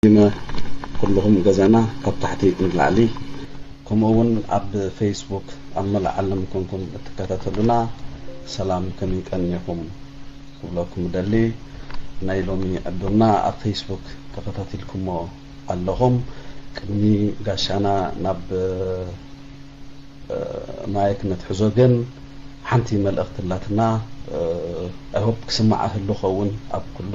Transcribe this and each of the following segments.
ዲመ ኩልኹም ገዛና ካብ ታሕቲ ንላዕሊ፣ ከምኡ እውን ኣብ ፌስቡክ ኣብ መላእ ዓለም ኮንኩም እትከታተሉና ሰላም ከመይ ቀኒኹም ክብለኩም እደሊ። ናይ ሎሚ ዕዱልና ኣብ ፌስቡክ ተኸታቲልኩሞ ኣለኹም። ቅድሚ ጋሻና ናብ ማይክ ነትሕዞ ግን ሓንቲ መልእኽቲ ኣላትና። ኣይሆፕ ክስማዓ ህሉ ኸውን ኣብ ኩሉ።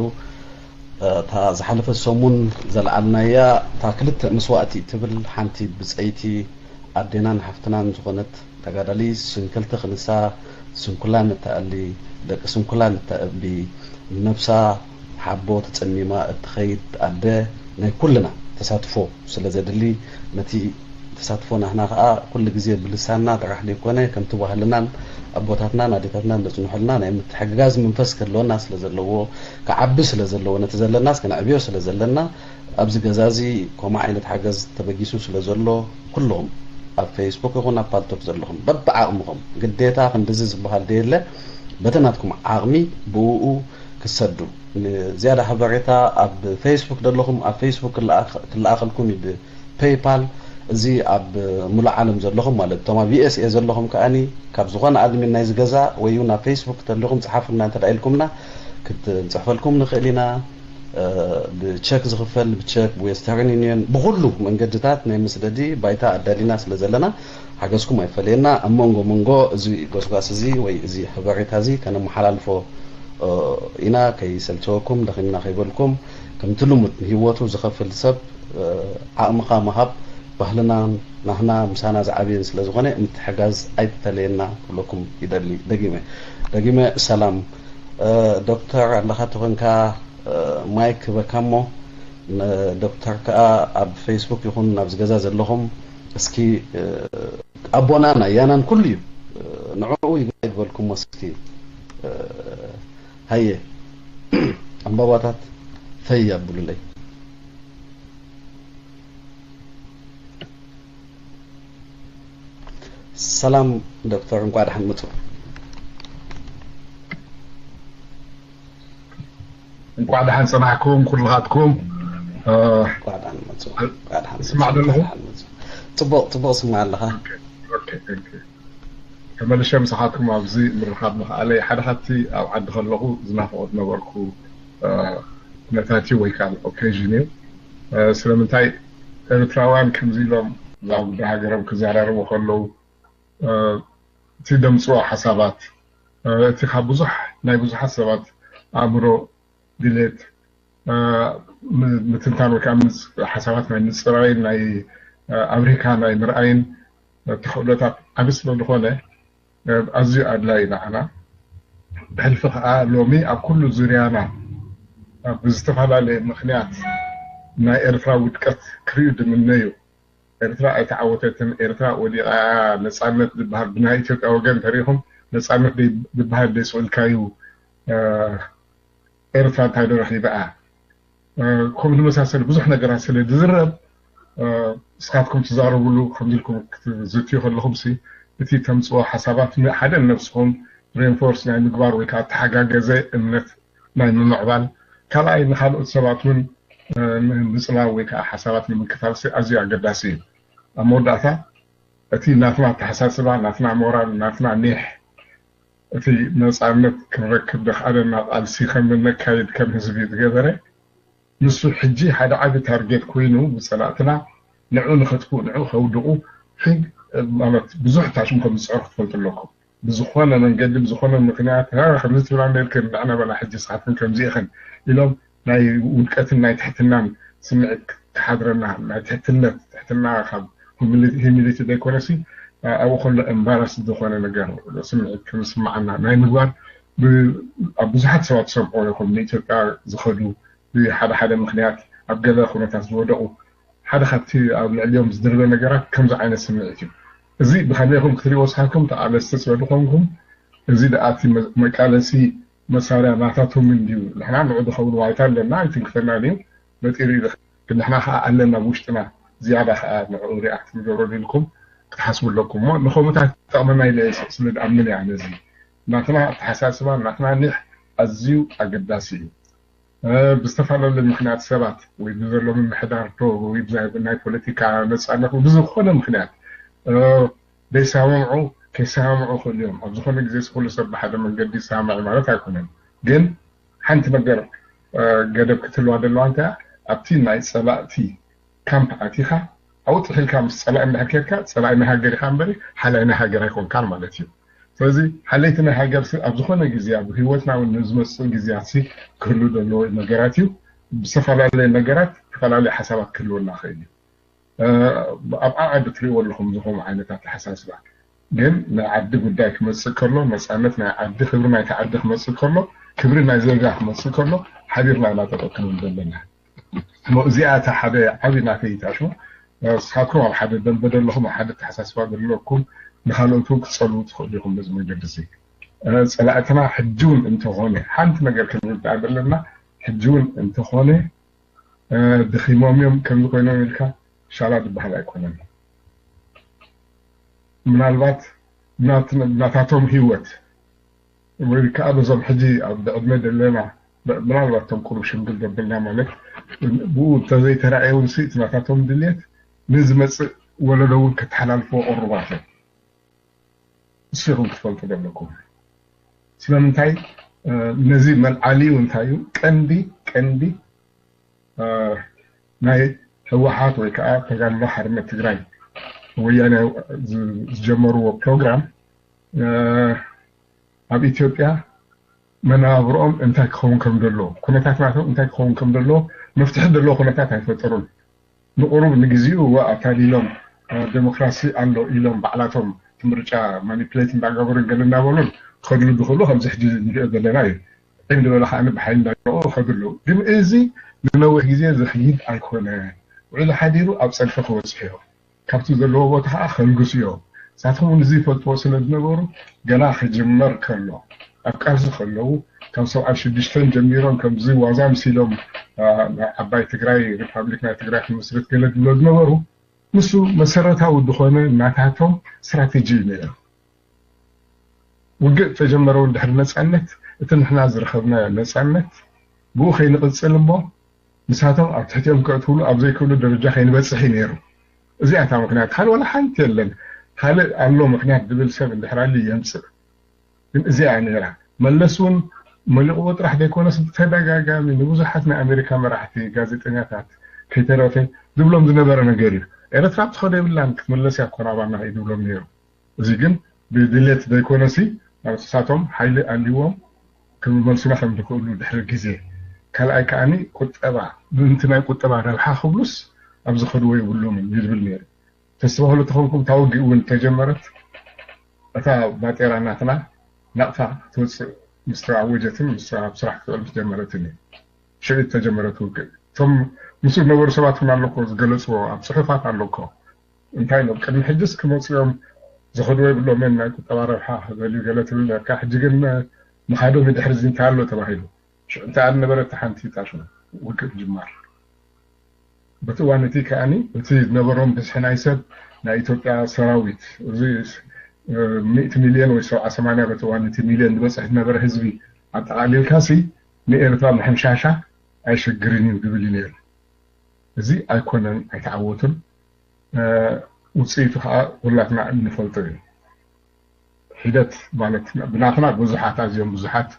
እታ ዝሓለፈ ሰሙን ዘልዓልናያ እታ ክልተ መስዋእቲ እትብል ሓንቲ ብፀይቲ ኣዴናን ሓፍትናን ዝኾነት ተጋዳሊ ስንክልቲ ክንሳ ስንኩላን እተኣሊ ደቂ ስንኩላን እተእቢ ንነብሳ ሓቦ ተጸሚማ እትኸይድ ኣደ ናይ ኩልና ተሳትፎ ስለ ዘድሊ፣ ነቲ ተሳትፎ ናህና ከኣ ኩሉ ግዜ ብልሳንና ጥራሕ ዘይኮነ፣ ከምቲ ባህልናን ኣቦታትናን ኣዴታትናን ዘጽንሑልና ናይ ምትሕግጋዝ መንፈስ ክህልወና ስለ ዘለዎ፣ ክዓቢ ስለ ዘለዎ፣ ነቲ ዘለናስ ከነዕብዮ ስለ ዘለና፣ ኣብዚ ገዛ እዚ ከምኡ ዓይነት ሓገዝ ተበጊሱ ስለ ዘሎ፣ ኩልኹም ኣብ ፌስቡክ ይኹን ኣብ ፓልቶክ ዘለኹም በብዓቕምኹም፣ ግዴታ ክንድዚ ዝበሃል ደየለ፣ በቲ ናትኩም ዓቕሚ ብእኡ ክሰዱ። ንዝያዳ ሓበሬታ ኣብ ፌስቡክ ዘለኹም ኣብ ፌስቡክ ክለኣኽ-፣ ክለኣኸልኩም እዩ ብፔይፓል። እዚ ኣብ ሙሉእ ዓለም ዘለኹም ማለት እቶም ኣብ ዩ ኤስ ኤ ዘለኹም ከኣኒ ካብ ዝኾነ ኣድሚን ናይዚ ገዛ ወይ እውን ኣብ ፌስቡክ ተለኹም ጸሓፉልና እንተ ደኣ ኢልኩምና ክትንጽሕፈልኩም ንኽእል ኢና። እ፣ ብቸክ ዝኽፈል ብቸክ ብዌስተርን ዩኒየን ብኹሉ መንገድታት ናይ መስደዲ ባይታ ኣዳሊና ስለ ዘለና ሓገዝኩም ኣይፈለየና። ኣብ መንጎ መንጎ እዚ ጎስጓስ እዚ ወይ እዚ ሓበሬታ እዚ ከነመሓላልፎ እ፣ ኢና፣ ከይሰልቸወኩም፣ ደኺምና ከይበልኩም፣ ከምቲ ልሙድ ንህይወቱ ዝኸፍል ሰብ፣ እ፣ ዓቕምኻ ምሃብ ባህልናን ናህና ምሳና ዝዓብየን ስለ ዝኾነ ምትሕጋዝ ኣይፈለየና ክብለኩም ይደሊ። ደጊመ፣ ደጊመ ሰላም። እ፣ ዶክተር ኣለኻ ተኾንካ፣ እ፣ ማይክ ክበካ እሞ፣ ን-፣ ዶክተር ከኣ ኣብ ፌስቡክ ይኹን ኣብዚ ገዛ ዘለኹም እስኪ፣ እ፣ ኣቦናን ኣያናን ኩሉ እዩ። ንዕኡ ይግባእ ይበልኩም እስኪ። ሃየ፣ ዕምባባታት ፈይ ኣብሉለይ። ሰላም ዶክተር፣ እንቋዕ ደሓን መጹ። እንቋዕ ደሓን ጸናሕኩም ኩልኻትኩም። እ፣ እንቋዕ ደሓን መጹ። እንቋዕ ደሓን መጹ። ትስማዕ ዶ ኣለኹ? እንቋዕ ደሓን መጹ። ጽቡቕ፣ ጽቡቕ ስማዕ ኣለኻ። ኦኬ፣ ኦኬ፣ ኦኬ። ተመልሸ ምሳኻትኩም ኣብዚ ምርኻብ ምኽኣለይ ሓደ ካብቲ ኣብ ዓዲ ከለኹ ዝናፍቖ ዝነበርኩ፣ እ፣ ኩነታት እዩ ወይ ከዓ ኦኬዥን እዩ። እ፣ ስለምንታይ ኤርትራውያን ከምዚ ኢሎም ኣብ ጉዳይ ሃገሮም ክዘራረቡ ከለዉ፣ እ፣ እቲ ደምፅዎ ሓሳባት፣ እ፣ እቲ ካብ ብዙሕ ናይ ብዙሓት ሰባት ኣእምሮ ድሌት፣ እ፣ ም-፣ ምትንታን ወይ ከዓ ምፅ-፣ ሓሳባት ናይ ምፅራይን ናይ፣ እ፣ ኣብሪካ ናይ ምርኣይን፣ እ፣ ተኽእሎታት ዓቢ ስለ ዝኾነ፣ እ፣ ኣዝዩ ኣድላዪ ንዓና። ብሕልፊ ከዓ ሎሚ ኣብ ኩሉ ዙርያና፣ እ፣ ብዝተፈላለየ ምኽንያት ናይ ኤርትራ ውድቀት ክርእዩ ድምነዩ። ኤርትራ ኣይተዓወተትን፣ ኤርትራ ወዲቓ፣ ነጻነት ዝበሃል ብናይ ኢትዮጵያ ወገን ተሪኹም፣ ነጻነት ደይ-፣ ዝበሃል ደይስኡልካዩ፣ እ፣ ኤርትራ እንታይ ዶ ረኺበኣ? እ፣ ከምኡ ዝመሳሰሉ ብዙሕ ነገራት ስለ ዝዝረብ፣ እ፣ ንስኻትኩም ትዛረብሉ፣ ከምዚ ኢልኩም ክትዝትዩ ከለኹም ሲ፣ እቲ ተምጽኦ ሓሳባት ን-፣ ሓደ ንነብስኹም ሬንፎርስ ናይ ምግባር ወይ ከዓ ተሓጋገዘ እምነት ናይ ምምዕባል፣ ካልኣይ ንኻልኦት ሰባት እውን፣ እ፣ ንምጽላው ወይ ከዓ ሓሳባት ንምክታል ሲ ኣዝዩ ኣገዳሲ እዩ። ኣብ መወዳእታ እቲ ናትና ኣተሓሳስባ፣ ናትና ሞራል፣ ናትና ኒሕ፣ እቲ ነጻነት ክንረክብ ዘኽኣለና ቃልሲ ከም እነካይድ ከም ህዝቢ ዝገበረ፣ ንሱ ሕጂ ሓደ ዓቢ ታርጌት ኮይኑ ብጸላእትና ንዑ ንኸጥፍኡ፣ ንዑ ከውድቑ፣ ሕግ-፣ ማለት ብዙሕ ታሽም ከም ዝጽዕሩ ክትፈልጡ ኣለኩም። ብዝኾነ መንገዲ፣ ብዝኾነ ምኽንያት፣ "ሀ፣ ከምዚ ትብላ ነርክን፣ ንዕና በላ ሕጂ ንስኻትክን ከምዚ ኢኽን" ኢሎም ናይ ውድቀትን ናይ ትሕትናን ስምዒት ክሓድረና፣ ናይ ትሕትነት፣ ትሕትና ካብ ሁሚሊ-፣ ሂሚሊቲ ዘይኮነሲ፣ ኣብኡ ከሎ ኤምባራስ ዝኾነ ነገር ስምዒት ከም ዝስምዓና ናይ ምግባር ብ-፣ ኣብ ብዙሓት ሰባት ዝሰምዑ ይኹን ንኢትዮጵያ ዝኸዱ ብሓደ ሓደ ምኽንያት ኣብ ገለ ኩነታት ዝወደቑ ሓደ ካብቲ ኣብ ልዕሊኦም ዝድርበ ነገራት ከምዚ ዓይነት ስምዒት እዩ። እዚ ብኸመይ ኢኹም ክትሪእዎ ስኻትኩም ተቓለስቲ ስለ ዝኾንኩም፣ እዚ ደኣ እቲ መ-፣ መቃለሲ መሳርያ ናታቶም እንድዩ። ንሕና ንዑ ዝኸውን ዋይታ ኣለና፣ ኣይትንክፈናን እዩ፣ መጢሩ ይልኽ። ግን ንሕና ኸዓ ኣለና ኣብ ውሽጥና፣ ዝያዳ ኸዓ ንዕኡ ሪኣክት ንገብረሉ ኢልኩም ክትሓስቡ ኣለኩም። እሞ ንኸምኡታት ይጠቕመና ኢለ እየ ስለ ዝኣምን እየ ኣነ እዚ። ናትና ኣተሓሳስባ፣ ናትና ኒሕ ኣዝዩ ኣገዳሲ እዩ። ብዝተፈላለዩ ምክንያት ሰባት ወይ ብዘሎ ምምሕዳር ዶ ወይ ናይ ፖለቲካ ነፃነት ብዝኾነ ምክንያት ደይሰማምዑ ከይሰማምዑ ክእሉ እዮም። ኣብ ዝኾነ ግዜ ኩሉ ሰብ ብሓደ መንገዲ ይሰማማዕ ማለት ኣይኮነን። ግን ሓንቲ ነገር ገደብ ክትህልዋ ዘለዋ እንታይ ኣብቲ ናይ ፀላእቲ ካምፕ ኣቲኻ ኣብኡ ጥሒልካ ምስ ፀላኢ እንድሕር ኬድካ ፀላኢ ናይ ሃገር ኢኻ እምበሪ ሓላይ ናይ ሃገር ኣይኮንካን ማለት እዩ። ስለዚ ሓለይቲ ናይ ሃገር ኣብ ዝኾነ ግዜ ኣብ ህይወትና እውን ንዝመፅእ ግዜያት ክህሉ ዘለዎ ነገራት እዩ። ብዝተፈላለየ ነገራት ዝተፈላለዩ ሓሳባት ክህልወና ክእል እዩ። ኣብ ዓዓዲ ትሪእዎ ኣለኹም ዝኾኑ ዓይነት ኣተሓሳስባ ግን ናይ ዓዲ ጉዳይ ክመፅእ ከሎ ነፃነት ናይ ዓዲ ክብሪ ናይቲ ዓዲ ክመፅእ ከሎ ክብሪ ናይ ዜጋ ክመፅእ ከሎ ሓቢርና ኢና ጠጠው ክንብል ዘለና። እዚኣ እታ ሓደ ዓብዪ ናተይ እታ ሽሙ ንስኻትኩም ኣብ ሓደ ደንበ ዘለኹም ኣብ ሓደ ኣተሓሳስባ ዘለኩም ንካልኦት እውን ክትፀልዉ ትኽእሉ ኢኹም በዚ መንገዲ እዚ። ፀላእትና ሕጂ እውን እንተኾነ ሓንቲ ነገር ክንርዳእ ዘለና ሕጂ እውን እንተኾነ ድኺሞም እዮም ከምዚ ኮይኖም ኢልካ ሻላ ዝበሃል ኣይኮነን። ምናልባት ናታቶም ህይወት ወይ ከዓ በዞም ሕጂ ኣብ ዕድመ ዘለና ምናልባት ቶም ቁሩብ ሽምግል ዘበልና ማለት ብኡ እንተዘይተራእየ እውን እቲ ናታቶም ድልየት ንዝመፅእ ወለዶ እውን ከተሓላልፍዎ ቅሩባት እዮም። ንስኹም ትፈልጡ ዘለኩም ስለምንታይ ነዚ መልዓሊኡ እንታይ እዩ ቀንዲ ቀንዲ ናይ ህወሓት ወይ ከዓ ተጋድሎ ሓርነት ትግራይ ወያነ ዝጀመርዎ ፕሮግራም ኣብ ኢትዮጵያ መነባብሮኦም እንታይ ክኸውን ከም ዘለዎ ኩነታት ናቶም እንታይ ክኸውን ከም ዘለዎ መፍትሒ ዘለዎ ኩነታት ኣይፈጠሩን። ንቁሩብ ንግዚኡ እወ ኣታሊሎም ዴሞክራሲ ኣሎ ኢሎም ባዕላቶም እቲ ምርጫ ማኒፕሌት እንዳገበሩን ገለ እናበሉን ክኸድሉ ዝኽእሉ ከምዚ ሕጂ ንሪኦ ዘለና እዩ። ዒም ዝበለ ከዓ ብሓይሊ እንዳገረኦ ይኸዱ ኣለዉ። ግን እዚ ንነዊሕ ግዜ ዝኽይድ ኣይኮነ። ውዕሊ ሓዲሩ ኣብ ፀድፊ ክበፅሑ እዮም። ካብቲ ዘለዎ ቦታ ከዓ ከልግሱ እዮም። ንሳቶም እውን እዚ ይፈልጥዎ ስለ ዝነበሩ ገና ክጅመር ከሎ ኣብ ቃልሲ ከለዉ ካብ ሰብዓን ሽዱሽተን ጀሚሮም ከምዚ ዋዛ ምሲሎም ዓባይ ትግራይ ሪፓብሊክ ናይ ትግራይ ክምስርት ገለ ዝብሎ ዝነበሩ ንሱ መሰረታዊ ዝኾነ ናታቶም ስትራቴጂ እዩ ነይሩ። ውግእ ተጀመረ እውን ድሕሪ ነፃነት እቲ ንሕና ዝረኸብናዮ ነፃነት ብኡ ከይንቕፅል እሞ ንሳቶም ኣብ ትሕቲኦም ከእትውሉ ኣብ ዘይክእሉ ደረጃ ከይንበፅሕ እዩ ነይሩ። እዚኣ እታ ምክንያት ካልእ ዋላ ሓንቲ የለን። ካልእ ኣሎ ምክንያት ዝብል ሰብ እንድሕር ኣልዩ የምፅእ። ግን እዚኣ እያ ነይራ። መለስ እውን መሊቕዎ ጥራሕ ዘይኮነስ ብተደጋጋሚ ንብዙሓት ናይ ኣሜሪካ መራሕቲ፣ ጋዜጠኛታት ከይተረፈ ዝብሎም ዝነበረ ነገር እዩ። ኤረትራ ትኸዶ የብላን ክትምለስ እያ ኮራባና እዩ ዝብሎም ነይሩ። እዚ ግን ብድሌት ዘይኮነሲ ንሳቶም ሓይሊ ኣልዎም ክመልሱና ከም ዝኽእሉ ድሕሪ ግዜ ካልኣይ ከዓኒ ቁጠባ ምእንቲ ናይ ቁጠባ ረብሓ ክብሉስ ኣብ ዝኸድዎ የብሎምን ይብል ነይሩ። ተስተባህሉ ተኾንኩም እታ ውግእ እውን ተጀመረት እታ ባጤራ ናትና ናቕፋ ክትወፅእ ምስ ተኣወጀትን ምስ ኣብ ስራሕ ክትውዕል ምስ ጀመረትን እዩ። ሽዑ ተጀመረት ውግእ። እቶም ምስኡ ዝነበሩ ሰባት እውን ኣለኮ ዝገለፅዎ ኣብ ፅሑፋት ኣለኮ። እንታይ ኢሎም ቅድሚ ሕጅስ ክመፅኦም ዝኸድዎ የብሎምን ናይ ቁጠባ ረብሓ ክደልዩ ገለ ትብል ነርካ። ሕጂ ግን ምኻዶም ድሕሪ እዚ እንታይ ኣሎ ተባሂሉ ሽዑ እንታይ ኣነበረት ሓንቲ ጣሹ ውግእ ምጅማር። በቲ እዋን እቲ ከኣኒ እቲ ዝነበሮም ብዝሒ ናይ ሰብ ናይ ኢትዮጵያ ሰራዊት እዚ ሚእቲ ሚልዮን ወይ ሰብዓ ሰማንያ በቲ እዋን እቲ ሚልዮን ዝበፅሕ ዝነበረ ህዝቢ ኣጠቓሊልካሲ ንኤርትራ ምሕምሻሻ ኣይሸግርን እዩ ዝብል እዩ ነይሩ። እዚ ኣይኮነን፣ ኣይተዓወቱን። ውፅኢቱ ከዓ ሁላትና እንፈልጦ እዩ። ሒደት ማለት ብናትና ብዙሓት ኣዝዮም ብዙሓት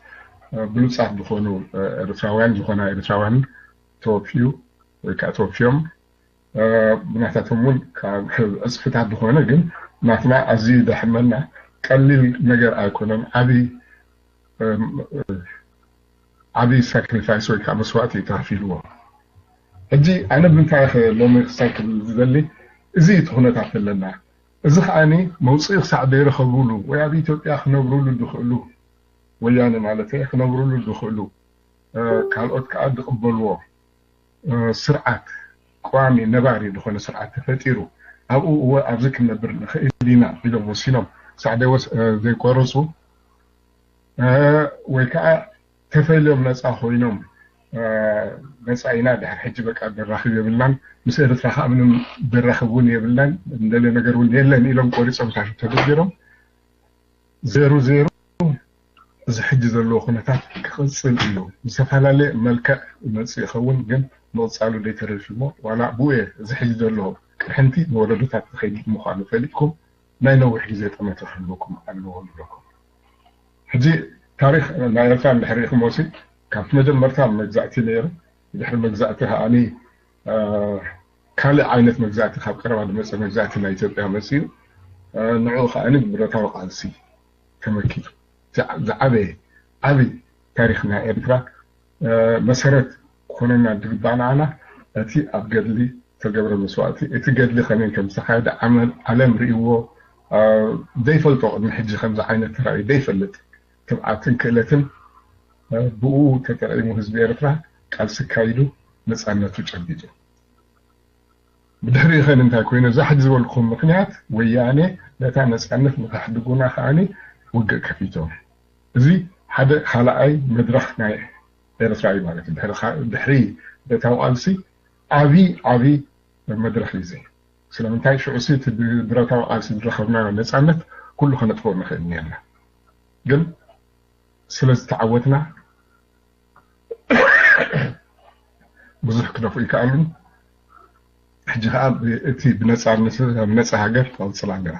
ብሉፃት ዝኾኑ ኤርትራውያን ዝኾና ኤርትራውያን ተወፍዩ ወይ ከዓ ተወፍዮም ብናታቶም እውን ካብ ዕፅፍታት ዝኾነ ግን ናትና ኣዝዩ ደሕመና ቀሊል ነገር ኣይኮነን። ዓብይ ዓብይ ሳክሪፋይስ ወይ ከዓ መስዋእቲ እዩ ተኸፊልዎ። ሕጂ ኣነ ብምንታይ ኢኸ ሎሚ ክሳይ ክብል ዝደሊ እዚ እቲ ኩነታት ዘለና እዚ ከዓኒ መውፅኢ ክሳዕ ዘይረኸብሉ ወይ ኣብ ኢትዮጵያ ክነብርሉ ዝኽእሉ ወያነ ማለት ክነብርሉ ዝኽእሉ ካልኦት ከዓ ዝቕበልዎ ስርዓት ቀዋሚ ነባሪ ዝኾነ ስርዓት ተፈጢሩ ኣብኡ እወ ኣብዚ ክንነብር ንኽእል ኢና ኢሎም ወሲኖም ክሳዕ ዘይቆረፁ ወይ ከዓ ተፈልዮም ነፃ ኮይኖም ነፃ ኢና ድሕር ሕጂ በቃ ደራኽብ የብልናን ምስ ኤርትራ ከዓ ምንም ደራኽብ እውን የብልናን እንደለ ነገር እውን የለን ኢሎም ቆሪፆም ታሽ ተደቢሮም ዜሩ ዜሩ እዚ ሕጂ ዘለዎ ኩነታት ክቕጽል እዩ። ዝተፈላለየ መልክዕ ይመጽእ ይኸውን፣ ግን ምቕጻሉ ደይተርፍ እሞ፣ ዋላ ብኡ እዚ ሕጂ ዘሎ ቅርሕንቲ ንወለዶታት ዝኸይድ ምዃኑ ፈሊጥኩም፣ ናይ ነዊሕ ግዜ ጠመተ ክህልወኩም ኣለዎ ንብለኩም። ሕጂ ታሪኽ ናይ ኤርትራ እንድሕር ርኢኹሞ ሲ፣ ካብቲ መጀመርታ መግዛእቲ ነይሩ፣ ድሕሪ መግዛእቲ ከዓኒ፣ እ፣ ካልእ ዓይነት መግዛእቲ፣ ካብ ቀረባ ዝመጸ መግዛእቲ ናይ ኢትዮጵያ መጺኡ፣ እ፣ ንዕኡ ከዓኒ ብብረታዊ ቃልሲ ተመኪቱ። ዝዓ-፣ ዝዓበየ ዓቢ ታሪኽ ናይ ኤርትራ፣ እ፣ መሰረት ክኾነና ዝግባእ ንዓና እቲ ኣብ ገድሊ ዝተገብረ መስዋእቲ፣ እቲ ገድሊ ከመይ ከም ዝተኻየደ ዓመ-፣ ዓለም ርእይዎ፣ እ፣ ዘይፈልጦ ቅድሚ ሕጂ ከምዚ ዓይነት ተራእዩ ዘይፈልጥ ትብዓትን ክእለትን፣ እ፣ ብኡ ተጠቒሙ ህዝቢ ኤርትራ ቃልሲ ኣካይዱ ነጻነቱ ጨቢጡ። ብድሕሪኡ ኸን እንታይ ኮይኑ? እዛ ሕጂ ዝበልኩም ምኽንያት ወያኔ ነታ ነጻነት ንኸሕድጉና ከዓኒ ውግእ ከፊቶም። እዚ ሓደ ካልኣይ መድረኽ ናይ ኤርትራ እዩ ማለት እዩ። ድሕሪ ኻ-፣ ድሕሪ ብረታዊ ቃልሲ ዓቢ፣ ዓቢ መድረኽ እዩ እዚ። ስለምንታይ? ሽዑ ሲ እቲ ብብረታዊ ቃልሲ ዝረኸብናዮ ነጻነት ኩሉ ከነጥፍኦ ንኽእል ነርና። ግን ስለ ዝተዓወትና ብዙሕ ክደፍኡ ይከኣሉን። ሕጂ ኸዓ ብ-፣ እቲ ብነጻ፣ ምስ-፣ ኣብ ነጻ ሃገር ትቕጽል ኣለና።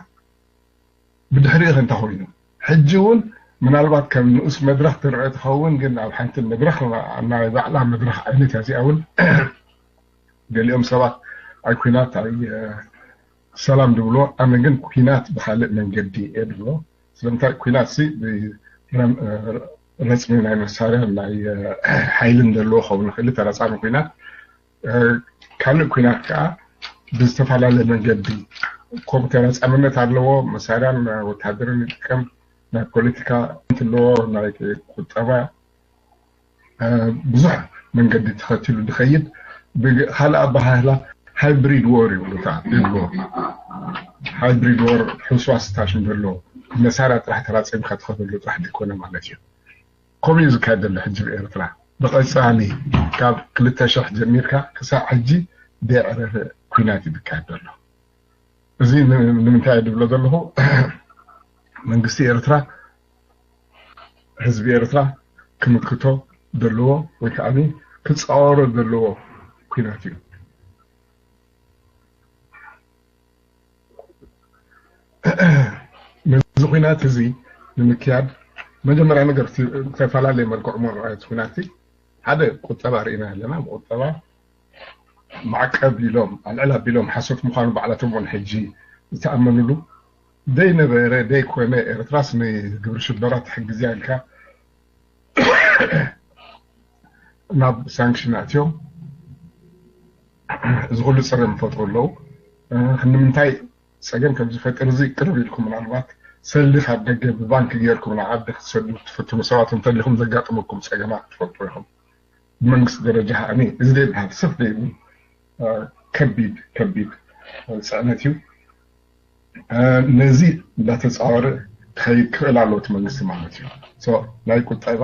ብድሕሪኡ ኸ እንታይ ኮይኑ? ሕጂ እውን ምናልባት ከም ንኡስ መድረኽ ትርአ ትኸውን፣ ግን ኣብ ሓንቲ መድረኽ፣ ናይ ባዕላ መድረኽ ዓይነት እያ እዚኣ እውን። ገሊኦም ሰባት ኣይ ኲናት፣ ኣይ፣ እ፣ ሰላም ዝብሎ፣ ኣነ ግን ኲናት ብኻልእ መንገዲ እየ ዝብሎ። ስለምንታይ? ኲናት ሲ ብ-፣ ረም-፣ እ፣ ረጽሚ ናይ መሳርያ፣ ናይ፣ እ፣ ሓይልን ዘለዎ ክኸውን ይኽእል፣ ተራጻሚ ኲናት። እ፣ ካልእ ኲናት ከኣ ብዝተፈላለየ መንገዲ፣ ኮም ተራጻምነት ኣለዎ፣ መሳርያን ወተሃደርን ይጥቀም፣ ናይ ፖለቲካ ኣለዎ፣ ናይ ቁጠባ፣ እ፣ ብዙሕ መንገዲ ተኸቲሉ ዝኸይድ፣ ብግ-፣ ካልእ ኣበሃህላ ሃይብሪድ ዎር ይብሉ፣ እታ ይብልዎ። ሃይብሪድ ዎር ሕውስዋስ ስታሽን ዘሎ፣ መሳርያ ጥራሕ ተራጺምካ ትኸደሉ ጥራሕ ዘይኮነ ማለት እዩ። ከምኡ እዩ ዝካየድ ዘሎ ሕጂ ብኤርትራ። ብቐጻሊ ካብ ክልተ ሽሕ ጀሚርካ ክሳዕ ሕጂ ዘየዕረፈ ኲናት እዩ ዝካየድ ዘሎ። እዚ ን-፣ ንምንታይ እየ ዝብሎ ዘለኹ? መንግስቲ ኤርትራ፣ ህዝቢ ኤርትራ ክምክቶ ዘለዎ ወይ ከዓ ክጻወሮ ዘለዎ ኲናት እዩ። ነዚ ኲናት እዚ ንምክያድ መጀመርያ ነገር እቲ ዝተፈላለየ መልክዑ መርኣየት ኲናት እቲ ሓደ ቁጠባ ርኢና ኣለና። ብቁጠባ ማዕቀብ ኢሎም ኣልዕል ኣቢሎም ሓሶት ምዃኑ ባዕላቶም እውን ሕጂ ዝተኣመኑሉ ዘይነበረ ዘይኮነ ኤርትራስ ንግብሪ ሽበራ ትሕግዝ እያ ኢልካ ናብ ሳንክሽን ኣትዮም እዚ ኩሉ ጸገም ይፈጥሩ ኣለዉ። እ፣ ንምንታይ ጸገም ከም ዝፈጥር እዚ ቅርብ ኢልኩም ምናልባት ሰልዲ ካብ ደገ ብባንክ ጌርኩም ናብ ዓዲ ክትሰዱ ትፍትኑ ሰባት እንተሊኹም ዘጋጥመኩም ጸገማት ትፈልጡ ኢኹም። ብመንግስቲ ደረጃ ከኣ እዚ ዘይበሃል ስፍ ዘይብል፣ እ፣ ከቢድ፣ ከቢድ፣ እ፣ ጽዕነት እዩ። እ፣ ነዚ እንዳተጻወረ ክኸይድ ክኽእል ኣለዎ እቲ መንግስቲ ማለት እዩ። ሶ፣ ናይ ቁጠባ፣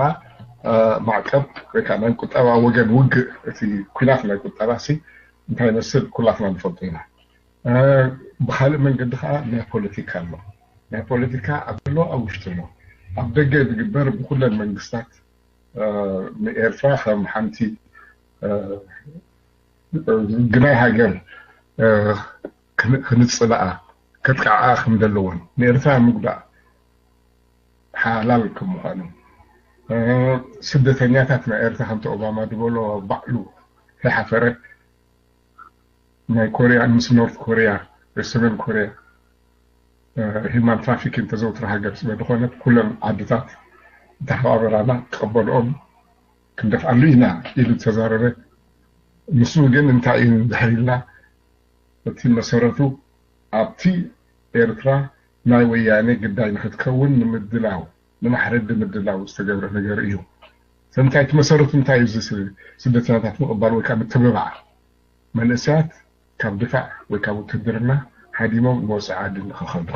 እ፣ ማዕቀብ ወይ ከዓ ናይ ቁጠባ ወገን ውግእ፣ እቲ ኲናት ናይ ቁጠባ ሲ እንታይ ይመስል ኩላትና ንፈልጦ ኢና። እ፣ ብኻልእ መንገዲ ከዓ ናይ ፖለቲካ ኣሎ። ናይ ፖለቲካ ኣብ ዘሎ ኣብ ውሽጢ ኣሎ። ኣብ ደገ ዝግበር ብኩለን መንግስታት፣ እ፣ ንኤርትራ ከም ሓንቲ፣ እ፣ ግናይ ሃገር፣ እ፣ ክን-፣ ክንጽልኣ፣ ከጥቅዓኣ ከም ዘለዎን ንኤርትራ ምግባእ ሓላል ከም ምዃኑ፣ እ፣ ስደተኛታት ናይ ኤርትራ ከምቲ ኦባማ ዝበሎ ባዕሉ ከይሓፈረ ናይ ኮርያ ምስ ኖርት ኮርያ ወይ ሰሜን ኮርያ፣ እ፣ ሂማን ትራፊኪን ተዘውትር ሃገር ስለ ዝኾነት ኩለን ዓድታት እንተሓባበራና ክቐበልኦም ክንደፍኣሉ ኢና ኢሉ ዝተዛረበ። ንሱ ግን እንታይ እዩ እንድሕር ኢልና፣ እቲ መሰረቱ ኣብቲ ኤርትራ ናይ ወያኔ ግዳይ ንክትከውን ንምድላው፣ ንማሕረዲ ምድላው ዝተገብረ ነገር እዩ። ስለምንታይ እቲ መሰረቱ እንታይ እዩ? እዚ ስ-፣ ስደተኛታት ምቕባል ወይ ከዓ ምትብባዕ፣ መንእሰያት ካብ ድፋዕ ወይ ካብ ውትድርና ሃዲሞም ንወፅኢ ዓዲ ንክኸዱ፣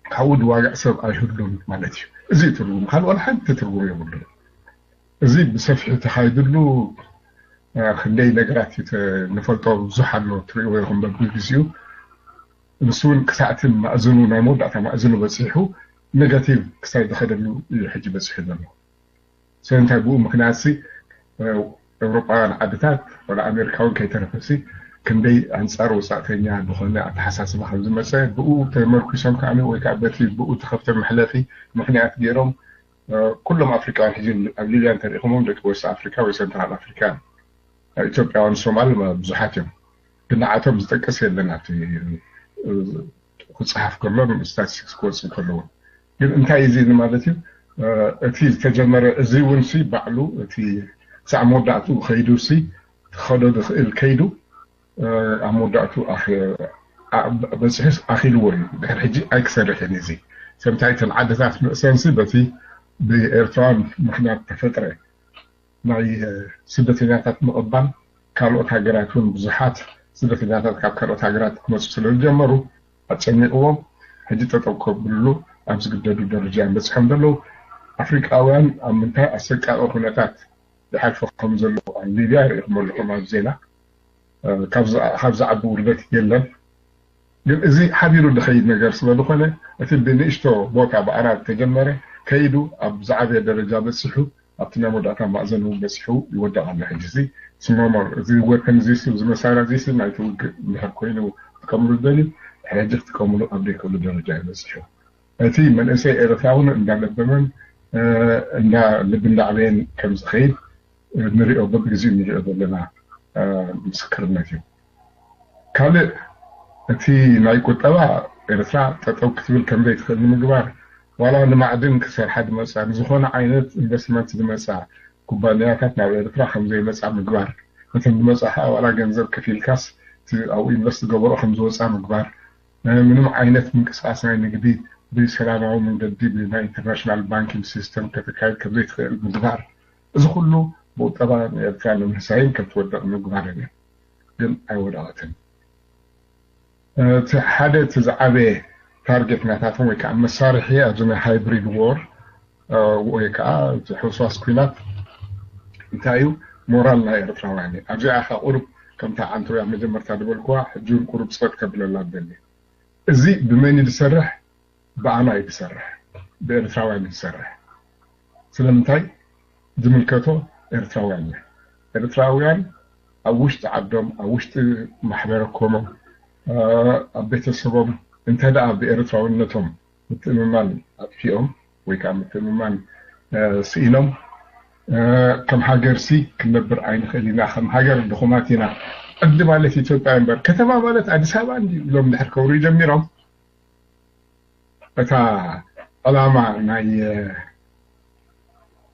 ካብኡ ድዋግዕ ሰብ ኣይህሉን ማለት እዩ። እዚ እዩ ትርጉም፣ ካልእ ዋላ ሓንቲ ትርጉም የብሉን። እዚ ብሰፊሑ ተኻይድሉ፣ እ፣ ክንደይ ነገራት እዩ ተ-፣ ንፈልጦ ብዙሕ ኣሎ፣ ትሪእዎ ኢኹም በብግዚኡ። ንሱ እውን ክሳዕቲ ማእዝኑ፣ ናይ መወዳእታ ማእዝኑ በፂሑ፣ ኔጋቲቭ ክሳብ ዝኸደሉ እዩ ሕጂ በፂሑ ዘሎ። ስለምንታይ? ብኡ ምክንያት ሲ ኤውሮጳውያን ዓድታት ወላ ኣሜሪካ እውን ከይተረፈ ሲ ክንደይ ኣንፃር ወፃእተኛ ዝኾነ ኣተሓሳስባ ከም ዝመፀ ብኡ ተመርኩሶም ከዓ ወይ ከዓ በቲ ብኡ ተኸፍተ መሕለፊ ምክንያት ገይሮም ኩሎም ኣፍሪቃውያን ሕጂ ኣብ ሊብያ እንተሪኢኹሞም ደቂ ወስት ኣፍሪካ ወይ ሰንትራል ኣፍሪካ ኢትዮጵያውያን ሶማል ብዙሓት እዮም። ግን ንዓቶም ዝጠቅስ የለን ኣብቲ ክፅሓፍ ከሎን ስታቲስቲክስ ክወፅእ ከለውን ግን እንታይ እዚ ማለት እዩ? እቲ ዝተጀመረ እዚ እውን ሲ ባዕሉ እቲ ክሳዕ መወዳእትኡ ከይዱ ሲ ክኸዶ ዝኽእል ከይዱ ኣብ መወዳእቱ በፂሑስ ኣኺልዎ እዩ። ድሕር ሕጂ ኣይክሰርሕን እዚ ሰምታይ እተን ዓድታት ንእሰንሲ በቲ ብኤርትራውያን ምክንያት ተፈጥረ ናይ ስደተኛታት ምቕባል ካልኦት ሃገራት እውን ብዙሓት ስደተኛታት ካብ ካልኦት ሃገራት ክመፁ ስለ ዝጀመሩ ኣጨኒቕዎም ሕጂ ጠጠው ከብልሉ ኣብ ዝግደዱ ደረጃ እዮም በፂሖም ዘለዉ። ኣፍሪቃውያን ኣብ ምንታይ ኣሰቃቂ ኩነታት ይሓልፎ ከም ዘለዉ ኣብ ሊብያ ርኢኹም ኣለኹም ኣብ ዜና። ካብ ዝዓቢ ውርደት የለን። ግን እዚ ሓቢሩ ዝኸይድ ነገር ስለ ዝኾነ እቲ ብንእሽቶ ቦታ ብኣና ተጀመረ ከይዱ ኣብ ዝዓበየ ደረጃ በፂሑ ኣብቲ ናይ መወዳእታ ማእዘን እውን በፂሑ ይወድቕ ኣሎ። ሕጂ እዚ ስመሞር እዚ ወፐን እዚ እዚ መሳርያ እዚ ናይቲ ውግእ እንድሕር ኮይኑ ክጥቀምሉ ዝደልዩ ድሕሪ ሕጂ ክጥቀምሉ ኣብ ዘይክእሉ ደረጃ እዩ በፂሑ። እቲ መንእሰይ ኤርትራ እውን እንዳለበመን እንዳ ልቢ እንዳዕበየን ከም ዝኸይድ ንሪኦ በብግዜኡ ንሪኦ ዘለና ምስክርነት እዩ። ካልእ እቲ ናይ ቁጠባ ኤርትራ ጠጠው ክትብል ከም ዘይትኽእል ንምግባር ዋላ ንማዕድን ክሰርሓ ዝመፃ ንዝኾነ ዓይነት ኢንቨስትመንት ዝመፃ ኩባንያታት ናብ ኤርትራ ከም ዘይመፃ ምግባር ነተን ዝመፃ ከዓ ዋላ ገንዘብ ከፊልካስ ኣብኡ ኢንቨስት ዝገበሮ ከም ዝወፃ ምግባር ምንም ዓይነት ምንቅስቃስ ናይ ንግዲ ብሰላማዊ መንገዲ ብናይ ኢንተርናሽናል ባንኪንግ ሲስተም ከተካይድ ከም ዘይትኽእል ምግባር እዚ ኩሉ ብቁጠባ ንኤርትራ ንምህሳይን ከም ትወድቕ ምግባርን እዩ። ግን ኣይወደቐትን። እቲ ሓደ እቲ ዝዓበየ ታርጌት ናታቶም ወይ ከዓ መሳርሒ ኣብዚ ናይ ሃይብሪድ ዎር ወይ ከዓ እቲ ሕውስዋስ ኩናት እንታይ እዩ ሞራል ናይ ኤርትራውያን እዩ። ኣብዚኣ ከዓ ቁሩብ ከምታ ዓንተውያ መጀመርታ ዝበልኩዋ ሕጂ እውን ቁሩብ ፀጥ ከብለላ ደሊ። እዚ ብመን እዩ ዝሰርሕ? ብኣና እዩ ዝሰርሕ፣ ብኤርትራውያን እዩ ዝሰርሕ። ስለምንታይ ዝምልከቶ ኤርትራውያን እዩ። ኤርትራውያን ኣብ ውሽጢ ዓዶም፣ ኣብ ውሽጢ ማሕበረኮሞም፣ ኣብ ቤተሰቦም እንተ ደኣ ብኤርትራውነቶም ምትእምማን ኣጥፊኦም ወይ ከዓ ምትእምማን ስኢኖም ከም ሃገር ሲ ክንነብር ኣይንኽእል ኢና፣ ከም ሃገር ድኹማት ኢና። ዓዲ ማለት ኢትዮጵያ እምበር ከተማ ማለት ኣዲስ ኣበባ እንዲ ኢሎም ድሕር ከውርዩ ጀሚሮም እታ ዕላማ ናይ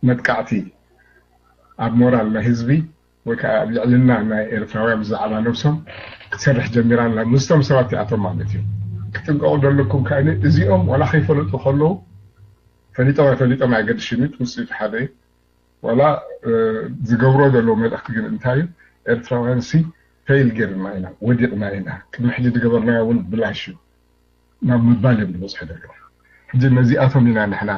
መጥቃዕቲ ኣብ ሞራል ናይ ህዝቢ ወይ ከዓ ኣብ ልዕልና ናይ ኤርትራውያን ብዛዕባ ነብሶም ክትሰርሕ ጀሚራ ኣላ። ምስቶም ሰባት እቲኣቶም ማለት እዩ። ክትጥንቀቑ ዘለኩም ከኣ እዚኦም ዋላ ከይፈለጡ ከለዉ ፈሊጦም ኣይፈሊጦም ኣየገድሽን እዩ። ውፅኢቱ ሓደ እዩ። ዋላ ዝገብሮ ዘለዉ መልእኽቲ ግን እንታይ እዩ? ኤርትራውያን ሲ ፌይል ጌርና ኢና፣ ወዲቕና ኢና፣ ቅድሚ ሕጂ ዝገበርናዮ እውን ብላሽ እዩ ናብ ምባል እዮም ዝበፅሑ ዘለዉ። ሕጂ ነዚኣቶም ኢና ንሕና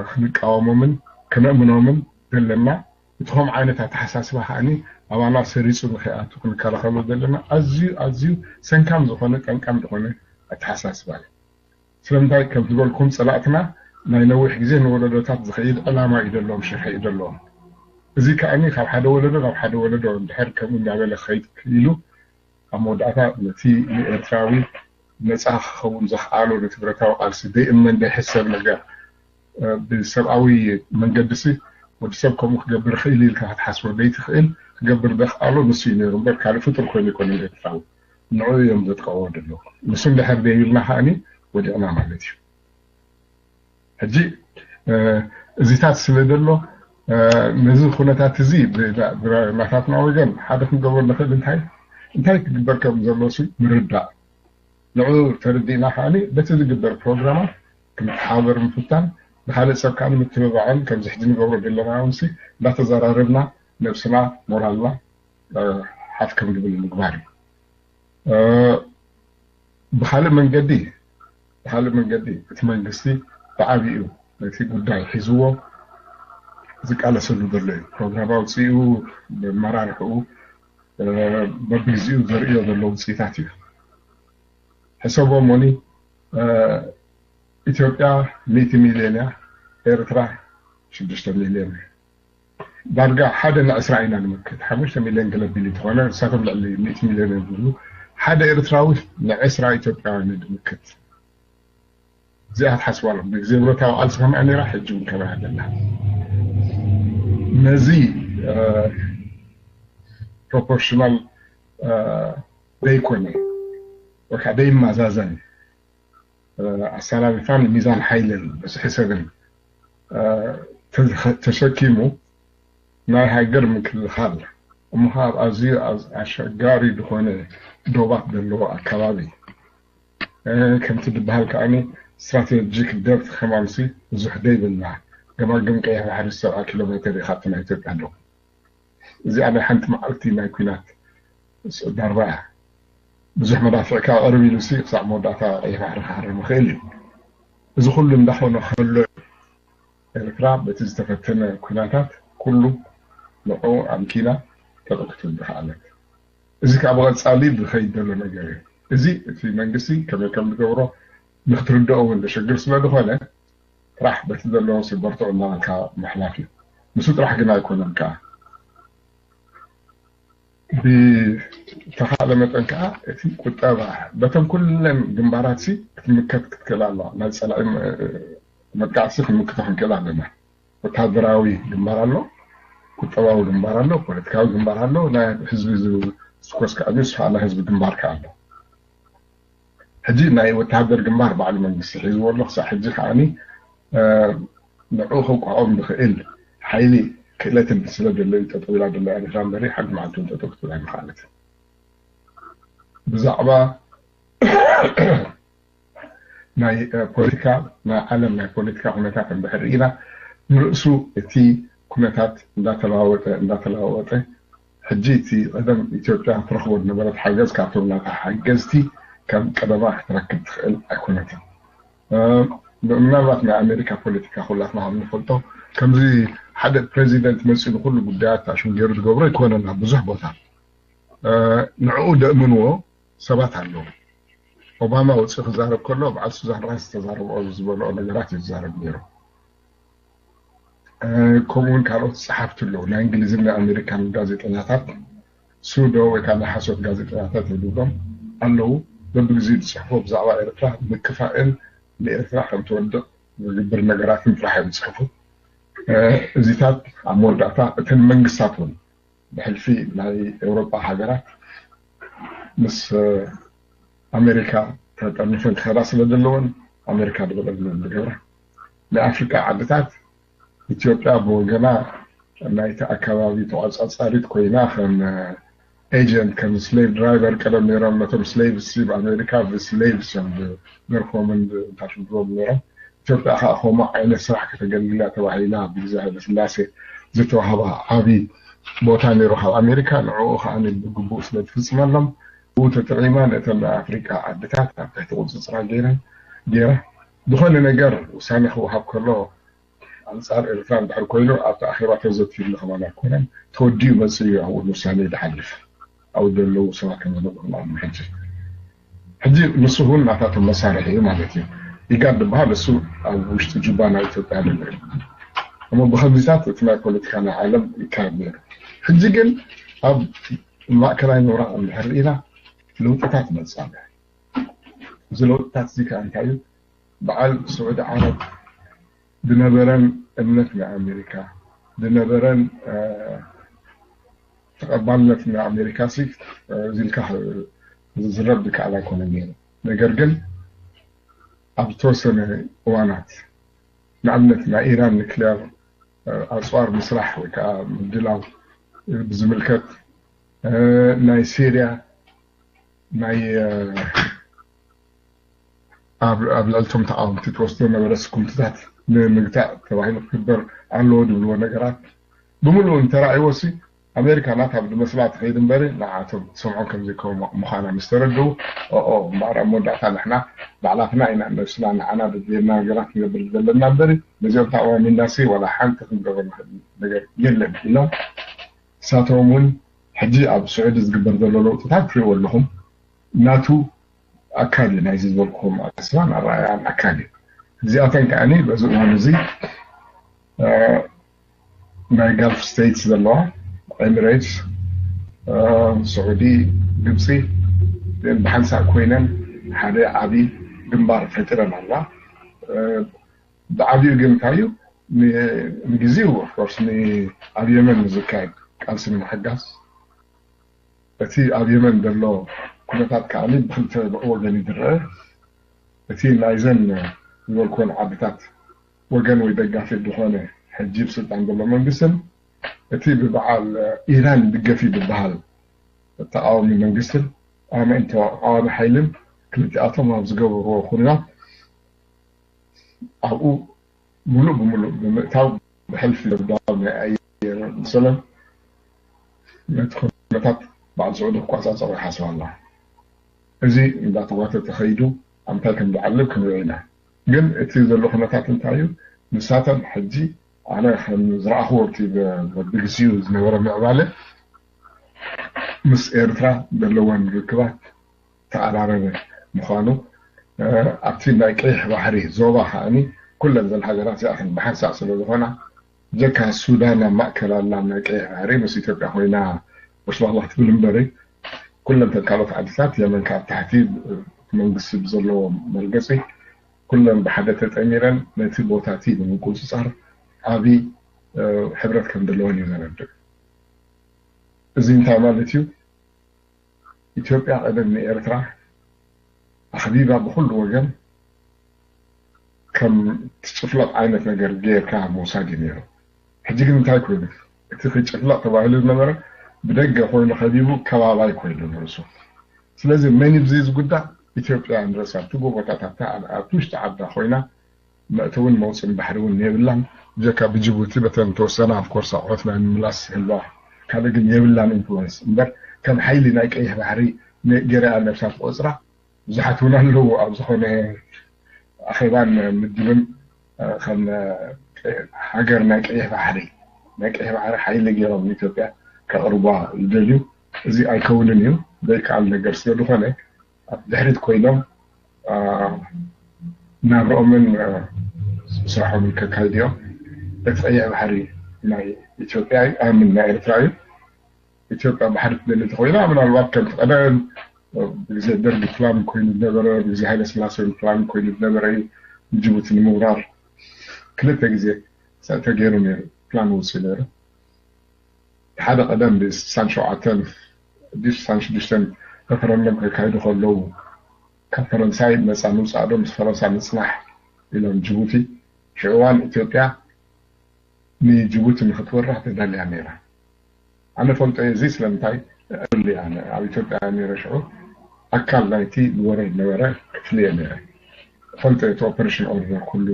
ክንቃወሞምን ክነእምኖምን ዘለና። እቲ ከምኡ ዓይነት ኣተሓሳስባ ከዓኒ ኣባና ሰሪፁ ንከይኣቱ ክንከላኸሎ ዘለና ኣዝዩ ኣዝዩ ሰንካም ዝኾነ ጠንቃም ዝኾነ ኣተሓሳስባ እዩ። ስለምንታይ ከም ዝበልኩም ፀላእትና ናይ ነዊሕ ግዜ ንወለዶታት ዝኸይድ ዕላማ እዩ ዘለዎም፣ ሽርሒ እዩ ዘለዎም። እዚ ከዓኒ ካብ ሓደ ወለዶ ናብ ሓደ ወለዶ እንድሕር ከምኡ እንዳበለ ክኸይድ ክኢሉ ኣብ መወዳእታ ነቲ ንኤርትራዊ ነፃ ክኸውን ዘኽኣሎ ነቲ ብረታዊ ቃልሲ ዘይእመን ዘይሕሰብ ነገር ብሰብኣዊ መንገዲ ሲ ወዲ ሰብ ከምኡ ክገብር ይኽእል ኢልካ ክትሓስቦ ዘይትኽእል ክገብር ዘኽኣሎ ንሱ እዩ ነይሩ እምበር ካልእ ፍጡር ኮይኑ ኣይኮነን ኤርትራዊ። ንዕኡ እዮም ዘጥቀቕዎ ዘለዉ። ንሱ እንድሕር ደይብልና ከዓኒ ወዲቕና ማለት እዩ። ሕጂ እዚታት ስለ ዘሎ ነዚ ኩነታት እዚ ብናታትና ወገን ሓደ ክንገብሮ ንኽእል እንታይ እንታይ ክግበር ከም ዘሎ ሲ ምርዳእ ንዑ ተረዲእና ከዓኒ በቲ ዝግበር ፕሮግራማት ክንተሓባበር ምፍታን ብካልእ ሰብ ከዓ ንምትብባዕን ከምዚ ሕጂ ንገብሮ ዘለና እውን ሲ እንዳተዘራረብና ነብስና ሞራልና ሓፍ ከም ዝብል ምግባር እዩ። ብካልእ መንገዲ ብካልእ መንገዲ እቲ መንግስቲ ብዓብይኡ ነቲ ጉዳይ ሒዝዎ ዝቃለሰሉ ዘሎ እዩ። ፕሮግራም ኣውፅኡ መራርሕኡ በብግዚኡ ዘርእዮ ዘሎ ውፅኢታት እዩ። ሕሰቦ ሞኒ ኢትዮጵያ ሚእቲ ሚልዮን እያ፣ ኤርትራ ሽዱሽተ ሚልዮን እያ። ዳርጋ ሓደ ንዕስራ ኢና ንምክት። ሓሙሽተ ሚልዮን ገለ ቢል እንተኾነ፣ ንሳቶም ልዕሊ ሚእቲ ሚልዮን እዮም ዝብሉ። ሓደ ኤርትራዊ ንዕስራ ኢትዮጵያውያን እዩ ዝምክት። እዚኣ ትሓስባ ኣለኩም። ብግዜ ብረታዊ ቃልሲ ከመይ ነይራ፣ ሕጂ እውን ከመይ ኣለና። ነዚ ፕሮፖርሽናል ዘይኮነ ወይ ከዓ ዘይመዛዘን ኣሰላልፋን ሚዛን ሓይልን ብዝሒ ሰብን ተሸኪሙ ናይ ሃገር ምክልኻል እሞ ኣብ ኣዝዩ ኣሸጋሪ ዝኾነ ዶባት ዘለዎ ኣከባቢ ከምቲ ዝበሃል ከዓኒ ስትራቴጂክ ደብት ከማንሲ ብዙሕ ደይብልና ገማግም ቀይሕ ባሕሪ ሰብዓ ኪሎ ሜትር ኢኻ ናይ ኢትዮጵያ ኣለዉ። እዚኣ ናይ ሓንቲ መዓልቲ ናይ ኲናት ዳርባ እያ። ብዙሕ መዳፍዕ ካብ ቀርብ ኢሉ ሲ ክሳብ መወዳእታ ቀይሕ ባሕሪ ክሃርም ይኽእል እዩ። እዚ ኩሉ እንዳኾነ ከሎ ኤርትራ በቲ ዝተፈተነ ኲናታት ኩሉ ንዑ ኣምኪና ጠጠው ክትብል ዝኸኣለት። እዚ ከዓ ብቐጻሊ ዝኸይድ ዘሎ ነገር እዩ። እዚ እቲ መንግስቲ ከመይ ከም ዝገብሮ ንክትርድኦ እውን ዘሸግር ስለ ዝኾነ ጥራሕ በቲ ዘለዎ ሲ በርትዑ እናበልካ ምሕላፍ እዩ። ንሱ ጥራሕ ግን ኣይኮነን ከዓ ብተኻእለ መጠን ከዓ እቲ ቁጠባ በተን ኩለን ግንባራት ሲ ክትምከት ክትክእል ኣለዋ። ናይ ፀላኢ መጥቃዕቲ ሲ ክንምክቶ ክንክእል ኣለና። ወታደራዊ ግንባር ኣሎ፣ ቁጠባዊ ግንባር ኣሎ፣ ፖለቲካዊ ግንባር ኣሎ። ናይ ህዝቢ ዝትኮስ ከዓ ዝስፋ ናይ ህዝቢ ግንባር ከዓ ኣሎ። ሕጂ ናይ ወታደር ግንባር ባዕሉ መንግስቲ ሒዝዎ ኣሎ። ክሳብ ሕጂ ከዓኒ ንዑ ክቋወም ዝኽእል ሓይሊ ክእለትን ስለ ደለዩ ጠጠው ኢላ ደላ ኤርትራ እምበሪ ሓንቲ መዓልቲ እውን ጠጠው ክትብል ኣይምኽኣለትን። ብዛዕባ ናይ ፖለቲካ ናይ ዓለም ናይ ፖለቲካ ኩነታት እንድሕር ርኢና ንርእሱ እቲ ኩነታት እንዳተለዋወጠ እንዳተለዋወጠ ሕጂ እቲ ቀደም ኢትዮጵያ ትረኽቦ ዝነበረት ሓገዝ ካብቶም ናታ ሓገዝቲ ከም ቀደማ ክትረክብ ትኽእል ኣይኮነትን። ምናልባት ናይ ኣሜሪካ ፖለቲካ ኩላትና ከም ንፈልጦ ከምዚ ሓደ ፕሬዚደንት መፂኡ ንኩሉ ጉዳያት ኣሽም ገይሩ ዝገብሮ ኣይኮነን። ኣብ ብዙሕ ቦታ ንዕኡ ደእምንዎ ሰባት ኣለዉ። ኦባማ ወፂኡ ክዛረብ ከሎ በዓል ሱዛን ራይስ ዝተዛረብኦ ዝበልኦ ነገራት እዩ ዝዛረብ ነይሩ። ከምኡውን ካልኦት ፀሓፍቲ ኣለዉ ናይ እንግሊዝን ናይ ኣሜሪካን ጋዜጠኛታት ሱዶ ወይ ከዓ ናይ ሓሶት ጋዜጠኛታት ይብሎም ኣለዉ። በብግዜኡ ዝፅሕፎ ብዛዕባ ኤርትራ ምክፋእን ንኤርትራ ከም ትወድቕ ዝግብር ነገራትን ጥራሕ እዮም ዝፅሕፉ። እዚታት ኣብ መወዳእታ እተን መንግስታት እውን ብሕልፊ ናይ ኤውሮጳ ሃገራት ምስ ኣሜሪካ ተጠርኒፈን ክኸዳ ስለ ዘለወን ኣሜሪካ ዝበለሉ ዝገብራ ናይ ኣፍሪቃ ዓድታት ኢትዮጵያ ብወገና ናይቲ ኣካባቢ ተቋጻጻሪት ኮይና ከም ኤጀንት ከም ስሌቭ ድራይቨር ቀደም ነይሮም ነቶም ስሌቭስ ብኣሜሪካ ብስሌቭስ እዮም ዝገርፎምን እንታሽብዎም ነይሮም። ኢትዮጵያ ከዓ ከምኡ ዓይነት ስራሕ ከተገልግላ ተባሂላ ብግዜ ሃይለስላሴ ዝተዋህባ ዓብዪ ቦታ ነይሩ ካብ ኣሜሪካ ንዕኡ ከዓ ብግቡእ ስለ ትፍፅመሎም ብኡ ተጠቂማ ነተን ናይ ኣፍሪቃ ዓድታት ኣብ ትሕቲ ቁፅፅራ ገይረን ገይራ ዝኾነ ነገር ውሳነ ክወሃብ ከሎ ኣንፃር ኤርትራ እንድሕር ኮይኑ ኣብቲ ኣኼባ ተዘቲርሉ ከማን ኣይኮነን ተወዲኡ መፅኡ እዩ ኣብኡ ንውሳነ ዝሓልፍ ኣብኡ ዘለዉ ሰባት ከም ዝነግሩና ሕጂ ሕጂ ንሱ እውን ናታቶም መሳርሒ እዩ ማለት እዩ። ኢጋድ ዝበሃል እሱ ኣብ ውሽጢ ጁባ ናይ ኢትዮጵያ ዘሎ እዩ። እሞ ብከምዚታት እቲ ናይ ፖለቲካ ናይ ዓለም ይካየድ ነይሩ። ሕጂ ግን ኣብ ማእከላይ ምብራቕ እንድሕር ርኢና ለውጥታት ይመፅእ ኣሎ። እዚ ለውጥታት እዚ ከዓ እንታይ እዩ? በዓል ስዑዲ ዓረብ ዝነበረን እምነት ናይ ኣሜሪካ ዝነበረን ተቐባልነት ናይ ኣሜሪካ ሲ እዚ ኢልካ ዝዝረብ ዝከኣል ኣይኮነን ነይሩ። ነገር ግን ኣብ ዝተወሰነ እዋናት ንኣብነት ናይ ኢራን ኒክሊር ኣፅዋር ምስራሕ ወይ ከዓ ምድላው ብዝምልከት ናይ ሲሪያ ናይ ኣብ ልዕልቶም ተቃወምቲ ትወስዶ ነበረ ስኩምትታት ንምግታእ ተባሂሉ ክግበር ኣለዎ ዝብልዎ ነገራት ብምሉኡ እንተራእይዎ ሲ ኣሜሪካ ናታ ብመስላ ትኸይድ እምበሪ ንዓቶም ትሰምዖም ከምዘይከውን ምዃና ምስ ተረድኡ ኦኦ እምበኣር ኣብ መወዳእታ ንሕና ባዕላትና ኢና ነብስና ንዓና ደድልየና ነገራት ንገብር ዘለና እምበሪ ነዚኦም ተኣማሚንና ሲ ዋላ ሓንቲ ክንገብር ንኽእል ነገር የለን ኢሎም ንሳቶም እውን ሕጂ ኣብ ስዑዲ ዝግበር ዘሎ ለውጥታት ትሪእዎ ኣለኹም ናቱ ኣካል እዩ ናይዚ ዝበልኩኹም ኣተስባን ኣረኣያን ኣካል እዩ እዚኣተን ከዓኒ በዚ እዋን እዚ ናይ ጋልፍ ስቴትስ ዘለዋ ኤሚሬትስ፣ ስዑዲ፣ ግብፂ ብሓንሳእ ኮይነን ሓደ ዓብዪ ግንባር ፈጢረን ኣለዋ። ብዓብዩ ግን እንታይ እዩ ንግዜኡ ኦፍኮርስ ኣብ የመን ዝካየድ ቃልሲ ንምሕጋዝ እቲ ኣብ የመን ዘሎ ኩነታት ከዓኒ ብክልተ ወገን ይድረአ። እቲ ናይዘን ዝበልኮን ዓድታት ወገን ወይ ደጋፊ ዝኾነ ሕጂ ብስልጣን ዘሎ መንግስትን እቲ ብበዓል ኢራን ይድገፍ እዩ ዝበሃል ተቃዋሚ መንግስትን ኣነ ተቃዋሚ ሓይልን ክልቲኣቶም ኣብ ዝገበርዎ ኩናት ኣብኡ ሙሉእ ብሙሉእ ብምእታው ብሕልፊ ደብዳብ ናይ ኣየር ሰለም ነቲ ኩነታት በዓል ስዑዲ ክቋፃፀሮ ይሓስብ ኣሎ። እዚ እንዳተጓተተ ከይዱ ኣብ ምንታይ ከም ዝዓልብ ክንሪኦ ኢና። ግን እቲ ዘሎ ኩነታት እንታይ እዩ? ንሳተን ሕጂ ኣነ ከም ዝረኣኽዎ እቲ ብግዚኡ ዝነበረ ምዕባለ ምስ ኤርትራ ዘለወን ርክባት ተኣራረበ ምዃኑ ኣብቲ ናይ ቀይሕ ባሕሪ ዞባ ከዓኒ ኩለን ዘን ሃገራት እዚኣተን ብሓንሳእ ስለ ዝኾና ጀካ ሱዳን ኣብ ማእከል ኣላ ናይ ቀይሕ ባሕሪ ምስ ኢትዮጵያ ኮይና ወስላላ ክትብል እምበሪ ኩለን ተን ካልኦት ዓድታት የመን ካብ ታሕቲ መንግስቲ ብዘለዎ መርገፂ ኩለን ብሓደ ተጠሚረን ነቲ ቦታ እቲ ንምቁፅፃር ዓብዪ ሕብረት ከም ዘለወን እዩ ዘረድእ። እዚ እንታይ ማለት እዩ? ኢትዮጵያ ቀደም ንኤርትራ ኣኽቢባ ብኹሉ ወገን ከም ትጭፍለቕ ዓይነት ነገር ጌርካ ምውሳድ እዩ ነይሩ። ሕጂ ግን እንታይ ኮይኑ? እቲ ክጭፍለቕ ተባሂሉ ዝነበረ ብደገ ኮይኑ ከቢቡ ከባባይ ኮይኑ ንርእሱ። ስለዚ መን እዩ ብዚ ዝጉዳእ? ኢትዮጵያ ንርእሳ ኣብቲ ጎቦታት ኣብታ ኣብቲ ውሽጢ ዓዳ ኮይና መእተውን መውፅእን ባሕሪ እውን የብላን። ብጀካ ብጅቡቲ በተን ተወሰነ ኣፍኮርስ ኣቑሑት ናይ ምምላስ ህልዋ ካልእ ግን የብላን ኢንፍሉወንስ እምበር ከም ሓይሊ ናይ ቀይሕ ባሕሪ ገሪኣ ነብሳ ትቆፅራ ብዙሓት እውን ኣለዉ ኣብ ዝኾነ ኣኼባን ምድብን ከም ሃገር ናይ ቀይሕ ባሕሪ ናይ ቀይሕ ባሕሪ ሓይሊ ገይሮም ንኢትዮጵያ ከቕርቧ ይደልዩ። እዚ ኣይከውንን እዩ ዘይከኣል ነገር ስለ ዝኾነ ኣብ ድሕሪት ኮይኖም ናብርኦምን ስራሖምን ከካይዱ እዮም። እቲ ቀይሕ ባሕሪ ናይ ኢትዮጵያ እዩ ኣምን ናይ ኤርትራ እዩ። ኢትዮጵያ ባሕሪ ትደሊ ተኮይና ምናልባት ከምቲ ቀደም ብግዜ ደርጊ ፕላን ኮይኑ ዝነበረ ብግዜ ሃይለ ስላሴ ፕላን ኮይኑ ዝነበረ እዩ። ንጅቡቲ ንምውራር ክልተ ግዜ ተገይሩ ነይሩ ፕላን ወፂኡ ነይሩ። ሓደ ቀደም ብ67 ብ66 ረፈረንደም ከካይዱ ከለዉ ካብ ፈረንሳይ ነፃ ምውፃእ ዶ ምስ ፈረንሳ ምፅናሕ ኢሎም ጅቡቲ ሽዕዋን ኢትዮጵያ ንጅቡቲ ንክትወራ ተዳልያ ነይራ። ኣነ ፈልጦ እዚ ስለምንታይ እሊ ኣነ ኣብ ኢትዮጵያ ነይረ ሽዑ ኣካል ናይቲ ዝወረር ነበረ ክፍልየ ነይረ ፈልጦ እቲ ኦፐሬሽን ኦርደር ኩሉ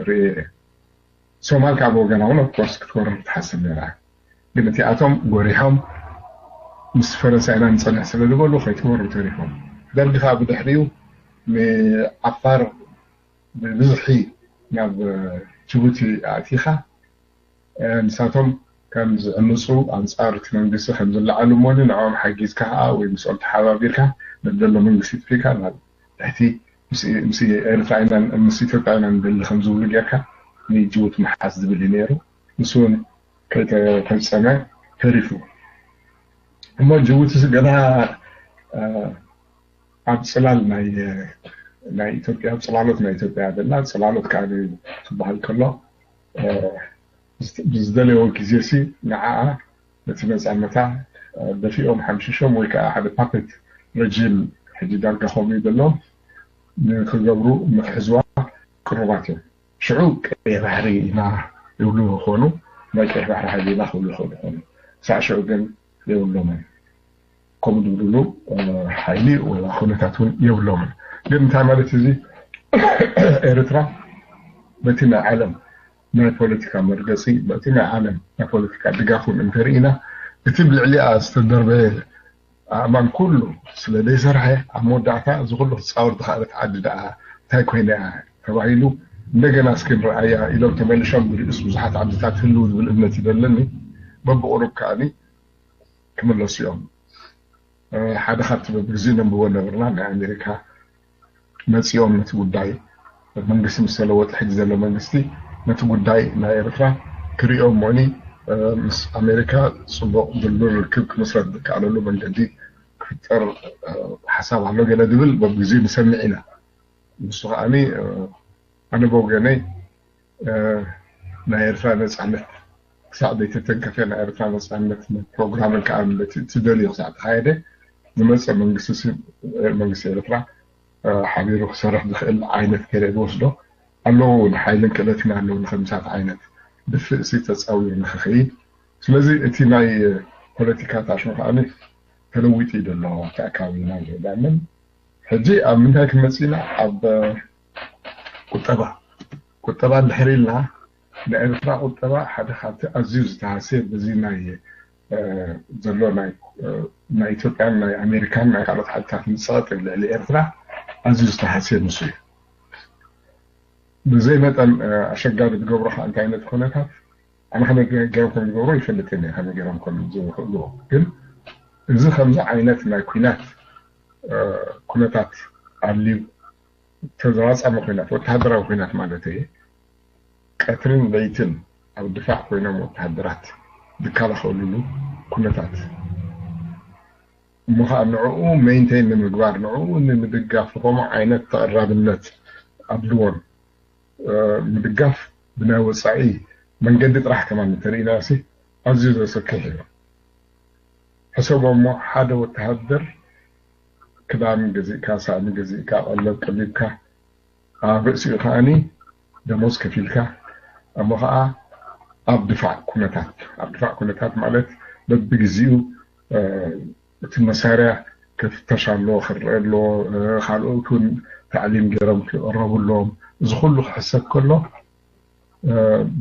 ርእየ። ሶማል ከዓ ብወገና እውን ኦፍኮርስ ክትወርር ትሓስብ ነይራ። ግን እቲኣቶም ጎሪሖም ምስ ፈረንሳ ኢና ንፀንሕ ስለ ዝበሉ ከይትወሩ ተሪፎም። ደርጊ ከዓ ብድሕሪኡ ንዓፋር ብብዝሒ ናብ ጅቡቲ ኣእቲኻ ንሳቶም ከም ዝዕምፁ ኣንፃር እቲ መንግስቲ ከም ዝለዓሉ እሞኒ ንዕኦም ሓጊዝካ ከዓ ወይ ምስኦም ተሓባቢርካ ነደሎ መንግስቲ ጥፊካ ናብ ትሕቲ ምስ ኤርትራ ኢና ምስ ኢትዮጵያ ኢና ንደሊ ከም ዝብሉ ጌርካ ንጅቡቲ ምሓዝ ዝብል እዩ ነይሩ። ንሱ እውን ከይተፈፀመ ተሪፉ። እሞ ጅቡቲ ገና ኣብ ፅላል ናይ ናይ ኢትዮጵያ ኣብ ፅላሎት ናይ ኢትዮጵያ ደላ ፅላሎት ከዓ ክበሃል ከሎ ብዝደለየዎ ግዜ ሲ ንዓኣ ነቲ ነፃነታ ደፊኦም ሓምሽሾም ወይ ከዓ ሓደ ፓፐት ረጅም ሕጂ ዳርጋ ከምኡ እዩ ዘሎ ንክገብሩ ንክሕዝዋ ቅሩባት እዮም። ሽዑ ቀይሕ ባሕሪ ኢና ይብሉ ይኾኑ ናይ ቀይሕ ባሕሪ ሓይሊ ኢና ክብሉ ይኽእሉ ይኾኑ። ሳዕ ሽዑ ግን የብሎምን። ከምኡ ዝብልሉ ሓይሊ ወላ ኩነታት እውን የብሎምን። ግን እንታይ ማለት እዚ ኤርትራ በቲ ናይ ዓለም ናይ ፖለቲካ መርገፂ በቲ ናይ ዓለም ናይ ፖለቲካ ድጋፍ እውን እንተርኢና እቲ ብልዕሊኣ ዝተደርበየ ኣእማን ኩሉ ስለ ዘይሰርሐ ኣብ መወዳእታ እዚ ኩሉ ክፃወር ዝኸኣለት ዓዲ ደኣ እንታይ ኮይና እያ ተባሂሉ እንደገና እስኪ ንረኣያ ኢሎም ተመልሾም ብርእስ ብዙሓት ዓድታት ህልው ዝብል እምነት እዩ ዘለኒ። በብቁሩብ ከዓኒ ክምለሱ እዮም። ሓደ ካብቲ በብግዜ ነንብቦ ነበርና ናይ ኣሜሪካ መፂኦም ነቲ ጉዳይ መንግስቲ ምስ ተለወጠ ሕጂ ዘሎ መንግስቲ ነቲ ጉዳይ ናይ ኤርትራ ክሪኦ እሞኒ ምስ ኣሜሪካ ፅቡቕ ድልዱል ርክብ ክምስረት ዝከኣለሉ መንገዲ ክፍጠር ሓሳብ ኣሎ ገለ ዝብል በብግዜኡ ንሰምዕ ኢና። ንሱ ከዓኒ ኣነ ብወገነይ ናይ ኤርትራ ነፃነት ክሳዕ ዘይተተንከፈ ናይ ኤርትራ ነፃነት ፕሮግራምን ከዓ በቲ ትደልዮ ክሳዕ ተካየደ ዝመፀ መንግስቲ መንግስቲ ኤርትራ ሓቢሩ ክሰርሕ ዝኽእል ዓይነት ገለ ዝወስዶ ኣለዎ እውን ሓይልን ክእለትን ኣለዎ ንከምሳት ዓይነት ድፍእሲ ተፃዊሩ ንክኽይድ ስለዚ እቲ ናይ ፖለቲካ ታሽሙ ከዓ ተለዊጡ እዩ ዘሎ ተኣካቢና ዝዳምን ሕጂ ኣብ ምንታይ ክመፅና ኣብ ቁጠባ ቁጠባ እንድሕር ኢልና ንኤርትራ ቁጠባ ሓደ ካብቲ ኣዝዩ ዝተሃስየ በዚ ናይ ዘሎ ናይ ኢትዮጵያን ናይ ኣሜሪካን ናይ ካልኦት ሓይልታት ምፅቐጥ ልዕሊ ኤርትራ ኣዝዩ ዝተሃስየ ንሱ እዩ። ብዘይ መጠን ኣሸጋሪ ዝገብሮ ከዓ እንታይ ዓይነት ኩነታት ኣነ ከመይ ገይሮም ከም ዝገብሮ ይፈልጥ እየ ከመይ ገይሮም ከም ዝኽእሉ ግን እዚ ከምዚ ዓይነት ናይ ኩናት ኩነታት ኣልዩ ተዘዋጻሚ ኩናት ወተሃደራዊ ኩናት ማለት እየ ቀትርን ለይትን ኣብ ድፋዕ ኮይኖም ወተሃደራት ዝከላኸሉሉ ኩነታት እሞ ከዓ ንዕኡ ሜንቴን ንምግባር ንዕኡ ንምድጋፍ ዝኾኑ ዓይነት ተቐራብነት ኣብልዎን ምድጋፍ ብናይ ወፃኢ መንገዲ ጥራሕ ከማን እንተርኢና ሲ ኣዝዩ ዘሰክሕ እዩ። ሕሰቦ እሞ ሓደ ወተሃደር ክዳን ገዚእካ፣ ሳእኒ ገዚእካ፣ ቀለብ ቀሊብካ፣ ኣብ ርእሲኡ ከዓኒ ደሞዝ ከፊልካ፣ እሞ ከዓ ኣብ ድፋዕ ኩነታት ኣብ ድፋዕ ኩነታት ማለት በብግዜኡ እቲ መሳርያ ክፍተሽ ኣሎ ክረአ ኣሎ ካልኦት እውን ታዕሊም ገይሮም ክቐረቡ ኣለዎም እዚ ኩሉ ክሕሰብ ከሎ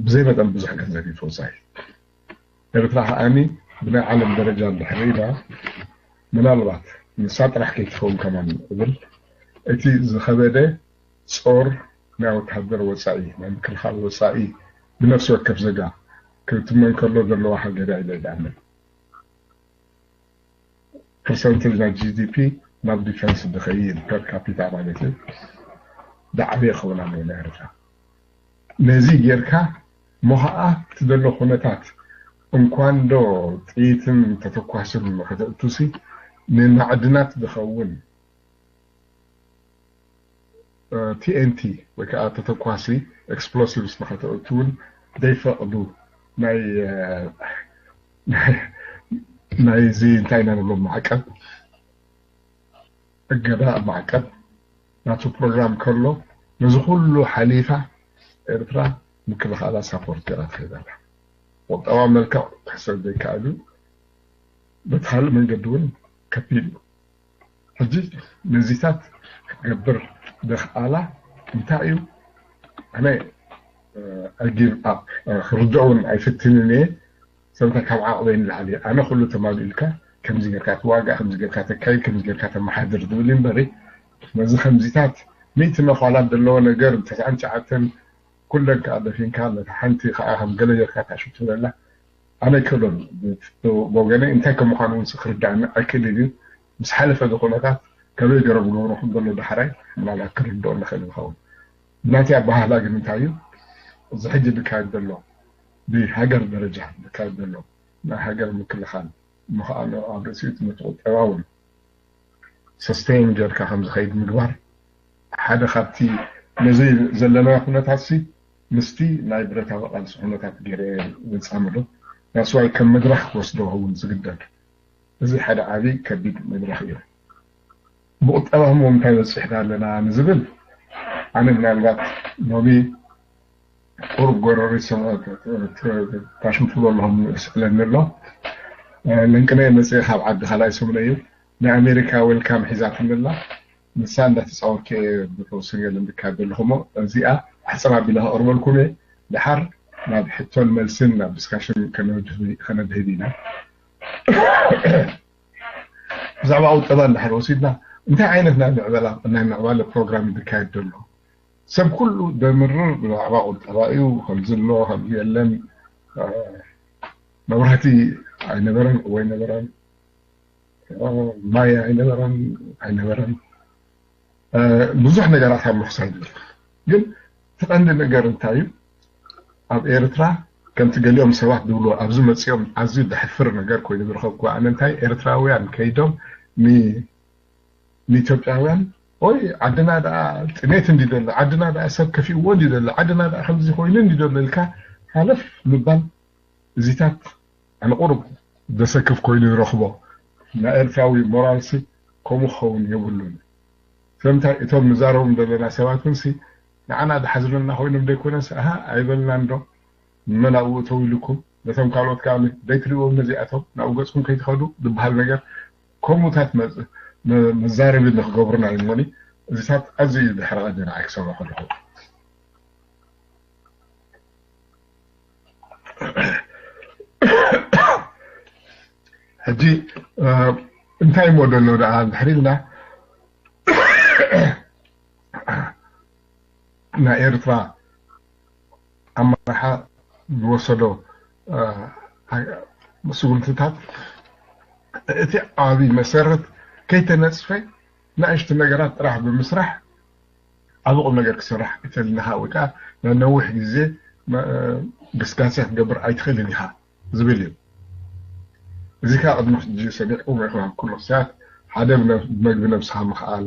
ብዘይ መጠን ብዙሕ ገንዘብ እዩ ተወፃኢ ኤርትራ ከዓኒ ብናይ ዓለም ደረጃ እንድሕር ኢና ምናልባት ንሳ ጥራሕ ከይትኸውን ከማን እብል እቲ ዝኸበደ ጾር ናይ ወተሃደር ወፃኢ ናይ ምክልኻል ወፃኢ ብነፍሲ ወከፍ ዘጋ ክትመን ከሎ ዘለዋ ሃገር እያ ኢለ ይኣምን። ፐርሰንቴጅ ናይ ጂ ዲ ፒ ናብ ዲፈንስ ዝኸይድ ፐር ካፒታ ማለት እዩ ዝዓበየ ክኸውን ኣለዎ ናይ ኤርትራ ነዚ ጌርካ እሞ ከዓ እቲ ዘሎ ኩነታት እንኳን ዶ ጥይትን ተተኳስን ከተእቱሲ ንማዕድናት ዝኸውን ቲ ኤን ቲ ወይ ከዓ ተተኳሲ ኤክስፕሎሲቭስ ንኸተእቱ እውን ዘይፈቕዱ ናይ ናይዚ እንታይ ኢና ንብሎ ማዕቀብ እገዳ ማዕቀብ ናቱ ፕሮግራም ከሎ ነዚ ኩሉ ሓሊፋ ኤርትራ ምክልኻላ ሳፖርት ገይራ ትኸይድ ኣላ። ቁጠባ መልክዕ ክሕሰብ ዘይከኣል እዩ። በቲ ካልእ መንገዲ እውን ከቢድ እዩ። ሕጂ ነዚታት ክትገብር ዘኽኣላ እንታይ እዩ? ኣነ I give up ክርድኦ እውን ኣይፍትንን እየ። ሰብታ ካብ ዓቕበይ ንላዕሊ ኣነ ኩሉ ተማሊኡልካ ከምዚ ጌርካ ትዋጋእ ከምዚ ጌርካ ተካይድ ከምዚ ጌርካ ተመሓድር ዝብል እምበሪ ነዚ ከምዚታት ሚእቲ መኳላት ዘለዎ ነገር ተስዓን ትሽዓተን ኩለን ከዓ ደፊንካ ነታ ሓንቲ ከዓ ከም ገለ ጌርካ ታሽቱ ዘላ ኣነ ኣይክእሎን ብወገነይ እንታይ ከም ምዃኑ እውን ክርዳእኒ ኣይክእልን እዩ ምስ ሓለፈ ዝኩነታት ከመይ ገይሮም ገብሮ ከም ዘሎ ዳሕራይ ምናልባት ክርድኦ ንኽእል ንኸውን ብናተይ ኣባሃህላ ግን እንታይ እዩ እዚ ሕጂ ዝካየድ ዘሎ ብሃገር ደረጃ ዝካየድ ዘሎ ናይ ሃገር ምክልኻል እሞ ከዓ ኣብ ርእሲኡ እቲ ነቲ ቁጠባ እውን ሰስቴን ጌርካ ከም ዝኸይድ ምግባር ሓደ ካብቲ ነዚ ዘለናዮ ኩነታት ሲ ምስቲ ናይ ብረታዊ ቃልሲ ኩነታት ገይረ ዘጻምዶ that's why ከም መድረኽ ክወስዶ ክኸውን ዝግደድ እዚ ሓደ ዓቢ ከቢድ መድረኽ እዩ። ብቁጠባ እሞ እንታይ በፂሕና ኣለና ንዝብል ኣነ ምናልባት ሎሚ ቁሩብ ጎረሪ ታሽምፍሎ ኣለኹም ስእለኒ ኣሎ። ለንቅነ መፅእ ካብ ዓዲ ካልኣይ ሰሙነ እዩ ናይ ኣሜሪካ ዌልካም ሒዛትኒ ኣላ። ንሳ እንዳተፃወትኩ እየ ብተወሰነ ገለ እንድካየድ ዘለኹ እሞ እዚኣ ኣሕፅር ኣቢለ ከቕርበልኩም እየ። ድሓር ናብ ሕቶን መልስን ናብ ዲስካሽን ከነድህብ ኢና። ብዛዕባ ቁጠባ እንድሕር ወሲድና እንታይ ዓይነት ናይ ምዕባለ ፕሮግራም እዩ ዝካየድ ዘሎ? ሰብ ኩሉ ደምርር ብዛዕባ ቁጠባ እዩ ከምዚ ኣሎ ከምዚ የለን መብራህቲ ኣይነበረን እወ ኣይነበረን ማይ ኣይነበረን ኣይነበረን ብዙሕ ነገራት ኣሎ ክሳብ ግን እቲ ቀንዲ ነገር እንታይ እዩ? ኣብ ኤርትራ ከምቲ ገሊኦም ሰባት ዝብሉ ኣብዚ መጺኦም ኣዝዩ ዘሕፍር ነገር ኮይኑ ዝረኸብኩ ኣነ እንታይ ኤርትራውያን ከይዶም ን- ንኢትዮጵያውያን ኦይ ዓድና ደኣ ጥሜት እንዲ ዘሎ ዓድና ደኣ ሰብ ከፊእዎ እንዲ ዘሎ ዓድና ደኣ ከምዚ ኮይኑ እንዲ ዘሎ ኢልካ ሓለፍ ምባል እዚታት ኣነ ቁሩብ ዘሰክፍ ኮይኑ ይረኽቦ። ናይ ኤርትራዊ ሞራልሲ ከምኡ ክኸውን የብሉን። ስለምንታይ እቶም ንዛረቦም ዘለና ሰባት እውንሲ ንዓና ዝሓዝኑልና ኮይኖም ዘይኮነስ ኣሃ ኣይበልናን ዶ መን ኣብኡ እተው ኢሉኩም ነቶም ካልኦት ከዓ ዘይትሪእዎም ነዚኣቶም ናብኡ ገፅኩም ከይትኸዱ ዝበሃል ነገር ከምኡታት መ- መ- መዛረቢ ንክገብሩና እዩ እሞኒ እዚታት ኣዝዩ እዩ ድሕሪ ቀንዲ ንዓይ ክሰምዖ ከለኹ ሕጂ እንታይ ሞደሎ ደኣ እንድሕር ኢልና ናይ ኤርትራ ኣመራርሓ ዝወሰዶ ስጉምትታት እቲ ዓቢ መሰረት ከይተነፅፈ ንእሽቲ ነገራት ጥራሕ ብምስራሕ ዓቢ ቁም ነገር ክስራሕ እተልናኻ ወይ ከዓ ናይ ነዊሕ ግዜ ግስጋሴ ክትገብር ኣይትኽእልን ኢኻ ዝብል እዩ። እዚ ከዓ ቅድሚ ሕጂ ሰሚዕኩም ኢኹም ኣብ ኩሉ ክስያት ሓደ ብመግቢ ነብስኻ ምኽኣል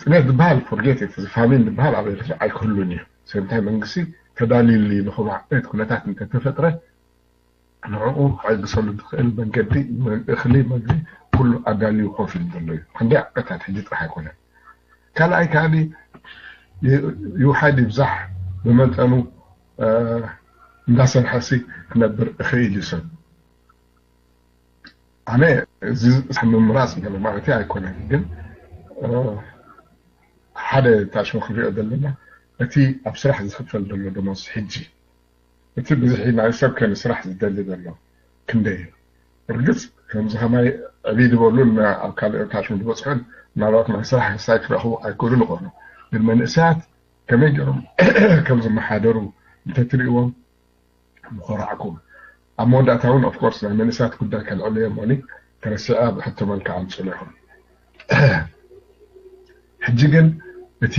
ጥሜት ዝበሃል ፎርጌት እቲ ፋሚን ዝበሃል ኣብ ኤርትራ ኣይክህሉን እዩ። ስለምንታይ መንግስቲ ተዳልዩሉ እዩ ንኹምዓት ኩነታት እንተተፈጥረ ንዕኡ ክዕግሰሉ ዝኽእል መንገዲ እኽሊ መግቢ ኩሉ ኣዳልዩ ኮፍ ኢሉ ዘሎ እዩ። ክንደይ ዓመታት ሕጂ ጥራሕ ኣይኮነን። ካልኣይ ከኣኒ ይውሓድ ይብዛሕ ብመጠኑ እንዳሰርሐሲ ክነብር እኽእል እዩ ሰብ ኣነ እዚ ምምራፅ ገለ ማለት ኣይኮነን ግን ሓደ ታሽሙ ክንሪኦ ዘለና እቲ ኣብ ስራሕ ዝኽፈል ዘሎ ደሞዝ ሕጂ እቲ ብዝሒ ናይ ሰብ ከ ንስራሕ ዝደሊ ዘሎ ክንደይ እዩ? እርግፅ ከምዚ ከማይ ዕብይ ዝበሉን ኣብ ካልእ ታሽሙ ዝበፅሑን ምናልባት ናይ ስራሕ ክሳይ ክረኽቡ ኣይክእሉን ይኾኑ ግን መንእሰያት ከመይ ገይሮም ከም ዝመሓደሩ እንተትሪእዎም ምኾራዕኩም ኣብ መወዳእታ እውን ኦፍኮርስ ናይ መንእሰያት ጉዳይ ከልዕሉ እዮም ሞኒ ተረሲዐ ብሕቶ መልክዕ ኣምፅሉ ይኹን ሕጂ ግን እቲ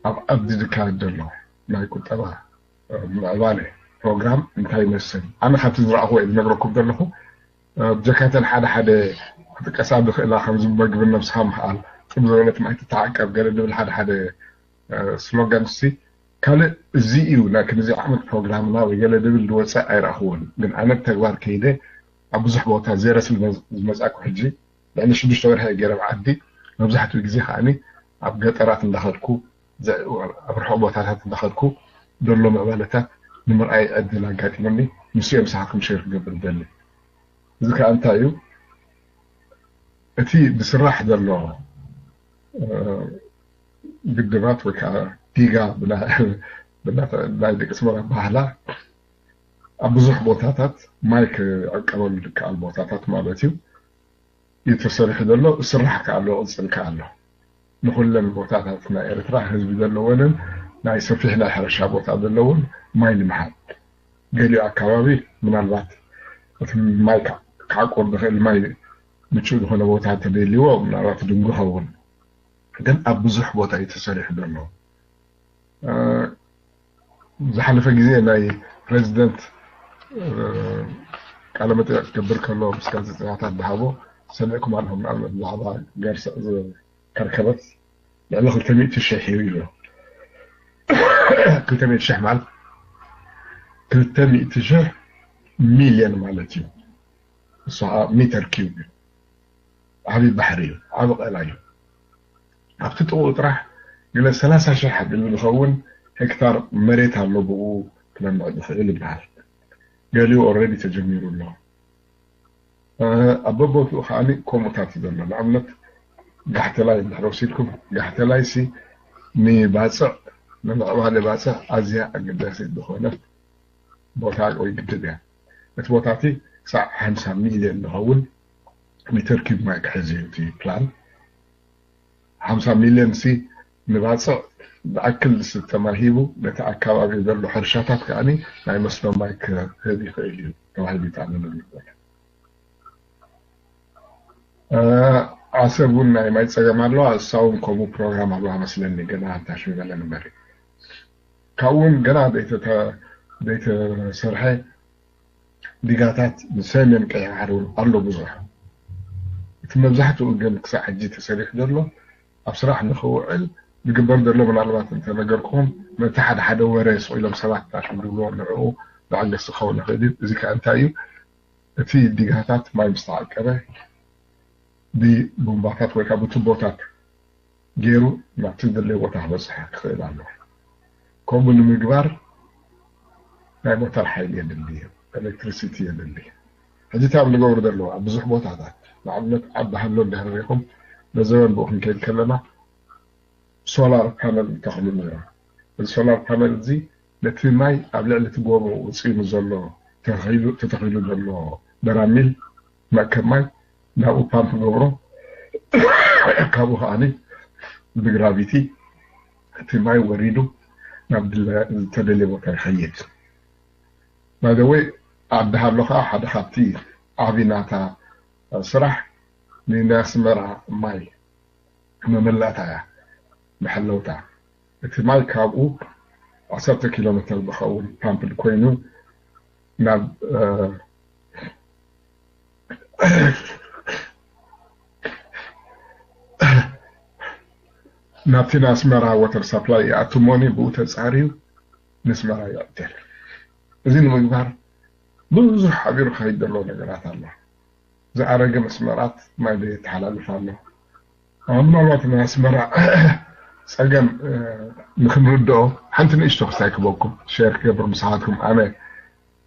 ኣብ ዓዲ ዝካየድ ዘሎ ናይ ቁጠባ ምዕባለ ፕሮግራም እንታይ ይመስል ኣነ ካብቲ ዝረኣኹዎ እየ ዝነግረኩም ዘለኹ ብጀካተን ሓደ ሓደ ክጥቀሳ ዝኽእላ ከምዚ መግቢ ነብስኻ ምኽኣል ጥብ ዝበለት ማይ ትተዓቀብ ገለ ዝብል ሓደ ሓደ ስሎጋን ሲ ካልእ እዚ እዩ ናይ ክንዚ ዓመት ፕሮግራምና ወይ ገለ ዝብል ዝወፀ ኣይረኣኽዎን ግን ኣነ ብተግባር ከይደ ኣብ ብዙሕ ቦታ ዜረ ስለ ዝመፃኩ ሕጂ ልዕሊ ሽዱሽተ ወርሒ ገይረ ኣብ ዓዲ መብዛሕትኡ ግዜ ከዓኒ ኣብ ገጠራት እንዳኸድኩ ኣብ ርሑቕ ቦታታት እንዳኸድኩ ዘሎ ምዕባለታት ንምርኣይ ዕድል ኣጋጢሙኒ ንሱ እዮም ሰሓኩም ሸር ክገብር ደሊ እዚ ከዓ እንታይ እዩ እቲ ዝስራሕ ዘሎ ግድባት ወይ ከዓ ዲጋ ናይ ደቂ ስመራ ባህላ ኣብ ብዙሕ ቦታታት ማይ ክዕቀበሉ ዝከኣል ቦታታት ማለት እዩ እዩ ተሰሪሑ ዘሎ ስራሕ ከዓ ኣሎ ቅፅል ከዓ ኣሎ ንኩለን ቦታታት ናይ ኤርትራ ህዝቢ ዘለወንን ናይ ሰፊሕ ናይ ሕርሻ ቦታ ዘለውን ማይ ንምሃብ ገሊኡ ኣካባቢ ምናልባት እቲ ማይ ክዓቆር ዝኽእል ማይ ምቹእ ዝኾነ ቦታ ተደልይዎ ምናልባት ድንጉ ኸውን ግን ኣብ ብዙሕ ቦታ እዩ ተሰሪሑ ዘሎ ዝሓለፈ ግዜ ናይ ፕሬዚደንት ቃለ መጠየቅ ክገብር ከሎ ምስ ጋዜጠኛታት ዝሃቦ ሰሚዕኩም ኣለኹም ንኣብነት ብዛዕባ ገርሰ ከርከበት ልዕሊ ክልተ ሚእቲ ሽሕ እዩ ይብሎ ክልተ ሚእቲ ሽሕ ማለት ክልተ ሚእቲ ሽሕ ሚልዮን ማለት እዩ እሱ ከዓ ሚተር ኪዩብ እዩ ዓብዪ ባሕሪ እዩ ዓብዪ ቀላ እዩ ኣብቲ ጥቕኡ ጥራሕ ገለ ሰላሳ ሽሕ ሓቢሉ ዝኸውን ሄክታር መሬት ኣሎ ብኡ ክለምዕ ዝኽእል ይበሃል ገሊኡ ኦረዲ ተጀሚሩ ኣሎ ኣብ በቦትኡ ከዓ ከምኡታት እዩ ዘሎ ንኣብነት ጋሕተላይ እንድሕር ወሲድኩም ጋሕተላይ ሲ ንባፅዕ ንምዕባለ ባፅዕ ኣዝያ ኣገዳሲት ዝኾነት ቦታ ወይ ግድብ እያ እቲ ቦታ እቲ ክሳዕ ሓምሳ ሚልዮን ዝኸውን ሜተር ኪዩብ ማይ ክሕዝ እዩ እቲ ፕላን ሓምሳ ሚልዮን ሲ ንባፅዕ ዝኣክል ዝስተ ማይ ሂቡ ነቲ ኣካባቢ ዘሎ ሕርሻታት ከዓ ናይ መስኖ ማይ ክህብ ይኽእል እዩ ተባሂሉ ይጠኣመነሉ ዘሎ ዓሰብ እውን ናይ ማይ ፀገም ኣለዋ። እሳ እውን ከምኡ ፕሮግራም ኣለዋ መስለኒ፣ ገና ኣንታሽ ይበለን እምበር ካብኡ እውን ገና ዘይተሰርሐ ዲጋታት ንሰሜን ቀይሕ ባሕሪ እውን ኣሎ ብዙሕ። እቲ መብዛሕትኡ ግን ክሳዕ ሕጂ ተሰሪሑ ዘሎ ኣብ ስራሕ ንኽውዕል ዝግበር ዘሎ፣ ምናልባት እንተነገርኩኹም ነቲ ሓደ ሓደ ወረ ስቕ ኢሎም ሰባት ኣሽም ዝብልዎ ንዕኡ መዐገሲ ክኸውን ይኽእል እዩ። እዚ ከኣ እንታይ እዩ? እቲ ዲጋታት ማይ ምስ ተዓቀበ ብቡምባታት ወይ ከዓ ብቱቦታት ገይሩ ናብቲ ዝድለየ ቦታ ክበፅሕ ክኽእል ኣለዎ። ከምኡ ንምግባር ናይ ሞተር ሓይሊ የድሊ፣ ኤሌክትሪሲቲ የድሊ። ሕጂ እንታይ እዮም ዝገብሩ ዘለዉ ኣብ ብዙሕ ቦታታት፣ ንኣብነት ዓዲ ሃሎ እንድሕር ሪኢኹም፣ ነዘበን ብኡ ክንከይድ ከለና ሶላር ፓነል ይተኽሉ ነይሮም። እዚ ሶላር ፓነል እዚ ነቲ ማይ ኣብ ልዕሊ እቲ ጎቦ ውፅኡ ንዘሎ ተተኺሉ ዘሎ በራሚል መእከብ ማይ ናብኡ ፓምፕ ገብሮ፣ ካብኡ ከዓኒ ብግራቪቲ እቲ ማይ ወሪዱ ናብ ዝተደልየ ቦታ ይኸይድ። ባይደወይ ዓዲ ሃሎ ከዓ ሓደ ካብቲ ዓቢ ናታ ስራሕ ንናይ ኣስመራ ማይ መመላእታ እያ፣ መሐለውታ። እቲ ማይ ካብኡ ዓሰርተ ኪሎ ሜተር ዝኸውን ፓምፕድ ኮይኑ ናብ ናብቲ ናይ ኣስመራ ወተር ሳፕላይ ይኣቱ እሞኒ ብኡ ተፃርዩ ንስመራ ይዕደል። እዚ ንምግባር ብዙሕ ሓቢሩ ክኸይድ ዘለዎ ነገራት ኣሎ። ዝኣረገ መስመራት ማይ ዘይተሓላልፍ ኣሎ። ምናልባት ናይ ኣስመራ ፀገም ንክንርድኦ ሓንቲ ንእሽቶ ክስታይ ክበኩም ሸር ክገብር ምሳኻትኩም። ኣነ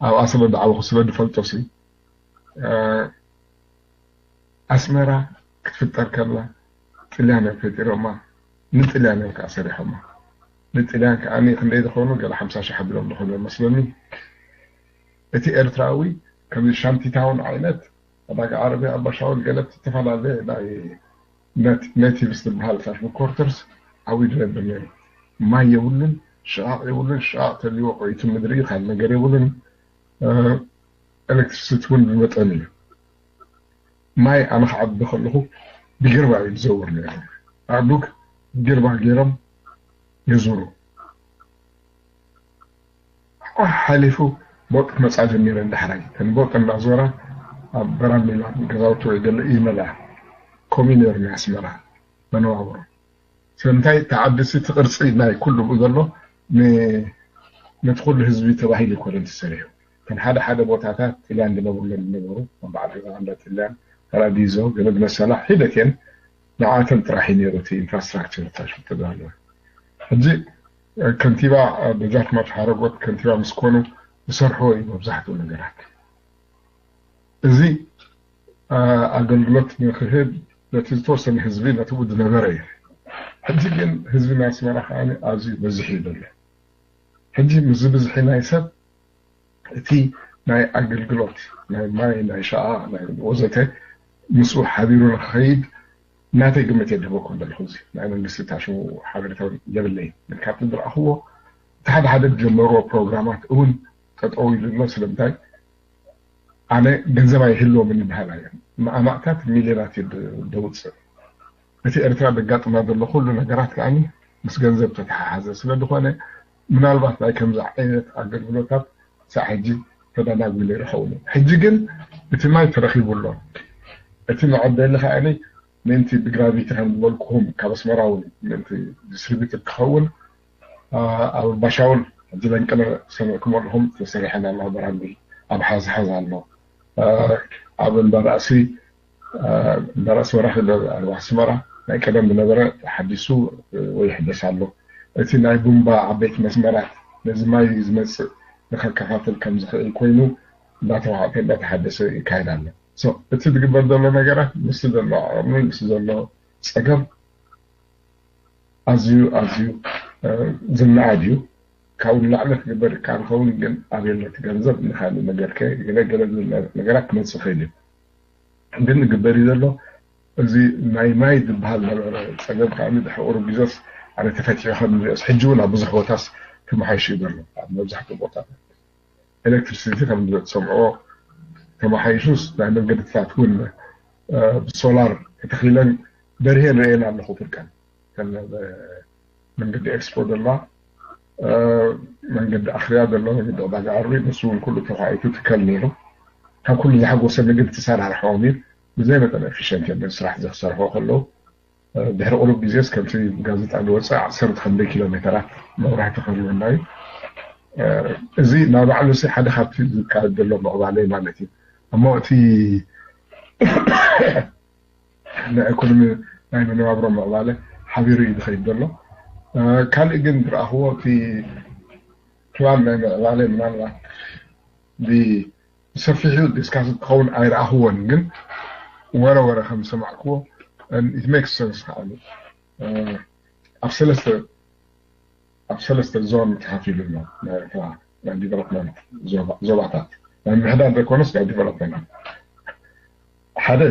ኣብ ኣሰበ ዝዓበኹ ስለ ዝፈልጦ ሲ ኣስመራ ክትፍጠር ከላ ጥልያን እዮም ፈጢሮማ፣ ንጥልያን እዮም ከዓ ሰሪሖማ። ንጥልያን ከዓ ክንደይ ዝኾኑ ገለ ሓምሳ ሺሕ ኣቢሎም ዝኾኑ መስለኒ። እቲ ኤርትራዊ ከምዚ ሻንቲታውን ዓይነት ዕዳጋ ዓረብያ ኣባሻውል ገለ ዝተፈላለየ ናይ ኔቲቭስ ዝበሃል ፋሽን ኮርተርስ ዓብዩ ዝነብር ነይሩ። ማይ የብሉን፣ ሽቓቕ የብሉን፣ ሽቓቕ ተልዎ ቆይቱ ምድሪ እዩ፣ ካልእ ነገር የብሉን። ኤሌክትሪሲቲ እውን ብመጠን እዩ። ማይ ኣነ ክዓቢ ከለኹ ብገርባ እዩ ዝዘውር ነይሩ። ኣእዱግ ገርባ ገይሮም የዙሩ። ሓሊፉ ቦጥ ክመፃ ጀሚረን ዳሕራይ እተን ቦጥ እናዞራ ኣብ በራሚላ ገዛውቲ ወይ ገለ ይመልኣ። ከምኡ ነይሩ ናይ ኣስመራ መነባብሮ። ስለምንታይ እቲ ዓዲ እቲ ቅርፂ ናይ ኩሉ ብኡ ዘሎ ነቲ ኩሉ ህዝቢ ተባሂሉ ይኮነን ተሰሪሑ። እተን ሓደ ሓደ ቦታታት ጥልያን ዝነብሩለን ዝነበሩ በዓል ገዛ እንዳ ጥልያን ፓራዲዞ ገለ ዝመሰላ ሒደት እየን። ንዓተን ጥራሕ እዩ ነይሩ እቲ ኢንፍራስትራክቸር ታሽሙ ተዳለወ። ሕጂ ከንቲባ ደጃች ማች ሓረጎት ከንቲባ ምስ ኮኑ ዝሰርሕዎ እዩ መብዛሕትኡ ነገራት። እዚ ኣገልግሎት ንክህብ ነቲ ዝተወሰነ ህዝቢ ነቲ ዝነበረ እዩ። ሕጂ ግን ህዝቢ ናይ ኣስመራ ከዓ ኣዝዩ በዚሑ እዩ ዘሎ። ሕጂ ምስዚ ብዝሒ ናይ ሰብ እቲ ናይ ኣገልግሎት ናይ ማይ ናይ ሸቓቕ ናይ ወዘተ ምስኡ ሓቢሩ ንክኸይድ ናተይ ግምት እየ ዝህበኩም ዘለኹ። እዚ ናይ መንግስቲ ታሽሙ ሓበሬታ እውን የብለይን፣ ግን ካብቲ ዝረኣኽዎ እቲ ሓደ ሓደ ዝጀመርዎ ፕሮግራማት እውን ጠጠው ኢሉ ኣሎ። ስለምንታይ ኣነ ገንዘብ ኣይህልዎም እንበሃል ኣዮም። ማእማእታት ሚልዮናት እዩ ደ- ደውፅእ። እቲ ኤርትራ ደጋጥማ ዘሎ ኩሉ ነገራት ከዓኒ ምስ ገንዘብ ተተሓሓዘ ስለ ዝኾነ ምናልባት ናይ ከምዚ ዓይነት ኣገልግሎታት ሳዕ ሕጂ ተዳናጉ ይኸውን። ሕጂ ግን እቲ ማይ ተረኺቡ ኣሎ። እቲ መዐደሊ ከዓኒ ምእንቲ ብግራቪቲ ከም ዝበልኩኹም ካብ ኣስመራ እውን ምእንቲ ዲስትሪቢዩትድ ክኸውን ኣብ ባሻውል ሕጂ ለንቅነ ሰሚዕኩም ኣለኹም ተሰሪሐን ኣለኹ በራሚ ኣብ ሓዝ ሓዝ ኣሎ ኣብ እንዳ ራእሲ እንዳ ራእሲ ወራኺ ኣብ ኣስመራ ናይ ቀደም ዝነበረ ሓዲሱ ወይ ይሕደስ ኣሎ። እቲ ናይ ቡምባ ዓበይቲ መስመራት ነዚ ማይ ዝመፅእ ንከከፋፍል ከም ዝኽእል ኮይኑ እንዳተዋዕተ እንዳተሓደሰ ይካየድ ኣሎ። እቲ ዝግበር ዘሎ ነገራት ምስ ዘሎ ዓቕሚ ምስ ዘሎ ፀገም ኣዝዩ ኣዝዩ ዝነኣድ እዩ። ካብኡ ንላዕሊ ክግበር ይከኣል ኸውን ግን ኣበየሎ እቲ ገንዘብ ንካልእ ነገር ከ ገለገለ ዝብል ነገራት ክመፅእ ይኽእል እዩ። ግን ዝግበር እዩ ዘሎ እዚ ናይ ማይ ዝበሃል ነበረ ፀገም ከዓ ድሕሪ ቁሩብ ግዜስ ኣነ ተፈቲሑ ከም ንሪኦስ ሕጂ እውን ኣብ ብዙሕ ቦታስ ተመሓይሹ እዩ ዘሎ ኣብ መብዛሕትኡ ቦታታት ኤሌክትሪሲቲ ከም ዝሰምዕዎ ተመሓይሹስ ናይ መንገድታት እውን ብሶላር ተኺለን በርሄን ርእየን ኣለኹ ፍርቀን። ከን መንገዲ ኤክስፖ ደላ መንገዲ ኣኽርያ ዘሎ መንገዲ ዕዳጋ ዓርቢ ንሱ እውን ኩሉ ተኻኢቱ ትከል ነይሩ። ካብ ኩሉ ዝሓጎሰኒ ግን እቲ ሰራርሖም እዩ። ብዘይ መጠን ኤፊሽንት እዮም ስራሕ ዘክሰርሖ ከለዉ ድሕሪ ቁሩብ ግዜስ ከምቲ ጋዜጣ ዝወፀ ዓሰርተ ክንደይ ኪሎ ሜተራት መብራህቲ ከሪበና እዩ። እዚ ናብ ባዕሉ ሲ ሓደ ካብቲ ዝካየድ ዘሎ ምዕባለ ማለት እዩ። እሞ እቲ ናይ ኢኮኖሚ ናይ መነባብሮ ምዕባለ ሓቢሩ እዩ ዝኸይድ ዘሎ። ካልእ ግን ዝረኣኽዎ እቲ ፕላን ናይ ምዕባለ ምናልባት ብሰፊሑ ዲስካስ ክኸውን ኣይረኣኽዎን፣ ግን ወረ ወረ ከም ዝሰማዕክዎ it makes sense ከዓ ኣብ ሰለስተ ኣብ ሰለስተ ዞን ተኸፊሉ ኣሎ። ናይ ዲቨሎፕመንት ዞባታት ናይ ምሕዳር ዘይኮነስ ናይ ዲቨሎፕመንት ሓደ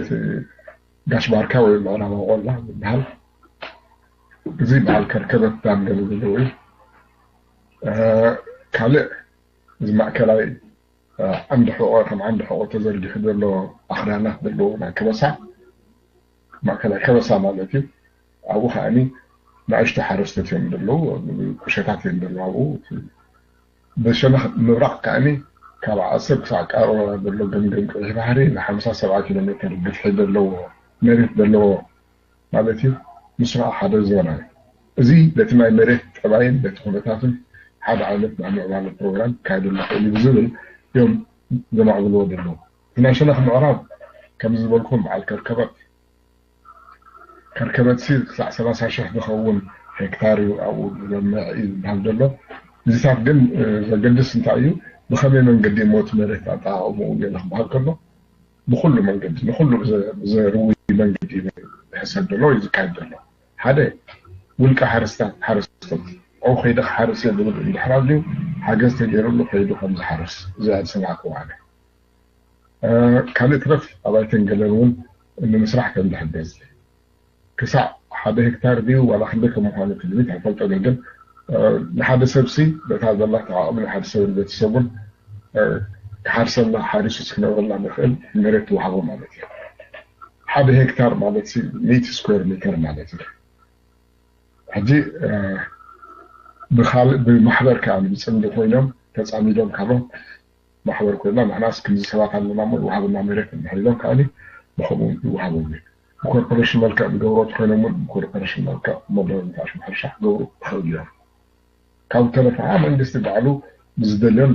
ጋሽ ባርካ ወይ ምዕራብ ቆላ ዝበሃል እዚ በዓል ከርከበት ዳም ገለ ዘለዎ እዩ። ካልእ እዚ ማእከላይ ዓንዲ ሕቆ ከም ዓንዲ ሕቆ ተዘርጊሑ ዘሎ ኣኽራናት ዘለዎ ናይ ከበሳ ማእከላይ ከበሳ ማለት እዩ። ኣብኡ ከዓኒ ንኣሽቱ ሓረስቶት እዮም ዘለዉ፣ ቁሸታት እዮም ዘለዉ ኣብኡ። በሸነኽ ምብራቕ ከዓኒ ካብ ዓሰብ ክሳዕ ቃሮ ዘሎ ገምገም ቀይሕ ባሕሪ ንሓምሳ ሰብዓ ኪሎ ሜተር ግፍሒ ዘለዎ መሬት ዘለዎ ማለት እዩ። ንሱ ከዓ ሓደ ዞና እዩ። እዚ በቲ ናይ መሬት ጠባይን በቲ ኩነታትን ሓደ ዓይነት ናይ ምዕባለ ፕሮግራም ክካየደሉ ይኽእል እዩ ብዝብል እዮም ዘማዕብልዎ ዘለዉ። እቲ ናይ ሸነኽ ምዕራብ ከምዚ ዝበልኩም በዓል ከርከበት ከርከበትሲ ክሳዕ ሰላሳ ሽሕ ዝኸውን ሄክታር እዩ ኣብኡ ዝለምዕ እዩ ዝበሃል ዘሎ። እዚታት ግን ዘገድስ እንታይ እዩ? ብኸመይ መንገዲ ሞት መሬት ኣጠቃቕምኡ ገለ ክበሃል ከሎ ብኩሉ መንገዲ ንኩሉ ብዘርዊ መንገዲ ዝሕሰብ ዘሎ ወይ ዝካየድ ዘሎ ሓደ ውልቀ ሓረስታት ሓረስቶት ኣብኡ ከይደ ክሓርስ እየ ዝብል እንድሕር ኣልዩ ሓገዝ ተገይሩሉ ከይዱ ከም ዝሓርስ እዚኣ ዝሰማዕክዎ ኣነ። ካልእ ትረፍ ኣባይተን ገለን እውን ንምስራሕ ከም ዝሕገዝ ክሳዕ ሓደ ሄክታር ድዩ ዋላ ክንደይ ከም ምዃኑ ትልሚት ኣይፈልጦን እየ፣ ግን ንሓደ ሰብሲ በታ ዘላ ተዓቕሚ ንሓደ ሰብን ቤተሰቡን ክሓርሰላ ሓሪሱስ ክነብረላ ንኽእል መሬት ትወሃቦ ማለት እዩ። ሓደ ሄክታር ማለት ሚእቲ ስኩዌር ሜተር ማለት እዩ። ሕጂ ብካልእ ብማሕበር ከዓ ብፅምዲ ኮይኖም ተፃሚዶም ካልኦት ማሕበር ኮይና ንሕናስ ክንዚ ሰባት ኣለና እሞ ይወሃበና መሬት እንድሕር ኢሎም ከዓኒ ብከምኡ ይወሃቦም እዩ። ብኮርፖሬሽን መልክዕ ዝገብሮ እንተኮይኖም እውን ብኮርፖሬሽን መልክዕ መበረታሽ ሕርሻ ክገብሩ ይኽእሉ እዮም። ካብ ተረፈ ከዓ መንግስቲ ባዕሉ ብዝደልዮን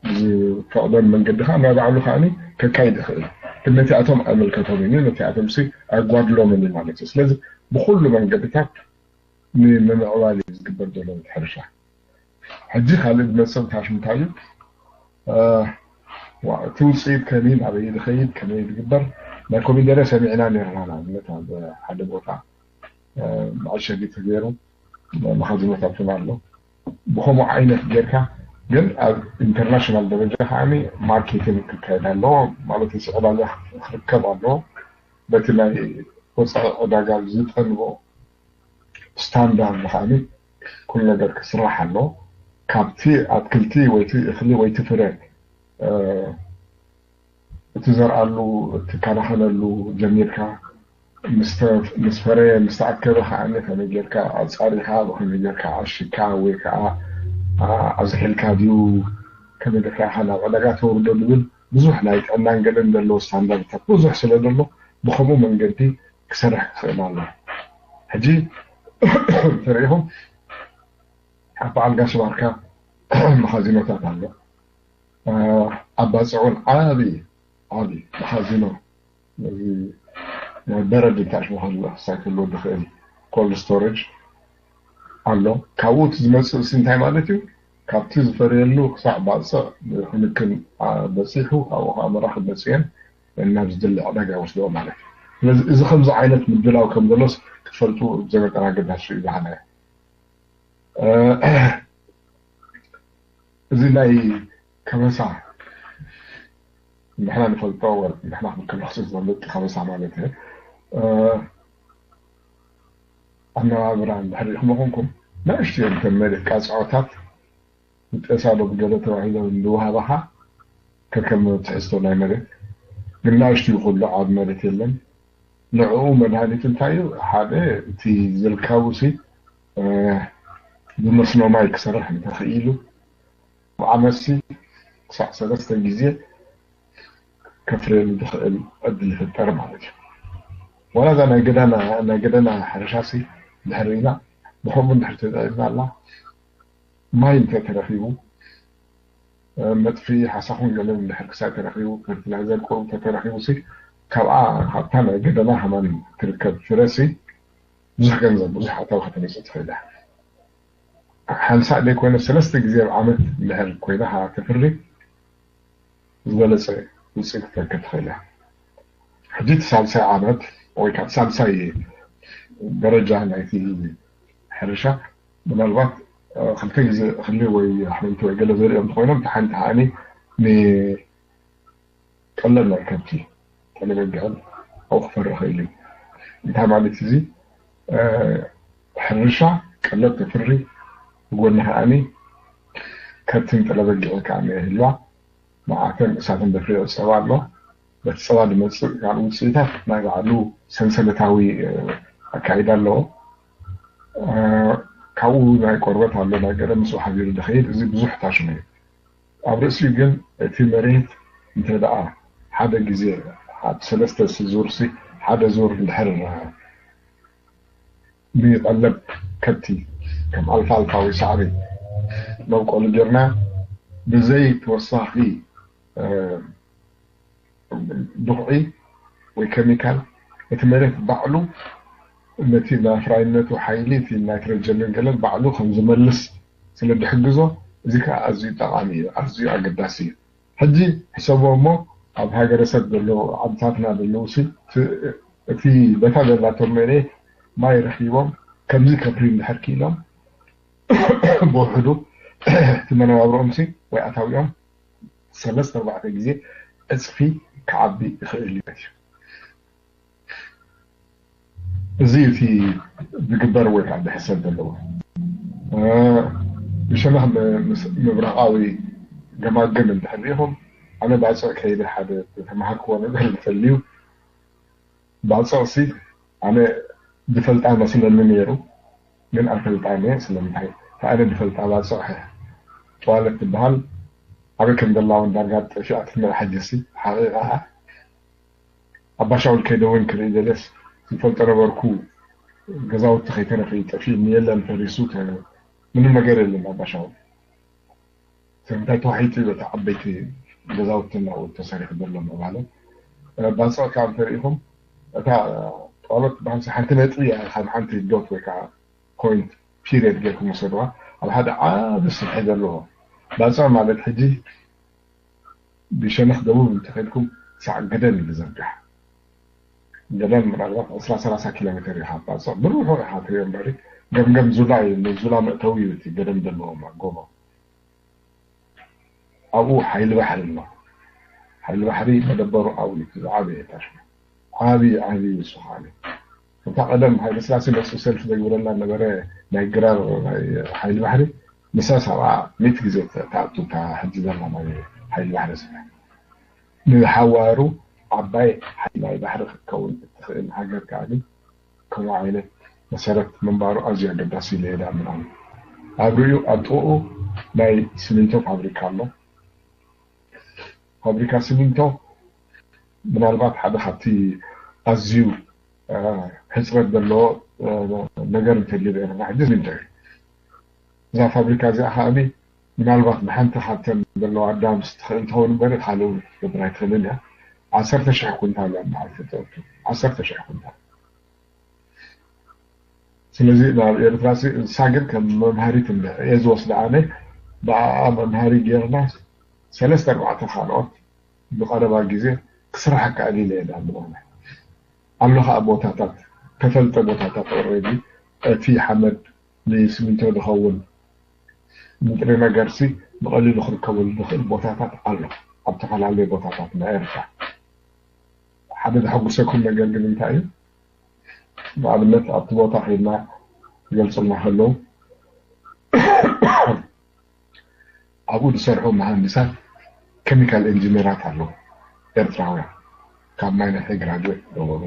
ብዝፈቕዶን መንገዲ ከዓ ናይ ባዕሉ ከዓኒ ከካይድ ይኽእል። ግን ነቲኣቶም ኣይምልከቶም እዩ። ነቲኣቶም ሲ ኣይጓድሎምን እዩ ማለት እዩ። ስለዚ ብኩሉ መንገድታት ንምምዕባል እዩ ዝግበር ዘሎ ሕርሻ። ሕጂ ካልእ ዝመፅእ ታሽ እንታይ እዩ? እቲ ውፅኢት ከመይ ናበይ ዝኸይድ ከመይ ዝግበር ናይ ኮሚደረ ሰሚዕና ነርና። ንኣብነት ኣብ ሓደ ቦታ መዐሸጊ ተገይሩ መኻዝኖታትና ኣሎ። ብከምኡ ዓይነት ጌርካ ግን ኣብ ኢንተርናሽናል ደረጃ ከዓ ማርኬቲንግ ክካየድ ኣለዎ ማለት እዩ። ዕዳጋ ክርከብ ኣለዎ። በቲ ናይ ወፃኢ ዕዳጋ ዝጠልቦ ስታንዳርድ ከዓ ኩሉ ነገር ክስራሕ ኣሎ። ካብቲ ኣትክልቲ ወይቲ እኽሊ ወይቲ ፍረ እትዘርኣሉ እትከናኸነሉ ጀሚርካ ምስ ፈረየ ምስ ተኣከበ ከዓ ከመይ ጌርካ ኣፃሪኻ ብኸመይ ጌርካ ዓሽካ ወይ ከዓ ኣዝሒልካ ድዩ ከመይ ጌርካ ኢኻ ናብ ዕዳጋ ተውርዶ ዝብል ብዙሕ ናይ ጥዕናን ገለን ዘለዎ ስታንዳርድታት ብዙሕ ስለ ዘሎ ብኸምኡ መንገዲ ክሰርሕ ክኽእል ኣሎ። ሕጂ ተሪኢኹም ኣብ በዓል ጋሽ ባርካ መኻዚኖታት ኣሎ። ኣብ ባፅዕ እውን ዓብዪ ዓብዪ መኻዚኖ በረድ እንታይ መኻዚኖ ክሳይ ክህልዎ ዝኽእል ኮልድ ስቶሬጅ ኣሎ። ካብኡ እቲ ዝመፅእ ሲ እንታይ ማለት እዩ? ካብቲ ዝፈርየሉ ክሳዕ ባፅዕ ክንክን በፂሑ ካብኡ ከዓ መራኽብ መፅየን ናብ ዝድለ ዕዳጋ ይወስድኦ ማለት እዩ። ስለዚ እዚ ከምዚ ዓይነት ምድላው ከም ዘሎስ ክትፈልጡ ብዘመጠን ኣገዳሲ እዩ ዝሓለ። እዚ ናይ ከበሳ ንሕና ንፈልጦ ንሕና ክንከለክስ ዝፈልጥ ከበሳ ማለት እዩ። ኣነባብራ እንድሕር ኢኹም ኮንኩም ንእሽትዮ እንተን መሬት ቃፅዖታት ብጤሳ ዶ ብገለ ተባሂሎም ዝወሃባኻ ከከም ትሕዝቶ ናይ መሬት ግን ንእሽትዩ ኩሉ ዓብ መሬት የለን። ንዕኡ መድሃኒት እንታይ እዩ? ሓደ እቲ ዝርካቡ ሲ ብመስኖ ማይ ክሰርሕ እንተኽኢሉ ብዓመት ሲ ክሳዕ ሰለስተ ግዜ ከፍርየሉ ዝኽእል ዕድል ይፍጠር ማለት እዩ። ዋላ እዛ ናይ ገዳና ናይ ገደና ሕርሻ ሲ ድሕር ርኢና ብኸምኡ እንድሕር ተጠቂምና ኣላ ማይ እንተተረኺቡ መጥፍኢ ሓሳኹን ገለን እንድሕር ክሳብ ተረኺቡ ፈርቲላይዘር ቆም ተተረኺቡ ሲ ካብኣ ካብታ ናይ ገደና ከማን ትርከብ ፍረ ሲ ብዙሕ ገንዘብ ብዙሕ ኣታዊ ከተመፅእ ትኽእል እያ። ሓንሳእ ደይ ኮይነ ሰለስተ ግዜ ኣብ ዓመት እንድሕር ኮይና ተፍሪ ዝበለፀ ውፅኢት ክትረክብ ትኽእል እያ። ሕጂ እቲ ሳልሳይ ዓመት ወይ ከዓ ሳልሳይ ደረጃ ናይቲ ሕርሻ ምናልባት ክልተ ግዜ እኽሊ ወይ ኣሕምልቲ ወይ ገለ ዘሪኦም እንተኮይኖም እቲ ሓንቲ ሓኒ ንቀለብ ናይ ከብቲ ቀለበግዕን ኣብኡ ክፈሪ ይኽእል እዩ። እንታይ ማለት እዚ ሕርሻ ቀለብ ተፍሪ ብጎኒ ከዓኒ ከብትን ጠለበግዕን ከዓ ይህልዋ ንዓተን እሳተን ደፍሪኦ ፀባ ኣሎ። በቲ ፀባ ዝመፅእ ካልእ ውፅኢታት ናይ ባዕሉ ሰንሰለታዊ ኣካይዳ ኣለዎ። ካብኡ ናይ ቆርበት ኣሎ ናይ ገለ ምስኡ ሓቢሩ ዝኸይድ እዚ ብዙሕ ታሽሙ እዩ። ኣብ ርእሲኡ ግን እቲ መሬት እንተ ደኣ ሓደ ግዜ ኣብ ሰለስተ ዙርሲ ሓደ ዙር እንድሕር ንቐለብ ከብቲ ከም ኣልፋልፋ ወይ ሳዕሪ መብቆሊ ጌርና ብዘይ ተወሳኺ ብቑዒ ወይ ኬሚካል እቲ መሬት ባዕሉ ነቲ ናይ ኣፍራይነቱ ሓይሊ እቲ ናይትሮጀንን ገለን ባዕሉ ከም ዝመልስ ስለ ዝሕግዞ እዚ ከዓ ኣዝዩ ጠቓሚ እዩ፣ ኣዝዩ ኣገዳሲ እዩ። ሕጂ ሕሰቦ እሞ ኣብ ሃገረሰብ ዘለዉ ዓድታትና ዘለዉ እቲ በታ ዘላቶም መሬት ማይ ረኪቦም ከምዚ ከፍሪ እንድሕር ክኢሎም ብውሕዱ እቲ መነባብሮኦም ሲ ወይ ኣታዊኦም ሰለስተ ኣርባዕተ ግዜ ዕፅፊ ክዓቢ ይኽእል እዩ። እዚ እቲ ዝግበር ወይ ከዓ ዝሕሰብ ዘለዎ ብሸነኽ ምብራቃዊ ገማግም እንድሕር ሪኢኹም ኣነ ባፅዕ ከይደ ሓደ ዝተመሃርክዎ ነገር እንተልዩ ባፅዕ ሲ ኣነ ዝፈልጣ መስለኒ ነይሩ ግን ኣይፈልጣን እየ ስለምንታይ ኣነ ዝፈልጣ ባፅዕ ጠዋለት ትበሃል ኣበይ ከም ዘላ እውን ዳርጋ ጠፊኣትኒ ሕጂ ሲ ሓቂቃ ኣባሻውል ከይደ እውን ክርኢ ደለስ ዝፈልጦ ነበርኩ ገዛውቲ ከይተረፈ ጠፊእኒ የለን ፈሪሱ ምንም ነገር የለን ኣባሻውል ስለምንታይ ተዋሒጡ በቲ ዓበይቲ ገዛውቲ እናኡ ተሰሪሑ ዘሎ ምዕባለ ባፅዕ ከዓ እንተሪኢኹም እታ ጠዋለት በሃምሳ ሓንቲ ነጥቢ እያ ካብ ሓንቲ ዶት ወይ ከዓ ፖይንት ፒሪየድ ጌርኩም ውሰድዋ ኣብ ሓደ ዓቢ ስርሒ ዘለዎ ባፅዕ ማለት ሕጂ ብሸነኽ ደቡብ እንተኸድኩም ክሳዕ ገደም እዩ ዝዘርጋሕ ገደም ምናልባት ዕስራ ሰላሳ ኪሎ ሜትር ኢኻ ባፅዕ ብርሑቕ ኢኻ ትሪኦ እምበሪ ገምገም ዙላ እዩ ንዙላ መእተዊ እዩ እቲ ገደም ዘለዎ ጎቦ ኣብኡ ሓይሊ ባሕሪ ኣሎ ሓይሊ ባሕሪ መደበሩ ኣብኡ እዩ ዝዓበየ ታሽሙ ዓብዪ ዓብዪ እሱ ከዓ እታ ቀደም ሃይለስላሴ መፅኡ ሰልፊ ዘግብረላ ነበረ ናይ ግራር ሓይሊ ባሕሪ ንሳ ሰብዓ ሚእቲ ግዜ ተኣቱ እታ ሕጂ ዘላ ናይ ሓይሊ ባሕሪ ስለ ንሓዋሩ ዓባይ ሓይሊ ናይ ባሕሪ ክትከውን እትኽእል ሃገር ከዓ ከምኡ ዓይነት መሰረት ምንባሩ ኣዝዩ ኣገዳሲ ኢለ እየ ዝኣምን። ኣብ ርእዩ ኣብ ጥቕኡ ናይ ሲሚንቶ ፋብሪካ ኣሎ። ፋብሪካ ሲሚንቶ ምናልባት ሓደ ካብቲ ኣዝዩ ሕፅረት ዘለዎ ነገር እንተልዩ ኤርትራ ሕጂ ሲሚንቶ እዩ። እዛ ፋብሪካ እዚኣ ከዓኒ ምናልባት ንሓንቲ ካብተን ዘለዋ ዳምስ ትኽእል ትኸውን እምበር ካልእ እውን ክትገብር ኣይትኽእልን እያ። ዓሰርተ ሽሕ ኩንታል እያ በዓል ፍጥረቱ ዓሰርተ ሽሕ ኩንታል ስለዚ ናብ ኤርትራ ንሳ ግን ከም መምሃሪት እየ ዝወስዳ ኣነ ብኣኣ መምሃሪ ጌርና ሰለስተ ኣርባዕተ ካልኦት ብቐረባ ግዜ ክስራሕ ከኣል ኢለ እየ ዳ ኣሎ ከዓ ቦታታት ተፈልጠ ቦታታት ኦልሬዲ እቲ ሓመድ ንስሚንቶ ዝኸውን ንጥረ ነገርሲ ብቐሊሉ ክርከበሉ ዝኽእል ቦታታት ኣሎ ኣብ ዝተፈላለዩ ቦታታት ናይ ኤርትራ ሓደ ዘሐጉሰኩም ነገር ግን እንታይ እዩ ንኣብነት ኣብቲ ቦታ ከይድና ክገልፁልና ከለዉ ኣብኡ ዝሰርሑ መሃንዲሳት ኬሚካል ኢንጂነራት ኣለዉ ኤርትራውያን ካብ ማይነሐ ግራጅዌት ዝገበሩ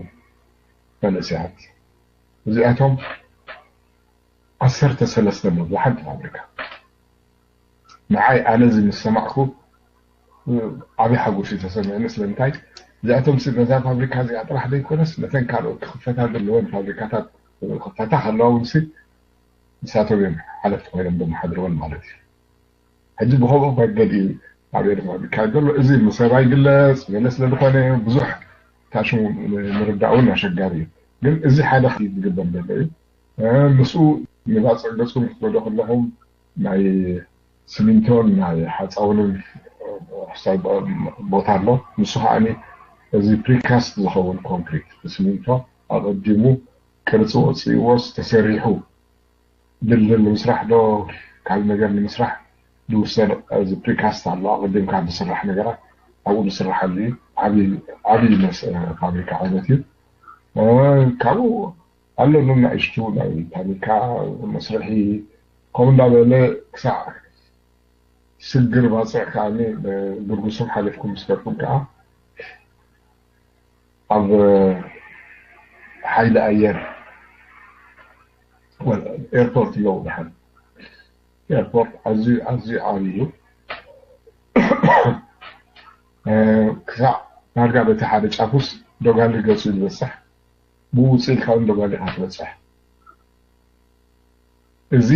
መንእሰያት እዚኣቶም ዓሰርተ ሰለስተ መብዛሕትኡ ፋብሪካ ንዓይ ኣነ እዚ ምስ ሰማዕኩ ዓብዪ ሓጎስ እዩ ተሰሚዕኒ። ስለምንታይ እዚኣቶም ነዛ ፋብሪካ እዚኣ ጥራሕ ዘይኮነስ ነተን ካልኦት ክኽፈታ ዘለወን ፋብሪካታት ክኽፈታ ከለዋ እውን ንሳቶም እዮም ሓለፍቲ ኮይኖም ዘመሓድርወን ማለት እዩ። ሕጂ ብኸምኡ መገዲ ኣብ ኤርትራ ዝካየድ ዘሎ እዚ ምሰብ ኣይግለጽ ገለ ስለ ዝኾነ ብዙሕ ታሽሙ ምርዳእ እውን ኣሸጋሪ እዩ። ግን እዚ ሓደ ክፍሊ ዝግበር ዘሎ እዩ። ምስኡ ንባፅዕ ገፅኩም ክትበዶ ከለኹም ናይ ስሚንቶን ናይ ሓፃውንን ክሳብ ቦታ ኣሎ። ንሱ ከዓ እዚ ፕሪካስት ዝኸውን ኮንክሪት ብስሚንቶ ኣቐዲሙ ቅርፂ ወፅእዎ ተሰሪሑ ድልድል ንምስራሕ ዶ ካልእ ነገር ንምስራሕ ዝውሰን እዚ ፕሪካስት ኣሎ ኣቐዲምካ ዝስራሕ ነገራት ኣብኡ ዝስርሓሉ እዩ። ዓብዪ መስ- ፋብሪካ ዓይነት እዩ። ካብኡ ኣለሉ ንኣሽቱ ናይ ታኒካ መስርሒ ከምኡ እንዳበለ ክሳዕ ስግር ባፅዕ ከዓ ብርጉሶም ሓሊፍኩም ዝፈርኩም ከዓ ኣብ ሓይሊ ኣየር ኤርፖርት ኣለዉ። ድሓን ኤርፖርት ኣዝዩ ኣዝዩ ዓብዪ እዩ። ክሳዕ ዳርጋ በቲ ሓደ ጫፉስ ዶጋሊ ገፁ ዝበፅሕ ብውፅኢት ካብኡ ዶጋሊ ኢኻ ትበፅሕ። እዚ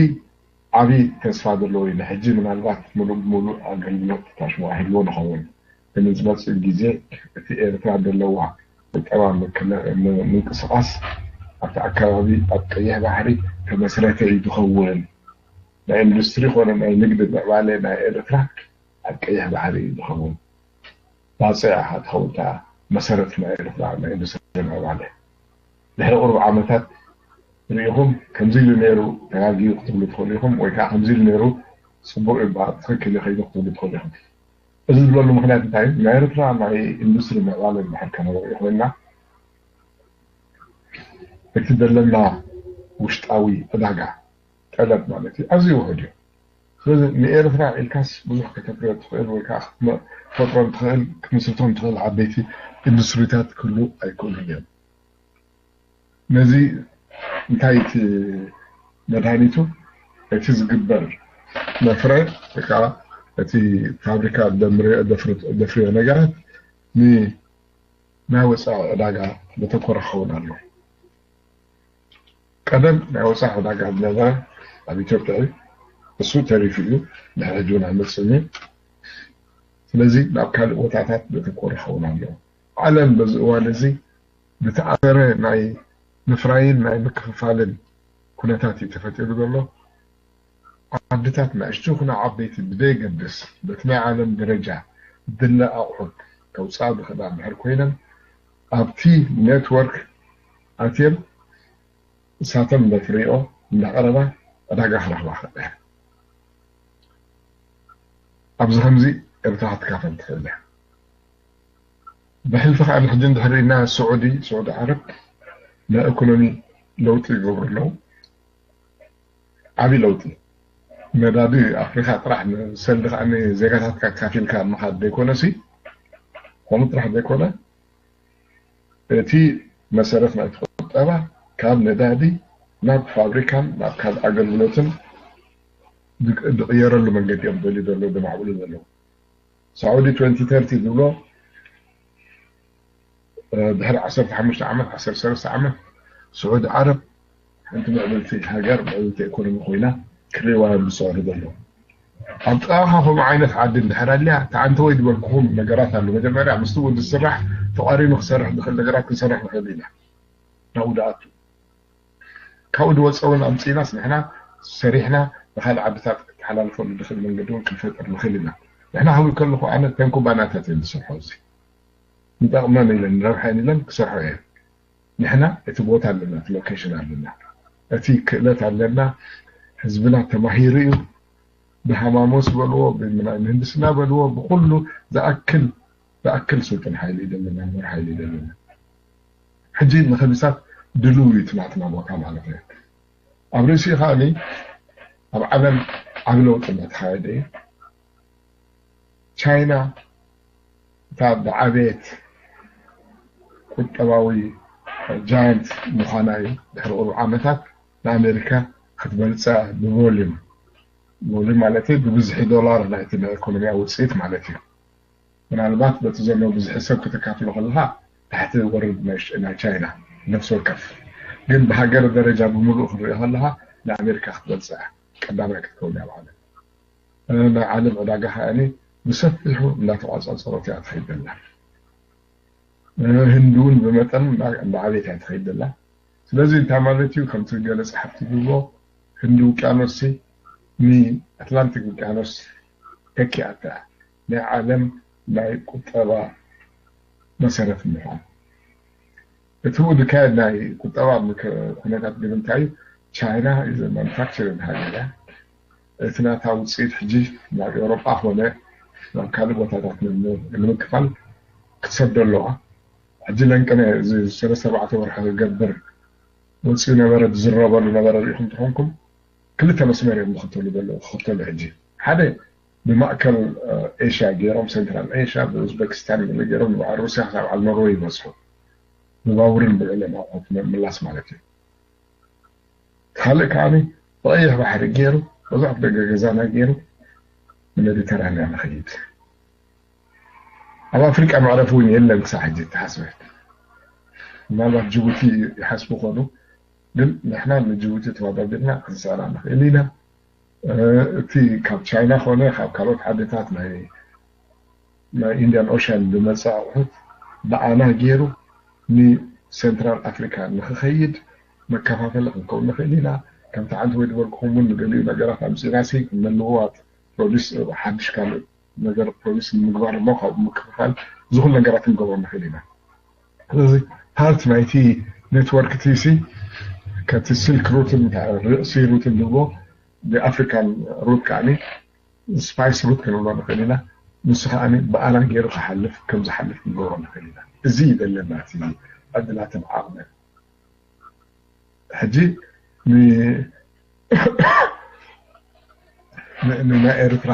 ዓብዪ ተስፋ ዘለዎ እዩ። ንሕጂ ምናልባት ሙሉእ ብሙሉእ ኣገልግሎት ታሽሙ ኣይህልዎ ንኸውን። ግን ዝመፅእ ግዜ እቲ ኤርትራ ዘለዋ ቁጠባ ምንቅስቓስ ኣብቲ ኣካባቢ ኣብ ቀይሕ ባሕሪ ተመስረተ እዩ ዝኸውን። ናይ ኢንዱስትሪ ኮነ ናይ ንግዲ ምዕባለ ናይ ኤርትራ ኣብ ቀይሕ ባሕሪ እዩ ዝኸውን። ባፅዕ ኢኻ ትኸውን እታ መሰረት ናይ ኤርትራ ናይ ኢንዱስትሪ ምዕባለ። ድሕሪ ቁሩብ ዓመታት ርኢኹም ከምዚ ኢሉ ነይሩ ተጋጊዩ ክትብሉ ትኽእሉ ኢኹም፣ ወይ ከዓ ከምዚ ኢሉ ነይሩ ፅቡቕ እዩ ትኽክል እዩ ከይዱ ክትብሉ ትኽእሉ ኢኹም። እዚ ዝብለሉ ምክንያት እንታይ እዩ? ናይ ኤርትራ ናይ ኢንዱስትሪ ምዕባለ እንድሕር ከነርኢ ኮይንና እቲ ዘለና ውሽጣዊ ዕዳጋ ጠለብ ማለት እዩ ኣዝዩ ውሑድ እዩ። ስለዚ ንኤርትራ ኢልካስ ብዙሕ ከተፍርዮ ትኽእል ወይ ከዓ ክትፈጥሮም ትኽእል ክትምስርቶም ትኽእል ዓበይቲ ኢንዱስትሪታት ክህሉ ኣይክእሉን እዮም። ነዚ እንታይ እቲ መድሃኒቱ እቲ ዝግበር መፍረ ወይ ከዓ እቲ ፋብሪካ ደፍርዮ ነገራት ናይ ወፃኢ ዕዳጋ ዘተኮረ ክኸውን ኣለዎ። ቀደም ናይ ወፃኢ ዕዳጋ ዝነበረ ኣብ ኢትዮጵያ እዩ። እሱ ተሪፉ እዩ። ድሕሪ ሕጂ እውን ኣይመፅእን እዩ። ስለዚ ናብ ካልእ ቦታታት ዘተኮረ ክኸውን ኣለዎ። ዓለም በዚ እዋን እዚ ብተኣሰረ ናይ ምፍራይን ናይ ምክፍፋልን ኩነታት እዩ ተፈጢሩ ዘሎ። ዓድታት ንኣሽቱ ይኹና ዓበይቲ ብዘየገድስ በቲ ናይ ዓለም ደረጃ ድለ ኣቑሑት ከውፅኣ ዝኽእላ እንድሕር ኮይነን ኣብቲ ኔትወርክ ኣትየን ንሳተን ዘፍርይኦ እንዳቐረባ ዕዳጋ ክረኽባ ክኽእላ እየን። ኣብዚ ከምዚ ኤርትራ ክትካፈል ትኽእል እያ። ብሕልፊ ከዓ ንሕጂ እንድሕር ርኢና ስዑዲ ስዑዲ ዓረብ ናይ ኢኮኖሚ ለውጢ ይገብሩ ኣለዉ። ዓብዪ ለውጢ ነዳዲ ኣፍሪካ ጥራሕ ንሰልዲ ከዓ ንዜጋታትካ ካፊልካ ምኻድ ዘይኮነ ሲ ከምኡ ጥራሕ ዘይኮነ እቲ መሰረት ናይቲ ቁጠባ ካብ ነዳዲ ናብ ፋብሪካን ናብ ካልእ ኣገልግሎትን ዝቅየረሉ መንገዲ እዮም ደልዩ ዘለዉ ዘማዕብሉ ዘለዉ። ሳዑዲ twenty thirty ዝብሎ ድሕሪ ዓሰርተ ሓሙሽተ ዓመት ዓሰርተ ሰለስተ ዓመት ስዑዲ ዓረብ ሓንቲ ምዕብልቲ ሃገር ምዕብልቲ ኢኮኖሚ ኮይና ክርእይዋ እዮም ዝፅዕሩ ዘለዉ። ኣብ ጥቓኻ ከምኡ ዓይነት ዓዲ እንድሕር ኣልያ ተዓንተወይ ዝበልኩኹም ነገራት ኣሎ። መጀመርያ ምስቲ ወዲ ዝስራሕ ተቋሪኑ ክሰርሕ ዝኽእል ነገራት ክንሰርሕ ንኽእል ኢና። ናብኡ ድኣቱ ካብኡ ዝወፀ እውን ኣምፂእናስ ንሕና ሰሪሕና ንካልእ ዓድታት ክተሓላልፈሉ ዝኽእል መንገዲ እውን ክንፈጥር ንኽእል ኢና። ንሕና ክብል ከለኹ ኣነ ተን ኩባንያታት እየን ዝሰርሖ እዚ ንጠቕመን ኢለን ንረብሐን ኢለን ክሰርሖ እየን። ንሕና እቲ ቦታ ኣለና፣ እቲ ሎኬሽን ኣለና፣ እቲ ክእለት ኣለና። ህዝብና ተማሂሩ እዩ። ብሃማሞስ በልዎ፣ ብምህንድስና በልዎ፣ ብኩሉ ዝኣክል ዝኣክል ስልጡን ሓይሊ እዩ ዘለና፣ ምሁር ሓይሊ እዩ ዘለና። ሕጂ ንኸቢሳት ድልው እዩ እቲ ናትና ቦታ ማለት እዩ። ኣብ ርእሲኡ ከዓኒ ኣብ ዓለም ዓቢ ለውጢ እናተኻየደ እዩ። ቻይና እታ ዝዓበየት ቁጠባዊ ጃይንት ምዃና እዩ። ድሕሪ ቁሩብ ዓመታት ንኣሜሪካ ክትበልፃ ብቮሊዩም፣ ቮሊዩም ማለት እዩ ብብዝሒ ዶላር ናይቲ ናይ ኢኮኖሚያዊ ውፅኢት ማለት እዩ። ምናልባት በቲ ዘሎ ብዝሒ ሰብ ክትካፍሎ ከለካ ታሕቲ ወርድ ናይ ቻይና ነፍሲ ወከፍ፣ ግን ብሃገር ደረጃ ብምሉእ ክንሪኦ ከለካ ንኣሜሪካ ክትበልፃ ቀዳማይ ክትከውን እያ ማለት። ናይ ዓለም ዕዳጋ ከኣ ብሰፊሑ እንዳተቋፃፀረት እያ ትኸይድ ዘላ። ህንዲ እውን ብመጠን እንዳዓበየት እያ ትኸይድ ዘላ። ስለዚ እንታይ ማለት እዩ? ከምቲ ገለ ፀሓፍቲ ዝብሎ ህንዲ ውቅያኖስ ንኣትላንቲክ ውቅያኖስ ተኪኣታ ናይ ዓለም ናይ ቁጠባ መሰረት ምዃን። እቲ ዝካየድ ናይ ቁጠባ ኩነታት ግን እንታይ እዩ? ቻይና ማኑፋክቸሪንግ ሃገር እያ። እቲ ናታ ውፅኢት ሕጂ ናብ ኤውሮጳ ኮነ ናብ ካልእ ቦታታት ንምክፋል ክትሰዶ ኣለዋ። ሕጂ ለንቅነ እዚ ሰለስተ ኣርባዕተ ወርሒ ክገብር ወፂኡ ነበረ ዝዝረበሉ ነበረ ሪኢኹም እንተኾንኩም ክልተ መስመር እዮም ዝኽተሉ ዘለዉ ክኽተሉ ሕጂ ሓደ ብማእከል ኤሽያ ገይሮም ሴንትራል ኤሽያ ብኡዝበኪስታን ገለ ገይሮም ንባዕል ሩስያ ክሳብ ዓል ኖርወይ ይበፅሑ ብባቡርን ብዕለን ኣቑሑት ምላስ ማለት እዩ። ካልእ ከዓኒ ብቐይሕ ባሕሪ ገይሩ ብዙሕ ደገ ገዛና ገይሩ ንሜዲተራንያን ንኸይድ። ኣብ ኣፍሪቃ መዕረፊ እውን የለን ክሳብ ሕጂ ተሓስበ። ምናልባት ጅቡቲ ይሓስቡ ኾኑ፣ ግን ንሕና ንጅቡቲ ተወዳዲርና ክንስዕራ ንኽእል ኢና። እቲ ካብ ቻይና ኾነ ካብ ካልኦት ዓድታት ናይ ናይ ኢንዲያን ኦሽያን ዝመፅእ ኣቑሑት ብኣና ገይሩ ንሴንትራል ኣፍሪካ ንክኸይድ መከፋፈሊ ክንከውን ንኽእል ኢና። ከምቲ ዓንቲ ወይ ዝበልኩኹም እውን ንገሊኡ ነገራት ኣምፂእና ሲ ንልውዋጥ ፕሮዲስ ሓድሽ ካልእ ነገር ፕሮዲስ ንምግባር እሞ ካብኡ ምክፍፋል እዚ ኩሉ ነገራት ክንገብሮ ንኽእል ኢና። ስለዚ ፓርት ናይቲ ኔትወርክ ቲሲ ከቲ ሲልክ ሩትን ርእሲ ሩትን ዝብሎ ብኣፍሪካን ሩት ከዓኒ ስፓይስ ሩት ክንብሎ ንኽእል ኢና። ንሱ ከዓኒ ብኣና ገይሩ ክሓልፍ ከም ዝሓልፍ ክንገብሮ ንኽእል ኢና። እዚ እዩ ዘለና እቲ ዕድላትን ዓቕምን። ሕጂ ንናይ ኤርትራ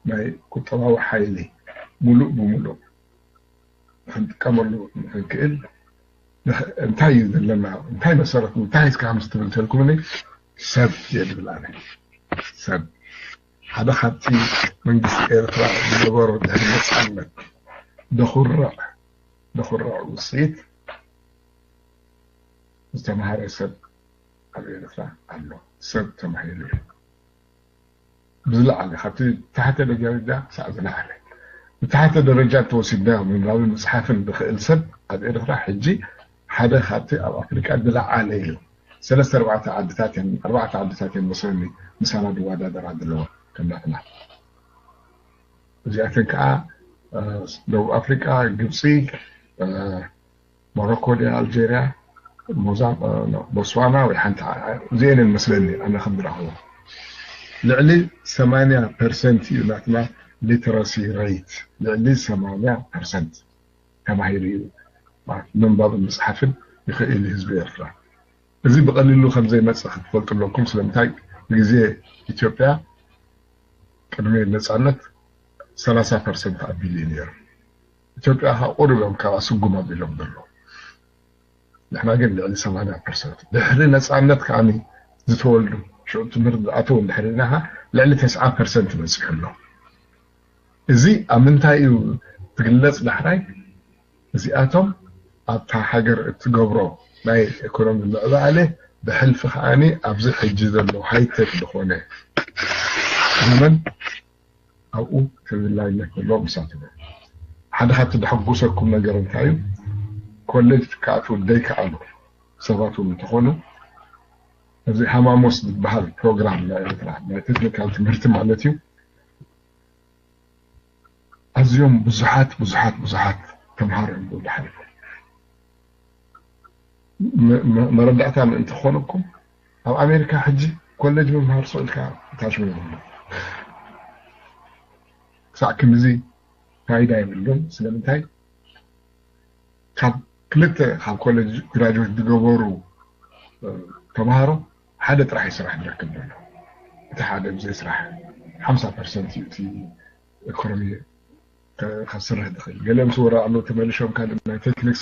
ናይ ቁጠባዊ ሓይሊ ሙሉእ ብሙሉእ ክንጥቀመሉ ንክንክእል እንታይ እዩ ዘለና እንታይ መሰረት እንታይ እስካ ምስ ትብል ተልኩምኒ ሰብ የድብል ኣነ ሰብ ሓደ ካብቲ መንግስቲ ኤርትራ ዝገበሮ ድሕሪ ነፃነት ደኹርዕ ደኹርዕ ውፅኢት ዝተምሃረ ሰብ ኣብ ኤርትራ ኣሎ ሰብ ተማሂሩ እዩ ብዝለዓለ ካብቲ ታሕተ ደረጃ ሳዕ ዝለዓለ ብታሕተ ደረጃ ተወሲድና ምንባብን ምፅሓፍን ዝኽእል ሰብ ኣብ ኤርትራ ሕጂ ሓደ ካብቲ ኣብ ኣፍሪቃ ዝለዓለ እዩ ሰለስተ ኣርባዕተ ዓድታት እየን ኣርባዕተ ዓድታት እየን መሰለኒ ምሳና ዝወዳደራ ዘለዋ ከምናትና እዚኣተን ከዓ ደቡብ ኣፍሪቃ ግብፂ ሞሮኮ ድያ ኣልጀርያ ቦትስዋና ወይ ሓንቲ እዚአን መስለኒ ኣነ ከም ዝረኽቦ ልዕሊ ሰማንያ ፐርሰንት እዩ ናትና ሊተረሲ ሬት ልዕሊ ሰማንያ ፐርሰንት ተማሂሩ እዩ ምንባብን ምፅሓፍን ይኽእል ህዝቢ ኤርትራ እዚ ብቐሊሉ ከም ዘይመፅእ ክትፈልጡ ኣለኩም ስለምንታይ ብግዜ ኢትዮጵያ ቅድሚ ነፃነት ሰላሳ ፐርሰንት ኣቢሉ እዩ ነይሩ ኢትዮጵያ ከዓ ቁሩብ እዮም ካብኣ ስጉም ኣቢሎም ዘለዉ ንሕና ግን ልዕሊ ሰማንያ ፐርሰንት ድሕሪ ነፃነት ከዓ ዝተወልዱ ሽዑ ትምህርቲ ዝኣተዉ እንድሕር ኢልና ከዓ ልዕሊ ተስዓ ፐርሰንት በፂሑ ኣሎ እዚ ኣብ ምንታይ እዩ ትግለፅ ዳሕራይ እዚኣቶም ኣብታ ሃገር እትገብሮ ናይ ኢኮኖሚ ምዕባለ ብሕልፊ ከዓ ኣብዚ ሕጂ ዘሎ ሃይቴክ ዝኾነ ዘመን ኣብኡ ተደላይነት ዘለዎ ምሳትነ ሓደ ካብቲ ዘሐጉሰኩም ነገር እንታይ እዩ ኮሌጅ ክኣትዉ ዘይከኣሉ ሰባት እውን እንተኾኑ እዚ ሃማሞስ ዝበሃል ፕሮግራም ናይ ኤርትራ ናይ ቴክኒካል ትምህርቲ ማለት እዩ ኣዝዮም ብዙሓት ብዙሓት ብዙሓት ተምሃሮ እዮም ዝሓልፉ መረዳእታ ምእንቲ ክኾነኩም ኣብ ኣሜሪካ ሕጂ ኮሌጅ ምምሃር ስቕ ኢልካ ታሽሙ ይብሉ ክሳዕ ክንዚ ፋይዳ የብሉን ስለምንታይ ካብ ክልተ ካብ ኮሌጅ ግራጅዌት ዝገበሩ ተምሃሮ ሓደ ጥራሕ ስራሕ ዝረክብ ዘሎ እቲ ሓደ ብዘይ ስራሕ ሓምሳ ፐርሰንት እዩ እቲ ኢኮኖሚ ከስርሕ ዝኽእል ገለ ምስ ወረ ኣሎ ተመልሾም ካልእ ናይ ቴክኒክ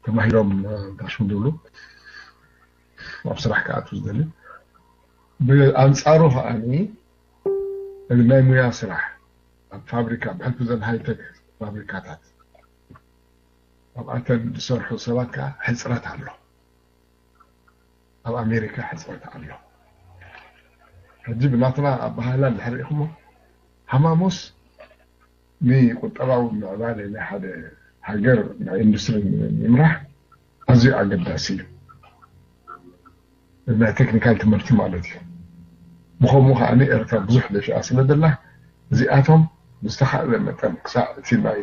ተማሂሮም ዳሽም ዝብሉ ኣብ ስራሕ ክኣትዉ ዝደሊ። ብኣንፃሩ ከዓኒ ናይ ሙያ ስራሕ ኣብ ፋብሪካ ብሕልፊ ዘን ሃይቴክ ፋብሪካታት ኣብኣተን ዝሰርሑ ሰባት ከዓ ሕፅረት ኣሎ። ኣብ ኣሜሪካ ሕፅረት ኣሎ። ሕጂ ብናትና ኣባሃላ እንድሕር ኢኹሞ ሃማሞስ ንቁጠባዊ ምዕባለ ናይ ሓደ ሃገር ናይ ኢንዱስትሪ ንምምራሕ ኣዝዩ ኣገዳሲ እዩ። ናይ ቴክኒካል ትምህርቲ ማለት እዩ። ብኸምኡ ከዓኒ ኤርትራ ብዙሕ ደፊኣ ስለ ዘላ እዚኣቶም ብዝተኻእለ መጠን ክሳዕ እቲ ናይ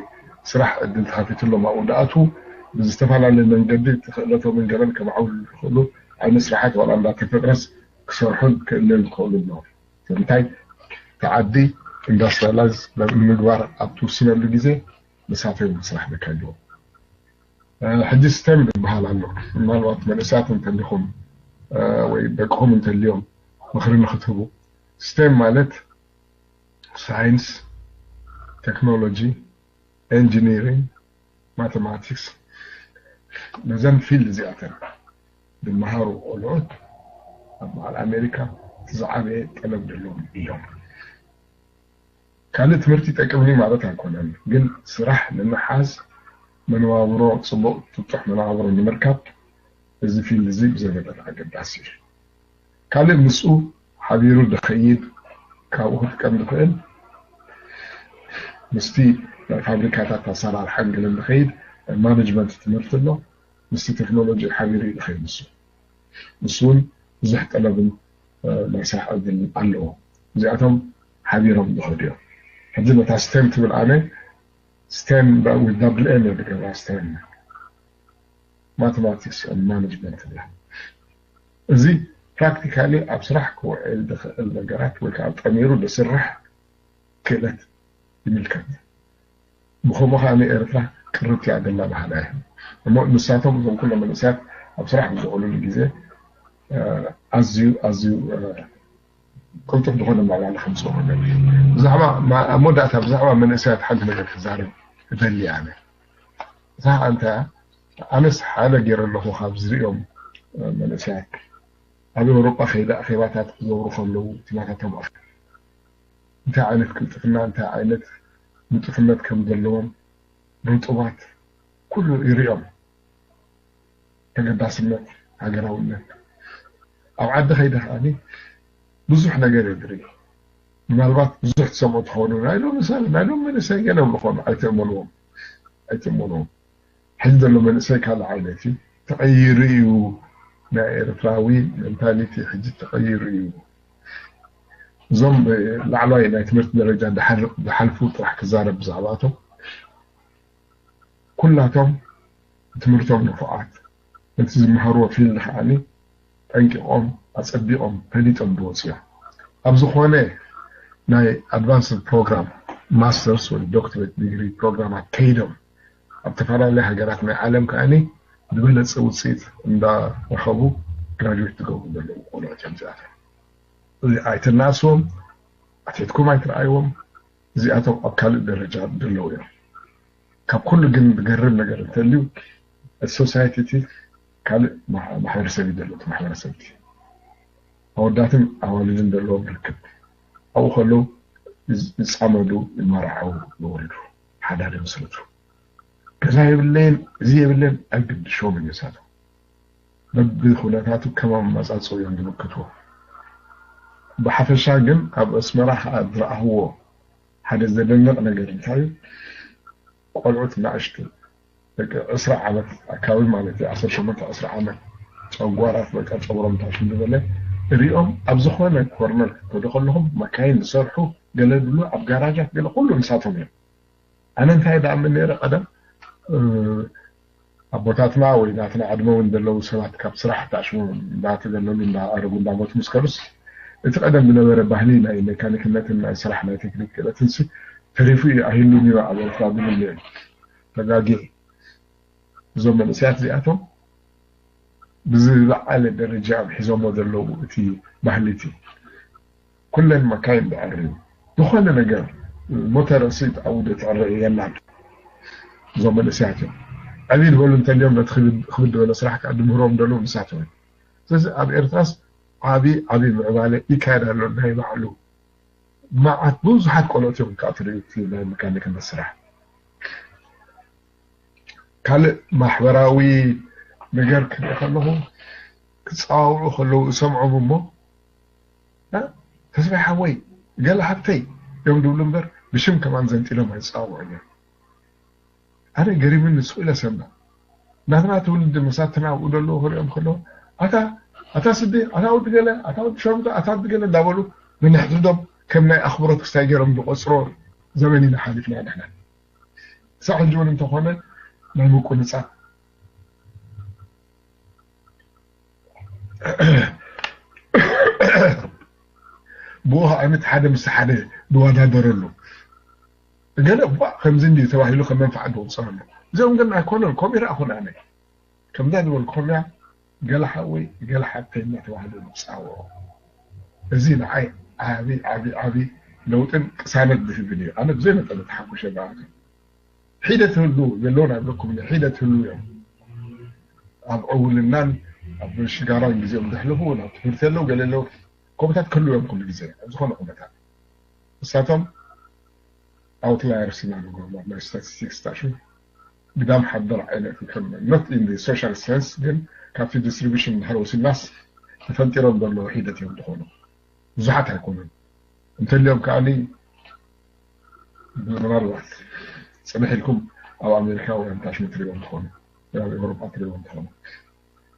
ስራሕ ዕድል ተኸፊትሎም ኣብኡ ደኣትዉ ብዝተፈላለየ መንገዲ ክእለቶምን ገለን ከማዕብሉ ዝኽእሉ ዓይነት ስራሓት ዋላ እንዳተፈጥረስ ክሰርሑን ክእልን ክኽእሉ ኣለዎም። ስለምንታይ እቲ ዓዲ ኢንዳስትሪያላይዝ ንምግባር ኣብ ትውስነሉ ግዜ ንሳቶም ስራሕ ዘካይድዎ። ሕጂ ስቴም ዝበሃል ኣሎ። ምናልባት መንእሰያት እንተሊኹም ወይ ደቅኹም እንተልዮም ምኽሪ ንክትህቡ። ስቴም ማለት ሳይንስ፣ ቴክኖሎጂ፣ ኤንጂኒሪንግ፣ ማቴማቲክስ ነዘን ፊልድ እዚኣተን ዝመሃሩ ቆልዑት ኣብ በዓል ኣሜሪካ እቲ ዝዓበየ ጠለብ ዘለዎም እዮም። ካልእ ትምህርቲ ይጠቅምኒ ማለት ኣይኮነን፣ ግን ስራሕ ንምሓዝ መነባብሮ፣ ፅቡቕ ጥጡሕ መነባብሮ ንምርካብ እዚ ፊልድ እዚ ብዘበለፀ ኣገዳሲ እዩ። ካልእ ምስኡ ሓቢሩ ዝኸይድ ካብኡ ክጥቀም ዝኽእል ምስቲ ናይ ፋብሪካታት ኣሰራርሓን ገለን ዝኸይድ ናይ ማኔጅመንት ትምህርቲ ኣሎ። ምስቲ ቴክኖሎጂ ሓቢሩ እዩ ዝኸይድ። ንሱ ንሱ እውን ብዙሕ ጠለብን ናይ ስራሕ ዕድልን ኣለዎ። እዚኣቶም ሓቢሮም ዝኸዱ እዮም። ሕጂ ነታ ስቴም ትብል ኣነ ስቴም ዳብል ኤም እየ ዝገብራ። ስቴም ማቴማቲክስ ማኔጅመንት እያ። እዚ ፕራክቲካሊ ኣብ ስራሕ ክውዕል ዝኽእል ነገራት ወይ ከዓ ጠሚሩ ዝስራሕ ክእለት ይምልከት። ብኸምኡ ከዓ ንኤርትራ ቅርብቲ እያ ዘላ ባህላ እዩ። እሞ ንሳቶም እዞም ኩሎም መንእሰያት ኣብ ስራሕ ብዝውዕሉሉ ግዜ ኣዝዩ ኣዝዩ ቅልጡፍ ዝኾነ ማዕባለ ከምፅኡ ክእል። ብዛዕባ ኣብ መወዳእታ ብዛዕባ መንእሰያት ሓንቲ ነገር ክዛረብ እደሊ ኣነ። እዛ እንተ ኣነስ ሓደ ገይረ ኣለኹ ካብ ዝሪኦም መንእሰያት ኣብ ኤውሮጳ ከይደ ኣኼባታት ክገብሩ ከለዉ እቲ ናታቶም ኣፍ እንታይ ዓይነት ቅልጥፍና እንታይ ዓይነት ንጡፍነት ከም ዘለዎም ርጡባት ኩሉ ይሪኦም። ተገዳስነት፣ ሃገራውነት ኣብ ዓዲ ከይደ ከዓኒ ብዙሕ ነገር እየ ዝርኢ። ምናልባት ብዙሕ ትሰምዑ ትኸውን ናይ ሎም ሰብ ናይ ሎም መንእሰይ ገለ ዝኾኑ ኣይትእመንዎም ኣይትእመንዎም። ሕዚ ዘሎ መንእሰይ ካልእ ዓይነት እዩ ተቐይሩ እዩ። ናይ ኤርትራዊ ሜንታሊቲ ሕጂ ተቐይሩ እዩ። እዞም ላዕለዋይ ናይ ትምህርቲ ደረጃ ዝሓልፉ ጥራሕ ክዛረብ ብዛዕባቶም ኩላቶም ትምህርቶም ንፉዓት ነቲ ዝመሃርዎ ፊልድ ከዓኒ ጠንቂቖም ኣጸቢቖም ፈሊጦም ዝወፁ እዮም። ኣብ ዝኾነ ናይ ኣድቫንስድ ፕሮግራም ማስተርስ ወይ ዶክትሬት ዲግሪ ፕሮግራማት ከይዶም ኣብ ዝተፈላለያ ሃገራት ናይ ዓለም ከዓኒ ዝበለፀ ውፅኢት እንዳረኸቡ ግራጁዌት ዝገብሩ ዘለዉ ቆልዑት እዮም እዚኣቶም። እዚ ኣይተናእስዎም፣ ኣትሒትኩም ኣይትረኣይዎም። እዚኣቶም ኣብ ካልእ ደረጃ ዘለዉ እዮም። ካብ ኩሉ ግን ዝገርም ነገር እንተልዩ እቲ ሶሳይቲ እቲ ካልእ ማሕበረሰብ እዩ ዘሎ። እቲ ማሕበረሰብ እቲ ኣወዳትን ኣዋልድን ዘለዎም ርክብ ኣብኡ ከለዉ ይፃመዱ፣ ይመራዓዉ፣ ይወልዱ፣ ሓዳር ይምስርቱ። ገዛ የብለይን እዚ የብለይን ኣይግድሾምን እዩ እሳቶም በብኩነታቱ ከም ኣመፃፅኡ እዮም ዝምክትዎ። ብሓፈሻ ግን ኣብ ኣስመራ ከዓ ዝረኣኽዎ ሓደ ዘደንቕ ነገር እንታይ እዩ? ቆልዑት ናእሽቱ ደቂ ዕስራ ዓመት ኣካባቢ ማለት እዩ፣ ዓሰርተ ሸሞንተ ዕስራ ዓመት ጨጓራት በቃ ጨጉሮም ታሽም ዝበለ እሪኦም ኣብ ዝኾነ ኮርነር ክትከዱ ከለኹም መካይን ዝሰርሑ ገለ ዝብሉ ኣብ ጋራጃት ገለ ኩሉ ንሳቶም እዮም። ኣነ እንታይ ደኣምን ነይረ ቀደም ኣቦታትና ወይ ናትና ዕድመ እውን ዘለዉ ሰባት ካብ ስራሕ ተኣሽሞም እንዳተገለሉ እንዳኣረጉ እንዳሞቱ ምስ ከዱስ እቲ ቀደም ዝነበረ ባህሊ ናይ ሜካኒክነትን ናይ ስራሕ ናይ ቴክኒክ ክእለትን ሲ ተሪፉ እዩ ኣሂሉን እዩ ኣብ ኤርትራ ዝብል ነይሩ። ተጋጊ እዞም መንእሰያት እዚኣቶም ብዝለዓለ ደረጃ እዮም ሒዞሞ ዘለዉ እቲ ባህሊ እቲ ኩለን መካይን ዝዕርዩ ዝኾነ ነገር ሞተር ሲ ኣብኡ ትዕረ የላን። እዞም መንእሰያት እዮም ዕብይ ዝበሉ እንተልዮም ነቲ ክብድ ዝበለ ስራሕ ከዓ ድምህሮም ዘለዉ ንሳቶም እዮም። ስለዚ ኣብ ኤርትራስ ዓብዪ ዓብዪ ምዕባለ ይካየድ ኣሎ። ናይ ባዕሉ መዓት ብዙሓት ቆልኦት እዮም ከዓ ትርእዩ እቲ ናይ መካኒክነት ስራሕ። ካልእ ማሕበራዊ ነገር ክርኢ ከለኹ ክፀዋውዑ ከለዉ እሰምዖም እሞ ተስፋይ ሓወይ ገለ ሃብተይ እዮም ድብሉ እምበር ብሽም ከማን ዘንጢሎም ኣይፀዋውዑን እዮም። ኣነ ገሪምኒ ስቕ ኢለ ሰምዕ። ናትና ትውልዲ መሳትና ኣብኡ ዘለዉ ክሪኦም ከለዉ ኣታ ኣታ ስዲ ኣታ ወዲ ገለ ኣታ ወዲ ሸርሙጣ ኣታ ወዲ ገለ እንዳበሉ ንንሕድሕዶም ከም ናይ ኣኽብሮት ክስታይ ገይሮም ዝቆፅሮ ዘበን ኢና ሓሊፍና ንሕና። ክሳብ ሕጂ እውን እንተኾነ ናይ ምቁንፃ ብኡ ከዓነት ሓደ ምስ ሓደ ዝወዳደረሉ ገለ እኳ ከምዚ እንዲ ተባሂሉ ከም መንፍዓት ዝቑፀረሉ እዚኦም ግን ኣይኮነን። ከምኡ ይረኣኹን ኣነ ከምዛ ዝበልኩኹም እያ ገለ ሓወይ ገለ ሓብተይ እናተባህሉ ዝፃውዑ። እዚ ንዓይ ዓብዪ ዓብዪ ዓብዪ ለውጥን ቅሳነት ዝህብን እዩ። ኣነ ብዘይ መጠን ተሓጉሸ ብኣቶም ሒደት ህሉ ዘለውን ኣይብለኩም ሒደት ህሉ እዮም። ኣብ ዕውልናን ኣብ ሽጋራን ግዜኦም ዘሕልፉ ናብ ትምህርቲ ኣለዉ ገለ ኣለዉ ከምታት ክህሉ እዮም ኩሉ ግዜ ኣብ ዝኾነ ኩነታት ንሳቶም ኣውትላየርስ ኢና ንገብሮም ኣብ ናይ ስታቲስቲክስ ታሹ ግዳም ሓደር ዓይነት ይከመ not in the social sense ግን ካብቲ ዲስትሪቢሽን ድሕር ወሲድናስ ተፈንጢሮም ዘለዉ ሒደት እዮም ዝኾኑ ብዙሓት ኣይኮኑን እንተልዮም ከዓኒ ምናልባት ፅንሕ ኢልኩም ኣብ ኣሜሪካ ወይ ኣምታሽሚ ትሪእዎም ትኾኑ ኣብ ኤውሮጳ ትሪእዎም ትኾኑ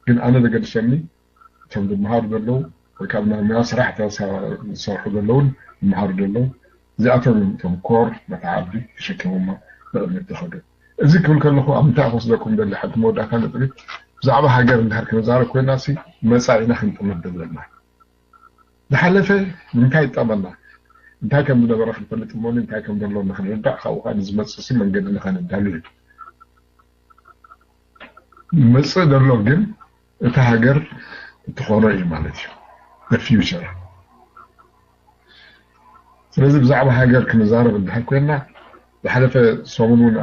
ግን ኣነ ዘገድሰኒ እቶም ዝመሃሩ ዘለዉ ወይ ካብ ናይ ሙያ ስራሕ ዝሰርሑ ዘለውን ዝመሃሩ ዘለዉ እዚኣቶም እዮም እቶም ኮር ነታ ዓዲ ተሸኪሞማ ንቕድሚት ዝኸዱ እዚ ክብል ከለኹ ኣብ ምንታይ ክወስደኩም ደሊ ሓንቲ መወዳእታ ነጥቢ ብዛዕባ ሃገር እንድሕር ክንዛረብ ኮይና ሲ መፃኢና ክንጥምት ዘለና ዝሓለፈ ንምንታይ ይጠቕመና እንታይ ከም ዝነበረ ክንፈልጥ እሞ እንታይ ከም ዘሎ ንክንርዳእ ካብኡ ከዓ ንዝመፅእ ሲ መንገዲ ንኸነዳሉ እዩ መፅእ ዘሎ ግን እታ ሃገር እትኾኖ እዩ ማለት እዩ future ስለዚ ብዛዕባ ሃገር ክንዛረብ እንድሕር ኮይና ዝሓለፈ ሰሙን እውን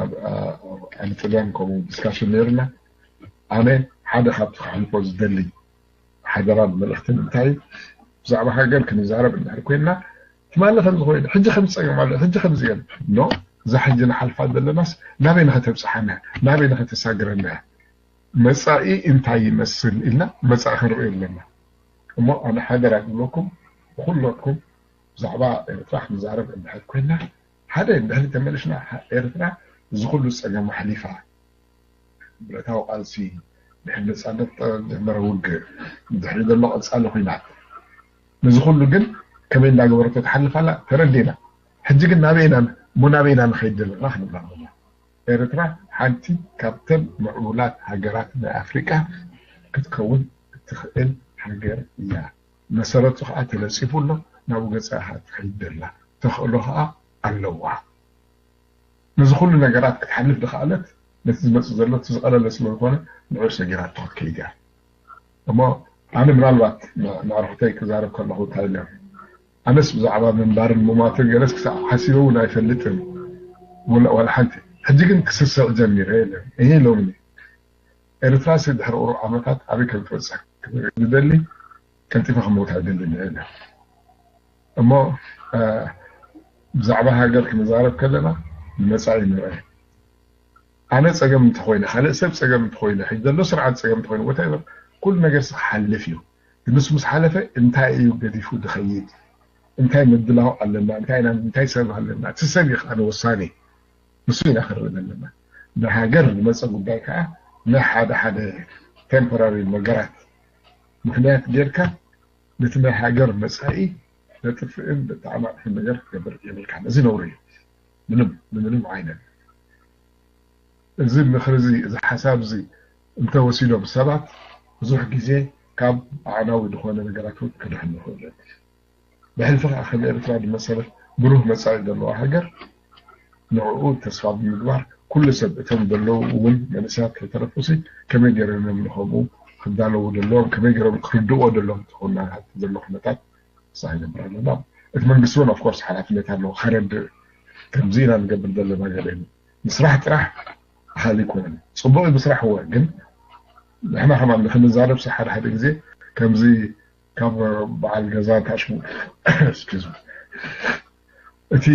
ኣብ ጥልያን ከምኡ ዲስካሽን ነይርና ኣነ ሓደ ካብቲ ክሕልፎ ዝደሊ ሓደራን መልእኽትን እንታይ እዩ ብዛዕባ ሃገር ክንዛረብ እንድሕር ኮይና ትማሊ ከም ዝኾይኑ ሕጂ ከም ዝፀገም ኣሎ ሕጂ ከም ዝገም ኖ እዛ ሕጂ ንሓልፋ ዘለናስ ናበይ ንኸተብፅሓና ናበይ ንኸተሳግረና መፃኢ እንታይ ይመስል ኢልና መፃኢ ክንርኢ ኣለና እሞ ኣነ ሓደራ ዝብለኩም ብኩለትኩም ብዛዕባ ኤርትራ ክንዛረብ እንድሕር ኮይና ሓደ እንድሕር ተመልሽና ኤርትራ እዚ ኩሉ ፀገም ኣሕሊፋ ብረታዊ ቃልሲ ድሕሪ ነፃነት ጀመረ ውግእ ድሕሪ ዘሎ ቀፃሊ ኩናት ነዚ ኩሉ ግን ከመይ እንዳገበረቶ ትሓልፍ ኣላ ተረዲና ሕጂ ግን ናበይና እሞ ናበይና ንኸይድ ዘለና ክንብላ ኣለና ኤርትራ ሓንቲ ካብተን ምዕቡላት ሃገራት ናይ ኣፍሪቃ ክትከውን እትኽእል ሃገር እያ መሰረቱ ከዓ ተነፂፉ ኣሎ ናብኡ ገፃ ትኸይድ ደላ ተኽእሎ ከዓ ኣለዋ ነዚ ኩሉ ነገራት ክትሓልፍ ዝኸኣለት ነቲ ዝመፅእ ዘሎ እቲ ዝቐለለ ስለ ዝኾነ ንዑ ሰጊራቶ ክትከይድ እያ እሞ ኣነ ምናልባት ንኣርክተይ ክዛረብ ከለኹ እንታይ ኢለ ኣነስ ብዛዕባ ምንባርን ምማትን ገለስ ክሳብ ሓሲበ እውን ኣይፈልጥን ዋላ ሓንቲ ሕጂ ግን ክስስዕ ጀሚረ የለን ይሄ ሎሚ ኤርትራ ሲ ድሕሪ ቁሩብ ዓመታት ኣበይ ከም ትበፅሕ ዝደሊ ቀልጢፈ ክመውት ኣይደልን እየ እሞ ብዛዕባ ሃገር ክንዛረብ ከለና ንመፃኢ ንርአ ኣነ ፀገም እንተኮይነ ካልእ ሰብ ፀገም እንተኮይነ ሕጂ ዘሎ ስርዓት ፀገም እንተኮይነ ወታይበር ኩሉ ነገር ክሓልፍ እዩ ንሱ ምስ ሓለፈ እንታይ እዩ ገዲፉ ዝኸይድ እንታይ ምድላው ኣለና እንታይ ሰብ ኣለና እቲ ሰብ እዩ ከዓ ንወሳኒ ንሱ ኢና ክንርኢ ዘለና ንሃገር ዝመፀ ጉዳይ ከዓ ናይ ሓደ ሓደ ቴምፖራሪ ነገራት ምክንያት ጌርካ ነቲ ናይ ሃገር መፃኢ ዘጥፍእን ዘተዓናቕፍን ነገር ክትገብር የብልካን። እዚ ነውሪ እዩ። ምንም ብምንም ዓይነት እዚ ምኽሪ እዚ እዚ ሓሳብ እዚ እንተወሲዶም ሰባት ብዙሕ ግዜ ካብ ኣዕናዊ ዝኾነ ነገራት እውን ክድሕኑ ይኽእሉ እዮም። ብሕልፊ ከዓ ከም ኤርትራ ዝመሰለት ብሩህ መፃኢ ዘለዋ ሃገር ንዕኡ ተስፋ ብምግባር ኩሉ ሰብ እቶም ዘለዉ እውን መንእሰያት ከይተረፉሲ ከመይ ገይሮም እዮም ንኸምኡ ክዳለዉ ዘለዎም ከመይ ገይሮም ክርድእዎ ዘለዎም እቲ ኩነታት ዘሎ ኩነታት ንስኻ ይገብር ኣለና እቲ መንግስቲ እውን ኦፍኮርስ ሓላፍነት ኣለዎ ከረድእ ከምዚ ኢና ንገብር ዘለና ገለ እዩ ምስራሕ ጥራሕ ኣኻሊ ኣይኮነን። ጽቡቕ እዩ ምስራሕ እወ፣ ግን ንሕና ከማን ንክንዛረብ ሓደ ሓደ ግዜ ከምዚ ካብ በዓል ገዛ ታሽሙ እቲ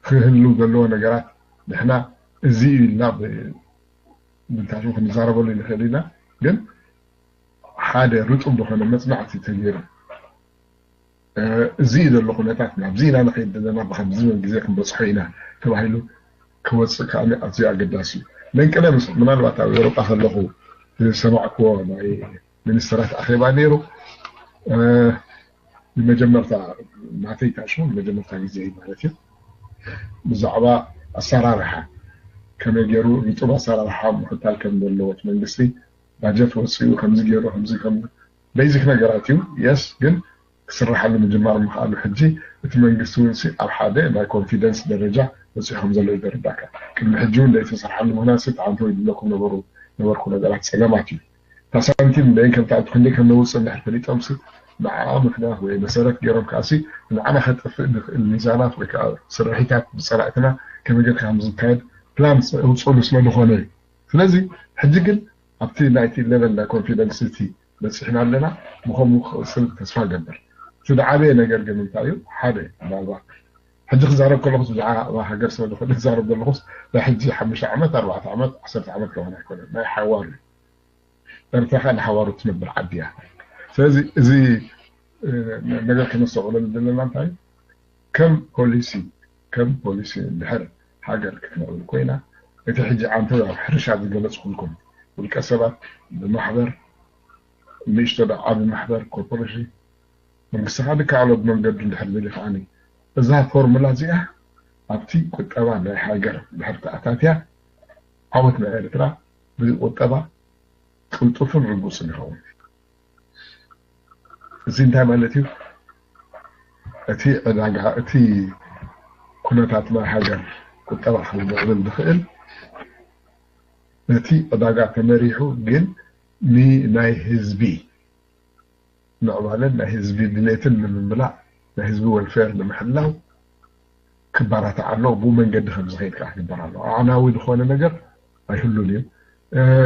ክህሉ ዘለዎ ነገራት ንሕና እዚ እዩ ኢልና ብንታሽሙ ክንዛረበሉ ንኽእል ኢና። ግን ሓደ ርጡብ ዝኾነ መፅናዕቲ ተገይሩ እዚ እዩ ዘሎ ኩነታት፣ ናብዚ ኢና ንኸይድ ዘለና፣ ብከምዚ ግዜ ክንበፅሖ ኢና ተባሂሉ ክወፅእ ከዓ ኣዝዩ ኣገዳሲ እዩ። መንቀደም ምናልባት ኣብ ኤውሮጳ ከለኹ ዝሰማዕክዎ ናይ ሚኒስትራት ኣኼባ ነይሩ። ንመጀመርታ ናተይ ታሽሙ ንመጀመርታ ግዜ ማለት እዩ ብዛዕባ ኣሰራርሓ ከመይ ገይሩ ርጡብ ኣሰራርሓ ምኽታል ከም ዘለዎ እቲ መንግስቲ ባጀት ወፂኡ ከምዚ ገይሩ ከምዚ ከም ቤዚክ ነገራት እዩ የስ ግን ክስርሓሉ ምጅማር ምኽኣሉ ሕጂ እቲ መንግስቲ እውን ኣብ ሓደ ናይ ኮንፊደንስ ደረጃ በፂሑ ከም ዘሎ ይደርዳካ። ቅድሚ ሕጂ እውን ዘይተሰርሓሉ ምኽንያት ጣዕምቶ ይብለኩም ነበሩ ነበርኩ ነገራት ፀገማት እዩ። እታ ሳንቲም ደይን ከም ጣዕምቲ ክንደይ ከም ነውፅእ እንድሕር ፈሊጦምሲ ንዓ ምክንያት ወይ መሰረት ገይሮም ከዓሲ ንዓና ከጥፍእ ንኽእል ሚዛናት ወይ ከዓ ስርሒታት ብፀላእትና ከመይ ጌርካ ከም ዝካየድ ፕላን ውፅሉ ስለ ዝኾነ እዩ። ስለዚ ሕጂ ግን ኣብቲ ናይቲ ሌቨል ናይ ኮንፊደንስ እቲ በፂሕና ኣለና። ብኸምኡ ክቕፅል ተስፋ ገብር። እቲ ዝዓበየ ነገር ግን እንታይ እዩ? ሓደ ምናልባት ሕጂ ክዛረብ ከለኹስ ብዛዕባ ሃገር ስለ ዝኾነ ክዛረብ ዘለኹስ ናይ ሕጂ ሓሙሽተ ዓመት ኣርባዕተ ዓመት ዓሰርተ ዓመት ከሆነ ኣይኮነን ናይ ሓዋሩ እዩ። ኤርትራ ከዓ ንሓዋሩ ትነብር ዓዲ እያ። ስለዚ እዚ ነገር ክነስተውዕለሉ ዘለና እንታይ ከም ፖሊሲ ከም ፖሊሲ እንድሕር ሃገር ክትምዕብል ኮይና እቲ ሕጂ ዓንተው ኣብ ሕርሻ ዝገለፅኩልኩም ውልቀ ሰባት ብማሕበር ንእሽቶ ዶ ዓቢ ማሕበር ኮርፖሬሽን መንግስቲ ከዓ ዝከኣሎ ብመንገዱ እንድሕር ደሊ ከዓኒ እዛ ፎርሙላ እዚኣ ኣብቲ ቁጠባ ናይ ሃገር እንድሕር ተኣታትያ ዓወት ናይ ኤርትራ ብቁጠባ ቅልጡፍን ርጉፅን ይኸውን። እዚ እንታይ ማለት እዩ? እቲ ዕዳጋ እቲ ኩነታት ናይ ሃገር ቁጠባ ክምዕብል ዝኽእል ነቲ ዕዳጋ ተመሪሑ ግን ንናይ ህዝቢ ምዕባለን ናይ ህዝቢ ድሌትን ንምምላእ ናይ ህዝቢ ወልፌር ንምሕላው ክበራታዕ ኣለዎ። ብኡ መንገዲ ከም ዝኸይድ ከዓ ክግበር ኣለዎ። ኣዕናዊ ዝኾነ ነገር ኣይህሉን እዩ።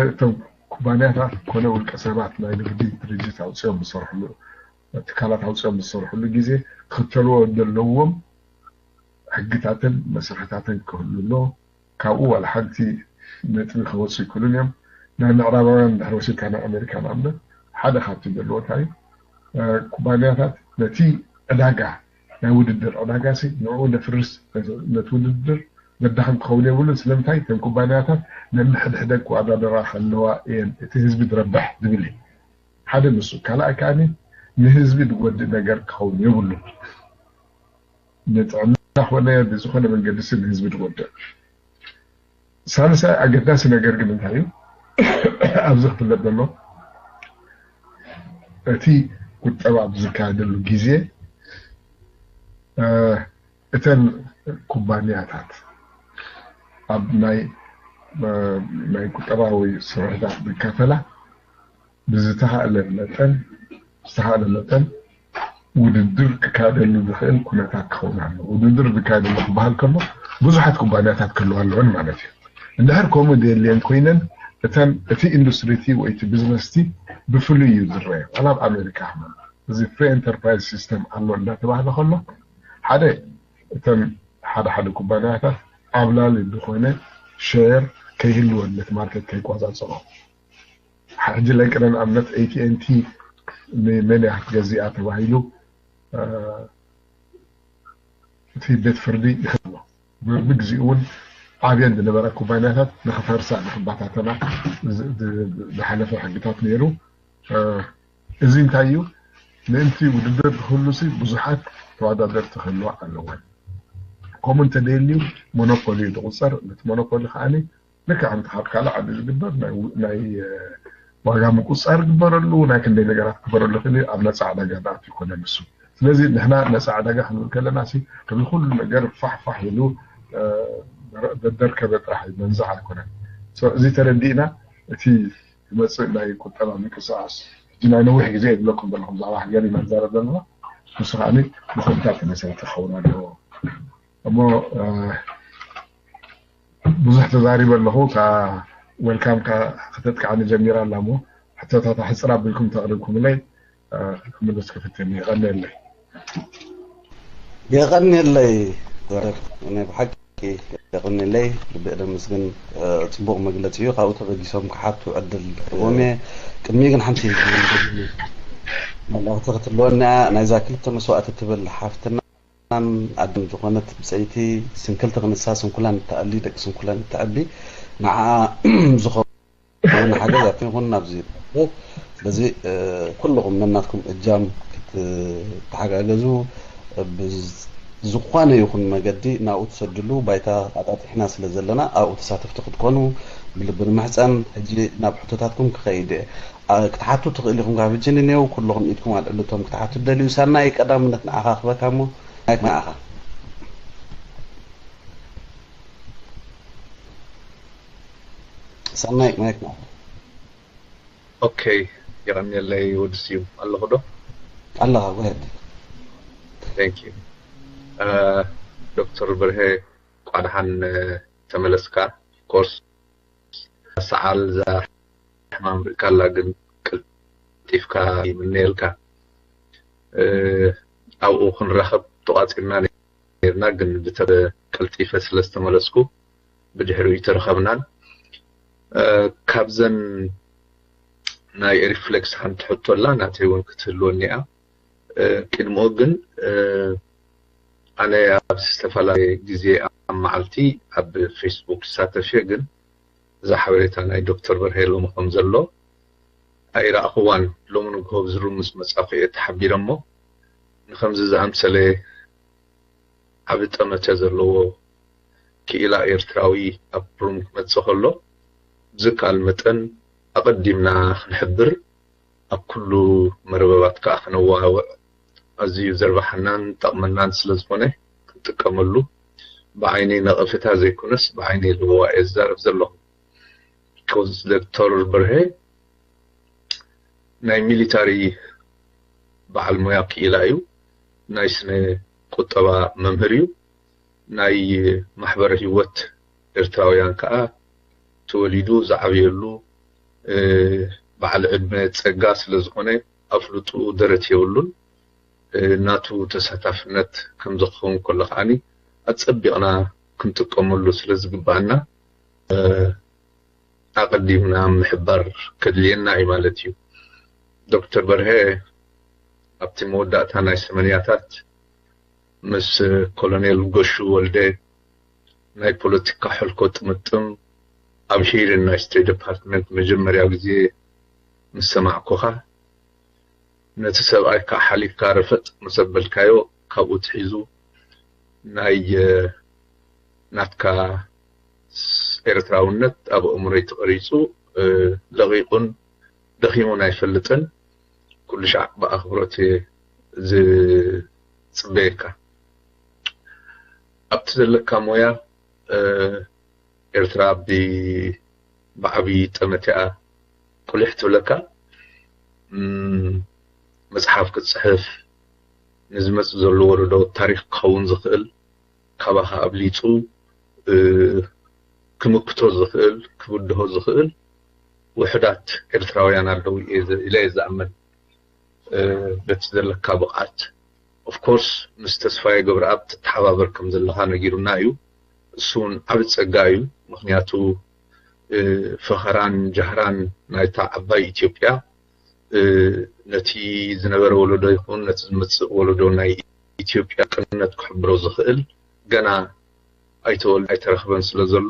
እቶም ኩባንያታት ኮነ ውልቀ ሰባት ናይ ንግዲ ድርጅት ኣውፅኦም ዝሰርሕሉ ትካላት ኣውፅኦም ዝሰርሕሉ ግዜ ክኽተልዎ ዘለዎም ሕግታትን መስርሕታትን ክህሉ ኣለዎ። ካብኡ ዋላ ሓንቲ ነጥቢ ከወፁ ይክእሉን እዮም። ናይ ምዕራባውያን ድሕሪ ወሲድካ ናይ ኣሜሪካ ንኣብነት ሓደ ካብቲ ዘለዎ እንታይ ኩባንያታት ነቲ ዕዳጋ ናይ ውድድር ዕዳጋ ሲ ንዕኡ ነፍርስ ነቲ ውድድር ዘዳኽም ክኸውን የብሉን። ስለምንታይ እተን ኩባንያታት ነንሕድሕደን ክወዳደራ ከለዋ እየን እቲ ህዝቢ ዝረብሕ ዝብል እዩ። ሓደ ንሱ ካልኣይ ከዓኒ ንህዝቢ ዝጎድእ ነገር ክኸውን የብሉን። ንጥዕና ኮነ ብዝኾነ መንገዲ ሲ ንህዝቢ ዝጎድእ ሳልሳይ ኣገዳሲ ነገር ግን እንታይ እዩ ኣብዚ ክፍለጥ ዘሎ እቲ ቁጠባ ኣብ ዝካየደሉ ግዜ እተን ኩባንያታት ኣብ ናይ ናይ ቁጠባዊ ስርሕታት ዝካፈላ ብዝተኻእለ መጠን ዝተኻእለ መጠን ውድድር ክካየደሉ ዝኽእል ኩነታት ክኸውን ኣለዎ። ውድድር ዝካየደሉ ክበሃል ከሎ ብዙሓት ኩባንያታት ክህልዋ ኣለወን ማለት እዩ። እንድሕር ከምኡ ዘየድልየን ኮይነን እተን እቲ ኢንዱስትሪ እቲ ወይ እቲ ቢዝነስ እቲ ብፍሉይ እዩ ዝረአ። ዋላ ኣብ ኣሜሪካ እዚ ፍሪ ኤንተርፕራይዝ ሲስተም ኣሎ እንዳተባህለ ከሎ ሓደ እተን ሓደ ሓደ ኩባንያታት ዓብላሊ ዝኾነ ሸር ከይህልወን ነቲ ማርኬት ከይቋፃፀሮ ሕጂ ለንቅነ ንኣብነት ኤቲኤንቲ ንመን እያ ክትገዝኣ ተባሂሉ እቲ ቤት ፍርዲ ይኽእሎ ብግዚኡ እውን ዓብየን ዝነበራ ኩባንያታት ንክፈርሳ ንክባታተና ዝሓለፈ ሕግታት ነይሩ። እዚ እንታይ እዩ? ምእንቲ ውድድር ክህሉ ሲ ብዙሓት ተወዳደርቲ ክህልዋ ኣለወን። ከምኡ እንተደልዩ ሞኖፖሊ እዩ ዝቁፀር። ነቲ ሞኖፖሊ ከዓኒ ልክዕ ከምቲ ካብ ካልእ ዓዲ ዝግበር ናይ ዋጋ ምቁፃር ግበረሉ ናይ ክንደይ ነገራት ክግበረሉ ክእል ኣብ ነፃ ዕዳጋ ዝኣቱ ይኮነ ንሱ። ስለዚ ንሕና ነፃ ዕዳጋ ክንብል ከለና ሲ ከምዚ ኩሉ ነገር ፋሕፋሕ ኢሉ ዘደርከበ ጥራሕ እዩ መንዛዕ ኣይኮነን። እዚ ተረዲእና እቲ ዝመፅእ ናይ ቁጠባ ምንቅስቃስ ሕጂ ናይ ነዊሕ ግዜ ይብለኩም ዘለኹ ብዛዕባ ሃገር ኢና ንዛረብ ዘለና ንሱ ከዓ ብኮምታት ተመሰረተ ክኸውን ኣለዎ እሞ ብዙሕ ተዛሪበ ኣለኹ። እታ ዌልካም ከተጥቅዓኒ ጀሚራ ኣላ እሞ፣ ሕቶታት ኣሕፅር ኣቢልኩም ተቕርብኩምለይ፣ እ፣ ክምልስ ክፍትን። የቐንየለይ። የቐንየለይ ዶክተር፣ እኔ ብሓቂ የቐንየለይ፣ ልቢ ደመስግን። እ፣ ጽቡቕ መግለጺ እዩ። ካብኡ ተበጊሶም ክሓቱ ዕድል ክህቦም እየ። ቅድሚ ግን ሓንቲ መልእኽቲ ክትህልወኒ እያ። ናይዛ ክልተ መስዋእቲ ትብል ሓፍትና ኣደን ዝኾነት ብጸይቲ፣ ስንክልቲ ክንሳ ስንኩላን እትኣሊ፣ ደቂ ስንኩላን እተዕቢ፣ ንዓኣ ዝኸውን ሓገዝ ኣብቲ ይኹን ኣብዚ። ስለዚ፣ እ፣ ኩልኹም ነናትኩም እጃም ክትተሓጋገዙ፣ ብዝ-፣ ዝኾነ ይኹን መገዲ ናብኡ ትሰድሉ ባይታ ኣጣጢሕና ስለ ዘለና፣ ኣብኡ ተሳተፍቲ ክትኮኑ ብልቢ ንምሕጸን። ሕጂ ናብ ሕቶታትኩም ክኸይድ እየ። ኣ፣ ክትሓቱ ትኽእሉ ኢኹም። ካብ ሕጂ ንኔው ኩልኹም ኢድኩም ኣልዕሉ፣ እቶም ክትሓቱ ትደልዩ። ሳናይ፣ ቀዳምነት ንዓኻ ክበካ እሞ፣ ማይክ ንዓኻ። ሳናይ፣ ማይክ ንዓኻ። ኦኬ፣ የቐንየለይ ወዲ ስዩም። ኣለኹ ዶ? ኣለኻ፣ go ahead። Thank you። እ፣ ዶክተር በርሄ፣ እንኳዕ ደሓን፣ እ፣ ተመለስካ። Of course፣ ሰዓል እዛ ሕማም ርኢካላ፣ ግን ቀልጢፍካ ይምነየልካ። እ፣ ኣብኡ ክንራኸብ ተቋጺርና ነርና፣ ግን ብተ-፣ ቀልጢፈ ስለ ዝተመለስኩ ብድሕሪኡ ኣይተረኸብናን። እ፣ ካብዘን ናይ ኤሪፍሌክስ ሓንቲ ሕቶ ኣላ፣ ናተይ እውን ክትህልወኒ እያ። እ፣ ቅድሚኡ ግን፣ እ፣ ኣነ ኣብ ዝተፈላለየ ግዜ ኣብ መዓልቲ ኣብ ፌስቡክ ይሳተፍ እየ፣ ግን እዛ ሓበሬታ ናይ ዶክተር በርሄ ሎሚ ከም ዘሎ ኣይረኣኽዋን። ሎሚ ንግሆ ብዝሩም ምስ መጻኹ እየ ተሓቢረ እሞ፣ ንኸምዚ ዝኣምሰለ ዓቢ ጠመተ ዘለዎ ክኢላ ኤርትራዊ ኣብ ሩም ክመጽእ ከሎ፣ ብዝከኣል መጠን ኣቐዲምና ክንሕብር፣ ኣብ ኩሉ መርበባት ከኣ ከነወሃውዕ፣ ኣዝዩ ዘርብሓናን ጠቕመናን ስለ ዝኾነ፣ ክንጥቀመሉ ብዓይኒ ነቐፌታ ዘይኮነስ ብዓይኒ ልውዋ እየ ዝዛረብ ዘለኹ። Because ዶክተር በርሄ ናይ ሚሊታሪ በዓል ሞያ ክኢላ እዩ። ናይ ስነ ቁጠባ መምህር እዩ። ናይ ማሕበረ ህይወት ኤርትራውያን ከኣ ተወሊዱ ዝዓብየሉ፣ እ፣ በዓል ዕድመ ጸጋ ስለ ዝኾነ ኣፍልጥኡ ደረት የብሉን። እ፣ ናቱ ተሳታፍነት ከም ዝኸውን ከሎ ከኣኒ ኣጸቢቕና ክንጥቀመሉ ስለ ዝግባኣና፣ እ፣ ኣቐዲምና ምሕባር ከድልየና እዩ ማለት እዩ። ዶክተር በርሀ ኣብቲ መወዳእታ ናይ ሰመንያታት ምስ ኮሎኔል ጎሹ ወልደ ናይ ፖለቲካ ሕልኮ ጥምጥም ኣብ ሂሪን ናይ ስቴት ዲፓርትመንት መጀመርያ ግዜ ምስ ሰማዕኩኻ፣ ነቲ ሰብኣይ ከዓ ሓሊፍካ ርፈጥ ምስ ኣበልካዮ፣ ካብኡ ትሒዙ ናይ፣ እ፣ ናትካ ስ-፣ ኤርትራውነት ኣብ ኣእምሮይ ተቐሪጹ፣ እ፣ ለቒቑን ደኺሙን ኣይፈልጥን። ኩሉ ሻዕ ብኣኽብሮት እየ ዝጽበየካ። ኣብቲ ዘለካ ሞያ፣ እ፣ ኤርትራ ብ-፣ ብዓብዪ ጠመተ እያ ቁሊሕ ትብለካ። እም፣ መጽሓፍ ክትጽሕፍ፣ ንዝመጽእ ዘሎ ወለዶ ታሪኽ ክኸውን ዝኽእል፣ ካባኻ ኣብሊጹ፣ እ፣ ክምክቶ ዝኽእል፣ ክብድሆ ዝኽእል ውሑዳት ኤርትራውያን ኣለዉ እየ ዘ-፣ ኢለ እየ ዝኣምን። እ፣ በቲ ዘለካ ብቕዓት። ኦፍኮርስ ምስ ተስፋዬ ገብረኣብ ትተሓባበር ከም ዘለኻ ነጊሩና እዩ። እሱ እውን ዓቢ ጸጋ እዩ። ምኽንያቱ፣ እ፣ ፈኸራን ጃህራን ናይታ ዓባይ ኢትዮጵያ፣ እ፣ ነቲ ዝነበረ ወለዶ ይኹን ነቲ ዝመጽእ ወለዶ ናይ ኢትዮጵያ ቅንነት ክሕብሮ ዝኽእል ገና ኣይተወልደ ኣይተረኽበን ስለ ዘሎ፣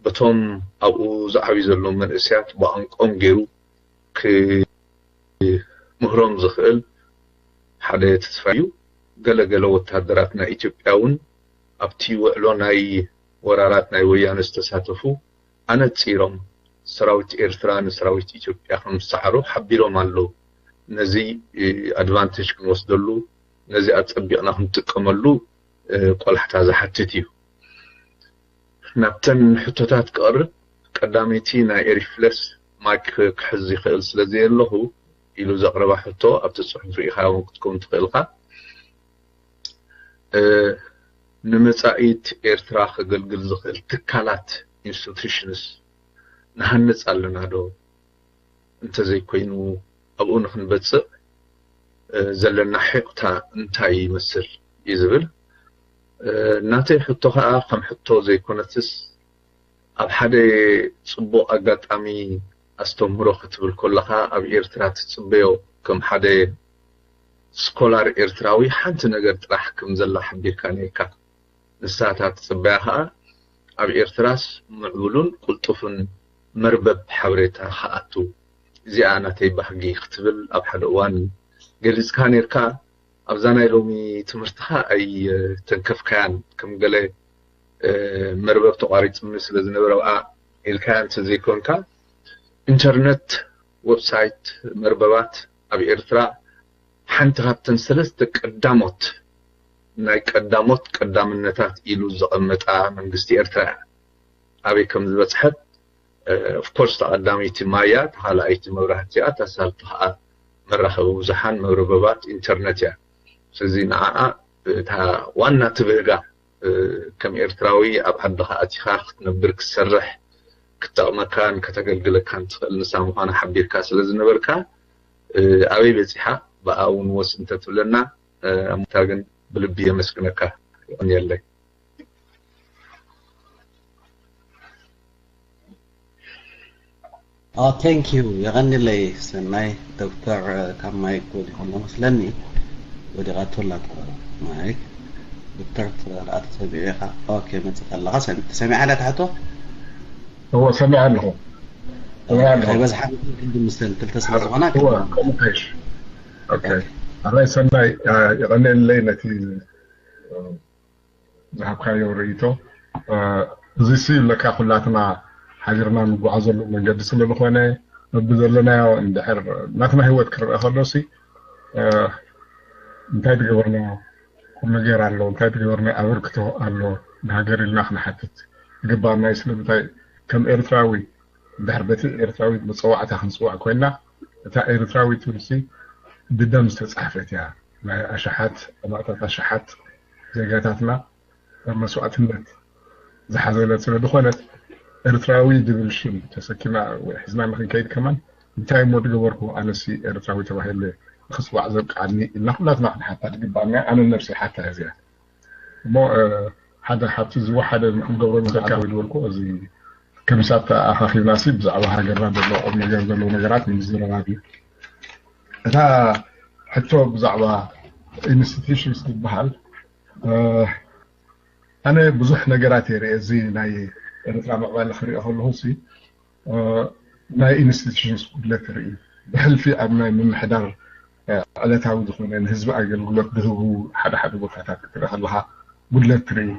በቶም ኣብኡ ዝዓብዩ ዘለዉ መንእሰያት ብቋንቋኦም ገይሩ ክምህሮም ዝኽእል ሓደ ተስፋ እዩ። ገለ ገለ ወታደራት ናይ ኢትዮጵያ እውን ኣብቲ ውዕሎ ናይ ወራራት ናይ ወያነ ዝተሳተፉ ኣነጺሮም ሰራዊት ኤርትራ ንሰራዊት ኢትዮጵያ ከም ዝሰዓሩ ሓቢሮም ኣለዉ። ነዚ፣ እ፣ ኣድቫንቴጅ ክንወስደሉ፣ ነዚ ኣጸቢቕና ክንጥቀመሉ፣ እ፣ ቆላሕታ ዝሓትት እዩ። ናብተን ሕቶታት ክቐርብ፣ ቀዳመይቲ ናይ ኤሪፍለስ ማይክ ክሕዝ ይኽእል ስለ ዘየለኹ ኢሉ ዘቕረባ ሕቶ ኣብቲ ጽሑፍ ርኢኻዮ እውን ክትከውን ትኽእል ኢኻ። እ፣ ንመጻኢት ኤርትራ ከገልግል ዝኽእል ትካላት institutions ንሃንጽ ኣለና ዶ? እንተዘይኮይኑ ኣብኡ ንክንበጽእ ዘለና ሒቕታ እንታይ ይመስል እዩ ዝብል። ናተይ ሕቶ ከዓ ከም ሕቶ ዘይኮነትስ ኣብ ሓደ ጽቡቕ ኣጋጣሚ ኣስተምህሮ ክትብል ከለኻ ኣብ ኤርትራ ትጽበዮ ከም ሓደ ስኮላር ኤርትራዊ ሓንቲ ነገር ጥራሕ ከም ዘላ ሓቢርካ ነርካ። ንሳ እታ ትጽበያ ከኣ ኣብ ኤርትራስ ምዕቡሉን ቅልጡፍን መርበብ ሓበሬታ ክኣቱ እዚኣ ናተይ ባህጊ ክትብል ኣብ ሓደ እዋን ገሊጽካ ነርካ። ኣብዛ ናይ ሎሚ ትምህርትኻ ኣይተንከፍካያን፣ ከም ገለ መርበብ ተቋሪጽኒ ስለ ዝነበረ ብኣ ኢልካያ እንተዘይኮንካ ኢንተርነት፣ ዌብሳይት፣ መርበባት ኣብ ኤርትራ ሓንቲ ካብተን ሰለስተ ቀዳሞት ናይ ቀዳሞት ቀዳምነታት ኢሉ ዘቐመጣ መንግስቲ ኤርትራ እያ። ኣበይ ከም ዝበጽሐት ኦፍኮርስ ተቐዳመይቲ ማያ፣ ተኻልኣይቲ መብራህቲ እያ፣ ተሳልቲ ከዓ መራኸቢ ብዙሓን መርበባት ኢንተርነት እያ። ስለዚ ንዓኣ እታ ዋና ትብህጋ ከም ኤርትራዊ ኣብ ዓድኻ ኣቲኻ ክትነብር ክትሰርሕ ክትጠቕመካን ከተገልግለካን ትኽእል ንሳ ምዃና ሓቢርካ ስለ ዝነበርካ ኣበይ በጺሓ ብኣ እውን ወስ እንተትብለና ኣሙታ ግን ብልቢ የመስግነካ። ይቐንየለይ። ኦ ቴንክ ዩ። የቐንለይ ሰናይ። ዶክተር ካብ ማይክ ወዲቑ ኣሎ መስለኒ። ወዲቓቶ ኣላ ማይክ። ዶክተር ትረኣ ተሰሚዑ ኢኻ። ኦኬ መጽእ ኣለኻ። ሰሚዕ- ተሰሚዓ ኣላ ትሕቶ? እዎ ሰሚዐ ኣለኹ። ሰሚዐ ኣለኹ። ከይበዝሓ ቅድም ምስተን ክልተ ስለ ዝኾና እዎ ከምኡ ከይሽ። ኦኬ። ኣራይ ሰናይ የቐንለይ ነቲ ዝሃብካዮ ርእይቶ። እዚ ሲ ለካ ኩላትና ሓቢርና ንጓዓዘሉ መንገዲ ስለ ዝኾነ በብዘለናዮ እንድሕር ናትና ህይወት ክረአ ከሎ ሲ እንታይ ዝገበርናዮ ቁም ነገር ኣሎ፣ እንታይ ዝገበርናዮ ኣበርክቶ ኣሎ ንሃገር ኢልና ክንሓትት ይግባኣና እዩ። ስለምንታይ ከም ኤርትራዊ እንድሕር በቲ ኤርትራዊ መጸዋዕታ ክንጽዋዕ ኮይና እታ ኤርትራዊ ትብል ሲ ብደም ዝተጻሕፈት እያ። ናይ ኣሽሓት ኣማእታት ኣሽሓት ዜጋታትና መስዋእትነት ዝሓዘለት ስለ ዝኾነት ኤርትራዊ ዝብል ሽም ተሰኪምና ወይ ሒዝና ንክንከይድ ከማን እንታይ እሞ ዝገበርኩ ኣነሲ ኤርትራዊ ተባሂለ ንክፅዋዕ ዘብቅዓኒ ኢልና ኩላትና ክንሓታ ዝግባኣና ኣነ ነብሰይ ሓታ እዚኣ እሞ ሓደ ካብቲ ዝወሓደ ንክንገብሮ ንኽእል ዝበልኩ እዚ ከምሳት ኣኻኺብናሲ ብዛዕባ ሃገርና ዘሎ ቁም ነገር ዘለዎ ነገራት ንምዝርራብ እዩ። እታ ሕቶ ብዛዕባ ኢንስቲትዩሽንስ ዝበሃል ኣነ ብዙሕ ነገራት እየ ርእየ እዚ ናይ ኤርትራ ምዕባለ ክሪኦ ከለኹ ሲ ናይ ኢንስቲትዩሽንስ ጉድለት ርኢ ብሕልፊ ኣብ ናይ ምምሕዳር ዕለታዊ ዝኾነ ንህዝቢ ኣገልግሎት ዝህቡ ሓደ ሓደ ቦታታት ክትርኢ ከለኻ ጉድለት ትርኢ።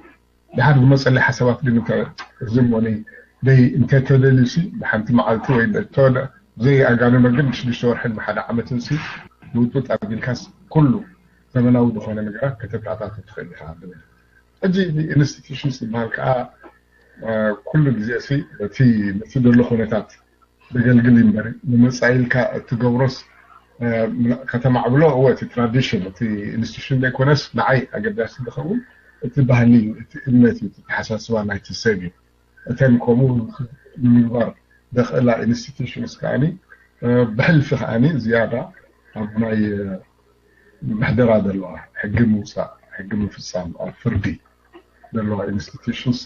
ድሓር ዝመፀለይ ሓሳባት ግን እዚ እሞኒ ደይ እንተተደልዩ ሲ ብሓንቲ መዓልቲ ወይ ብዘይ ኣጋንኖ ግን ብሽዱሽተ ወርሕን ብሓደ ዓመትን ሲ ልውጡጥ ኣቢልካስ ኩሉ ዘመናዊ ዝኾነ ነገራት ከተተኣታቱ ትኽእል ኢኻ። ሕጂ ኢንስቲትዩሽንስ ዝበሃል ከዓ ኩሉ ግዜ ሲ እቲ ነቲ ዘሎ ኩነታት ዘገልግል እዩ እምበር ንመፃኢ ኢልካ እትገብሮስ ከተማዕብሎ እወ እቲ ትራዲሽን እቲ ኢንስቲትዩሽን ዘይኮነስ ንዓይ ኣገዳሲ ዝኸውን እቲ ባህሊ እዩ፣ እቲ እምነት እዩ፣ እቲ ተሓሳስባ ናይቲ ሰብ እዩ። እተን ከምኡ ንምግባር ዘኽእላ ኢንስቲትዩሽንስ ከዓኒ ብሕልፊ ከዓኒ ዝያዳ ኣብ ናይ ምሕደራ ዘለዋ ሕጊ ምውፃእ ሕጊ ምፍፃም ኣብ ፍርዲ ዘለዋ ኢንስቲትዩሽንስ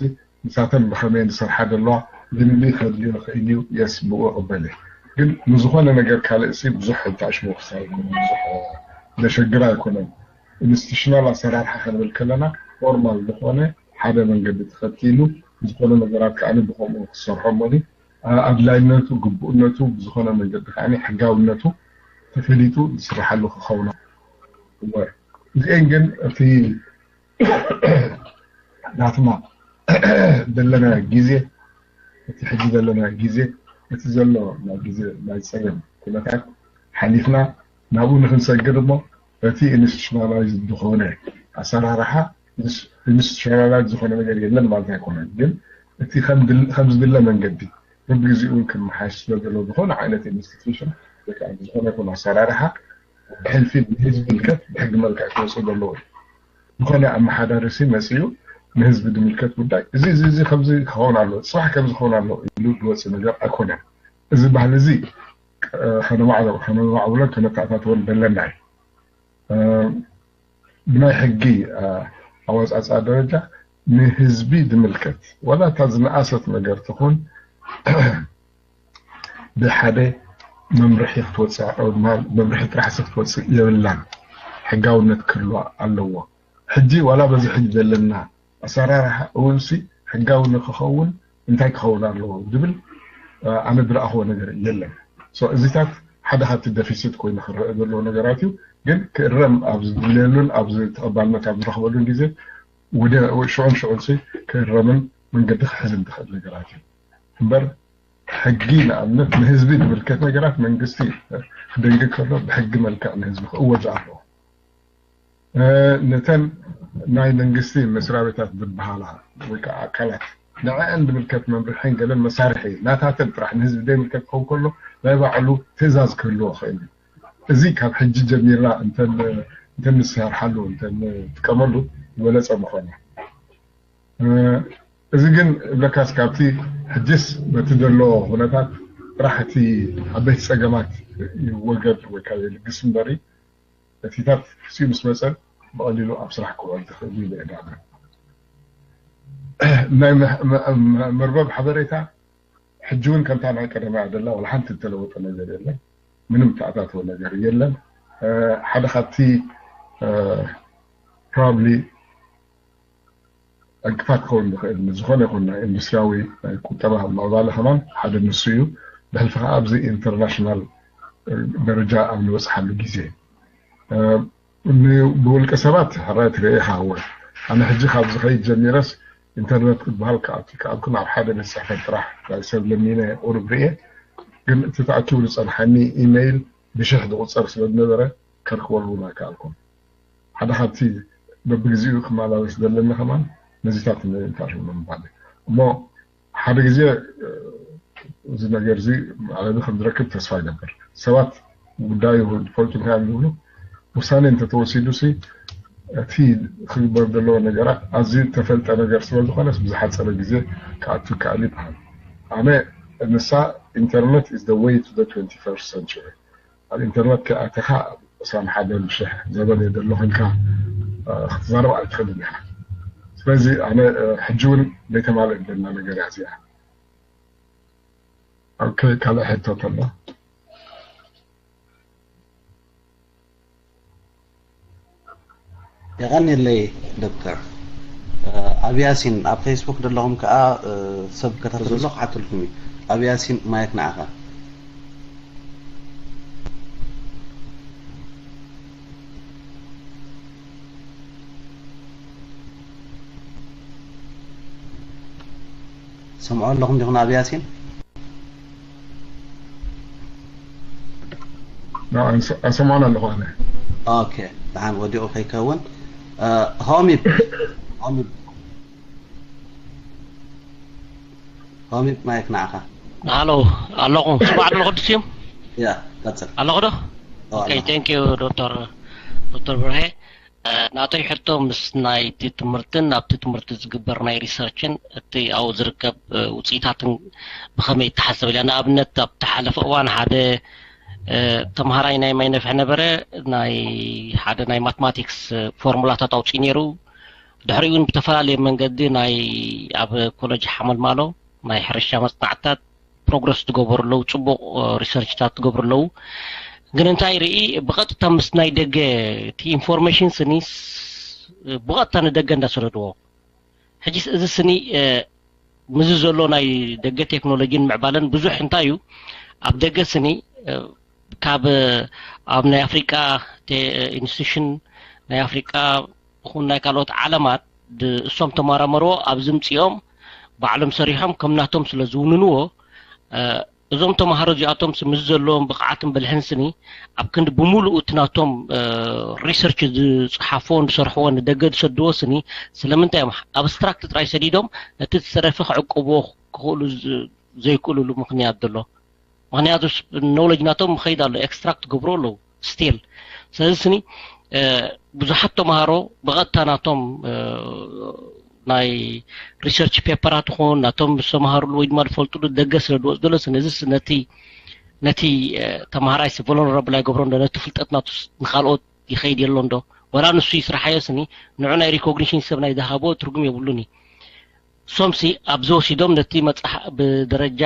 ንሳተን ብኸመይ ዝሰርሓ ዘለዋ ልምዲ ከድልዮ ይኽእል እዩ። የስ ብኡ እቕበል እየ። ግን ንዝኾነ ነገር ካልእ ሲ ብዙሕ ተኣሽሞ ክሳ ኣይኮነን፣ ብዙሕ ዘሸግር ኣይኮነን። ኢንስቲቱሽናል ኣሰራርሓ ክንብል ከለና ፎርማል ዝኾነ ሓደ መንገዲ ተኸቲሉ ዝኾነ ነገራት ከዓ ብኸምኡ ክሰርሖ እሞ ኣድላይነቱ ግቡእነቱ ብዝኾነ መንገዲ ከዓ ሕጋውነቱ ተፈሊጡ ዝስርሓሉ ክኸውን እወ እዚአን ግን እቲ ናትና ዘለና ግዜ እቲ ሕጂ ዘለና ግዜ እቲ ዘሎ ናይ ግዜ ናይ ፀገም ኩነታት ሓሊፍና ናብኡ ንክንሰግር እሞ እቲ ኢንስቲቱሽናላይዝ ዝኾነ ኣሰራርሓ ኢንስቲቱሽናላይዝ ዝኾነ ነገር የለን ማለት ኣይኮነን። ግን እቲ ከም ዝድለ መንገዲ በብግዚኡ እውን ክመሓየሽ ስለ ዘለዎ ዝኾነ ዓይነት ኢንስቲቱሽን ወይ ከዓ ዝኾነ ይኹን ኣሰራርሓ ብሕልፊ ንህዝቢ ዝምልከት ብሕጊ መልክዕ ክወፅእ ዘለዎ እዩ። ዝኾነ ኣመሓዳሪ ሲ መፂኡ ንህዝቢ ዝምልከት ጉዳይ እዚ እዚ እዚ ከምዚ ክኸውን ኣለዎ፣ ጽባሕ ከምዚ ክኸውን ኣለዎ ኢሉ ዝወጽእ ነገር ኣይኮነን። እዚ ባህሊ እዚ ከነማዕብሎ ከነማዕብሎን ከነተኣታትዎን ዘለና እዩ። ብናይ ሕጊ ኣወፃፃ ደረጃ ንህዝቢ ዝምልከት ዋላ እታ ዝነኣሰት ነገር ትኹን ብሓደ መምርሒ ክትወፅእ መምርሒ ጥራሕ ክትወፅእ የብላን። ሕጋውነት ክህልዋ ኣለዎ። ሕጂ ዋላ በዚ ሕጂ ዘለና ኣሰራርሓ እውን ሲ ሕጋዊ ንክኸውን እንታይ ክኸውን ኣለዎ ዝብል ኣነ ዝረኣኽዎ ነገር የለን። እዚታት ሓደ ካብቲ ደፊሲት ኮይኑ ክረአ ዘለዎ ነገራት እዩ። ግን ክእረም ኣብ ዝድለየሉን ኣብ ተቐባልነት ኣብ ዝረኽበሉን ግዜ ሽዑን ሽዑን ክእረምን መንገዲ ክሕዝን ዝኽእል ነገራት እዩ እምበር ሕጊ ንኣብነት ንህዝቢ ዝምልከት ነገራት መንግስቲ ክደንግግ ከሎ ብሕጊ መልክዕ ንህዝቢ ክእወጅ ኣለዎ። ነተን ናይ መንግስቲ መስሪያ ቤታት ዝበሃላ ወይ ከዓ ኣካላት ንዐአን ዝምልከት መምርሕን ገለን መሳርሒ ናታተን ጥራሕ ንህዝቢ ዘይምልከት ክኸውን ከሎ ናይ ባዕሉ ትእዛዝ ክህልዎ ክእል እዩ። እዚ ካብ ሕጂ ጀሚርና እንተንሰርሓሉ እንተንጥቀመሉ ዝበለፀ ምኾነ። እዚ ግን እብለካስ ካብቲ ሕጅስ በቲ ዘሎ ኩነታት ጥራሕ እቲ ዓበይቲ ፀገማት ይወገድ ወይ ካብ ልግስ እምበሪ እቲታት ክሲኡ ምስ መፀ ብቐሊሉ ኣብ ስራሕ ክውዕል ዝኽእል እዩ። ናይ መርበብ ሓበሬታ ሕጂ እውን ከምታ ናይ ቀደማ ደላ ዋላ ሓንቲ ዝተለወጠ ነገር የለን። ምንም ተኣታተወ ነገር የለን። ሓደ ካብቲ ፕሮባብሊ ዕንቅፋት ክኸውን ዝኽእል ዝኾነ ይኹን ናይ ኢንዱስትሪያዊ ናይ ቁጠባ ምዕባለ ከማን ሓደ ንሱ እዩ። ብሕልፊ ከዓ ኣብዚ ኢንተርናሽናል ደረጃ ኣብ ንበፅሓሉ ግዜ ብውልቀ ሰባት ሕራይ ትርኢ ኢኻ። እወ ኣነ ሕጂ ካብ ዝኸይድ ጀሚረስ ኢንተርነት ክትበሃል ክኣቱ ክኣልኩ ናብ ሓደ ቤት ፅሕፈት ጥራሕ ናይ ሰብ ለሚነ ቁሩብ ርየ። ግን እቲ ተኣኪቡ ዝፀንሓኒ ኢመይል ብሽሕ ዝቁፀር ስለ ዝነበረ ከርክበሉ እውን ኣይከኣልኩም። ሓደ ካብቲ በብግዚኡ ክመላለስ ዘለኒ ከማን ነዚታት ምእንታሽ ምባል እሞ ሓደ ግዜ እዚ ነገር እዚ መዕለቢ ከም ዝረክብ ተስፋ ይገብር። ሰባት ጉዳዩ ዝፈልጡ እንታይ እዮም ዝብሉ? ውሳኔ እንተተወሲዱ ሲ እቲ ክግበር ዘለዎ ነገራት ኣዝዩ ዝተፈልጠ ነገር ስለ ዝኾነስ ብዝሓፀረ ግዜ ክኣቱ ይከኣል ይበሃል። ኣነ ንሳ internet is the way to the twenty-first century ኣብ ኢንተርነት ከይኣተኻ ዕስራን ሓደን ሽሕ ዘበን እየ ዘለኹ ኢልካ ክትዛረብ ኣይትኽእልን ኢኻ። ስለዚ ኣነ ሕጂ እውን ዘይተማልእ ዘለና ነገር እያ እዚኣ። ኦኬ ካልእ ሕቶ ተሎ? የቐንየለይ ዶክተር። ኣብ ያሲን ኣብ ፌስቡክ ዘለኹም ከዓ ሰብ ከታተል ዘሎ ክሓተልኩም እዩ። ኣብ ያሲን ማየት ንዓኻ። ሰምዖ ኣለኹም ዲኹም ኣብ ያሲን? ኣሰማን ኣለኹ ኣነ። ኦኬ ደሓን ወዲቑ ከይከውን። ሆሚብ ሆሚብ ሆሚብ ማይክ ንዓኻ። ሃሎ ኣለኹ ስማዕ ዶ ንኸዱ ስዮም ያ ቀጽል። ኣለኹ ዶ? ኦኬ thank you ዶክተር ዶክተር ብርሄ። ናተይ ሕቶ ምስ ናይቲ ትምህርትን ኣብቲ ትምህርቲ ዝግበር ናይ ሪሰርችን እቲ ኣብኡ ዝርከብ ውፅኢታትን ብኸመይ ይተሓሰብ ኢለ ንኣብነት ኣብ ተሓለፈ እዋን ሓደ ተምሃራይ ናይ ማይ ነፍሒ ነበረ ናይ ሓደ ናይ ማትማቲክስ ፎርሙላታት ኣውፅኡ ነይሩ ድሕሪኡ እውን ብተፈላለየ መንገዲ ናይ ኣብ ኮለጅ ሓመልማሎ ናይ ሕርሻ መፅናዕትታት ፕሮግረስ ትገብሩ ኣለዉ ፅቡቕ ሪሰርችታት ትገብሩ ኣለዉ ግን እንታይ ርኢ ብቐጥታ ምስ ናይ ደገ እቲ ኢንፎርሜሽን ስኒ ብቐጥታ ንደገ እንዳሰደድዎ ሕጂስ እዚ ስኒ ምዚ ዘሎ ናይ ደገ ቴክኖሎጂን ምዕባለን ብዙሕ እንታይ እዩ ኣብ ደገ ስኒ ካብ ኣብ ናይ ኣፍሪቃ ኢንስቲቱሽን ናይ ኣፍሪቃ ይኹን ናይ ካልኦት ዓለማት እሶም ተመራመርዎ ኣብ ዝምፅኦም ባዕሎም ሰሪሖም ከም ናቶም ስለ ዝውንንዎ እዞም ተምሃሮ እዚኣቶም ምስ ዘለዎም ብቕዓትን ብልሕን ስኒ ኣብ ክንዲ ብምሉኡ እቲ ናቶም ሪሰርች ዝፅሓፍዎ ዝሰርሕዎ ንደገ ዝሰድዎ ስኒ ስለምንታይ እዮም ኣብስትራክት ጥራይ ሰዲዶም ነቲ ዝተረፈ ክዕቅብዎ ክኽእሉ ዘይክእሉሉ ምኽንያት ዘሎ ምኽንያቱ ኖውለጅ ናቶም ምኸይድ ኣሎ ኤክስትራክት ገብሩ ኣለዉ ስቲል ስለዚ ስኒ ብዙሓት ተምሃሮ ብቐጥታ ናቶም ናይ ሪሰርች ፔፐራት ይኹን ናቶም ዝተምሃርሉ ወይ ድማ ዝፈልጥሉ ደገ ስለ ዝወፅ ዘሎ ነዚ ነቲ ነቲ ተምሃራይ vulnerable ኣይገብሮን ዶ ነቲ ፍልጠት ናቱስ ንካልኦት ይኸይድ የሎን ዶ? ወላ ንሱ ይስራሓዮ ስኒ ንዑ ናይ recognition ሰብ ናይ ዝሃቦ ትርጉም የብሉን እዩ። ሶምሲ ኣብዚ ወሲዶም ነቲ መፅሓ ብደረጃ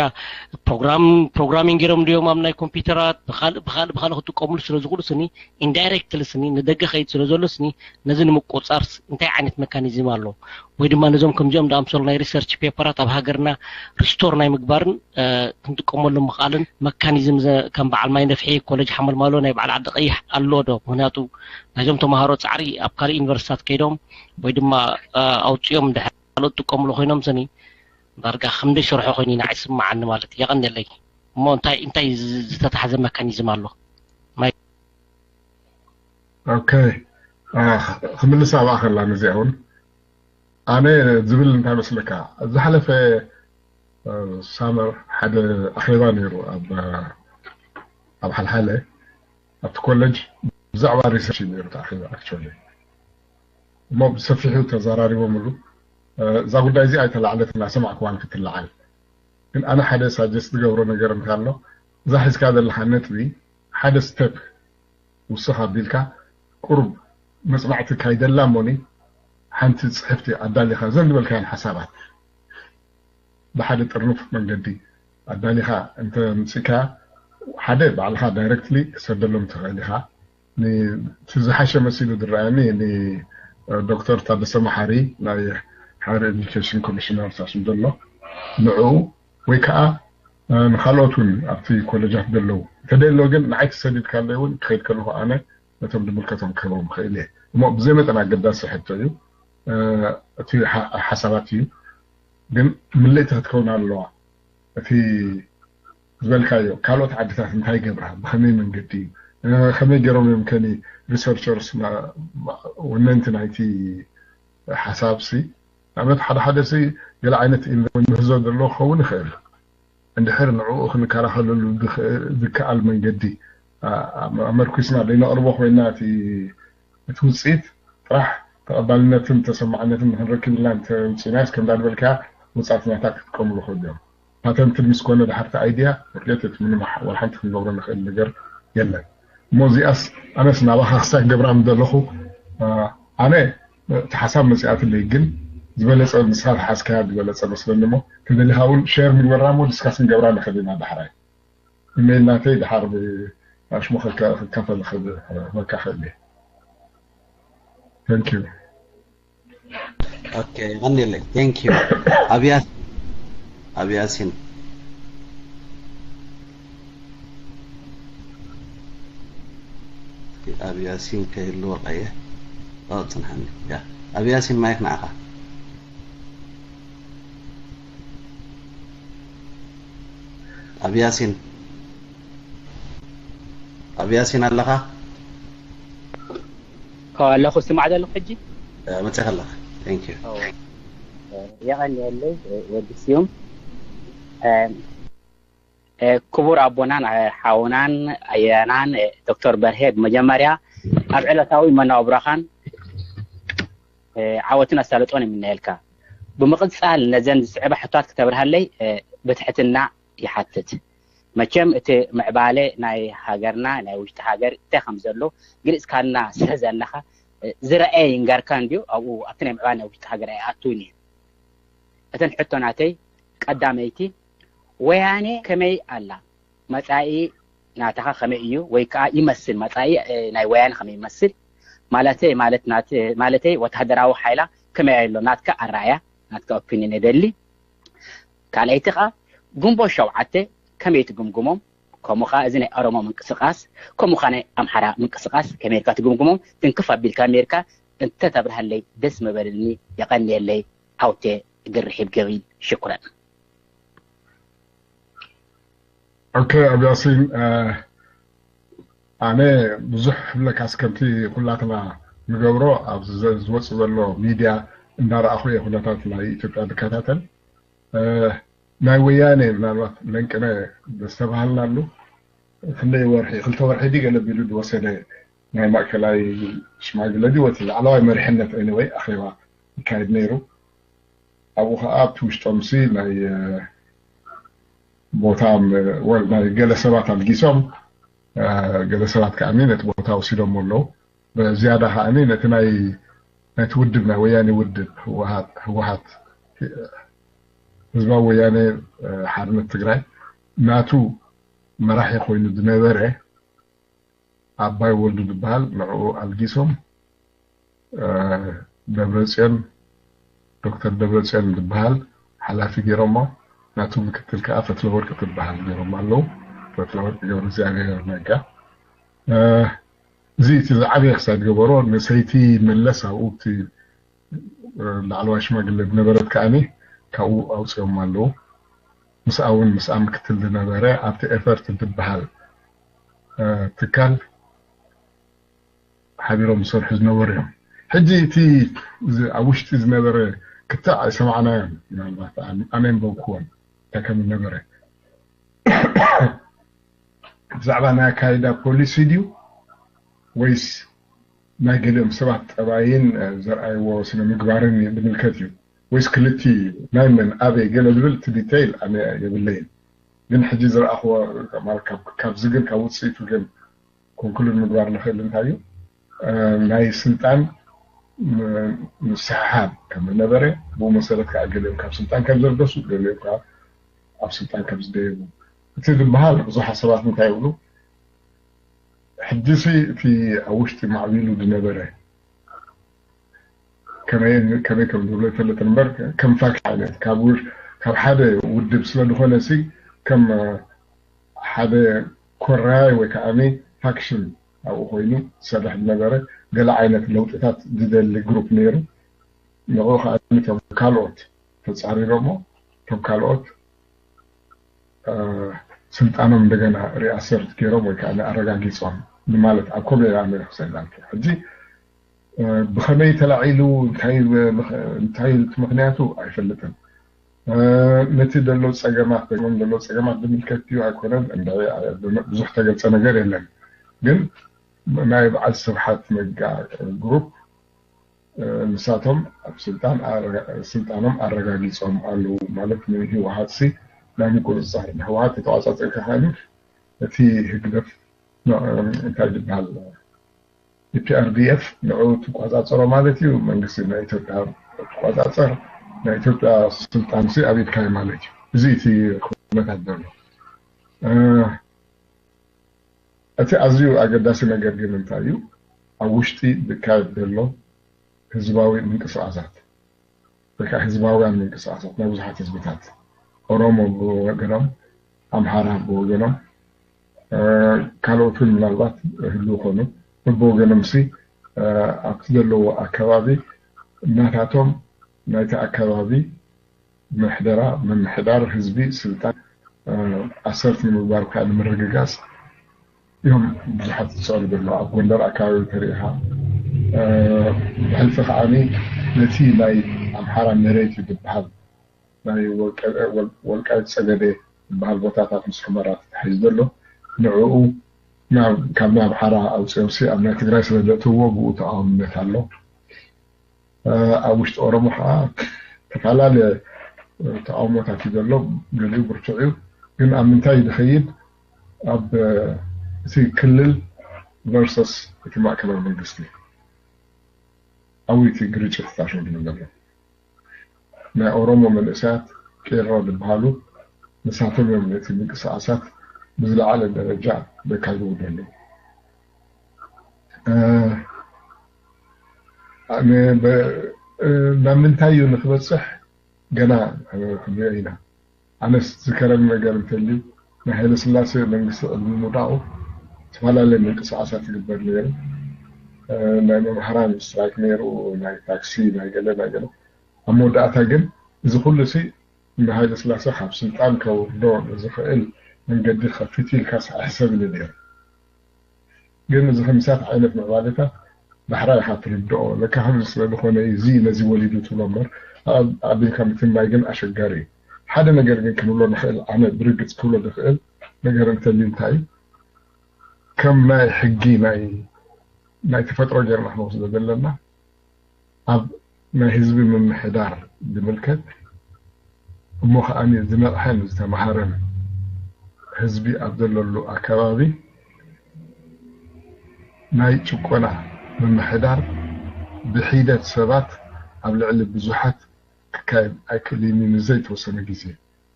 ፕሮግራም ፕሮግራሚንግ ገይሮም ድዮም ኣብ ናይ ኮምፒውተራት ብካልእ ብካልእ ብካልእ ክጥቀሙሉ ስለ ዝኽእሉ ስኒ ኢንዳይሬክትሊ ስኒ ንደገ ከይድ ስለ ዘሎ ስኒ ነዚ ንምቁፃር እንታይ ዓይነት መካኒዝም ኣሎ? ወይ ድማ ነዞም ከምዚኦም ዝኣምሰሉ ናይ ሪሰርች ፔፐራት ኣብ ሃገርና ሪስቶር ናይ ምግባርን ክንጥቀመሉ ምኽኣልን መካኒዝም ከም በዓል ማይ ነፍሒ ኮሌጅ ሓመልማሎ ናይ በዓል ዓዲ ቀይሕ ኣሎ ዶ? ምክንያቱ ናይዞም ተምሃሮ ፃዕሪ ኣብ ካልእ ዩኒቨርሲታት ከይዶም ወይ ድማ ኣውፅኦም ድሕር ካልኦት ጥቀምሉ ኮይኖም ሰኒ ዳርጋ ከምደ ሸርሖ ኮይኑ ኢና ይስምዓኒ ማለት የቐንየለይ። እሞ እንታይ እንታይ ዝተታሕዘ መካኒዝም ኣሎ? ኦኬ፣ ክምልስ ኣብኣ ከላ ነዚኣ እውን ኣነ ዝብል እንታይ መስለካ፣ ዝሓለፈ ሳመር ሓደ ኣኼባ ነይሩ ኣብ ኣብ ሓልሓለ ኣብቲ ኮለጅ ብዛዕባ ሪሰርች እዩ ነይሩ ተኣኺቡ። ኣክቹዋሊ እሞ ብሰፊሑ ተዘራሪቦምሉ። እዛ ጉዳይ እዚኣ ኣይተላዕለትን፣ ኣይሰማዕክዋን ክትለዓል። ግን ኣነ ሓደ ሳጀስት ዝገብሮ ነገር እንተሎ፣ እዛ ሒዝካ ዘለኻ ነጥቢ ሓደ ስቴፕ ውስኽ ኣቢልካ ቁሩብ መፅናዕቲ ካይደላ እሞኒ ሓንቲ ፅሕፍቲ ኣዳሊኻ እዘን ዝበልካየን ሓሳባት ብሓደ ጥርኑፍ መንገዲ ኣዳሊኻ እንተ ምፅእካ ሓደ ባዕልኻ ዳይረክትሊ ክሰደሎም ትኽእል ኢኻ። እቲ ዝሓሸ መሲሉ ዝረኣየኒ ንዶክተር ታደሰ መሓሪ ናይ ሃየር ኤዱኬሽን ኮሚሽነር ሳስም ዘሎ ንዕኡ ወይ ከዓ ንካልኦት እውን ኣብቲ ኮለጃት ዘለዉ እንተደሎ ግን ንዓይ ተሰዲድካለይ እውን ክኸይድ ከለኹ ኣነ ነቶም ዝምልከቶም ክህቦም ይኽእል እየ እሞ ብዘይ መጠን ኣገዳሲ ሕቶ እዩ። እቲ ሓሳባት እዩ ግን ምልእቲ ክትከውን ኣለዋ። እቲ ዝበልካዮ ካልኦት ዓድታት እንታይ ገብራ ብኸመይ መንገዲ እዩ ከመይ ገይሮም እዮም ከኒ ሪሰርቸርስ ወነንቲ ናይቲ ሓሳብ ሲ ንኣብነት ሓደ ሓደ ሲ ገለ ዓይነት ምህዞ ዘለዎ ክኸውን ይኽእል እንድሕር ንዕኡ ክንከላኸለሉ ዝከኣል መንገዲ ኣመርኪስና ዘይነቕርቦ ኮይና እቲ ውፅኢት ጥራሕ ተቐባልነትን ተሰማዕነትን ንክንረክብ ኢልና እንተውፅኢናስ ከምዳ ዝበልካ ውፃእትናታ ክትጥቀምሉ ክእል እዮም። ፓተንት ምስ ኮነ ድሓርቲ ኣይድያ ወድሌት እቲ ምንም ወላ ሓንቲ ክንገብሮ ንኽእል ነገር የለን። እሞ እዚኣስ ኣነስ ናባኻ ክሳይ ክገብራ ምደለኹ ኣነ እቲ ሓሳብ መፅኣትለይ ግን ዝበለፀ ንስኻ ዝሓዝካያ ዝበለፀ መስለኒ እሞ ተደሊኻ እውን ሸር ንግበራ እሞ ዲስካስ ንገብራ ንኽእል ኢና ዳሕራይ ኢሜይል ናተይ ድሓር ብኣሽሙ ክካፈል ክበካ ክእል እየ። Thank you። ኦኬ ቀኒለይ። Thank you። ኣብያት ኣብያሲን ኣብያሲን ከይህልዎ ቀየ ጽንሓኒ። ኣብያሲን ማይክ ንዓኻ። ኣብያሲን ኣብያሲን ኣለኻ? ኣለኹ ስማዕ ዘለኹ ሕጂ መፅእ ኣለኻ። Thank you። የቐንየለይ ወዲ ስዩም። ክቡር ኣቦናን ሓውናን ኣያናን ዶክተር በርሄ ብመጀመርያ ኣብ ዕለታዊ መናብብሮኻን ዓወትን ኣሳልጦን ይምነየልካ። ብምቕፃል ነዘን ዝስዕባ ሕቶታት ክተብርሃለይ ብትሕትና ይሓትት። መቸም እቲ ምዕባለ ናይ ሃገርና ናይ ውሽጢ ሃገር እንታይ ከም ዘሎ ግልፅካልና ስለ ዘለኻ ዝረኣየ ይንገርካ እንድዩ ኣብኡ ኣብቲ ናይ ምዕባለ ናይ ውሽጢ ሃገር ኣይኣትውን እየ። እተን ሕቶ ናተይ ቀዳመይቲ ወያኔ ከመይ ኣላ? መጻኢ ናታኻ ከመይ እዩ ወይ ከዓ ይመስል መጻኢ ናይ ወያነ ከመይ ይመስል ማለተይ ማለት ናት ማለተይ ወታደራዊ ሓይላ ከመይ ኣሎ ናትካ ኣረኣያ ናትካ ኦፒኒን የደሊ ካልኣይቲ ከዓ ግንቦት ሸውዓተ ከመይ ትግምግሞም ከምኡ ከዓ እዚ ናይ ኦሮሞ ምንቅስቃስ ከምኡ ከዓ ናይ ኣምሓራ ምንቅስቃስ ከመይ ኢልካ ትግምግሞም ትንክፍ ኣቢልካ ሜርካ እንተተብርሃለይ ደስ ምበልኒ የቀንየለይ ዓውቴ ግርሒብ ገቢል ሽኩረን ኦኬ ኣብ ያሲን ኣነ ብዙሕ ክብለካስ ከምቲ ኩላትና ንገብሮ ኣብ ዝወፅ ዘሎ ሚድያ እንዳረኣኹ እየ ኩነታት ናይ ኢትዮጵያ ዝከታተል ናይ ወያኔ ምናልባት ለንቅነ ዝተባሃልናሉ ክንደይ ወርሒ ክልተ ወርሒ ዲ ገለ ቢሉ ዝወሰደ ናይ ማእከላይ ሽማግለ ዲ ወቲ ላዕለዋይ መሪሕነት ኤኒወይ ኣኼባ ይካየድ ነይሩ ኣብኡ ከዓ ኣብቲ ውሽጦም ሲ ናይ ቦታ ናይ ገለ ሰባት ኣልጊሶም፣ ገለ ሰባት ከዓ ነቲ ቦታ ወሲዶም ኣለዉ። ብዝያዳ ከዓ ነቲ ናይ ናይቲ ውድብ ናይ ወያኔ ውድብ ህወሓት ህወሓት ህዝባዊ ወያኔ ሓርነት ትግራይ ናቱ መራሒ ኮይኑ ዝነበረ ኣባይ ወልዱ ዝበሃል ንዕኡ ኣልጊሶም ደብረፅዮን ዶክተር ደብረፅዮን ዝበሃል ሓላፊ ገይሮሞ ናቱ ምክትል ከዓ ፈትለወርቅ ትበሃል ገይሮም ኣለዉ። ፈትለወርቅ ገብረ እግዚኣብሔር ነጋ። እዚ እቲ ዝዓበየ ክሳድ ገበሮ ንሰይቲ መለስ ኣብኡ እቲ ላዕለዋይ ሽማግለ ዝነበረት ከዓኒ ካብኡ ኣውፅኦም ኣለዉ። ምስኣ እውን ምስኣ ምክትል ዝነበረ ኣብቲ ኤፈርት ዝበሃል ትካል ሓቢሮም ዝሰርሑ ዝነበሩ እዮም። ሕጂ እቲ ኣብ ውሽጢ ዝነበረ ክትዕ ኣይሰማዕናዮን። ምናልባት ኣነ ንበብክዎን እንታይ ከም ዝነበረ ብዛዕባ ናይ ኣካይዳ ፖሊሲ ድዩ ወይስ ናይ ገሊኦም ሰባት ጠባይን ዘርኣይዎ ስነ ምግባርን ዝምልከት እዩ ወይስ ክልቲ ናይ መን ኣበይ ገለ ዝብል እቲ ዲተይል ኣነ የብለይን። ግን ሕጂ ዝረኣኽዎ ካብዚ ግን ካብ ውፅኢቱ ግን ኮንክሉድ ምግባር ንኽእል እንታይ እዩ ናይ ስልጣን ምስሕሓብ ከም ዝነበረ ብኡ መሰረት ከዓ ገሊኦም ካብ ስልጣን ከም ዘርገሱ ገሊኦም ከዓ ኣብ ስልጣን ከም ዝደየቡ እቲ ዝበሃል ብዙሓት ሰባት እንታይ ይብሉ ሕጂሲ እቲ ኣብ ውሽጢ ማዕቢሉ ዝነበረ ከመይ ከም ዝብሎ ይፈልጥ እምበር ከም ፋክሽን ዓይነት ካብ ሓደ ውድብ ስለ ዝኾነ ሲ ከም ሓደ ኮራይ ወይ ከዓ ፋክሽን ኣብኡ ኮይኑ ዝሰርሕ ዝነበረ ገለ ዓይነት ለውጥታት ዝደሊ ግሩፕ ነይሩ። ንኡ ከዓ ቶም ካልኦት ተፃሪሮሞ ቶም ካልኦት ስልጣኖም እንደገና ሪኣሰርት ገይሮም ወይ ከዓ ኣረጋጊፆም ንማለት ኣብ ኮሜዳ መለክሰላ ሕጂ ብኸመይ ተላዒሉ እንታይ ምኽንያቱ ኣይፈልጥን። ነቲ ዘሎ ፀገማት ም ዘሎ ፀገማት ዝምልከት ድዩ ኣይኮነን እንደ ብዙሕ ተገልፀ ነገር የለን። ግን ናይ በዓል ስብሓት ነጋ ግሩፕ ንሳቶም ኣብ ስልጣን ስልጣኖም ኣረጋጊፆም ኣለዉ ማለት ንህወሓት ሲ ናይ ምቁፅፃር ንህወሓት ተተዋፃፀ ከሃኒ እቲ ህግደፍ እንታይ ዝበሃል ኢፒኣርዲኤፍ ንዑ ትቆፃፀሮ ማለት እዩ። መንግስቲ ናይ ኢትዮጵያ ትቆፃፀር ናይ ኢትዮጵያ ስልጣን ሲ ኣብ ኢድካ እዩ ማለት እዩ። እዚ እቲ ኩነታት ዘሎ እቲ ኣዝዩ ኣገዳሲ ነገር ግን እንታይ እዩ ኣብ ውሽጢ ዝካየድ ዘሎ ህዝባዊ ምንቅስቃሳት ወይ ከዓ ህዝባውያን ምንቅስቃሳት ናይ ብዙሓት ህዝብታት ኦሮሞ ብወገኖም ኣምሓራ ብወገኖም ካልኦት እውን ምናልባት ህልው ይኾኑ በብወገኖም ሲ ኣብቲ ዘለዎ ኣከባቢ እናታቶም ናይቲ ኣከባቢ ምሕደራ ምምሕዳር ህዝቢ ስልጣን ኣሰርት ንምግባር ከዓ ንምርግጋፅ እዮም ብዙሓት ዝፅዕሩ ዘሎ ኣብ ጎንደር ኣከባቢ ተሪኢኻ ብሕልፊ ከዓኒ ነቲ ናይ ኣምሓራ መሬት እዩ ዝበሃል ናይ ወልቃይት ፀገዴ ዝበሃል ቦታታት ምስ ሑመራ ተታሒዙ ዘሎ ንዕኡ ካብ ናይ ኣምሓራ ኣውፅኦም ሲ ኣብ ናይ ትግራይ ስለ ዘእትውዎ ብኡ ተቃዋምነት ኣሎ ኣብ ውሽጢ ኦሮሞ ከዓ ተፈላለየ ተቃውሞታት እዩ ዘሎ ገሊኡ ብርቱዕ እዩ ግን ኣብ ምንታይ ዝኸይድ ኣብ እቲ ክልል ቨርሰስ እቲ ማእከላዊ መንግስቲ ኣብቲ ግርጭት ተታሸግኑ ዘሎ ናይ ኦሮሞ መንእሰያት ቄሮ ዝበሃሉ ንሳቶም እዮም ነቲ ምንቅስቃሳት ብዝለዓለ ደረጃ ዘካይድዎ ዘለዉ ናብ ምንታይ እዩ ንክበፅሕ ገና ክንሪኦ ኢና ኣነስ ዝከረኒ ነገር እንተልዩ ናይ ሃይለስላሴ መንግስቲ ቅድሚ ምውዳቁ ዝተፈላለየ ምንቅስቃሳት ይግበር ነይሩ ናይ መምሃራን ስትራይክ ነይሩ ናይ ታክሲ ናይ ገለ ናይ ገለ ኣብ መወዳእታ ግን እዚ ኩሉ ሲ ንሃይለስላሴ ካብ ስልጣን ከውርዶ ዝኽእል መንገዲ ከፊት ኢልካ ስሕሰብ ኢሉ ነይሩ ግን እዚ ከምሳት ዓይነት ምዕባለታት ዳሕራይ ኢኻ ትርድኦ ለካ ከምዚ ስለ ዝኾነ እዚ ነዚ ወሊዱ ትብሎ እምበር ኣቢልካ ምትንባይ ግን ኣሸጋሪ እዩ ሓደ ነገር ግን ክንብሎ ንኽእል ኣነ ብርግፅ ክብሎ ዝኽእል ነገር እንተልዩ እንታይ እዩ ከም ናይ ሕጊ ናይ ናይ ተፈጥሮ ጌርና ክንወስዶ ዘለና ኣብ ናይ ህዝቢ ምምሕዳር ዝምልከት እሞ ከኣ ዝነቕሐን ዝተማሃረን ህዝቢ ኣብ ዘለሉ ኣከባቢ ናይ ጭቆና ምምሕዳር ብሒደት ሰባት ኣብ ልዕሊ ብዙሓት ክካየድ ኣይክእልን እዩ። ንዘይተወሰነ ግዜ፣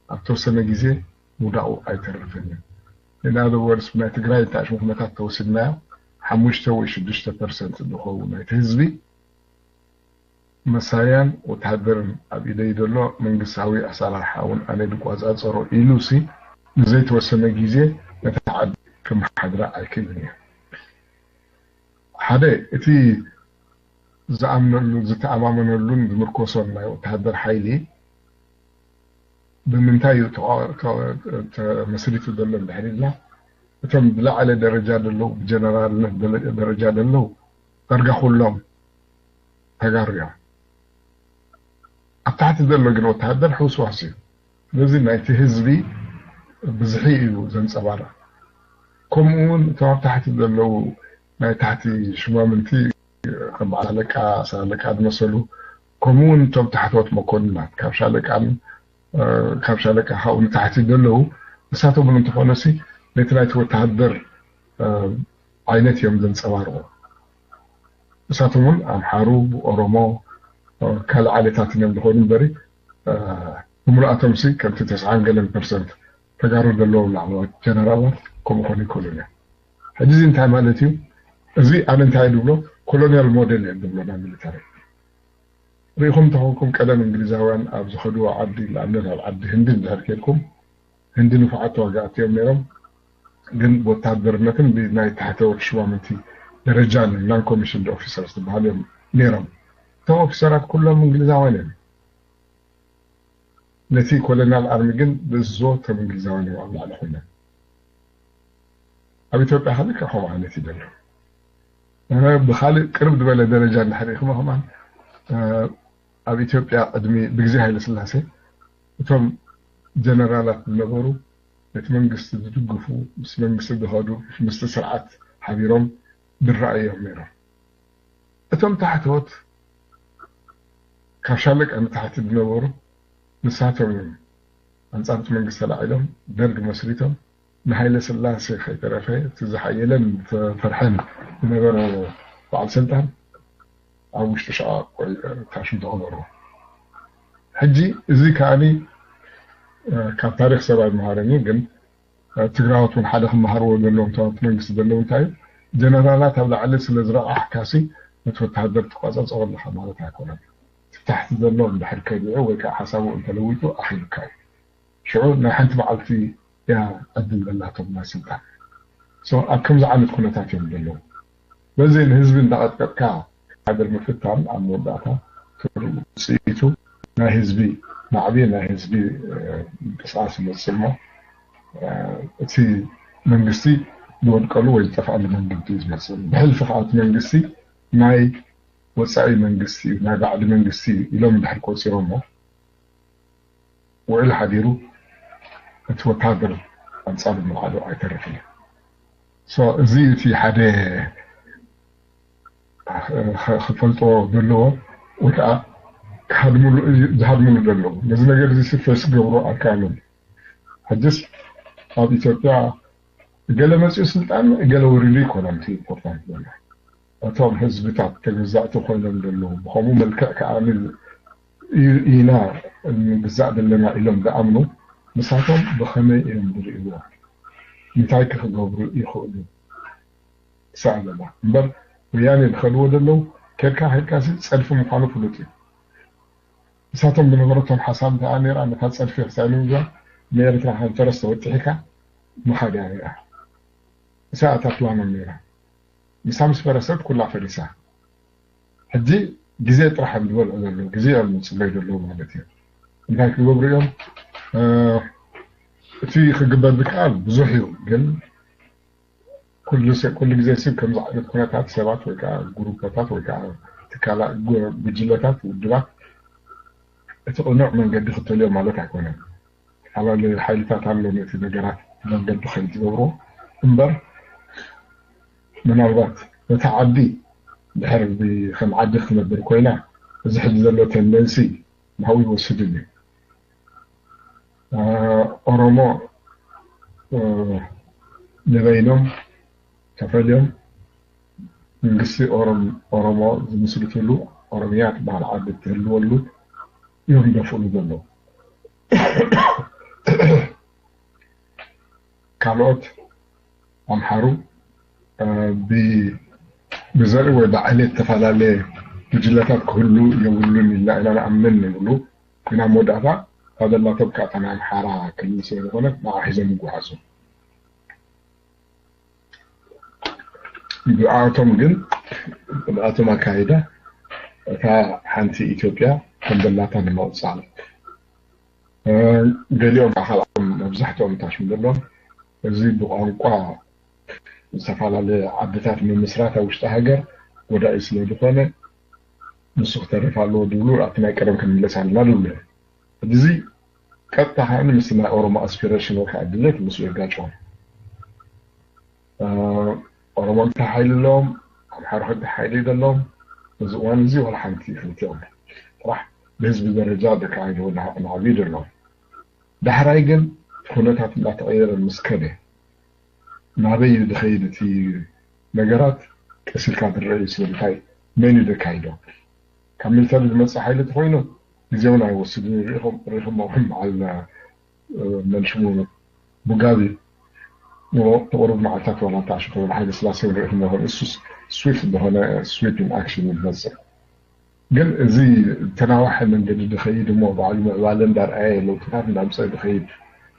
ኣብ ተወሰነ ግዜ ምውዳቑ ኣይተርፍን እዩ። In other words፣ ናይ ትግራይ እንተኣሽሙ ኩነታት ተወሲድናዮ፣ ሓሙሽተ ወይ ሽዱሽተ ፐርሰንት ዝኸውን ናይቲ ህዝቢ መሳርያን ወተሃደርን ኣብ ኢደይ ዘሎ መንግስታዊ ኣሰራርሓ እውን ኣነ ድቋጻጸሮ ኢሉ ሲ ንዘይተወሰነ ግዜ ነታ ዓዲ ክመሓድራ ኣይክእልን እዩ። ሓደ እቲ ዝኣምነሉ ዝተኣማመነሉን ዝምርኮሶን ናይ ወተሃደር ሓይሊ ብምንታይ እዩ ተመስሪቱ ዘሎ እንድሕር ኢልና እቶም ብላዕለ ደረጃ ዘለዉ ብጀነራልነት ደረጃ ዘለዉ ዳርጋ ኩሎም ተጋሩ እዮም። ኣብ ታሕቲ ዘሎ ግን ወተሃደር ሕውስዋስ እዩ። ስለዚ ናይቲ ህዝቢ ብዝሒ እዩ ዘንፀባርቕ። ከምኡ እውን እቶም ኣብ ታሕቲ ዘለዉ ናይ ታሕቲ ሽማምንቲ ከም በዓል ኣለቃ፣ ኣስር ኣለቃ ዝመሰሉ ከምኡ እውን እቶም ታሕተዎት መኮንናት ካብ ሻለቃን ካብ ሻለቃ ካብኡ ንታሕቲ ዘለዉ ንሳቶም እውን እንተኾነሲ ነቲ ናይቲ ወተሃደር ዓይነት እዮም ዘንፀባርቑ። ንሳቶም እውን ኣምሓሩ፣ ኦሮሞ፣ ካልእ ዓሌታትን እዮም ዝኾኑ እምበሪ ብምሉኣቶም ሲ ከምቲ ተስዓን ገለን ፐርሰንት ተጋሩ ዘለዎም ላዕለዎት ጀነራላት ከምኡ ኮኑ ይክእሉን እዮም። ሕጂ እዚ እንታይ ማለት እዩ? እዚ ኣነ እንታይ ድብሎ ኮሎኒያል ሞዴል እየ ድብሎ ናይ ሚሊታሪ። ርኢኹም እንተኾንኩም ቀደም እንግሊዛውያን ኣብ ዝኸድዎ ዓዲ ንኣብነት ኣብ ዓዲ ህንዲ እንድሕር ኬድኩም ህንዲ ንፉዓት ተዋጋእቲ እዮም ነይሮም። ግን ብወታደርነትን ብናይ ታሕተዎት ሽማምንቲ ደረጃን ናን ኮሚሽንድ ኦፊሰርስ ዝበሃሉ እዮም ነይሮም። እቶም ኦፊሰራት ኩሎም እንግሊዛውያን እዮም። ነቲ ኮሎኒያል ኣርሚ ግን ብዝወቶም እንግሊዛውያን እዮም ኣብ ላዕሊ ኮይኖም። ኣብ ኢትዮጵያ ከ ልክዕ ከምኡ ዓይነት እዩ ዘሎ። ብኻልእ ቅርብ ዝበለ ደረጃ እንድሕር ርኢኹሞ ከማን ኣብ ኢትዮጵያ ቅድሚ ብግዜ ሃይለ ስላሴ እቶም ጀነራላት ዝነበሩ ነቲ መንግስቲ ዝድግፉ ምስ መንግስቲ ዝኸዱ ምስቲ ስርዓት ሓቢሮም ዝረኣዩ እዮም ነይሮም። እቶም ታሕተዎት ካብ ሻለቃ ንታሕቲ ዝነበሩ ንሳቶም እዮም ኣንጻር እቲ መንግስቲ ተላዒሎም ደርግ መስሪቶም ንሃይለ ስላሴ ከይተረፈ እቲ ዝሓየለን ዝተፈርሐን ዝነበረ በዓል ስልጣን ኣብ ውሽጢ ሸቓቕ ታሽም ተቐበርዎ። ሕጂ እዚ ከኣኒ ካብ ታሪክ ሰብ ኣይመሃረን እዩ፣ ግን ትግራዎት እውን ሓደ ክመሃርዎ ዘለዎም ተዋት መንግስቲ ዘለዉ እንታይ እዩ ጀነራላት ኣብ ላዕሊ ስለ ዝረቃሕካሲ ነቲ ወተሃደር ትቋፀፀወ ኣለካ ማለት ኣይኮነን። እቲ ታሕቲ ዘሎ እንድሕር ከቢዑ ወይ ከዓ ሓሳቡ እንተለዊጡ ኣኺሉካ እዩ። ሽዑ ናይ ሓንቲ መዓልቲ እያ ዕድል ዘላቶም ናይ ስልጣን። So ኣብ ከምዚ ዓይነት ኩነታት እዮም ዘለዉ። በዚ ንህዝቢ እንዳቐጥቀጥካ ሃገር ምፍታን ኣብ መወዳእታ ውፅኢቱ ናይ ህዝቢ ማዕብየ ናይ ህዝቢ ምንቅስቃስ ይመፅእ እሞ እቲ መንግስቲ ዝወድቀሉ ወይ ዝጠፍኣሉ መንገዲ እዩ ዝመፅእ። ብሕልፊ ከዓ እቲ መንግስቲ ናይ ወፃኢ መንግስቲ እዩ ናይ ባዕዲ መንግስቲ እዩ ኢሎም እንድሕር ቆፂሮሞ ውዕል ሓዲሩ እቲ ወታደር ኣንፃሩ ምውዓሉ ኣይተርፍን እዩ። እዚ እቲ ሓደ ክፈልጦ ዘለዎ ወይ ከዓ ዝሃድምሉ ዘለዉ ነዚ ነገር እዚ ፌስ ክገብሩ ኣካሎም ሕጅስ ኣብ ኢትዮጵያ ገለ መፅኡ ስልጣን ገለ ወሪዱ ይኮነን ኢምፖርታንት ዘሎ እቶም ህዝብታት ተገዛእቲ ኮይኖም ዘለዉ ብከምኡ መልክዕ ከዓ ኢና ንግዛእ ዘለና ኢሎም ዝኣምኑ ንሳቶም ብኸመይ እዮም ዝርእይዎ እንታይ ክክገብሩ ይኽእሉ ትሰኣለና እምበር ወያኔ ዝኸድዎ ዘለዉ ከድካ ከድካ ሲ ፀድፊ ምዃኑ ፍሉጥ እዩ ንሳቶም ዝነበረቶም ሓሳብ እንተኣ ነራ ነታ ፀድፊ ክሳይ ንምግባር ንኤርትራ ከም ፈረስ ተወጢሒካ ምኻድ እያ ነራ እሳ እታ ፕላኖም ነራ ንሳ ምስ ፈረሰት ኩላ ፈሪሳ ሕጂ ግዜ ጥራሕ እዮም ዝበልዑ ዘለዉ ግዜ እዮም ዝፅበዩ ዘለዉ ማለት እዩ እንታይ ክገብሩ እዮም እቲ ክግበር ዝከኣል ብዙሕ እዩ ግን ኩሉ ግዜ ሲ ከምዚ ዓይነት ኩነታት ሰባት ወይ ከዓ ጉሩፖታት ወይ ከዓ ትካላ ጉጅለታት ውድባት እቲ ቅኑዕ መንገዲ ክተልዮ ማለት ኣይኮነን ዝተፈላለዩ ሓይልታት ኣሎ ነቲ ነገራት መንገዲ ከይትገብሮ እምበር ምናልባት ነታ ዓዲ ድሕር ከም ዓዲ ክትነብር ኮይና እዚ ሕጂ ዘሎ ቴንደንሲ ናብኡ ይወስድን እዩ ኦሮሞ ንበይኖም ተፈልዮም መንግስቲ ኦሮሞ ዝምስርትሉ ኦሮሚያ ትበሃል ዓዲ ትህልወሉ እዮም ደፍእሉ ዘለዉ። ካልኦት ኣምሓሩ ብዘርኢ ወይ ብዓይነት ዝተፈላለየ ጉጅለታት ክህሉ የብሉን ኢልና ኢና ንኣምን ንብሉ ኢና። መወዳእታ እታ ዘላቶም ከዓ እታ ናይ ኣምሓራ ክልል ስለ ዝኾነት ንዓ ሒዞም ይጓዓዙ። ብኣቶም ግን ብኣቶም ኣካይዳ እታ ሓንቲ ኢትዮጵያ ከም ዘላታ ንምቕፃል ገሊኦም ኣካልኣቶም መብዛሕትኦም ታሽም ዘለዎም እዚ ብቋንቋ ዝተፈላለየ ዓድታት ምምስራት ኣብ ውሽጢ ሃገር ጎዳኢ ስለ ዝኾነ ንሱ ክተርፍ ኣለዎ ዝብሉ ኣብቲ ናይ ቀደም ክንምለስ ኣለና ዝብሉ እዮም። እዚ ቀጥታ ከኣ ምስ ናይ ኦሮሞ ኣስፒሬሽን ወይ ከዓ ድሌት ምስኡ የጋጭዎም። ኦሮሞ እንታይ ሓይሊ ኣለዎም፣ ኣምሓሩ እንታይ ሓይሊ ዘለዎም፣ እዚ እዋን እዚ ዋላ ሓንቲ ክልቲኦም ጥራሕ ብህዝቢ ደረጃ ደቂ ናዕቢ ዘለዎም። ዳሕራይ ግን ኩነታት እንዳተቐየረ ምስ ከደ ናበይ እዩ ዝኸይድ እቲ ነገራት ቀሲልካ ዝረአ እዩ። ስለምንታይ መን እዩ ዘካይዶ? ካብ ሚሊተሪ ዝመፅእ ሓይሊ እንተኮይኑ ግዜ እውን ኣይወስድን። ሪኢኹም ሪኢኹም በዓል መን ሽሙ ሙጋቢ ተቆረቡ መዓልታት ዋላ ተዓሽቶ ሓይለ ስላሴ ሪኢኹም ይኾን እሱ ስዊፍት ዝኾነ ስዊፒንግ ኣክሽን ዝመፅእ ግን እዚ ተናዋሐ መንገዲ ዝኸይድ እሞ ባዕሉ ምዕባለ እንዳርኣየ ለውጥታት እንዳምፀ ዝኸይድ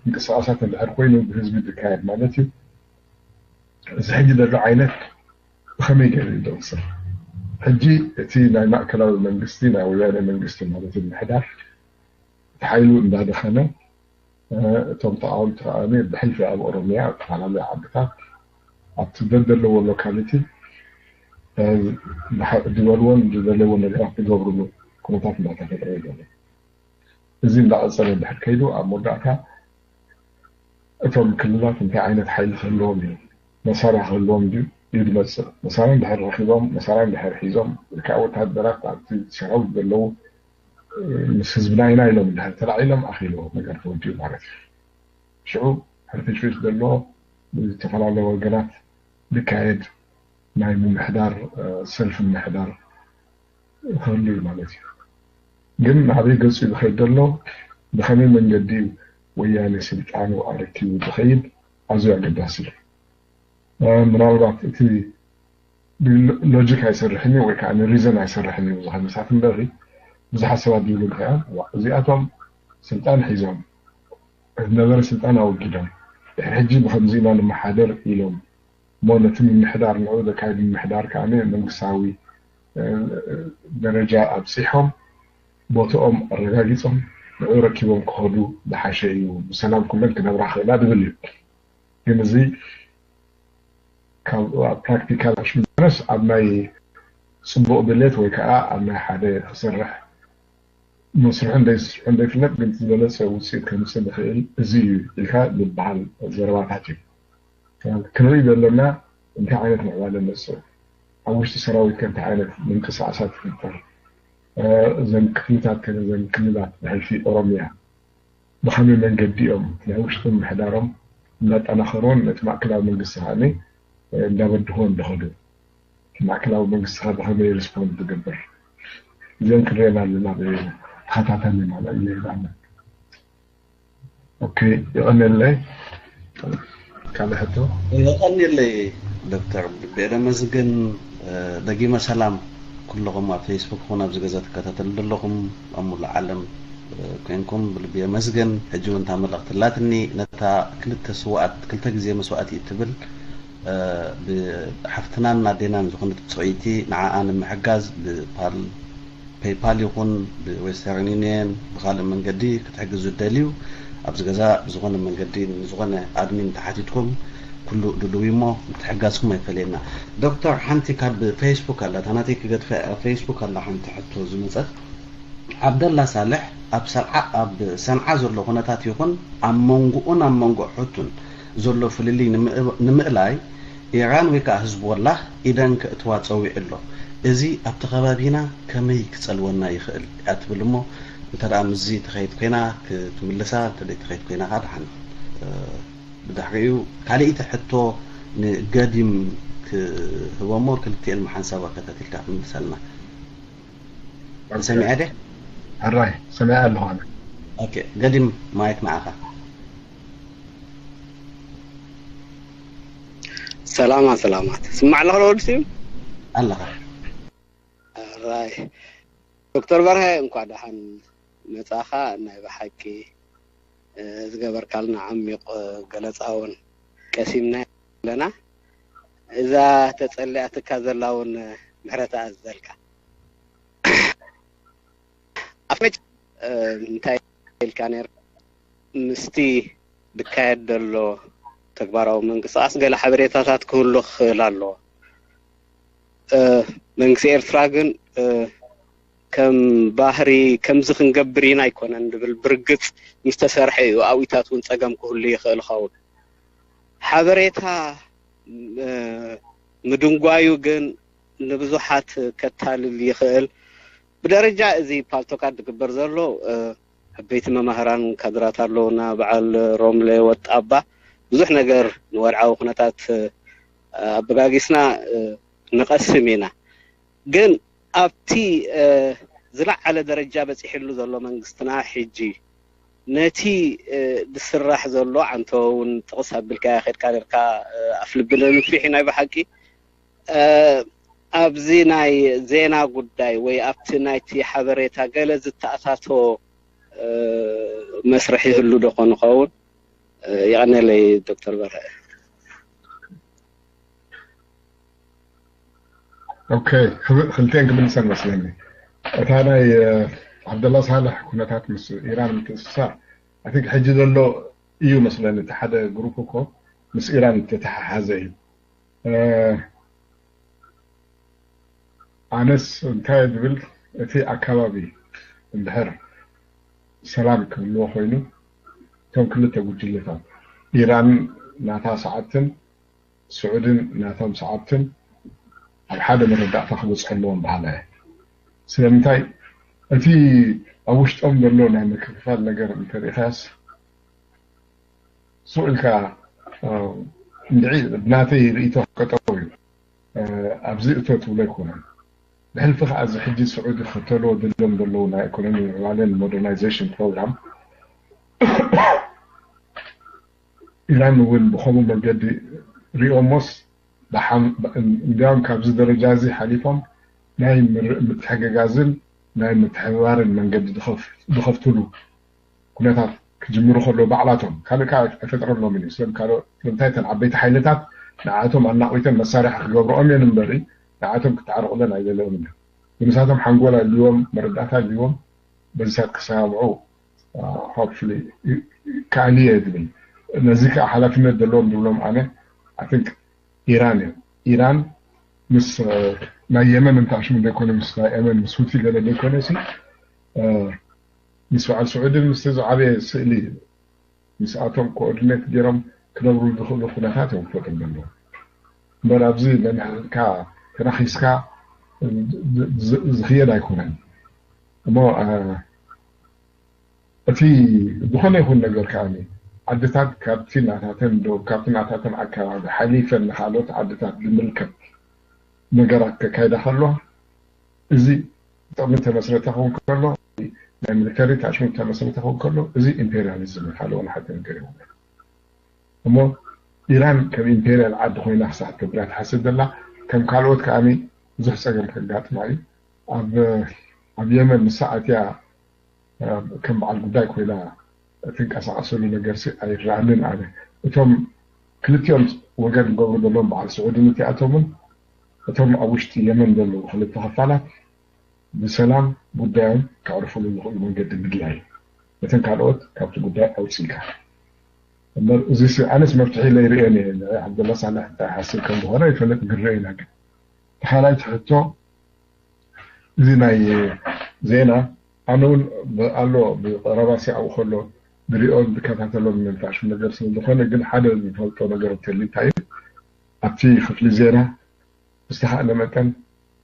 ምንቅስቃሳት እንድሕር ኮይኑ ብህዝቢ ዝካየድ ማለት እዩ። እዚ ሕጂ ዘሎ ዓይነት ብኸመይ ገይሩ ይደቕስር? ሕጂ እቲ ናይ ማእከላዊ መንግስቲ ናይ ወያነ መንግስቲ ማለት እዩ ምሕዳር እቲ ሓይሉ እንዳደኸመ እቶም ተቃወምቲ ከኣ ብሕልፊ ኣብ ኦሮሚያ ኣብ ዝተፈላለዩ ዓድታት ኣብቲ ደደለዎ ሎካሊቲ ዝበልዎን ዝደለዎ ነገራት ዝገብርሉ ኩነታት እንዳተፈጥረ ይገለ። እዚ እንዳቐፀለ እንድሕር ከይዱ ኣብ መወዳእታ እቶም ክልላት እንታይ ዓይነት ሓይሊ ክህልዎም እዩ፣ መሳርያ ክህልዎም ድዩ እዩ ዝመፅእ። መሳርያ እንድሕር ረኪቦም፣ መሳርያ እንድሕር ሒዞም፣ ወይ ከዓ ወታደራት ኣብቲ ሰራዊት ዘለዉ ምስ ህዝብና ኢና ኢሎም እንድሕር ተላዒሎም ኣኺሉ ነገር ተወዲኡ ማለት እዩ። ሽዑ ሕርፍሽፍሽ ዘሎ ብዝተፈላለዩ ወገናት ዝካየድ ናይ ምምሕዳር ሰልፊ ምምሕዳር ክህሉ እዩ ማለት እዩ። ግን ናበይ ገፁ ዝኸይድ ዘሎ ብኸመይ መንገዲ እዩ ወያነ ስልጣኑ ኣረኪቡ ዝኸይድ ኣዝዩ ኣገዳሲ እዩ። ምናልባት እቲ ሎጂክ ኣይሰርሕን እዩ ወይ ከዓ ንሪዘን ኣይሰርሕን እዩ ዝኸምሳት እምበሪ ብዙሓት ሰባት ዝብሉ እንታይ እዮም እዚኣቶም ስልጣን ሒዞም ዝነበረ ስልጣን ኣወጊዶም ድሕሪ ሕጂ ብከምዚ ኢና ንመሓደር ኢሎም እሞ ነቲ ምምሕዳር ንዑ ዘካይድ ምምሕዳር ከዓ መንግስታዊ ደረጃ ኣብፂሖም ቦትኦም ኣረጋጊፆም ንዑ ረኪቦም ክኸዱ ዝሓሸ እዩ። ብሰላም ኩለን ክነብራ ክእላ ዝብል እዩ። ግን እዚ ካብ ፕራክቲካል ኣሽምነስ ኣብ ናይ ፅቡቕ ድሌት ወይ ከዓ ኣብ ናይ ሓደ ክሰርሕ መስርሑ እንደይስርሑ እንደይፍለጥ ግን ዝበለፀ ውፅኢት ከምፅእ ዝኽእል እዚ እዩ ኢልካ ዝበሃል ዘረባታት እዩ። ክንርኢ ዘለና እንታይ ዓይነት ምዕባለ መፅእ ኣብ ውሽጢ ሰራዊት ከ እንታይ ዓይነት ምንቅስቃሳት ይፍጠር እዘን ክፍልታት ከ እዘን ክልላት ብሕልፊ ኦሮሚያ ብኸመይ መንገዲ እዮም ናይ ውሽጢ ምምሕዳሮም እንዳጠናኸሩን ነቲ ማእከላዊ መንግስቲ ከዓ እንዳበድሆ እንደኸዱ እቲ ማእከላዊ መንግስቲ ከዓ ብኸመይ ሪስፖንድ ዝገብር እዚኦም ክንሪአና ኣለና ተኸታተል ማለት እዩ። ኦኬ፣ ይቐንየለይ። ካልእ ሕቶ? ይቐንየለይ ዶክተር። ብኤደመዝግን ደጊመ ሰላም ኩልኹም ኣብ ፌስቡክ ኹን ኣብዚ ገዛ ትከታተሉ ዘለኹም ኣብ ሙሉእ ዓለም ኮይንኩም ብልቢ የመስግን። ሕጂ እውን እታ መልእኽቲ ኣላትኒ ነታ ክልተ ስውኣት ክልተ ግዜ መስዋእቲ እትብል ብሓፍትናን ኣዴናን ዝኾነት ብፅዕይቲ ንዓኣ ንምሕጋዝ ብፓል ፔይፓል ይኹን ብዌስተርን ዩኒየን ብኻልእ መንገዲ ክትሕግዙ ትደልዩ ኣብዚ ገዛ ብዝኾነ መንገዲ ንዝኾነ ኣድሚን ተሓቲትኩም ኩሉ ድልው እሞ ምትሕጋዝኩም ኣይፈለየና። ዶክተር ሓንቲ ካብ ፌስቡክ ኣላ እታ ናተይ ክገድፈ ፌስቡክ ኣላ ሓንቲ ሕቶ ዝመፀት ዓብደላ ሳልሕ ኣብ ሰንዓ ኣብ ሰንዓ ዘሎ ኩነታት ይኹን ኣብ መንጎኡን ኣብ መንጎ ሑቱን ዘሎ ፍልልይ ንምእላይ ኢራን ወይ ከዓ ህዝቦላህ ኢደን ክእትዋ ፀዊዑ ኣሎ። እዚ ኣብቲ ከባቢና ከመይ ክፀልወና ይኽእል እያ ትብል እሞ እንተ ደኣ ምስዚ ትኸይድ ኮይና ክትምልሳ፣ እንተ ደይ ትኸይድ ኮይና ከኣ ደሓን። እ፣ ብድሕሪኡ ካልኣይቲ ሕቶ ንገዲም ክህቦ እሞ ክልቲኤን ሓንሳብ ኣከታቲልካ ክትምልሰልና። ሰሚዐ ድየ? ሕራይ፣ ሰሚዐ ኣለኹ ኣነ። ኦኬ፣ ገዲም ማይክ ንዓኻ። ሰላማ ሰላማት ስማዕ ኣለኻ ዶ ወዲ ስዩም? ኣለኻ። ራይ ዶክተር በርሀ እንኳ ደሓን መጻኻ። ናይ ብሓቂ እ፣ ዝገበርካልና ዓሚቕ እ፣ ገለጻ እውን ቀሲምና ኣለና። እዛ ተጸሊኣትካ ዘላ እውን እ፣ ምሕረት ኣዘልካ ኣፍመጭ እ፣ እንታይ ኢልካ ነር ምስቲ ዝካየድ ዘሎ ተግባራዊ ምንቅስቃስ ገለ ሓበሬታታት ክህሉ ክኽእል ኣለዎ። እ፣ መንግስቲ ኤርትራ ግን እ፣ ከም ባህሪ ከምዚ ክንገብር ኢና ኣይኮነን ዝብል ብርግጽ ምስ ተሰርሐ እዩ ኣብኢታት እውን ጸገም ክህሉ ይኽእል ይኸውን። ሓበሬታ እ፣ ምድንጓዩ ግን ንብዙሓት ከታልል ይኽእል። ብደረጃ እዚ ፓልቶካት ዝግበር ዘሎ እ፣ ዓበይቲ መማህራን ካድራት ኣለውና፣ በዓል ሮምለ ወጣባ ብዙሕ ነገር ንወድዓዊ ኩነታት እ፣ ኣበጋጊስና እ፣ ንቐስም ኢና። ግን ኣብቲ እ፣ ዝለዓለ ደረጃ በፂሕሉ ዘሎ መንግስትና ሕጂ ነቲ እ፣ ዝስራሕ ዘሎ ዓንቶ እውን ጥቕስ ኣቢልካ ከድካ ነርካ እ፣ ኣፍልቢ ንምፍሕ ናይ ብሓቂ እ፣ ኣብዚ ናይ ዜና ጉዳይ ወይ ኣብቲ ናይቲ ሓበሬታ ገለ ዝተኣታቶ እ፣ መስርሕ ይህሉ ዶ ኾን ይኸውን? እ፣ የቐነለይ ዶክተር በርሀ። ኦኬ፣ ክልቴን ክምልሰን መስለኒ። እታ ናይ እ፣ ዓብደላ ሳልሕ ኩነታት ምስ ኢራን ምትእስሳር ኣይ ቲንክ ሕጂ ዘሎ እዩ መስለኒ። እቲ ሓደ ግሩፕ እኮ ምስ ኢራን ዝተተሓሓዘ እዩ። እ፣ ኣነስ እንታይ ዝብል፣ እቲ ኣካባቢ እንድሕር ሰላም ክህልዎ ኮይኑ እቶም ክልተ ጉጅለታት ኢራን ናታ ሰዓብትን ስዑድን ናቶም ሰዓብትን ኣብ ሓደ መረዳእታ ክበፅሑ ኣለዎም በሃላይ እየ። ስለምንታይ እቲ ኣብ ውሽጦም ዘሎ ናይ ምክፍፋል ነገር እንተሪኢኻስ ስቕ ኢልካ እንድዒ ብናተይ ርእይቶ ክጠው እዩ። ኣብዚ እቶ ትብሎ ኣይኮነን። ብሕልፊ ከዓ እዚ ሕጂ ስዑዲ ክኽተልዎ ድልዮም ዘለዉ ናይ ኢኮኖሚ ምዕባለን ሞደርናይዜሽን ፕሮግራም ኢራን እውን ብኸምኡ መንገዲ ሪኦሞስ እንዲያውም ካብዚ ደረጃ እዚ ሓሊፎም ናይ ምትሕግጋዝን ናይ ምትሕብባርን መንገዲ ዝኸፍትሉ ኩነታት ክጅምሩ ከለዉ ባዕላቶም ካልእ ከዓ ኣይፈጥረሎምን እዩ። ስለም ካልኦት ስለምንታይ እተን ዓበይቲ ሓይልታት ንዓቶም ኣናቒተን መሳርሒ ክገብርኦም እየን እምበሪ ንዓቶም ክተዓረቑለን ኣይደለዮምን እዮም። ንሳቶም ሓንጎል ኣልዎም መረዳእታ ኣልዎም በዚታት ክሰማምዑ ሆፕፉሊ ክኣልየ ዝብል ነዚ ከዓ ሓላፍነት ዘለዎም ዝብሎም ኣነ ኣይ ቲንክ ኢራን እዮም። ኢራን ምስ ናይ የመን እንተኣሽሙ ዘይኮነ ምስ ናይ የመን ምስ ሁቲ ገለ ዘይኮነ ሲ ምስ በዓል ስዑድን ምስ ዝዓበየ ስእሊ ምስኣቶም ኮኦርዲኔት ገይሮም ክነብሩ ዝኽእሉ ኩነታት እዮም ክፈጥሩ ዘለዉ እምበር ኣብዚ ነንሕድካ ተናኺስካ ዝኽየድ ኣይኮነን እሞ እቲ ዝኾነ ይኹን ነገር ከዓ ዓድታት ካብቲ ናታተን ዶ ካብቲ ናታተን ኣካባቢ ሓሊፈን ንካልኦት ዓድታት ዝምልከት ነገራት ከካይዳ ከሎ እዚ ጥቕሚ ተመስረተ ክኸውን ከሎ ናይ ሚሊተሪ ታሽሙ ተመስረተ ክኸውን ከሎ እዚ ኢምፔሪያሊዝም ካልኦ ንሓደ ነገር ይኸውን እሞ ኢራን ከም ኢምፔሪያል ዓዲ ኮይና ክሳዕ ትብላ ትሓስብ ዘላ ከም ካልኦት ከዓ ብዙሕ ፀገም ከጋጥማ እዩ ኣብ የመን ንሳ ኣትያ ከም በዓል ጉዳይ ኮይና ትንቀሳቀሰሉ ነገር ኣይረኣንን ኣነ እቶም ክልቲኦም ወገን ዝገብሩ ዘለዎም በዓል ስዑድን እቲኣቶምን እቶም ኣብ ውሽጢ የመን ዘለዉ ክልተ ክፋላት ብሰላም ጉዳዮም ከዕርፍሉ ዝኽእሉ መንገዲ ምድላይ እተን ካልኦት ካብቲ ጉዳይ ኣውፅኢካ እምበር እዚ ኣነስ መፍትሒ ኢለ ይርእየን እየ ዓብደላ ሳልሕ እንታይ ሓስብ ከም ዝኾነ ይፈልጥ ግረየና ግን ተኻላይ ትሕቶ እዚ ናይ ዜና ኣነ እውን ኣሎ ብቀረባ ሲኣው ከሎ ዝሪኦ ዝከታተሎ ምንታሽ ነገር ስለ ዝኾነ ግን ሓደ ዝፈልጦ ነገር እንተሊታይ ኣብቲ ክፍሊ ዜና ዝተኻእለ መጠን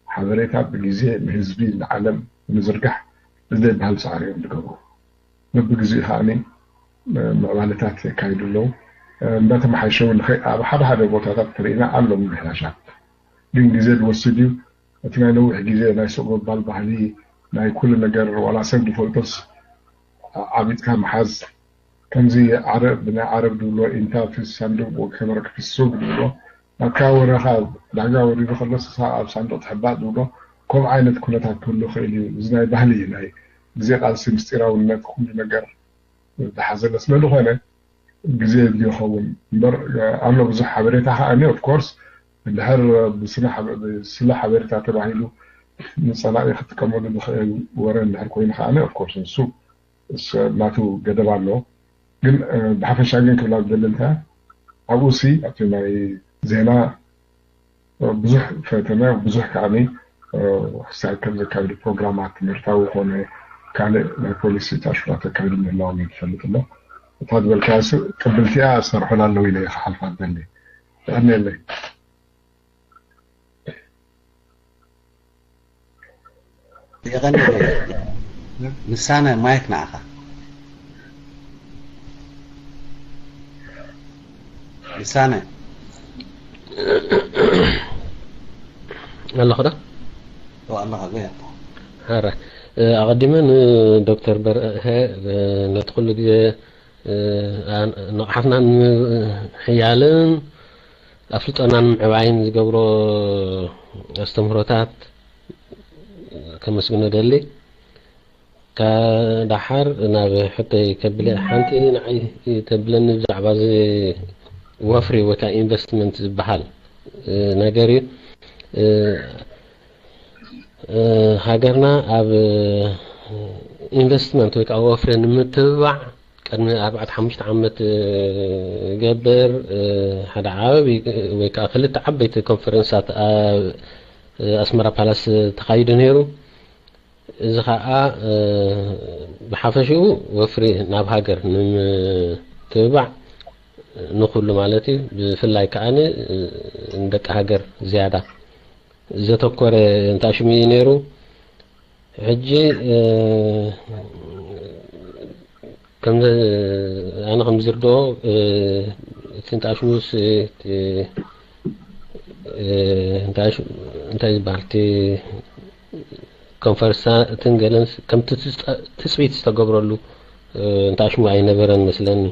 ሓበሬታ ብግዜ ንህዝቢ ንዓለም ንምዝርጋሕ ዘይበሃል ፃዕሪ እዮም ዝገብሩ። በብግዜኡ ከዓኒ ምዕባለታት የካይዱ ኣለዉ። እንዳተመሓየሸ እውን ንኸ-፣ ኣብ ሓደ ሓደ ቦታታት ተርእና ኣሎ ምምሕያሻት። ግን ግዜ ዝወስድ እዩ። እቲ ናይ ነዊሕ ግዜ ናይ ሱቕ ምባል ባህሊ፣ ናይ ኩሉ ነገር ዋላ ሰብ ዝፈልጦስ ዓቢጥካ ምሓዝ፣ ከምዚ ዓረብ፣ ብናይ ዓረብ ዝብሎ ኢንታ ፊ ሳንዱቅ ወከመረ ክፍስው ዝብሎ፣ ናትካ ወረኻ ዳጋ ወሪዱ ከሎ ንስኻ ኣብ ሳንዱቕ ትሕባእ ዝብሎ፣ ከምኡ ዓይነት ኩነታት ክህሉ ይኽእል እዩ። እዚ ናይ ባህሊ እዩ፣ ናይ ግዜ ቃልሲ፣ ምስጢራውነት፣ ኩሉ ነገር ዝሓዘለ ስለ ዝኾነ ግዜ የድልዮ ይኸውን እምበር፣ ኣሎ ብዙሕ ሓበሬታ ከዓኒ። ኦፍኮርስ እንድሕር ብስነ ሓበ-፣ ብስለ ሓበሬታ ተባሂሉ ንጸላኢ ክጥቀመሉ ዝኽእል ወረ እንድሕር ኮይኑ ከዓኒ፣ ኦፍኮርስ ንሱ ስ-፣ ናቱ ገደብ ኣሎ። ግን፣ እ፣ ብሓፈሻ ግን ክብላ ዝደሊ እንታይ፣ ኣብኡ ሲ ኣብቲ ናይ ዜና፣ እ፣ ብዙሕ ፈተነ፣ ብዙሕ ከዓኒ፣ እ፣ ክሳብ ከም ዘካየዱ ፕሮግራማት ትምህርታዊ ኮነ ካልእ ናይ ፖሊሲ ጣሽራት ኣካይዱ ምህላዎም እዩ ዝፈልጥ ኣሎ። እታ ዝበልካያ ስ-፣ ቅብልቲያ ዝሰርሑላ ኣለዉ ኢለ እየ ክሓልፋ ዝደሊ። የቐንየለይ። የቐንየለይ። ልሳነ፣ ማይክ ንዓኻ። ልሳነ። ኣለኹ ዶ? ኦ፣ ኣለኻ፣ ጎያ። ሕራይ። እ፣ ኣቐዲመ ንዶክተር በርሀ፣ እ፣ ነቲ ኩሉ ግዜ፣ እ፣ ኣን-፣ ንቕሓትና ንምሕያልን ኣፍልጦና ንምዕባይን ዝገብሮ ኣስተምህሮታት ከመስግኖ ደሊ። ካብ ደሓር ናብ ሕቶይ ከብል እየ። ሓንቲ ንዓይ ተብለኒ ብዛዕባ እዚ ወፍሪ ወይ ከዓ ኢንቨስትመንት ዝበሃል፣ እ፣ ነገር እዩ። እ፣ እ፣ ሃገርና ኣብ ኢንቨስትመንት ወይ ከዓ ወፍሪ ንምትብባዕ ቅድሚ ኣርባዕተ ሓሙሽተ ዓመት፣ እ፣ ገብር፣ እ፣ ሓደ ዓቢ ወይ ከዓ ክልተ ዓበይቲ ኮንፈረንሳት ኣብ፣ እ፣ ኣስመራ ፓላስ ተኻይዱ ነይሩ። እዚ ኸዓ፣ እ፣ ብሓፈሽኡ ወፍሪ ናብ ሃገር ንምትብባዕ ንኹሉ ማለት እዩ። ብፍላይ ከዓኒ፣ እ፣ ንደቂ ሃገር ዝያዳ ዘተኮረ እንታሽሙ እዩ ነይሩ። ሕጂ፣ እ፣ ከም ዘ-፣ ኣነ ከም ዝርድኦ፣ እ፣ እቲ እንታሽሙስ፣ እ፣ እቲ፣ እ፣ እንታሽ-፣ እንታይ ዝበሃል፣ እቲ ኮንፈረንሳትን ገለን ከምቲ ትስጠ-፣ ትጽቢት ዝተገብረሉ፣ እ፣ እንታሽሙ ኣይነበረን መስለኒ።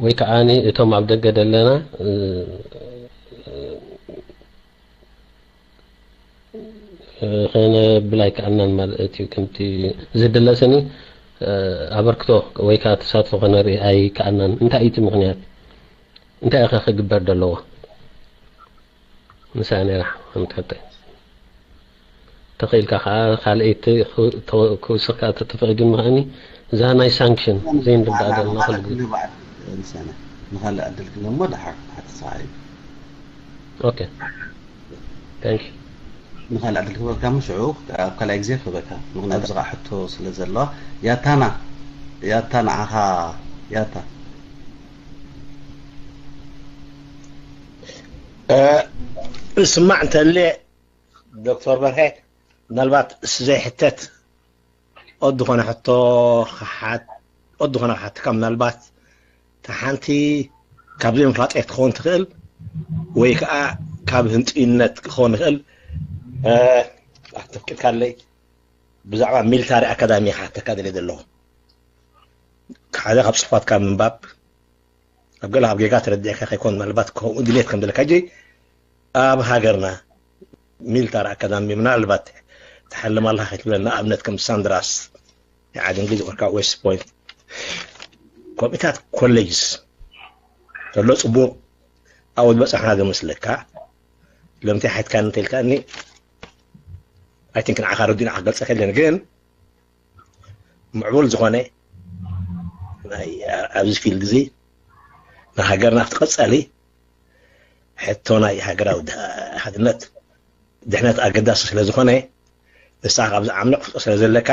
ወይ ከዓኒ እቶም ኣብ ደገ ዘለና፣ እ፣ እ፣ ከነብል ኣይከኣልናን ማለት እዩ። ከምቲ ዝድለ ስኒ፣ እ፣ ኣበርክቶ ወይ ከዓ ተሳትፎ ከነርኢ ኣይከኣልናን። እንታይ እዩ እቲ ምኽንያት? እንታይ እዩ ከ ክግበር ዘለዎ? ንሳ ነይራ ከም ትሕተይ። ተኽኢልካ ከዓ ካልኣይቲ ክው-፣ ተወ-፣ ክውስኽ ከዓ ተተፈቒዱ ምኸኣኒ፣ እዛ ናይ ሳንክሽን ዘይንርዳእ ዘለና ኩሉ ግዜ። ንኻልእ ዕድል ክንህቦ ደሓር፣ ደሓር ተሰዓሪ። ኦኬ። ታንክ ዩ። ንኻልእ ዕድል ክህበካ፣ እሞ ሽዑ ኣብ ካልኣይ ግዜ ክህበካ። ምኽንያቱ፣ እዚ ከዓ ሕቶ ስለ ዘለዋ። ያታ፣ ና፣ ያታ፣ ንዓኻ፣ ያታ። እ፣ ዝስማዕ እንተልየ፣ ዶክተር በርሀ፣ ምናልባት እሱ ዘይሕተት፣ ኦድ ዝኾነ ሕቶ ክሓት-፣ ኦድ ዝኾነ ክሓትካ፣ ምናልባት እታ ሓንቲ ካብ ዘይምፍላጠይ ክትኸውን ትኽእል፣ ወይ ከዓ ካብ ህንጥዩነት ክኸውን ይኽእል። እ፣ ኣተፍቂድካለይ፣ ብዛዕባ ሚሊታሪ ኣካዳሚ ክሓተካ ደልየ ዘለኹ። ሓደ ካብ ጽሑፋትካ ምንባብ፣ ኣብ ገለ ካብ ጌጋ ተረዲእካ ከይኮን፣ ምናልባት ከምኡ ድሌት ከም ዘለካ፣ ሕጂ ኣብ ሃገርና ሚሊታሪ ኣካዳሚ ምናልባት ትሓልም ኣለኻ ከይትብለና፣ ንኣብነት ከም ሳንድራስ፣ ንዓዲ እንግሊዝ፣ ወርካ ዌስት ፖይንት፣ ከምኡታት ኮሌጅስ ተሎ ጽቡቕ ኣብኡ ዝበጻሕና ዶ መስለካ? ለምንታይ ሓትካኒ እንተኢልካኒ፣ ኣይ ቲንክ ንዓኻ ረዲኡ ንዓኻ ክገልጸካ የለን፣ ግን ምዕቡል ዝኾነ ናይ ኣብዚ ፊልድ እዚ ንሃገርና ኣብቲ ቀጻሊ ሕቶ ናይ ሃገራዊ ድ-፣ ሓድነት፣ ድሕነት ኣገዳሲ ስለ ዝኾነ፣ ንስኻ ካብዚ ዓሚቕ ፍልጠት ስለ ዘለካ፣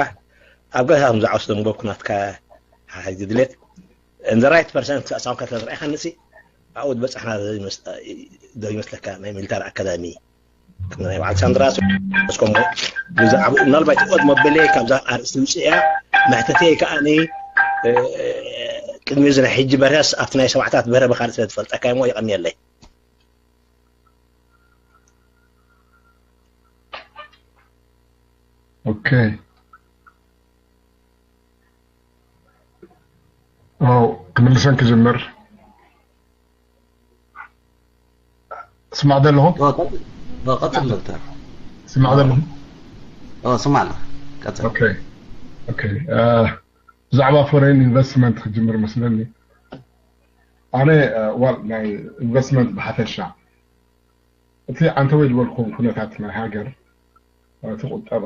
ኣብ ገለ ከም ዝዓወት ዘንበብኩ ናትካ ሓሓዚ ድሌት፣ እንደ ራይት ፐርሰን ክሳብ ሳምካ ስለ ዝረኣኻኒ ሲ፣ ኣብኡ ዝበጻሕና ዶ ይመስ-፣ ዶ ይመስለካ? ናይ ሚሊታሪ ኣካዳሚ ናይ በዓል ሳንድራ ስኮም ብዛዕባኡ ምናልባት ይቆጥ መበለየ ካብዛ ኣርእስቲ ውፅእ እያ። መሕተተይ ከኣ ቅድሚ እዚ ናይ ሕጂ በርያስ ኣብቲ ናይ ሰባዕታት በረ ብካልእ ስለ ትፈልጠካ እሞ ይቐንየለይ። ኦኬ ኣው ክምልሰን ክጅምር ስማዕ ዘለኹ ቀፅል ዶክተር ስማዕ ዘለኹ ስማዕ ኣለኹ ቀፅል ኦኬ ኦኬ ብዛዕባ ፎሬን ኢንቨስትመንት ክጅምር መስለኒ ኣነ ዋል ናይ ኢንቨስትመንት ብሓፈሻ እቲ ዓንተወይ ዝበልኩም ኩነታት ናይ ሃገር እቲ ቁጠባ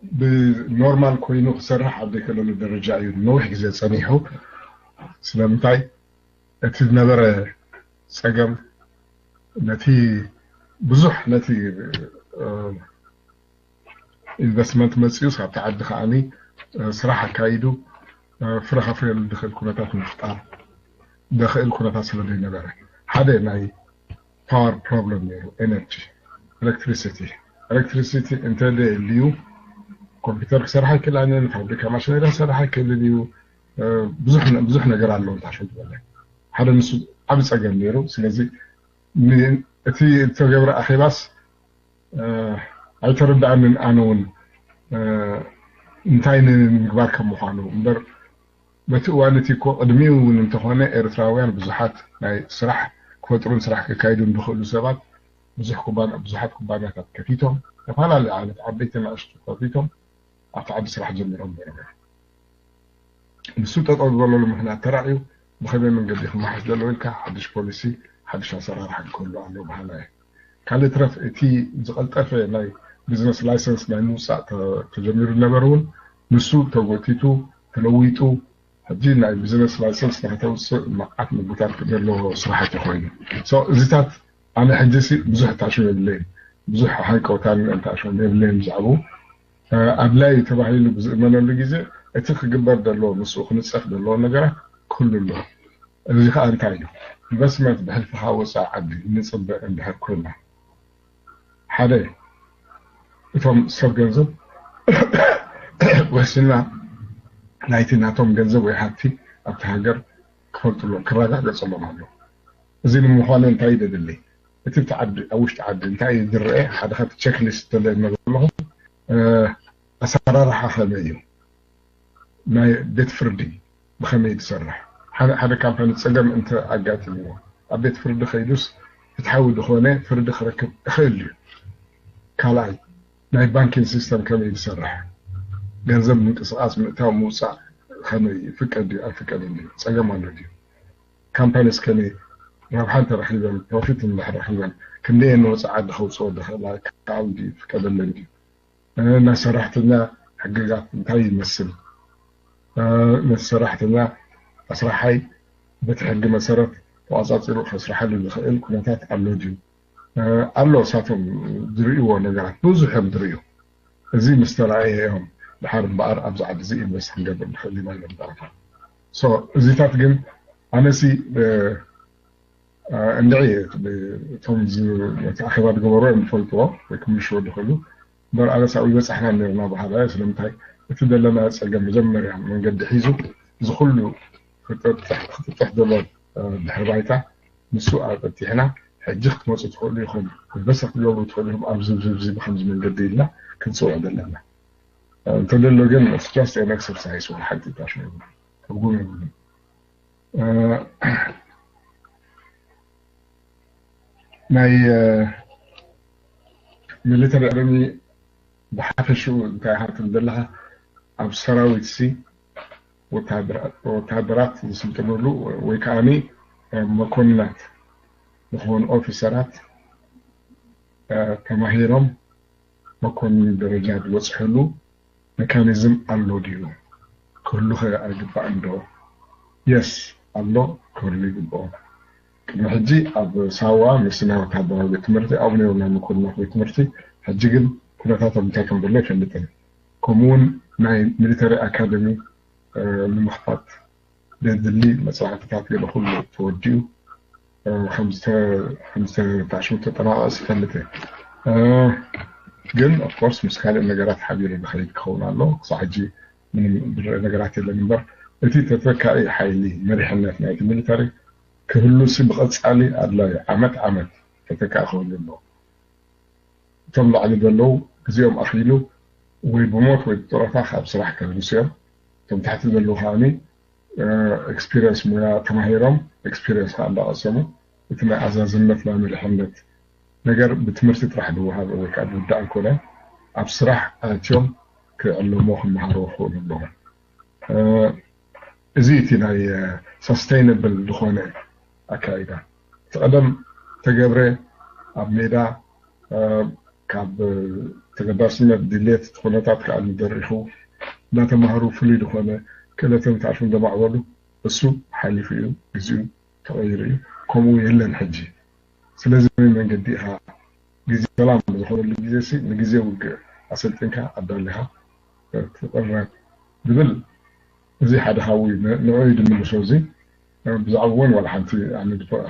ብኖርማል ኮይኑ ክሰርሕ ኣብ ዘይክእለሉ ደረጃ እዩ ነዊሕ ግዜ ፀኒሑ ስለምንታይ እቲ ዝነበረ ፀገም ነቲ ብዙሕ ነቲ ኢንቨስትመንት መፅኡ ኣብቲ ዓዲ ከዓኒ ስራሕ ኣካይዱ ፍረ ከፍርየሉ ዝኽእል ኩነታት ምፍጣር ዘኽእል ኩነታት ስለ ዘይነበረ ሓደ ናይ ፓወር ፕሮብለም ነይሩ ኤነርጂ ኤሌክትሪሲቲ ኤሌክትሪሲቲ እንተዘየልዩ ኮምፒውተር ክሰርሕ ኣይክእላንን ፋብሪካ ማሽነሪ ክሰርሕ ኣይክእልን እዩ ብዙሕ ነገር ኣለዎ ታሸ ዝበለ ሓደ ንሱ ዓብ ፀገም ነይሩ ስለዚ እቲ ዝተገብረ ኣኼባስ ኣይተረዳኣንን ኣነ እውን እንታይ ንምግባር ከም ምዃኑ እምበር በቲ እዋን እቲ እኮ ቅድሚኡ እውን እንተኾነ ኤርትራውያን ብዙሓት ናይ ስራሕ ክፈጥሩን ስራሕ ከካይዱን ዝኽእሉ ሰባት ብዙሕ ኩባን ብዙሓት ኩባንያታት ከፊቶም ዝተፈላለዩ ዓይነት ዓበይቲ ናእሽቱ ከፊቶም ኣብቲ ዓዲ ስራሕ ጀሚሮም ነይሮም እዮም። ንሱ ጠጠው ዝበለሉ ምኽንያት ተራእዩ ብኸመይ መንገዲ ክመሓሽ ዘለዎ ኢልካ ሓድሽ ፖሊሲ ሓድሽ ኣሰራርሓ ክህሉ ኣለዎ በሃላ እየ። ካልእ ትረፍ እቲ ዝቐልጠፈ ናይ ቢዝነስ ላይሰንስ ናይ ምውፃእ ተጀሚሩ ዝነበረ እውን ንሱ ተጎቲቱ ተለዊጡ ሕጂ ናይ ቢዝነስ ላይሰንስ ንክተውፅእ መዓት ምግታት ዘለዎ ስራሕቲ ኮይኑ እዚታት ኣነ ሕጂ ሲ ብዙሕ ታሽም የብለይን ብዙሕ ሃንቀውታን ታሽም የብለይን ብዛዕባኡ ኣድላይ ተባሂሉ ብዝእመነሉ ግዜ እቲ ክግበር ዘለዎ ምስኡ ክንፀፍ ዘለዎ ነገራት ክህሉ ኣለዎ እዚ ከዓ እንታይ እዩ ኢንቨስትመንት ብሕልፍኻ ወፃኢ ዓዲ ንፅበ እንድሕር ኮይና ሓደ እቶም ሰብ ገንዘብ ወሲና ናይቲ ናቶም ገንዘብ ወይ ሃብቲ ኣብቲ ሃገር ክፈልጥሎም ክረጋገፅሎም ኣሎ እዚ ንምዃኑ እንታይ ደድሊ እቲ ብቲ ዓዲ ኣብ ውሽጢ ዓዲ እንታይ ዝረአ ሓደ ካብቲ ቸክሊስት ተለና ዘለኹ ኣሰራርሓ ከመይ እዩ ናይ ቤት ፍርዲ ብኸመይ ትሰርሕ ሓደ ካምፓኒ ፀገም እንተ ኣጋጢምዎ ኣብ ቤት ፍርዲ ከይዱስ ፍትሓዊ ዝኾነ ፍርዲ ክረክብ እኽእል እዩ ካልኣይ ናይ ባንኪን ሲስተም ከመይ ዝሰርሕ ገንዘብ ምንቅስቃስ ምእታው ምውፃእ ከመይ ፍቀድ ኣይፍቀድን እዩ ፀገም ኣሎ ድዩ ካምፓኒስ ከመይ ረብሓ እንተረኪበን ፕሮፊት እንድሕር ረኪበን ክንደየን ንወፃኢ ዓዲ ከውፅኦ ዝኽእላ ክኣል ድዩ ፍቀደለን ድዩ ናይ ሰራሕተኛ ሕግጋት እንታይ ይመስል ነቲ ሰራሕተኛ ኣስራሓይ በቲ ሕጊ መሰረት ተቋፃፂሩ ከስርሓሉ ዝኽእል ኩነታት ኣሎ ድዩ ኣሎ እሳቶም ዝርእይዎ ነገራት ብዙሕ እዮም ዝርእዩ እዚ ምስ ተረኣየ እዮም ድሓር እምበኣር ኣብዚ ዓዲ እዚ ኢንቨስት ክንገብር ንኽእል ኢና ኢሎም ዝኣርፋ እዚታት ግን ኣነሲ እንድዒ እቶም ነቲ ኣኼባ ዝገበሩ እዮም ዝፈልጥዎ ወይ ክምልሽዎ ዝኽእሉ እምበር ኣነስ ኣብኡ ይበፃሕና ነርና በሃላ እየ ስለምንታይ እቲ ዘለና ፀገም መጀመርያ መንገዲ ሒዙ እዚ ኩሉ ክጥጥሕ ዘሎ ድሕሪ ባይታ ንሱ ኣጠጢሕና ሕጂ ክትመፁ ትኽእሉ ኢኹም በሰ ክትገብሩ ትኽእሉ ኢኹም ኣብዚ ብዚ ብዚ ብከምዚ መንገዲ ኢልና ክንፅውዕ ዘለና እንተደሎ ግን just an exercise ወይ ሓቂ ታሽ ትርጉም የብሉን ናይ ሚሊተሪ ኣካደሚ ብሓፈሽኡ እንታይ ሃብትም ዘለካ ኣብ ሰራዊት ሲ ወታደራት ዝስልጥንሉ ወይ ከዓ መኮንናት ዝኾኑ ኦፊሰራት ተማሂሮም መኮንን ደረጃ ዝበፅሕሉ ሜካኒዝም ኣሎ ድዩ ክህሉ ከ ኣይግባእን ዶ yes ኣሎ ክህሉ ይግብኦ ቅድሚ ሕጂ ኣብ ሳዋ ምስ ናይ ወታደራዊ ቤት ትምህርቲ ኣብኡ ነይሩ ናይ መኮንናት ቤት ትምህርቲ ሕጂ ግን ኩነታቶም እንታይ ከም ዘሎ ኣይፈልጥን ከምኡውን ናይ ሚሊተሪ ኣካደሚ ንምኽፋት ዘድሊ መፅናዕትታት ገለ ኩሉ ተወዲኡ ከምዝተታሽሙ ተጠናቐስ ይፈልጥ። ግን ኦፍኮርስ ምስ ካልእ ነገራት ሓቢሩ ዝኸይድ ክኸውን ኣሎ። ክሳዕ ሕጂ ምንም ዝረአ ነገራት የለን እምበር፣ እቲ ተተካኢ ሓይሊ መሪሕነት ናይቲ ሚሊተሪ ክህሉ ሲ ብቐጻሊ ኣድላዩ። ዓመት ዓመት ተተካኢ ክህሉ ኣለዎ። እቶም ላዕሊ ዘለዉ ግዜኦም ኣኺሉ ወይ ብሞት ወይ ብጡረታ ካብ ስራሕ ክህልሱ እዮም። እቶም ታሕቲ ዘለዉ ከዓኒ ኤክስፒሪየንስ ሙያ ተማሂሮም ኤክስፒሪየንስ ከዓ እንዳቐሰሙ እቲ ናይ ኣዛዝነት ናይ መሪሕነት ነገር ብትምህርቲ ጥራሕ ዝወሃብ ወይ ከዓ ዝውዳእ እንኮነ ኣብ ስራሕ ኣትዮም ክዕለሞ ክመሃርዎ ክኽእሉ ኣለዎም። እዚ እቲ ናይ ሰስቴይነብል ዝኾነ ኣካይዳ እቲ ቀደም ተገብረ ኣብ ሜዳ ካብ ተገዳስነት ድሌት እቲ ኩነታት ከዓ ንደሪኹ እናተማሃሩ ፍሉይ ዝኾነ ክእለቶም ተኣልፉ እንደማዕበሉ እሱ ሓሊፉ እዩ፣ ግዚኡ ተቐይሩ እዩ። ከምኡ የለን ሕጂ። ስለዚ መንገዲ ኢኻ ግዜ ሰላም ዝኾነሉ ግዜ ሲ ንግዜ ውግእ ኣሰልጥንካ ኣዳሊኻ ትቕረብ ዝብል እዚ ሓደ ሓዊ ንዑ ድምልሶ እዚ ብዛዕባ እውን ዋላ ሓንቲ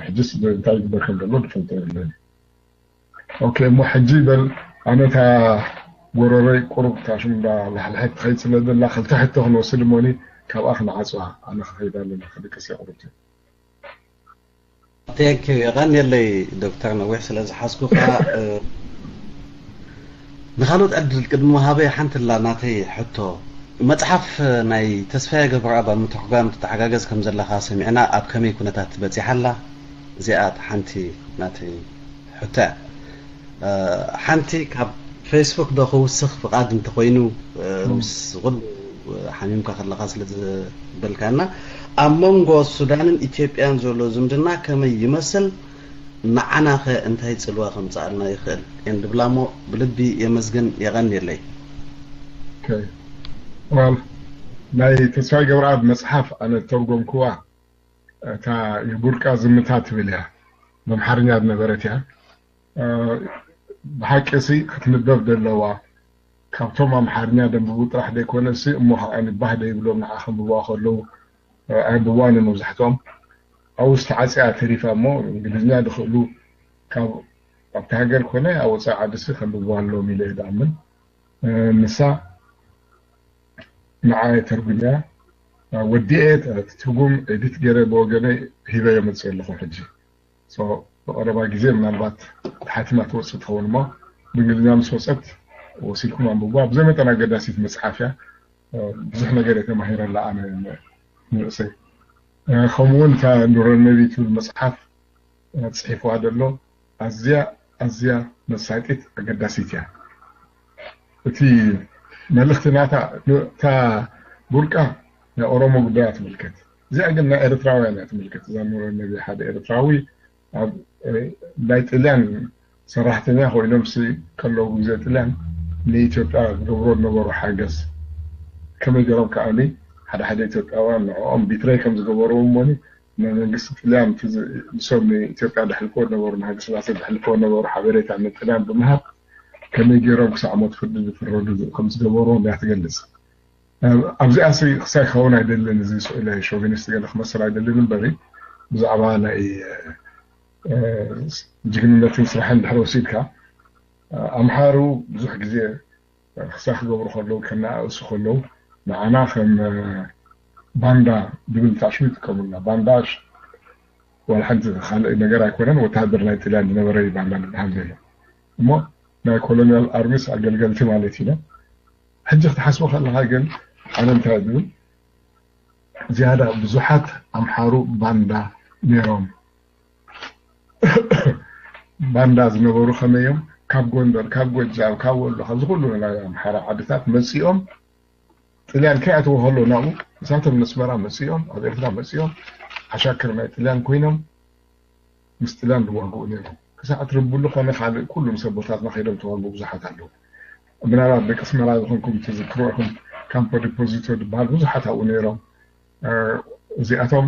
ሕጅስ እንታይ ግበር ከም ዘሎ ዝፈልጦ የለን። ኦኬ እሞ ሕጂ በል ኣነታ ጎረረይ ቁሩብ ታሽም ላሕልሐት ትኸይድ ስለ ዘላ ክልተ ሕቶ ክንወስድ እሞኒ ካብኣ ክንዓፅዋ ኣነ ክኸይድ ኣለና ክድቅስ የቕርብቲ ቴንክ ዩ የቐንየለይ ዶክተር ነዊሕ ስለ ዝሓዝኩ ከዓ ንካልኦት ዕድል ቅድሚ ሃበይ ሓንቲ ላ ናተይ ሕቶ መፅሓፍ ናይ ተስፋየ ገብረኣብ ኣብ ምትሕጓም ትተሓጋገዝ ከም ዘለካ ሰሚዕና ኣብ ከመይ ኩነታት በፂሓ ኣላ እዚኣ ሓንቲ ናተይ ሕቶ እያ ሓንቲ ካብ ፌስቡክ ዶ ክውስኽ ፍቓድ እንተኾይኑ ምስ ኩሉ ሓሚምካ ከለኻ ስለ ዝበልካና ኣብ መንጎ ሱዳንን ኢትዮጵያን ዘሎ ዝምድና ከመይ ይመስል ንዓናኸ እንታይ ፅልዋ ከምፅኣልና ይኽእል እየን ድብላ እሞ ብልቢ የመስግን የቐንየለይ ዋል ናይ ተስፋይ ገብረኣብ መፅሓፍ ኣነ ተርጎምክዋ እታ የቡርቃ ዝምታ ትብል እያ ብኣምሓርኛ ዝነበረት እያ ብሓቂ ሲ ክትንበብ ዘለዋ ካብቶም ኣምሓርኛ ደንብቡ ጥራሕ ዘይኮነ ሲ እሞ ከዓ ንባህ ደይብሎም ንዓ ከንብብዋ ከለዉ ኣየንብብዋን መብዛሕትኦም ኣብኡ ዝተዓፅያ ተሪፋ እሞ እንግሊዝኛ ዝኽእሉ ካብ ኣብቲ ሃገር ኮነ ኣብ ወፃኢ ዓዲ ሲ ከንብብዋ ኣለዎም ኢለ እየ ዝኣምን ንሳ ንዓ ተርጉምያ ወዲኤ ትርጉም ኤዲት ገይረ ብወገነይ ሂበዮ መፅእ ኣለኹ ሕጂ ብቐረባ ግዜ ምናልባት ተሓቲማ ትወፅእ ትኸውን እሞ ብእንግሊዝኛ ምስ ወፀት ወሲድኩም ኣንብብዋ ብዘይ መጠን ኣገዳሲት መፅሓፍ እያ ብዙሕ ነገር እየ ተማሂረላ ኣነ ንርእሰይ ከምኡውን እታ ኑረነቢ ትብል መፅሓፍ ፅሒፍዋ ዘሎ ኣዝያ ኣዝያ መሳጢት ኣገዳሲት እያ እቲ መልእኽቲ ናታ እታ ቡርቃ ናይ ኦሮሞ ጉዳይ ትምልከት እዚኣ ግን ናይ ኤርትራውያን እያ ትምልከት እዛ ኑረነቢ ሓደ ኤርትራዊ ኣብ ናይ ጥልያን ሰራሕተኛ ኮይኖም ሲ ከለዉ ግዜ ጥልያን ንኢትዮጵያ ዝገብሮ ዝነበሩ ሓገዝ ከመይ ገይሮም ከዓኒ ሓደ ሓደ ኢትዮጵያውያን ንዕኦም ቢትረይ ከም ዝገበርዎም እሞኒ ንመንግስቲ ጥልያን ንሶም ንኢትዮጵያ ዘሕልፍዎ ዝነበሩ ንሃይለስላሴ ዘሕልፍዎ ዝነበሩ ሓበሬታ ንጥልያን ብምሃብ ከመይ ገይሮም ክሳዕ ሞት ፍርዲ ዝፍረዱ ከም ዝገበርዎም እያ ትገልፅ ኣብዚኣ ሲ ክሳይ ክኸውን ኣይደልን እዚ ስእለ ሾቪኒስት ገለ ክመስል ኣይደልን እምበሪ ብዛዕባ ናይ ጅግንነትን ስራሕን ድሕሪ ወሲድካ ኣምሓሩ ብዙሕ ግዜ ክሳይ ክገብሩ ከለዉ ከነኣእሱ ከለዉ ንዓና ከም ባንዳ ዝብል ታሽሙ ይጥቀሙልና ባንዳ ዋላ ሓንቲ ካልእ ነገር ኣይኮነን ወተሃደር ናይ ጥልያን ዝነበረ ባንዳ ዝበሃል ዘሎ እሞ ናይ ኮሎኒያል ኣርሚስ ኣገልገልቲ ማለት እዩ ሕጂ ክትሓስቦ ከለካ ግን ኣነ እንታይ ዝብል ዝያዳ ብዙሓት ኣምሓሩ ባንዳ ነይሮም ባንዳ ዝነበሩ ከመይ እዮም ካብ ጎንደር ካብ ጎጃም ካብ ወሎ ካብዚ ኩሉ ናይ ኣምሓራ ዓድታት መፂኦም ጥልያን ከይኣተወ ከሎ ናብኡ ንሳቶም ነስመራ መፂኦም ኣብ ኤርትራ መፂኦም ዓሻክር ናይ ጥልያን ኮይኖም ምስ ጥልያን ዝዋግኡ ነይሮም ክሳዕ ትርብሉ ከነ ካልእ ኩሉም ሰቦታትና ከይዶም ተዋግኡ ብዙሓት ኣለዉ ምናልባት ደቂ ኣስመራ ዝኾንኩም ትዝክሩ ኢኹም ካምፖ ዲፖዚቶ ዝበሃል ብዙሓት ኣብኡ ነይሮም እዚኣቶም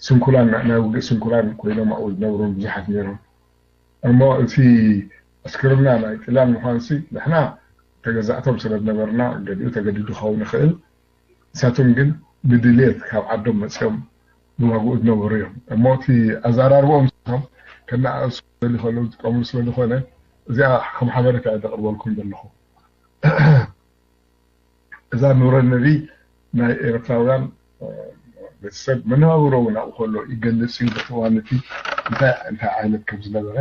ስንኩላን ናይ ውግእ ስንኩላን ኮይኖም ኣብኡ ዝነብሩ ብዙሓት ነይሮም እሞ እቲ ዕስክርና ናይ ጥልያን ምዃንሲ ንሕና ተገዛእቶም ስለ ዝነበርና ገሊኡ ተገዲዱ ክኸውን ይኽእል ንሳቶም ግን ብድልየት ካብ ዓዶም መፅኦም ዝዋግኡ ዝነበሩ እዮም እሞ እቲ ኣዘራርቦኦም ከነኣእሱ ዝደልዩ ከለዉ ዝጥቀምሉ ስለ ዝኾነ፣ እዚኣ ከም ሓበሬታ እየ ዘቕርበልኩም ዘለኹ። እዛ ኑረነቢ ናይ ኤርትራውያን ቤተሰብ መነባብሮ እውን ኣብኡ ከሎ ይገልጽ እዩ። በቲ እዋን እቲ እንታይ እንታይ ዓይነት ከም ዝነበረ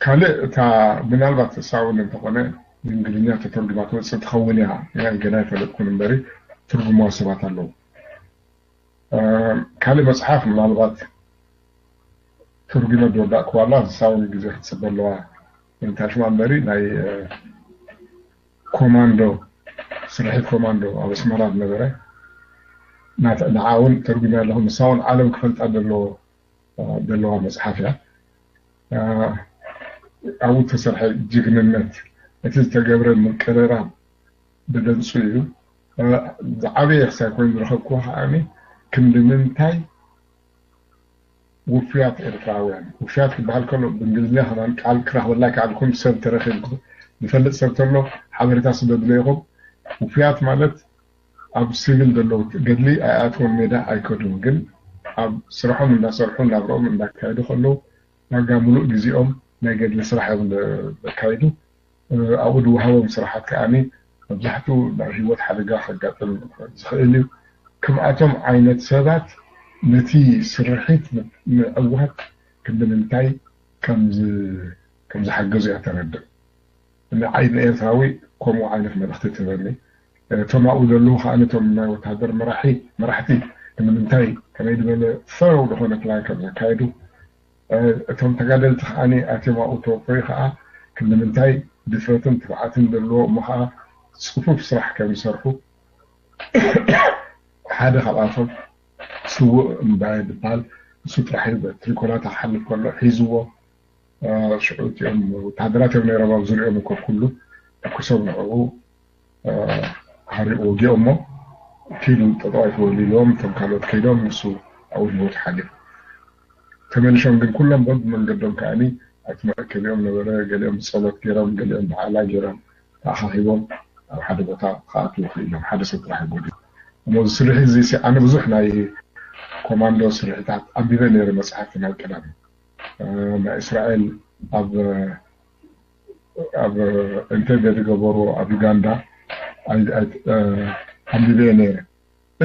ካልእ እታ ምናልባት እሳ እውን እንተኾነ ብእንግሊዝኛ ተተርጉማ ትወፅእ ትኸውን እያ። ገና ኣይፈለጥኩን እምበሪ ትርጉምዋ ሰባት ኣለዉ። ካልእ መፅሓፍ ምናልባት ተርጉመ ዝወዳእክዋ ኣላ፣ ንሳ እውን ግዜ ክትፅበ ኣለዋ። እንታይ ሽማ እምበሪ ናይ ኮማንዶ፣ ስርሒት ኮማንዶ ኣብ ኣስመራ ዝነበረ ንዓ እውን ተርጉመ ኣለኹ። ንሳ እውን ዓለም ክፈልጣ ዘለዎ ዘለዋ መፅሓፍ እያ። ኣብኡ ዝተሰርሐ ጅግንነት፣ እቲ ዝተገብረ ምቅርራብ ብደንፁ እዩ። ዝዓበየ ክሳይ ኮይኑ ዝረኸብክዎ ከዓኒ ክንዲ ምንታይ ውፍያት ኤርትራውያን፣ ውፍያት ክበሃል ከሎ ብእንግሊዝኛ ከማን ቃል ክረኽበላ ይከኣልኩም፣ ሰብ ተረኺብኩም ዝፈልጥ ሰብ ተሎ ሓበሬታ ስደድለይኹም። ውፍያት ማለት ኣብ ሲቪል ዘለዉ ገድሊ ኣይኣትዎም፣ ሜዳ ኣይከዱን፣ ግን ኣብ ስርሖም እንዳሰርሑ ናብረኦም እንዳካየዱ ከለዉ ዋጋ ሙሉእ ግዜኦም ናይ ገድሊ ስራሕ እዮም ዘካይዱ። ኣብኡ ዝወሃቦም ስራሓት ከዓኒ መብዛሕትኡ ናብ ህይወት ሓደጋ ከጋጥም ዝኽእል እዩ። ከምኣቶም ዓይነት ሰባት ነቲ ስርሒት ምዕዋት ክንዲ ምንታይ ከም ዝሓገዙ እያ ተረድእ። ንዓይ ንኤርትራዊ ከምኡ ዓይነት መልእኽቲ ትህበኒ። እቶም ኣብኡ ዘለዉ ከዓ ነቶም ናይ ወታደር መራሒ መራሕቲ ክንዲ ምንታይ ከመይ ዝበለ ሰረው ዝኾነ ፕላን ከም ዘካየዱ፣ እቶም ተጋደልቲ ከዓኒ ኣትዮም ኣብኡ ተወፈዩ ከዓ ክንዲ ምንታይ ድፍረትን ትብዓትን ዘለዎ እሞ ከዓ ፅፉፍ ስራሕ ከም ዝሰርሑ ሓደ ካብኣቶም ስውእ እምባየ ዝበሃል ንሱ ጥራሕ እዩ። ትሪኮላታ ክሓልፍ ከሎ ሒዝዎ። ሽዑ እቲኦም ወታደራት እዮም ነይሮም ኣብ ዙሪኦም እኮ ኩሉ ተኩሶም ንዕኡ ሃሪቑ ወጊኦሞ ኪዱ ጠጠው ኣይትበሉ ኢልዎም እቶም ካልኦት ከይዶም ንሱ ኣብኡ ህይወቱ ሓሊፉ። ተመሊሶም ግን ኩሎም በብመንገዶም ከዓኒ ኣብቲ መእከቢኦም ነበረ። ገሊኦም ብጸሎት ገይሮም፣ ገሊኦም ብዓላ ገይሮም ተኣኻኺቦም ኣብ ሓደ ቦታ ክኣትዉ ክኢሎም። ሓደ ሰብ ጥራሕ ይጎድል። እሞ እዚ ስርሒት እዚ ኣነ ብዙሕ ናይ ኮማንዶ ስርሒታት ኣንቢበ ነይረ መጽሓፍቲ ናይ ቀዳም ናይ እስራኤል ኣብ ኣብ እንተገ ዝገበሩ ኣብ ዩጋንዳ ኣንቢበ ነይረ።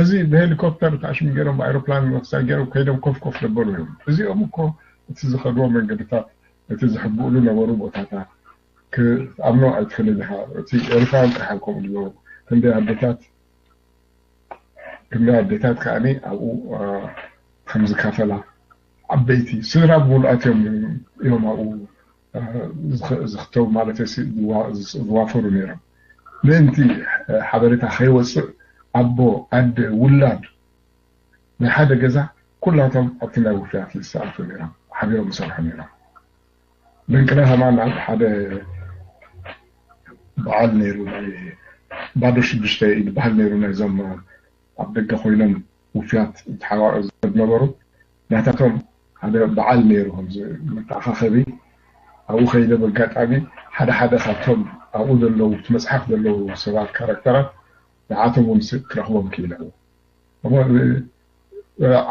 እዚ ብሄሊኮፕተር ተኣሽሙ ገይሮም ብኣይሮፕላን መክሳ ገይሮም ከይዶም ኮፍ ኮፍ ዘበሉ እዮም። እዚኦም እኮ እቲ ዝኸድዎ መንገድታት እቲ ዝሕብእሉ ነበሩ ቦታታት ክትኣምኖ ኣይትኽእልን ኢኻ። እቲ ኤርትራውያን ጥራሕ ከምኡ ዝገበሩ ክንደይ ኣዴታት ክንደይ ኣዴታት ከዓኒ ኣብኡ ከም ዝካፈላ ዓበይቲ ስድራ ብምሉኣት እዮም እዮም ኣብኡ ዝኽተቡ ማለት ዝዋፈሩ ነይሮም። ምእንቲ ሓበሬታ ከይወፅእ ኣቦ ኣደ ውላድ ናይ ሓደ ገዛ ኩላቶም ኣብቲ ናይ ውፍያት ዝተኣትዉ ነይሮም። ሓቢሮም ይሰርሑ ነይሮም። ለንቅነ ከማን ኣብ ሓደ በዓል ነይሩ ናይ ባዶ ሽዱሽተ ይበሃል ነይሩ ናይዞም ኣብ ደገ ኮይኖም ውፍያት ተሓዋዑ ዝነበሩ ናታቶም ሓደ በዓል ነይሩ ከምዚ መተኣኻኸቢ ኣብኡ ከይደ በጋጣሚ ሓደ ሓደ ካብቶም ኣብኡ ዘለዉ እቲ መፅሓፍ ዘለዉ ሰባት ካራክተራት ንዓቶም እውን ክረኽቦም ክኢለ እሞ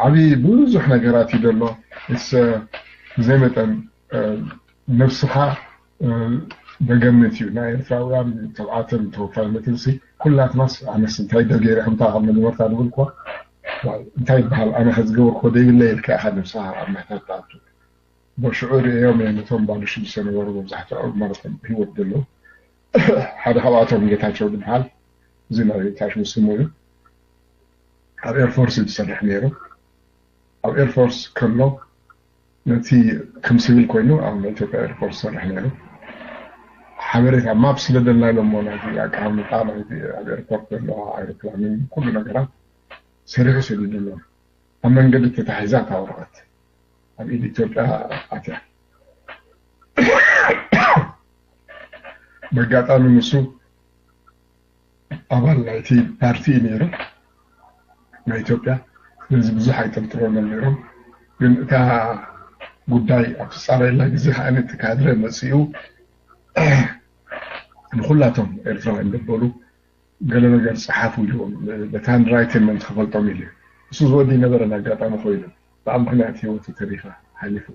ዓብዪ ብዙሕ ነገራት እዩ ዘሎ። ብዘይ መጠን ነብስኻ በገምት እዩ ናይ ኤርትራውያን ተብዓትን ተወፋይነትን ሲ ኩላትናስ ኣነስ እንታይ ደገይረ ከምታ ካብ መጀመርታ ንብል እኳ እንታይ ይበሃል ኣነ ከዝገበርኮ ደይብለ ኢልካ ኢኻ ነብስኻ ኣብ ምሕታት ትኣቱ። ሽዑ ርእዮም እየ ነቶም ባዶ ሽዱሽተ ነበሩ መብዛሕትኦም ማለት ህይወት ዘለዉ ሓደ ካብኣቶም ጌታቸው ዝበሃል እዚ ናይ ታሽሙ ስሙ እዩ። ኣብ ኤርፎርስ እዩ ዝሰርሕ ነይሩ። ኣብ ኤርፎርስ ከሎ ነቲ ከም ሲቪል ኮይኑ ኣብ ናይ ኢትዮጵያ ኤርፎርስ ዝሰርሕ ነይሩ። ሓበሬታ ማፕ ስለ ደላይሎሞ ናይቲ ኣቀማምጣ ናይቲ ኣብ ኤርፖርት ዘለዋ ኣይሮፕላንን ኩሉ ነገራት ሰሪሑ ሰዲዱሎም። ኣብ መንገዲ ተታሒዛ እታ ወረቐት ኣብ ኢድ ኢትዮጵያ ኣትያ። በጋጣሚ ንሱ ኣባል ናይቲ ፓርቲ እዩ ነይሩ ናይ ኢትዮጵያ። ስለዚ ብዙሕ ኣይጠርጥሮምን ነይሮም። ግን እታ ጉዳይ ኣብ ትፃረየላ ግዜ ከዓ እቲ ካድረ መፂኡ ንኩላቶም ኤርትራውያን ደበሉ ገለ ነገር ፀሓፉ ኢልዎም በቲ ሃንድራይትን ምእንቲ ክፈልጦም ኢሉ እሱ ዝወዲ ነበረ ኣጋጣሚ ኮይኑ ብኣብ ምክንያት ህይወቱ ተሪፋ ሓሊፉ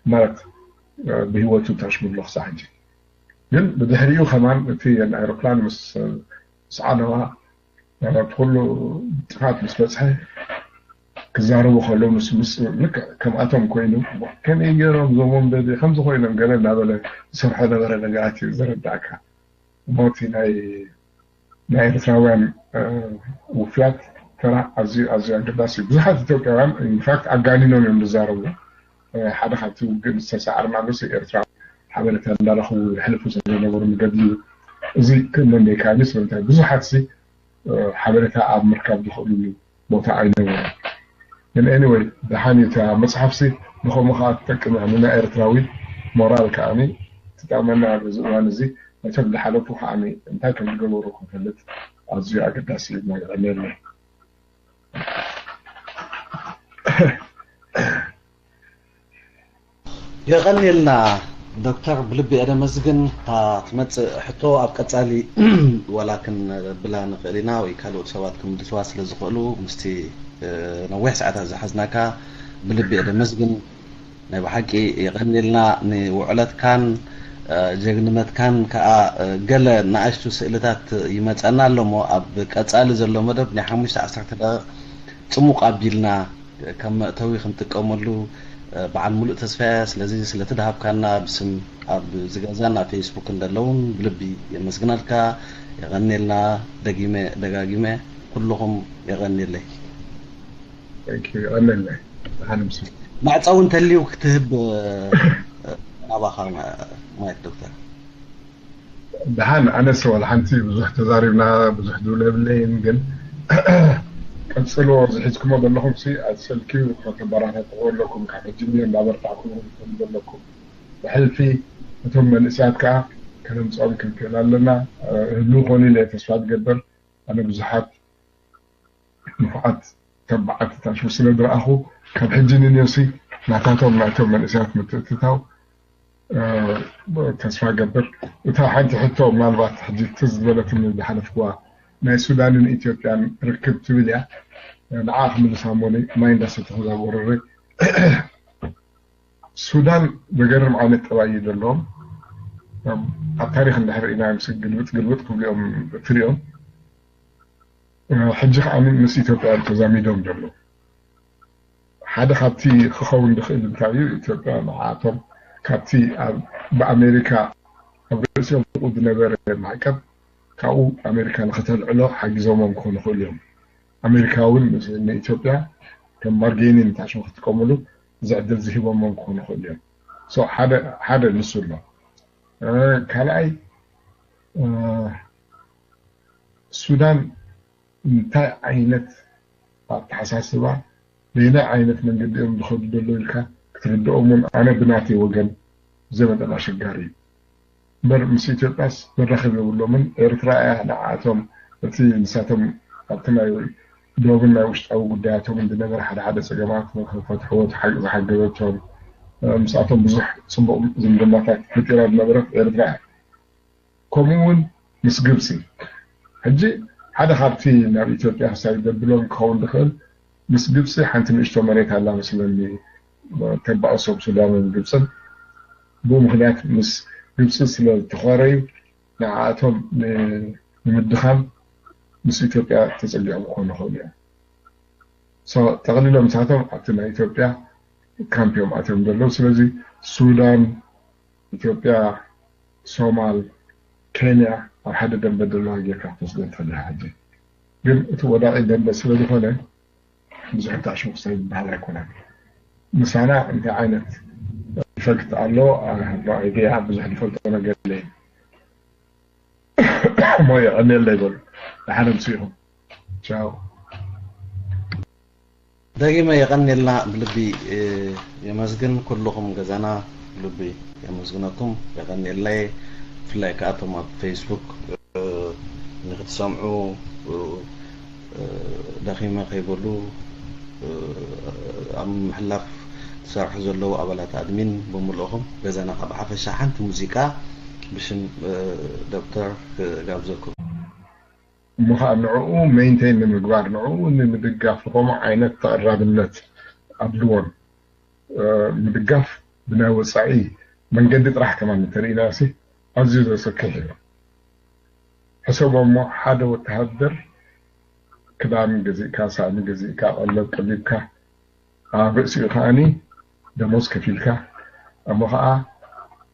ማለት ብህይወቱ ታሽሙሎ ክሳዕ ሕጂ። ግን ብድሕሪኡ ከማን እቲ ኣውሮፕላን ምስ ሰዓነዋ ኩሉ ጥፋት ምስ በፅሐ ክዛረቡ ከለዉ ንሱ ምስ ልክዕ ከምኣቶም ኮይኑ ከመይ ገይሮም እዞም ወንበዴ ከምዚ ኮይኖም ገለ እናበለ ዝሰርሖ ነበረ ነገራት እዩ ዘረዳእካ። እሞ እቲ ናይ ናይ ኤርትራውያን ውፍያት ተራ ኣዝዩ ኣዝዩ ኣገዳሲ እዩ። ብዙሓት ኢትዮጵያውያን ኢንፋክት ኣጋኒኖም እዮም ዝዛረቡ። ሓደ ካብቲ ውግእ ዝተሰዓርናሉ ኤርትራ ሓበሬታ እንዳረኽቡ የሕልፉ ስለዝነበሩ ንገድሊ እዩ። እዚ ክእመን ዘይከኣል እዩ። ስለምንታይ ብዙሓት ሲ ሓበሬታ ኣብ ምርካብ ዝኽእሉሉ ቦታ ኣይነበሩ። ግን ኤኒወይ ደሓን እዩ። እታ መፅሓፍሲ ንኸምኡ ከዓ ትጠቅም እያ ንናይ ኤርትራዊ ሞራል ከዓኒ ትጠቕመና ኣብዚ እዋን እዚ። ነቶም ዝሓለፉ ከዓኒ እንታይ ከም ዝገበሩ ክንፈልጥ ኣዝዩ ኣገዳሲ እዩ። ሞ ይቐንየልና። የቐንየልና ዶክተር፣ ብልቢ እየ ደመስግን። እታ ትመጽእ ሕቶ ኣብ ቀጻሊ ዋላ ክንብላ ንኽእል ኢና ወይ ካልኦት ሰባት ክምልስዋ ስለ ዝኽእሉ ምስቲ ነዊሕ ሰዓታት ዝሓዝናካ ብልቢ እየ ደመስግን። ናይ ብሓቂ የቐንየልና ንውዕለትካን ጀግንነትካን ከኣ ገለ ንኣሽቱ ስእልታት ይመጸና ኣሎ እሞ ኣብ ቀጻሊ ዘሎ መደብ ናይ ሓሙሽተ ዓሰርተ ደቂቕ ጽሙቕ ኣቢልና ከም መእተዊ ክንጥቀመሉ በዓል ሙሉእ ተስፋ እየ። ስለዚ ስለቲ ድሃብካና ብስም ኣብ ዝገዛን ኣብ ፌስቡክ እንደለውን ብልቢ የመስግነልካ። የቐንየልና ደጊመ ደጋጊመ ኩልኹም የቐንየለይ። Thank you። የቐንየለይ። ብሓደ ምስ መዕጸዊ እንተልዩ ክትህብ ናባኻ ማይክ ዶክተር። ደሓን ኣነስ ዋላ ሓንቲ ብዙሕ ተዛሪብና ብዙሕ ዝብሎ የብለይን ግን ቀጽሎ ዝሒዝኩሞ ዘለኹም ሲ ኣሰልኪ ከተበራታትዕዎ ኣለኩም ካብ ሕጂ እኒኦ እንዳበርታዕኩም ዘለኩም ብሕልፊ እቶም መንእሰያት ከዓ ከነምፅኦም ክንክእል ኣለና እህሉ ኮኑ ኢለ ተስፋ ዝገብር ኣነ ብዙሓት ንፉዓት ተባዓት ታሽሙ ስለ ዝረኣኹ ካብ ሕጂ ንንዮሲ ናታቶም ናይቶም መንእሰያት ምትእትታው ተስፋ ገብር። እታ ሓንቲ ሕቶ ምናልባት ሕጂ ትዝ ዝበለትኒ ዝሓለፍኩዋ ናይ ሱዳንን ኢትዮጵያን ርክብ ትብል እያ። ንዓ ክምልሳ እሞ ማይ እንዳሰተኹ እዛ ጎረረይ። ሱዳን ዘገርም ዓይነት ጠባይ እዩ ዘለዎም። ኣብ ታሪክ እንድሕር ኢና ምስ ግልብጥ ግልብጥ ክብልኦም ትሪኦም። ሕጂ ከዓ ምስ ኢትዮጵያ እዮም ተዛሚዶም ዘለዉ። ሓደ ካብቲ ክኸውን ዝኽእል እንታይ እዩ? ኢትዮጵያ ንዓኣቶም ካብቲ ብኣሜሪካ ኣብ ርእሲኦም ዝነበረ ማዕቀብ ካብኡ ኣሜሪካ ንክተልዕሎ ሓጊዞሞም ክኾኑ ይኽእሉ እዮም። ኣሜሪካ እውን ንኢትዮጵያ ከም ባርጌኒን ታሽሙ ክትጥቀምሉ እዚ ዕድል ዝሂቦሞም ክኾኑ ይኽእሉ እዮም። ሓደ ንሱ ኣሎ። ካልኣይ ሱዳን እንታይ ዓይነት ኣተሓሳስባ በየናይ ዓይነት መንገዲ እዮም ዝኸዱ ዘለዉ ኢልካ ክትርድኦም እውን ኣነ ብናተይ ወገን ብዘይ መጠን ኣሸጋሪ እዩ። እምበር ምስ ኢትዮጵያስ መራኸቢ የብሎምን። ኤርትራ እያ ንዓኣቶም እቲ ንሳቶም ኣብቲ ናይ ዶብን ናይ ውሽጣዊ ጉዳያቶምን ዝነበረ ሓደ ሓደ ፀገማት ንክፈትሕዎ ዝሓገዘቶም ምስኣቶም ብዙሕ ፅቡቕ ዝምድናታት ፈጢራ ዝነበረት ኤርትራ እያ። ከምኡ እውን ምስ ግብፂ ሕጂ ሓደ ካብቲ ናብ ኢትዮጵያ ክሳይ ዘብሎም ክኸውን ዝኽእል ምስ ግብፂ ሓንቲ ንእሽቶ መሬት ኣላ መስለኒ ተባኡ ሰብ ሱዳንን ግብፅን ብኡ ምክንያት ምስ ግብፂ ስለ ዝተኾረዩ ንዓኣቶም ንምድኻም ምስ ኢትዮጵያ ተፀጊዖም ክኾኑ ይኽእሉ እዮም። ጠቕሊሎም ንሳቶም ኣብቲ ናይ ኢትዮጵያ ካምፕ እዮም ኣትዮም ዘለዉ። ስለዚ ሱዳን፣ ኢትዮጵያ፣ ሶማል፣ ኬንያ ኣብ ሓደ ደንበ ዘለዋ ጌርካ ክትወስዶ ትኽእል ኢኻ። ሕጂ ግን እቲ ወዳቒ ደንበ ስለ ዝኾነ ብዙሕ ታሽሙ ክሳይ ዝበሃል ኣይኮነን። ምሳና እንታይ ዓይነት ኢፈክት ኣሎ ኣይዲያ ብዙሕ ዝፈልጦ ነገር የለይን። እሞ የቐንየለይ በሉ። ደሓን ኣምስኡ ኢኹም። ቻው። ደጊመ የቐንየልና ብልቢ የመስግን ኩልኹም ገዛና ብልቢ የመስግነኩም የቐንየለይ ብፍላይ ከኣቶም ኣብ ፌስቡክ ንክትሰምዑ ደኺመ ከይበሉ ኣብ ምሕላፍ ትሰርሑ ዘለዉ ኣባላት ኣድሚን ብምልእኹም ገዛና ካብ ሓፈሻ ሓንቲ ሙዚቃ ብሽም ዶክተር ክጋብዘኩም። እሞ ከዓ ንዕኡ ሜንቴን ንምግባር፣ ንዕኡ ንምድጋፍ፣ ንኸምኡ ዓይነት ተቐራብነት ኣድልዎን ምድጋፍ ብናይ ወፃኢ መንገዲ ጥራሕ ከማን እንተርኢና ሲ ኣዝዩ ዘሰክሕ እዩ። ሕሰቦ እሞ ሓደ ወተሃደር ክዳን ገዚእካ፣ ሳእኒ ገዚእካ፣ ቀለብ ቀሊብካ፣ ኣብ ርእሲኡ ከዓኒ ደሞዝ ከፊልካ፣ እሞ ከዓ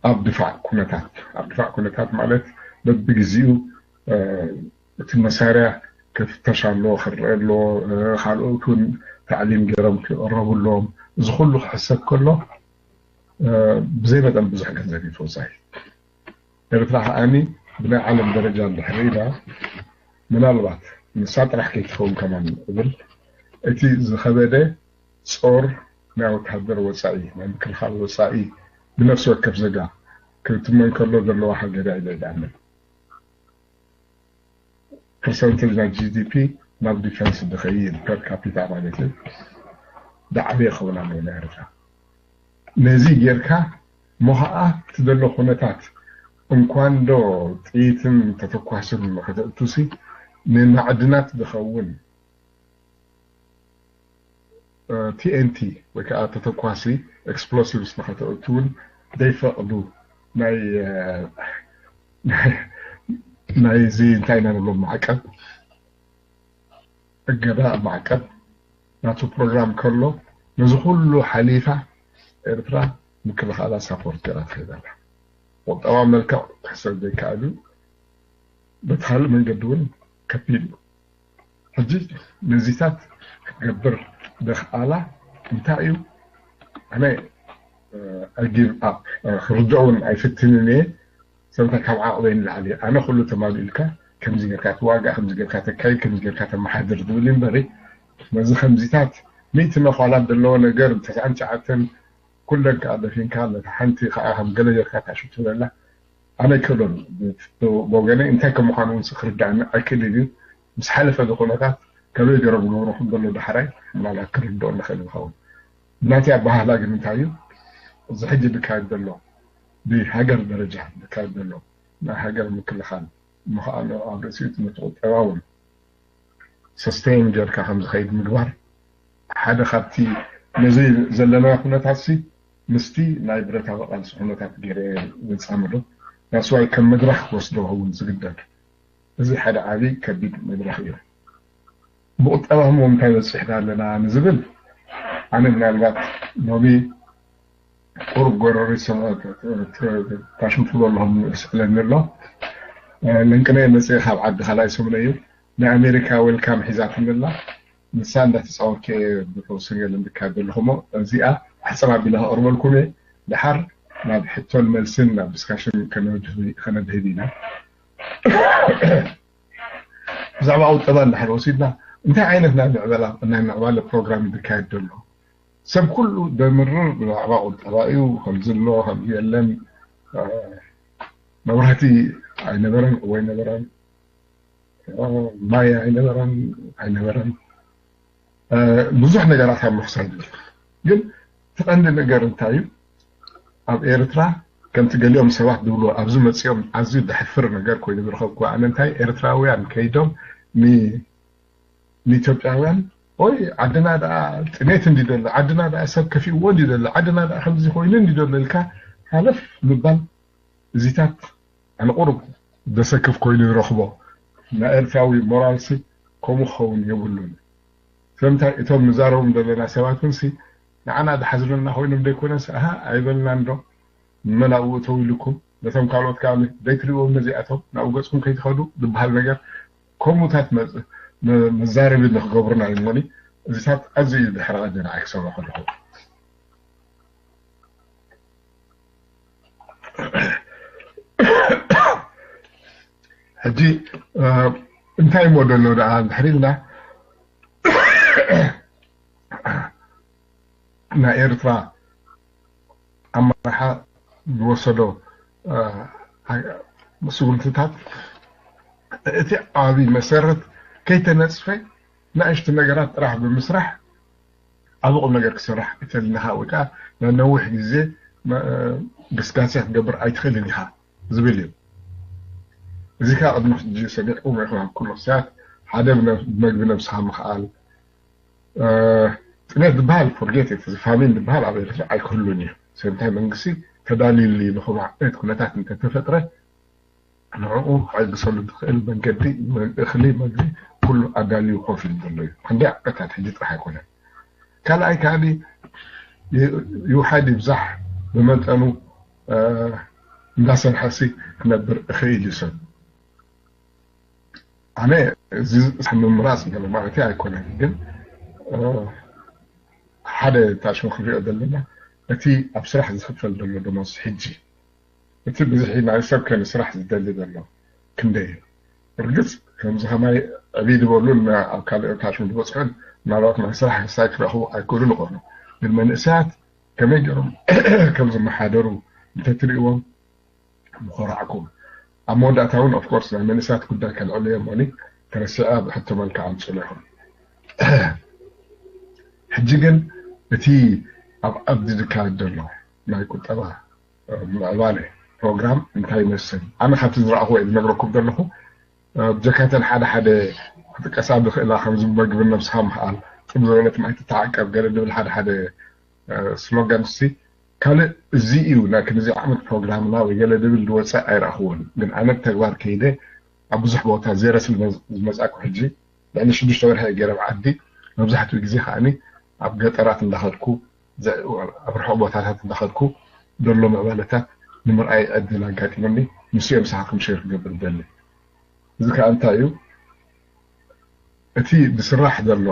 ኣብ ድፋዕ ኩነታት፣ ኣብ ድፋዕ ኩነታት ማለት በብግዚኡ እቲ መሳርያ ክፍተሽ ኣለዎ፣ ክረአ ኣለዎ፣ ካልኦት እውን ታዕሊም ገይሮም ክቕረቡ ኣለዎም። እዚ ኩሉ ክሕሰብ ከሎ ብዘይ መጠን ብዙሕ ገንዘብ እዩ ተወሳኺ። ኤርትራ ከዓኒ ብናይ ዓለም ደረጃ እንድሕር ኢላ ምናልባት ንሳ ጥራሕ ከይትኸውን ከማን እብል እቲ ዝኸበደ ጾር ናይ ወታደር ወፃኢ ናይ ምክልኻል ወፃኢ ብነፍሲ ወከፍ ዘጋ ክትመን ከሎ ዘለዋ ሃገር እያ ኢለ ይኣምን። ፐርሰንተጅ ናይ ጂ ዲ ፒ ናብ ዲፈንስ ዝኸይድ ፐር ካፒታ ማለት እዩ። ዳዕበ ይኸውን ኣሎ ናይ ኤርትራ። ነዚ ጌርካ ሞኸኣ እቲ ዘሎ ኩነታት እንኳን ዶ ጥይትን ተተኳስን ንኸተእቱሲ ንማዕድናት ዝኸውን ቲ ኤን ቲ ወይ ከዓ ተተኳሲ ኤክስፕሎሲቭስ ንኸተእቱ እውን ዘይፈቕዱ ናይ ናይዚ እንታይ ኢና ንብሎ ማዕቀብ እገዳ ማዕቀብ ናቱ ፕሮግራም ከሎ ነዚ ኩሉ ሓሊፋ ኤርትራ ምክልኻላ ሳፖርት ገይራ ትኸይድ ኣላ። ቁጠባ መልክዕ ክሕሰብ ዘይከኣል እዩ። በቲ ካልእ መንገዲ እውን ከቢድ እዩ። ሕጂ ነዚታት ክትገብር ደኽኣላ እንታይ እዩ? ኣነ ኣጊቭ ኣፕ ክርድኦ እውን ኣይፍትንን እየ። ሰብታ ካብ ዓቕበይ ንላዕሊ ኣነ ኩሉ ተማሊኡልካ ከምዚ ጌርካ ትዋጋእ ከምዚ ጌርካ ተካይድ ከምዚ ጌርካ ተመሓድር ዝብል እምበሪ ነዚ ከምዚታት ሚእቲ መኳላት ዘለዎ ነገር ተስዓን ትሽዓተን ኩለን ከዓ ደፊንካ ነታ ሓንቲ ከዓ ከም ገለ ጌርካ ታሽቱ ትብለላ ኣነ ኣይክእሎን። ብወገነይ እንታይ ከም ምዃኑ እውን ክርዳእኒ ኣይክእልን እዩ። ምስ ሓለፈ እዚ ኩነታት ከመይ ገይሮም ዝገብሩ ከም ዘሎ ዳሕራይ ምናልባት ክርድኦ ንኽእል ንኸውን። ናተይ ኣበሃህላ ግን እንታይ እዩ እዚ ሕጂ ዝካየድ ዘሎ ብሃገር ደረጃ ዝካየድ ዘሎ ናይ ሃገር ምክልኻል ምኽኣሉ ኣብ ርእሲኡ እቲ ነቲ ቁጠባ እውን ሰስቴን ጌርካ ከም ዝኸይድ ምግባር ሓደ ካብቲ ነዚ ዘለና ኩነታት ሲ ምስቲ ናይ ብረታዊ ቃልሲ ኩነታት ገይረ ዘጻምዶ ናስዋይ ከም መድረኽ ክወስዶ ክኸውን ዝግደድ እዚ ሓደ ዓቢ ከቢድ መድረኽ እዩ። ብቁጠባ ህሞ እንታይ በፂሕና ኣለና ንዝብል ኣነ ምናልባት ሎሚ ቁሩብ ጎረሪ ታሽምፍሎ ኣለኹም ስእለኒ ኣሎ። ለንቅነ መፅእ ካብ ዓዲ ካልኣይ ሰሙነ እዩ። ናይ ኣሜሪካ ዌልካም ሒዛትኒ ኣላ። ንሳ እንዳተፃወትኩ እየ ብፕሮፌሰር ገለ እንድካየድ ዘለኹ እሞ እዚኣ ኣሕፅር ኣቢለ ከቕርበልኩም እየ። ድሓር ናብ ሕቶን መልስን ናብ ዲስካሽን ከነድህብ ኢና። ብዛዕባ ቁጠባ እንድሕር ወሲድና እንታይ ዓይነት ናይ ምዕባለ ፕሮግራም እዩ ዝካየድ ዘሎ? ሰብ ኩሉ ደምርር ብዛዕባ ቁጠባ እዩ። ከምዚ ኣሎ ከምዚ የለን። መብራህቲ ኣይነበረን፣ እዎ ኣይነበረን፣ ማይ ኣይነበረን ኣይነበረን። ብዙሕ ነገራት ኣሎ ክሳብ ግን እቲ ቀንዲ ነገር እንታይ እዩ? ኣብ ኤርትራ ከምቲ ገሊኦም ሰባት ዝብሉ ኣብዚ መፂኦም ኣዝዩ ዘሕፍር ነገር ኮይኑ ዝረኸብኩ ኣነ እንታይ ኤርትራውያን ከይዶም ንኢትዮጵያውያን ኦይ ዓድና ደኣ ጥሜት እንዲ ዘሎ ዓድና ደኣ ሰብ ከፊእዎ እንዲ ዘሎ ዓድና ደኣ ከምዚ ኮይኑ እንዲ ዘሎ ኢልካ ሃለፍ ምባል እዚታት ኣነ ቁሩብ ዘሰክፍ ኮይኑ ይረኽቦ። ናይ ኤርትራዊ ሞራልሲ ከምኡ ክኸውን የብሉን። ስለምንታይ እቶም ንዛረቦም ዘለና ሰባት እውንሲ ንዓና ዝሓዝኑና ኮይኖም ዘይኮነስ ኣሃ ኣይበልናን ዶ መን ኣብኡ እተው ኢሉኩም ነቶም ካልኦት ከዓ ዘይትሪእዎም ነዚኣቶም ናብኡ ገፅኩም ከይትኸዱ ዝበሃል ነገር ከምኡታት መዛረቢ ንክገብሩና እዩ እሞኒ እዚታት ኣዝዩ እዩ ድሕሪ ቀንዲ ንዓይ ክሰምዖ ከለኹ። ሕጂ እንታይ እሞ ዘሎ ደኣ እንድሕር ኢልና ናይ ኤርትራ ኣመራሓ ዝወሰዶ ስጉምትታት እቲ ዓብዪ መሰረት ከይተነፅፈ ንእሽቱ ነገራት ጥራሕ ብምስራሕ ዓቢ ቁም ነገር ክስራሕ ይትእል ኣለኻ ወይ ከዓ ናይ ነዊሕ ግዜ ግስጋሴ ክትገብር ኣይትኽእልን ኢኻ ዝብል እዩ። እዚ ከዓ ቅድሚ ሕጂ ሰሚዕኩም ኢኹም ኣብ ኩሉ ክስታት ሓደ ብመግቢ ነብስኻ ምኽኣል። ጥሜት ዝበሃል ፎርጌት፣ እቲ ፋሚን ዝበሃል ኣብ ኤርትራ ኣይክህሉን እዩ። ስለምንታይ መንግስቲ ተዳልዩሉ እዩ ንኹምኡ ዓይነት ኩነታት እንተተፈጥረ ንዕኡ ክዕግሰሉ ዝኽእል መንገዲ እኽሊ፣ መግቢ ኩሉ ኣዳልዩ ኮፍ ኢሉ ዘሎ እዩ። ክንደይ ዓመታት ሕጂ ጥራሕ ኣይኮነን። ካልኣይ ከኣ ይውሓድ ይብዛሕ ብመጠኑ እንዳሰርሐሲ ክነብር እኽእል እዩ ሰብ። ኣነ እዚ ምምራፅ ገለ ማለት ኣይኮነን፣ ግን ሓደ ታሽሙ ክንሪኦ ዘለና እቲ ኣብ ስራሕ ዝኽፈል ዘሎ ደሞዝ ሕጂ እቲ ብዝሒ ናይ ሰብ ከን ስራሕ ዝደሊ ዘሎ ክንደይ እዩ? እርግፅ ከምዚ ከማይ ዕብይ ዝበሉን ኣብ ካልእ ታሽሙ ዝበፅሑን ምናልባት ናይ ስራሕ ክሳይ ክረኽቡ ኣይክእሉን ይኾኑ። ግን መንእሰያት ከመይ ገይሮም ከም ዝመሓደሩ እንተትሪእዎም ምኾራዕኩም። ኣብ መወዳእታ እውን ኦፍኮርስ ናይ መንእሰያት ጉዳይ ከልዕሎ እየ እሞኒ ተረሲዐ ኣብ ሕቶ መልክዕ ኣምፅእሉ ኢኹም። ሕጂ ግን እቲ ኣብ ዓዲ ዝካየድ ዘሎ ናይ ቁጠባ ምዕባለ ፕሮግራም እንታይ ይመስል? ኣነ ካብቲ ዝረኣኹዎ እየ ዝነግረኩም ዘለኹ። ብጀካተን ሓደ ሓደ ክጥቀሳ ዝኽእላ ከምዚ መግቢ ነብስኻ ምኽኣል፣ ጥም ዝበለት ማይ ትተዓቀብ ገለ ዝብል ሓደ ሓደ ስሎጋን ሲ ካልእ እዚ እዩ ናይ ክንዚ ዓመት ፕሮግራምና ወይ ገለ ዝብል ዝወፀ ኣይረኣኽዎን። ግን ኣነ ብተግባር ከይደ ኣብ ብዙሕ ቦታ ዜረ ስለ ዝመፃኩ ሕጂ ልዕሊ ሽዱሽተ ወርሒ ገይረ ኣብ ዓዲ መብዛሕትኡ ግዜ ከዓኒ ኣብ ገጠራት እንዳኸድኩ ኣብ ርሑቕ ቦታታት እንዳኸድኩ ዘሎ ምዕባለታት ንምርኣይ ዕድል ኣጋጢመኒ። ንሱ እዮም ምሳኻትኩም ሼር ክገብር ዝደሊ። እዚ ከዓ እንታይ እዩ? እቲ ዝስራሕ ዘሎ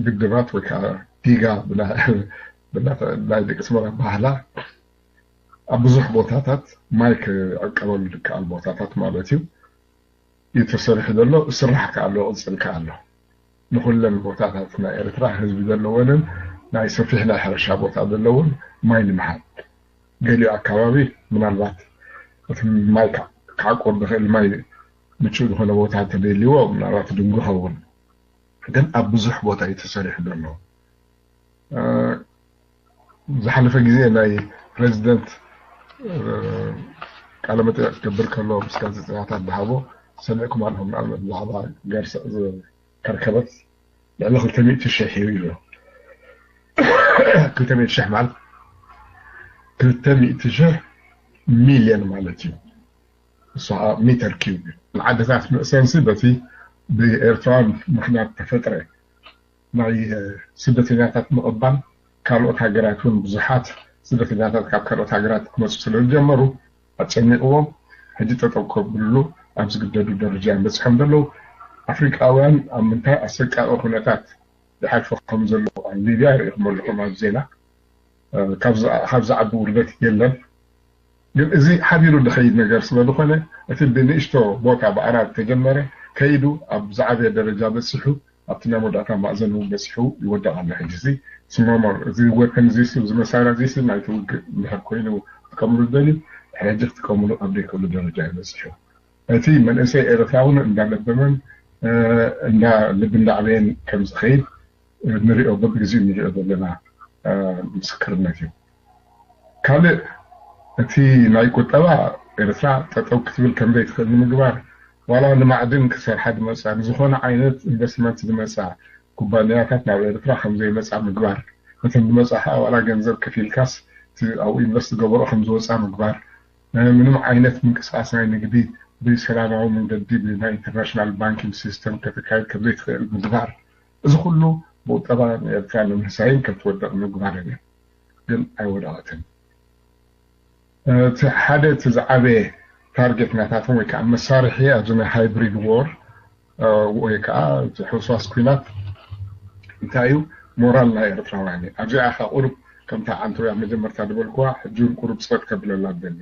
ግድባት ወይ ከዓ ዲጋ ናይ ደቂ ኣስመራ ባህላ ኣብ ብዙሕ ቦታታት ማይ ክዕቀበሉ ዝከኣል ቦታታት ማለት እዩ። እዩ ተሰሪሑ ዘሎ፣ ስራሕ ከኣ ኣሎ፣ ቅፅል ከኣ ኣሎ። ንኹለን ቦታታት ናይ ኤርትራ ህዝቢ ዘለወንን ናይ ሰፊሕ ናይ ሕርሻ ቦታ ዘለውን ማይ ንምሃብ። ገሊኡ ኣካባቢ ምናልባት እቲ ማይ ክዓቁር ዝኽእል ማይ ምቹእ ዝኾነ ቦታ እንተደልይዎ ምናልባት ድንጉ ኸውን። ግን ኣብ ብዙሕ ቦታ እዩ ተሰሪሑ ዘሎ። ዝሓለፈ ግዜ ናይ ፕረዚደንት ቃለ መጠይቕ ክገብር ከሎ ምስ ጋዜጠኛታት ዝሃቦ ሰሚዕኩም ኣለኹም። ንኣብነት ብዛዕባ ከርከበት ልዕሊ ክልተ ሚእቲ ሽሕ እዩ ኢሉ። ክልተ ሚእቲ ሽሕ ማለት ክልተ ሚእቲ ሽሕ ሚልዮን ማለት እዩ። እሱ ከዓ ሜተር ኪዩብ እዩ። ዓድታት ንእሰንሲ በቲ ብኤርትራውያን ምኽንያት ተፈጥረ ናይ ስደተኛታት ምቕባል ካልኦት ሃገራት እውን ብዙሓት ስደተኛታት ካብ ካልኦት ሃገራት ክመፁ ስለ ዝጀመሩ ኣጨኒቕዎም ሕጂ ጠጠው ከብሉ ኣብ ዝግደዱ ደረጃ እዮም በፂሖም ዘለዉ። ኣፍሪቃውያን ኣብ ምንታይ ኣሰቃቂ ኩነታት ይሓልፉ ከም ዘለዉ ኣብ ሊብያ ርኢኹም ኣለኹም ኣብ ዜና። ካብ ዝዓቢ ውርደት የለን። ግን እዚ ሓቢሩ ዝኸይድ ነገር ስለ ዝኾነ እቲ ብንእሽቶ ቦታ ብኣና ዝተጀመረ ከይዱ ኣብ ዝዓበየ ደረጃ በፂሑ ኣብቲ ናይ መወዳእታ ማእዘን እውን በፂሑ ይወድቕ ኣሎ። ሕጂ እዚ ስሞሞር እዚ ወተን እዚ እዚ መሳርያ እዚ ናይቲ ውግእ እንድሕር ኮይኑ ክጥቀምሉ ዝደልዩ ድሕሪ ሕጂ ክጥቀምሉ ኣብ ዘይክእሉ ደረጃ እዩ በፂሑ። እቲ መንእሰይ ኤርትራ እውን እንዳለበመን እንዳ ልቢ እንዳዕበየን ከም ዝኸይድ ንሪኦ በብግዜኡ ንሪኦ ዘለና ምስክርነት እዩ። ካልእ እቲ ናይ ቁጠባ ኤርትራ ጠጠው ክትብል ከም ዘይትኽእል ንምግባር ዋላ ንማዕድን ክሰርሓ ዝመፃ ንዝኾነ ዓይነት ኢንቨስትመንት ዝመፃ ኩባንያታት ናብ ኤርትራ ከም ዘይመፃ ምግባር፣ እተን ዝመፃ ከዓ ዋላ ገንዘብ ከፊልካስ ኣብኡ ኢንቨስት ዝገበሮ ከም ዝወፃ ምግባር፣ ምንም ዓይነት ምንቅስቃስ ናይ ንግዲ ብሰላማዊ መንገዲ ብናይ ኢንተርናሽናል ባንኪንግ ሲስተም ከተካይድ ከም ዘይትኽእል ምግባር፣ እዚ ኩሉ ብቁጠባ ንኤርትራ ንምህሳይን ከም ትወድቕ ምግባርን እዩ። ግን ኣይወደቐትን። እቲ ሓደ እቲ ዝዓበየ ታርጌት ናታቶም ወይ ከዓ መሳርሒ ኣብዚ ናይ ሃይብሪድ ዎር ወይ ከዓ እቲ ሕውስዋስ ኩናት እንታይ እዩ? ሞራል ናይ ኤርትራውያን እዩ። ኣብዚኣ ከዓ ቁሩብ ከምታ ዓንተውያ መጀመርታ ዝበልኩዋ ሕጂ እውን ቁሩብ ፀጥ ከብለላ ዝደሊ።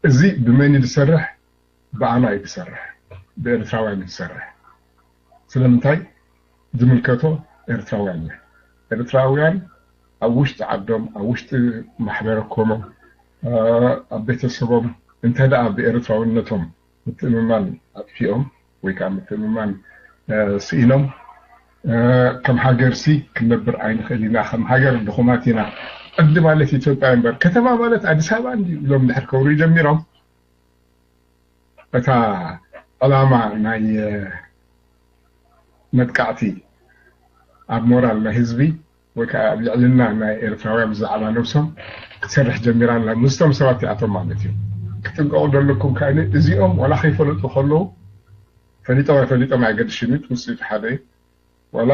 እዚ ብመን እዩ ዝሰርሕ? ብኣና እዩ ዝሰርሕ፣ ብኤርትራውያን እዩ ዝሰርሕ። ስለምንታይ? ዝምልከቶ ኤርትራውያን እዩ። ኤርትራውያን ኣብ ውሽጢ ዓዶም፣ ኣብ ውሽጢ ማሕበረኮሞም፣ ኣብ ቤተሰቦም እንተ ደኣ ብኤርትራውነቶም ምትእምማን ኣጥፊኦም ወይ ከዓ ምትእምማን ስኢኖም ከም ሃገርሲ ክንነብር ኣይንኽእል ኢና፣ ከም ሃገር ድኹማት ኢና፣ ዓዲ ማለት ኢትዮጵያ እምበር ከተማ ማለት ኣዲስ ኣበባ እንዲ ኢሎም ድሕር ከውርዩ ጀሚሮም እታ ዕላማ ናይ መጥቃዕቲ ኣብ ሞራል ናይ ህዝቢ ወይ ከዓ ኣብ ልዕልና ናይ ኤርትራውያን ብዛዕባ ነብሶም ክትሰርሕ ጀሚራ ኣላ። ምስቶም ሰባት እቲኣቶም ማለት እዩ። ክጥንቀቑ ዘለኩም ከኣ እዚኦም ዋላ ከይፈለጡ ከለዉ ፈሊጦም ኣይፈሊጦም ኣይገድሽን እዩ። ውፅኢቱ ሓደ እዩ። ዋላ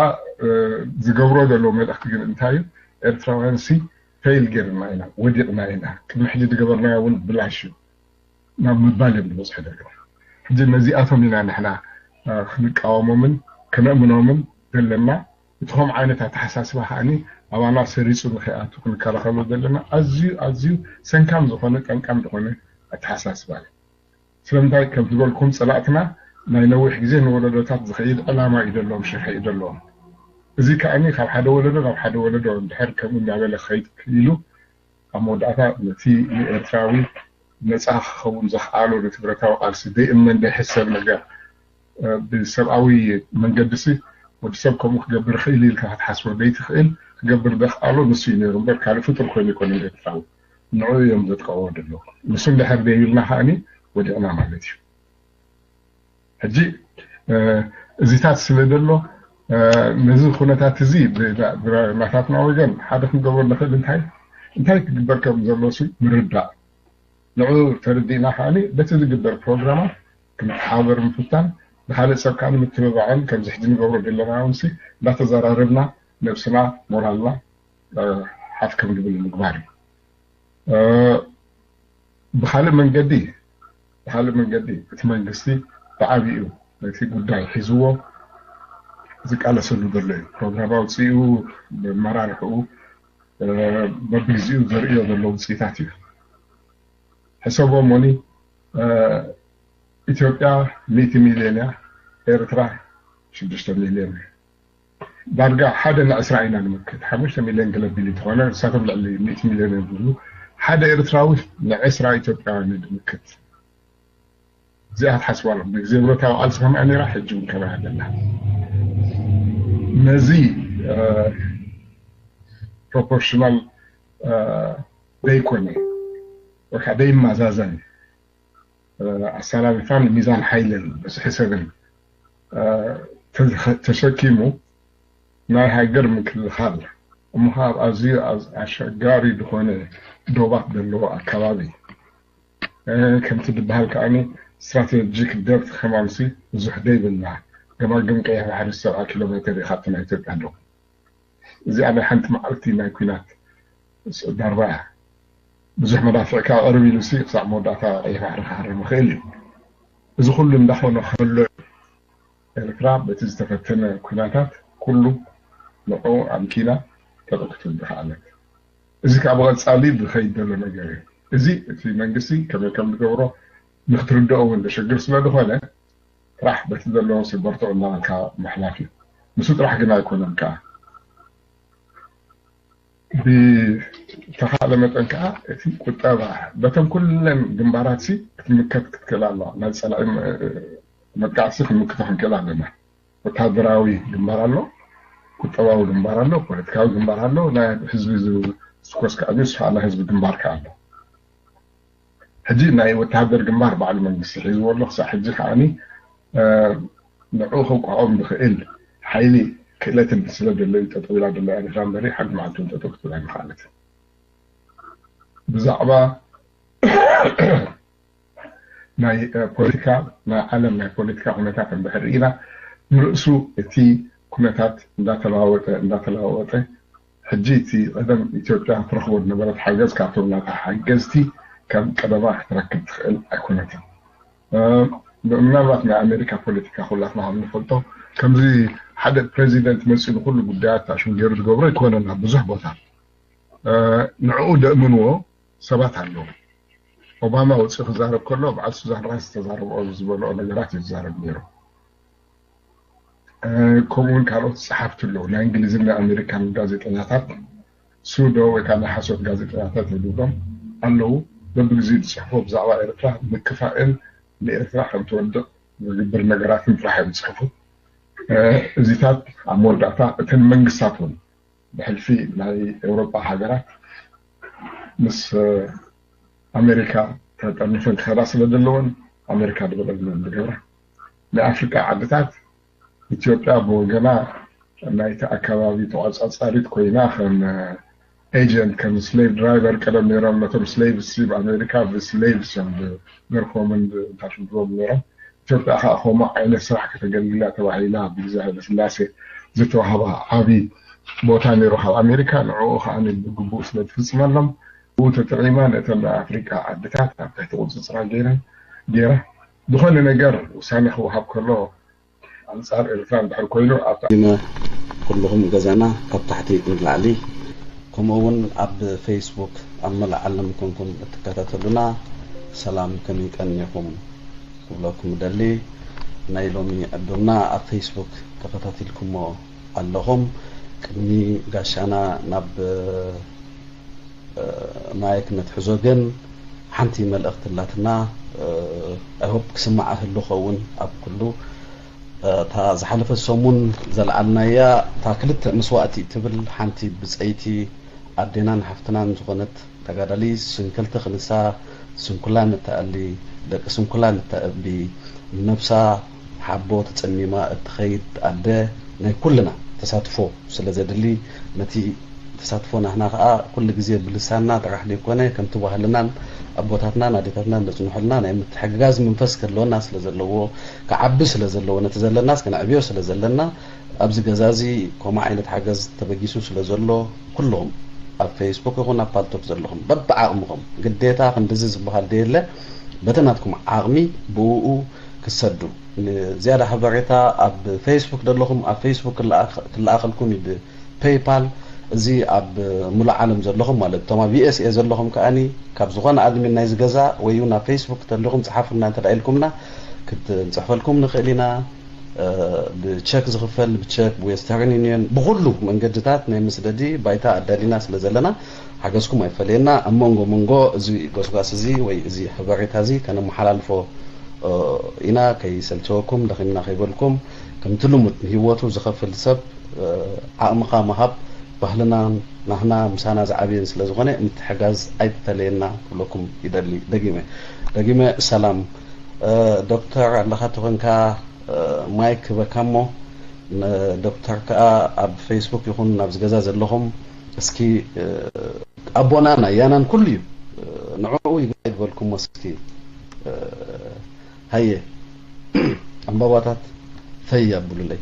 ዝገብሮ ዘለዉ መልእኽቲ ግን እንታይ እዩ? ኤርትራውያን ሲ ፌል ጌርና ኢና፣ ወዲቕና ኢና፣ ቅድሚ ሕጂ ዝገበርናዮ እውን ብላሽ እዩ ናብ ምባል እዮም ዝበፅሑ ዘለዉ። ሕጂ ነዚኣቶም ኢና ንሕና ክንቃወሞምን ክነእምኖምን ዘለና። እቲ ከም ዓይነት ኣተሓሳስባ ከዓኒ ኣባና ሰሪፁ ንኸይኣቱ ክንከላኸሎ ዘለና ኣዝዩ ኣዝዩ ሰንካም ዝኾነ ጠንቃም ዝኾነ ኣተሓሳስባ እዩ። ስለምንታይ ከም ዝበልኩም ፀላእትና ናይ ነዊሕ ግዜ ንወለዶታት ዝኸይድ ዕላማ እዩ ዘለዎም፣ ሽርሒ እዩ ዘለዎም። እዚ ከዓኒ ካብ ሓደ ወለዶ ናብ ሓደ ወለዶ እንድሕር ከምኡ እናበለ ክኸይድ ክኢሉ ኣብ መወዳእታ ነቲ ንኤርትራዊ ነፃ ክኸውን ዘኽኣሎ ነቲ ብረታዊ ቃልሲ ደይእመን ደይሕሰብ ነገር ብሰብኣዊ መንገዲ ሲ ወዲ ሰብ ከምኡ ክገብር ይኽእል ኢልካ ክትሓስቦ ደይትኽእል ክገብር ዘኽኣሎ ንሱ እዩ ነይሩ እምበር ካልእ ፍጡር ኮይኑ ኣይኮነን ኤርትራዊ። ንዕኡ እዮም ዘጥቀቕዎ ዘለዉ። ንሱ እንድሕር ደይብልና ከዓኒ ወዲቕና ማለት እዩ። ሕጂ እዚታት ስለ ዘሎ ነዚ ኩነታት እዚ ብናታትና ወገን ሓደ ክንገብሮ ንኽእል እንታይ እንታይ ክግበር ከም ዘሎ ሲ ምርዳእ ንዑ ተረዲእና ከዓኒ በቲ ዝግበር ፕሮግራማት ክንተሓባበር ምፍታን ብካልእ ሰብ ከዓኒ ምትብባዕን ከምዚ ሕጂ ንገብሮ ዘለና እውን ሲ እንዳተዘራረብና ነብስና ሞራልና ሓፍ ከም ዝብል ምግባር እዩ። ብካልእ መንገዲ ብካልእ መንገዲ እቲ መንግስቲ ብዓብይኡ ነቲ ጉዳይ ሒዝዎ ዝቃለሰሉ ዘሎ እዩ። ፕሮግራም ኣውፅኡ መመራርሕኡ በብግዚኡ ዘርእዮ ዘሎ ውፅኢታት እዩ። ሕሰቦ ሞኒ ኢትዮጵያ ሚእቲ ሚልዮን እያ፣ ኤርትራ ሽዱሽተ ሚልዮን እዩ። ዳርጋ ሓደ ንዕስራ ኢና ንምክት ሓሙሽተ ሚልዮን ገለ ቢል እንተኾነ ንሳቶም ልዕሊ ሚእቲ ሚልዮን እዮም ዝብሉ ሓደ ኤርትራዊ ንዕስራ ኢትዮጵያውያን እዩ ዝምክት። እዚኣ ክትሓስባ ኣለኩም። ግዜ ብረታዊ ቃልሲ ከምኣ ነይራ ሕጂ እውን ከምኣ ኣለና። ነዚ ፕሮፖርሽናል ዘይኮነ ወይ ከዓ ዘይመዛዘን ኣሰላልፋን ሚዛን ሓይልን ምስሒ ሰብን ተሸኪሙ ናይ ሃገር ምክልኻል እሞ ከዓ ኣብ ኣዝዩ ኣሸጋሪ ዝኾነ ዶባት ዘለዎ ኣከባቢ ከምቲ ዝበሃል ከዓኒ ስትራቴጂክ ደብት ከማንሲ ብዙሕ ደይብልና ገማግም ቀይሕ ባሕሪ ሰብዓ ኪሎ ሜትር እዩ ካብቲ ናይ ኢትዮጵያ ኣለዉ። እዚኣ ናይ ሓንቲ መዓልቲ ናይ ኲናት ዳርባ እያ። ብዙሕ መዳፍዕ ከኣ ቅርብ ኢሉ ሲ ክሳዕ መወዳእታ ቀይሕ ባሕሪ ክሃርም ይኽእል እዩ። እዚ ኩሉ እንዳኾነ ከሎ ኤርትራ በቲ ዝተፈተነ ኲናታት ኩሉ ንዑ ኣምኪና ተቕክቱ ዝኸኣለት። እዚ ከዓ ብቐጻሊ ዝኸይድ ዘሎ ነገር እዩ። እዚ እቲ መንግስቲ ከመይ ከም ዝገብሮ ንክትርድኦ እውን ዘሸግር ስለ ዝኾነ ጥራሕ በቲ ዘለዎ ስበርትዑ እናበልካ ምሕላፍ እዩ። ንሱ ጥራሕ ግን ኣይኮነን ከዓ ብተኻእለ መጠን ከዓ እቲ ቁጠባ በተን ኩለን ግንባራት ሲ ክትምከት ክትክእል ኣለዋ። ናይ ፀላኢ መጥቃዕቲ ሲ ክንምክቶ ክንክእል ኣለና። ወታደራዊ ግንባር ኣሎ፣ ቁጠባዊ ግንባር ኣሎ፣ ፖለቲካዊ ግንባር ኣሎ፣ ናይ ህዝቢ ዝትኮስ ከዓ ዝስፋ ናይ ህዝቢ ግንባር ከዓ ኣሎ። ሕጂ ናይ ወተሃደር ግንባር ባዕሉ መንግስቲ ሒዝዎ ኣሎ ክሳዕ ሕጂ ከዓኒ ንዕኡ ከውቅዖም ዝኽእል ሓይሊ ክእለትን ስለ ዘሎ እዩ ጠጠው ኢላ ዘሎ ኤርትራ እምበሪ ሓንቲ መዓልቲ እውን ጠጠው ክትብል ኣይምኽኣለትን። ብዛዕባ ናይ ፖለቲካ ናይ ዓለም ናይ ፖለቲካ ኩነታት እንድሕር ርኢና ንርእሱ እቲ ኩነታት እንዳተለዋወጠ እንዳተለዋወጠ ሕጂ እቲ ቀደም ኢትዮጵያ ትረኽቦ ዝነበረት ሓገዝ ካብቶም ናታ ሓገዝቲ ከም ቀደማ ክትረክብ ትኽእል ኣይኮነትን። ምናልባት ናይ ኣሜሪካ ፖለቲካ ኩላትና ከም ንፈልጦ ከምዚ ሓደ ፕሬዚደንት መፂኡ ንኩሉ ጉዳያት ኣሽም ገይሩ ዝገብሮ ኣይኮነን። ኣብ ብዙሕ ቦታ ንዕኡ ደእምንዎ ሰባት ኣለዉ። ኦባማ ወፂኡ ክዛረብ ከሎ በዓል ሱዛን ራይስ ዝተዛረብኦ ዝበልኦ ነገራት እዩ ዝዛረብ ነይሩ። ከምኡውን ካልኦት ፀሓፍቲ ኣለዉ ናይ እንግሊዝን ናይ ኣሜሪካን ጋዜጠኛታት ሱዶ ወይ ከዓ ናይ ሓሶት ጋዜጠኛታት ይብሎም ኣለዉ። በብግዜኡ ዝፅሕፎ ብዛዕባ ኤርትራ ምክፋእን ንኤርትራ ከም ትወድቕ ዝግብር ነገራትን ጥራሕ እዮም ዝፅሕፉ። እዚታት ኣብ መወዳእታ እተን መንግስታት እውን ብሕልፊ ናይ ኤውሮጳ ሃገራት ምስ ኣሜሪካ ተጠርኒፈን ክኸዳ ስለ ዘለወን ኣሜሪካ ዝበለሉ ዝገብራ። ናይ ኣፍሪቃ ዓድታት ኢትዮጵያ ብወገና ናይቲ ኣከባቢ ተቋጻጻሪት ኮይና ከም ኤጀንት ከም ስሌቭ ድራይቨር ቀደም ነይሮም ነቶም ስሌቭስ ብኣሜሪካ ብስሌቭስ እዮም ዝገርፎምን እንታሽግሮም ነይሮም። ኢትዮጵያ ከዓ ከምኡ ዓይነት ስራሕ ከተገልግላ ተባሂላ ብግዜ ሃይለስላሴ ዝተዋህባ ዓብዪ ቦታ ነይሩ ካብ ኣሜሪካ። ንዕኡ ከዓ ብግቡእ ስለ ትፍፅመሎም ብኡ ተጠቂማ ነተን ናይ ኣፍሪቃ ዓድታት ኣብ ትሕቲ ቁፅፅራ ገይረን ገይራ ዝኾነ ነገር ውሳነ ክወሃብ ከሎ ኣንጻር ኤርትራ እንድሕር ኮይኑ ኣብታ ዲመ ኩልኹም ገዛና ካብ ታሕቲ ንላዕሊ ከምኡ እውን ኣብ ፌስቡክ ኣብ መላእ ዓለም ኮንኩም እትከታተሉና ሰላም ከመይ ቀኒኹም ክብለኩም ደሊ። ናይ ሎሚ ዕዱምና ኣብ ፌስቡክ ተኸታቲልኩሞ ኣለኹም። ቅድሚ ጋሻና ናብ ማይክ ነትሕዞ ግን ሓንቲ መልእኽቲ ኣላትና። ኣይሆፕ ክስማዓ ህሉ ኸውን ኣብ ኩሉ እታ ዝሓለፈ ሰሙን ዘልዓልናያ እታ ክልተ መስዋእቲ ትብል ሓንቲ ብፀይቲ ኣዴናን ሓፍትናን ዝኾነት ተጋዳሊ ስንክልቲ ክንሳ ስንኩላን እተኣሊ ደቂ ስንኩላን እተእቢ ነብሳ ሓቦ ተፀሚማ እትኸይድ ኣደ ናይ ኩልና ተሳትፎ ስለ ዘድሊ ነቲ ተሳትፎ ናህና ከዓ ኩሉ ግዜ ብልሳንና ጥራሕ ዘይኮነ ከምቲ ባህልናን ኣቦታትናን ኣዴታትናን ዘፅንሑልና ናይ ምትሕግጋዝ መንፈስ ክህልወና ስለ ዘለዎ ክዓቢ ስለ ዘለዎ ነቲ ዘለናስ ክነዕብዮ ስለ ዘለና ኣብዚ ገዛ እዚ ከምኡ ዓይነት ሓገዝ ተበጊሱ ስለ ዘሎ ኩልኹም ኣብ ፌስቡክ ይኹን ኣብ ፓልቶክ ዘለኹም በብዓቕምኹም ግዴታ ክንድዚ ዝበሃል ደየለ በቲ ናትኩም ዓቕሚ ብኡ ክሰዱ ዝያዳ ሓበሬታ ኣብ ፌስቡክ ዘለኹም ኣብ ፌስቡክ ክለኣኸልኩም እዩ ብፔይፓል እዚ ኣብ ሙሉእ ዓለም ዘለኹም ማለት እቶም ኣብ ዩኤስኤ ዘለኹም ከኣኒ ካብ ዝኾነ ኣድሚን ናይዚ ገዛ ወይ እውን ኣብ ፌስቡክ ተለኹም ፀሓፉልና እንተ ኢልኩምና ክትንፅሕፈልኩም ንኽእል ኢና ብቸክ ዝኽፈል ብቸክ ብዌስተርን ዩኒየን ብኩሉ መንገድታት ናይ መስደዲ ባይታ ኣዳሊና ስለ ዘለና ሓገዝኩም ኣይፈለየና ኣብ መንጎ መንጎ እዚ ጎስጓስ እዚ ወይ እዚ ሓበሬታ እዚ ከነመሓላልፎ ኢና ከይሰልቸወኩም ደኺምና ከይበልኩም ከምቲ ልሙድ ንህይወቱ ዝኸፍል ሰብ ዓቕምኻ ምሃብ ባህልናን ናህና ምሳና ዝዓብየን ስለ ዝኾነ ምትሕጋዝ ኣይፈለየና ክብለኩም ይደሊ ደጊመ ደጊመ ሰላም ዶክተር ኣለኻ ተኾንካ ማይክ ክበካ እሞ ዶክተር ከዓ ኣብ ፌስቡክ ይኹን ናብዚ ገዛ ዘለኹም እስኪ ኣቦናን ኣያናን ኩሉ እዩ ንዕኡ ይግባይ ዝበልኩሞ እስኪ ሃየ ዕምባባታት ፈይ ኣብሉለይ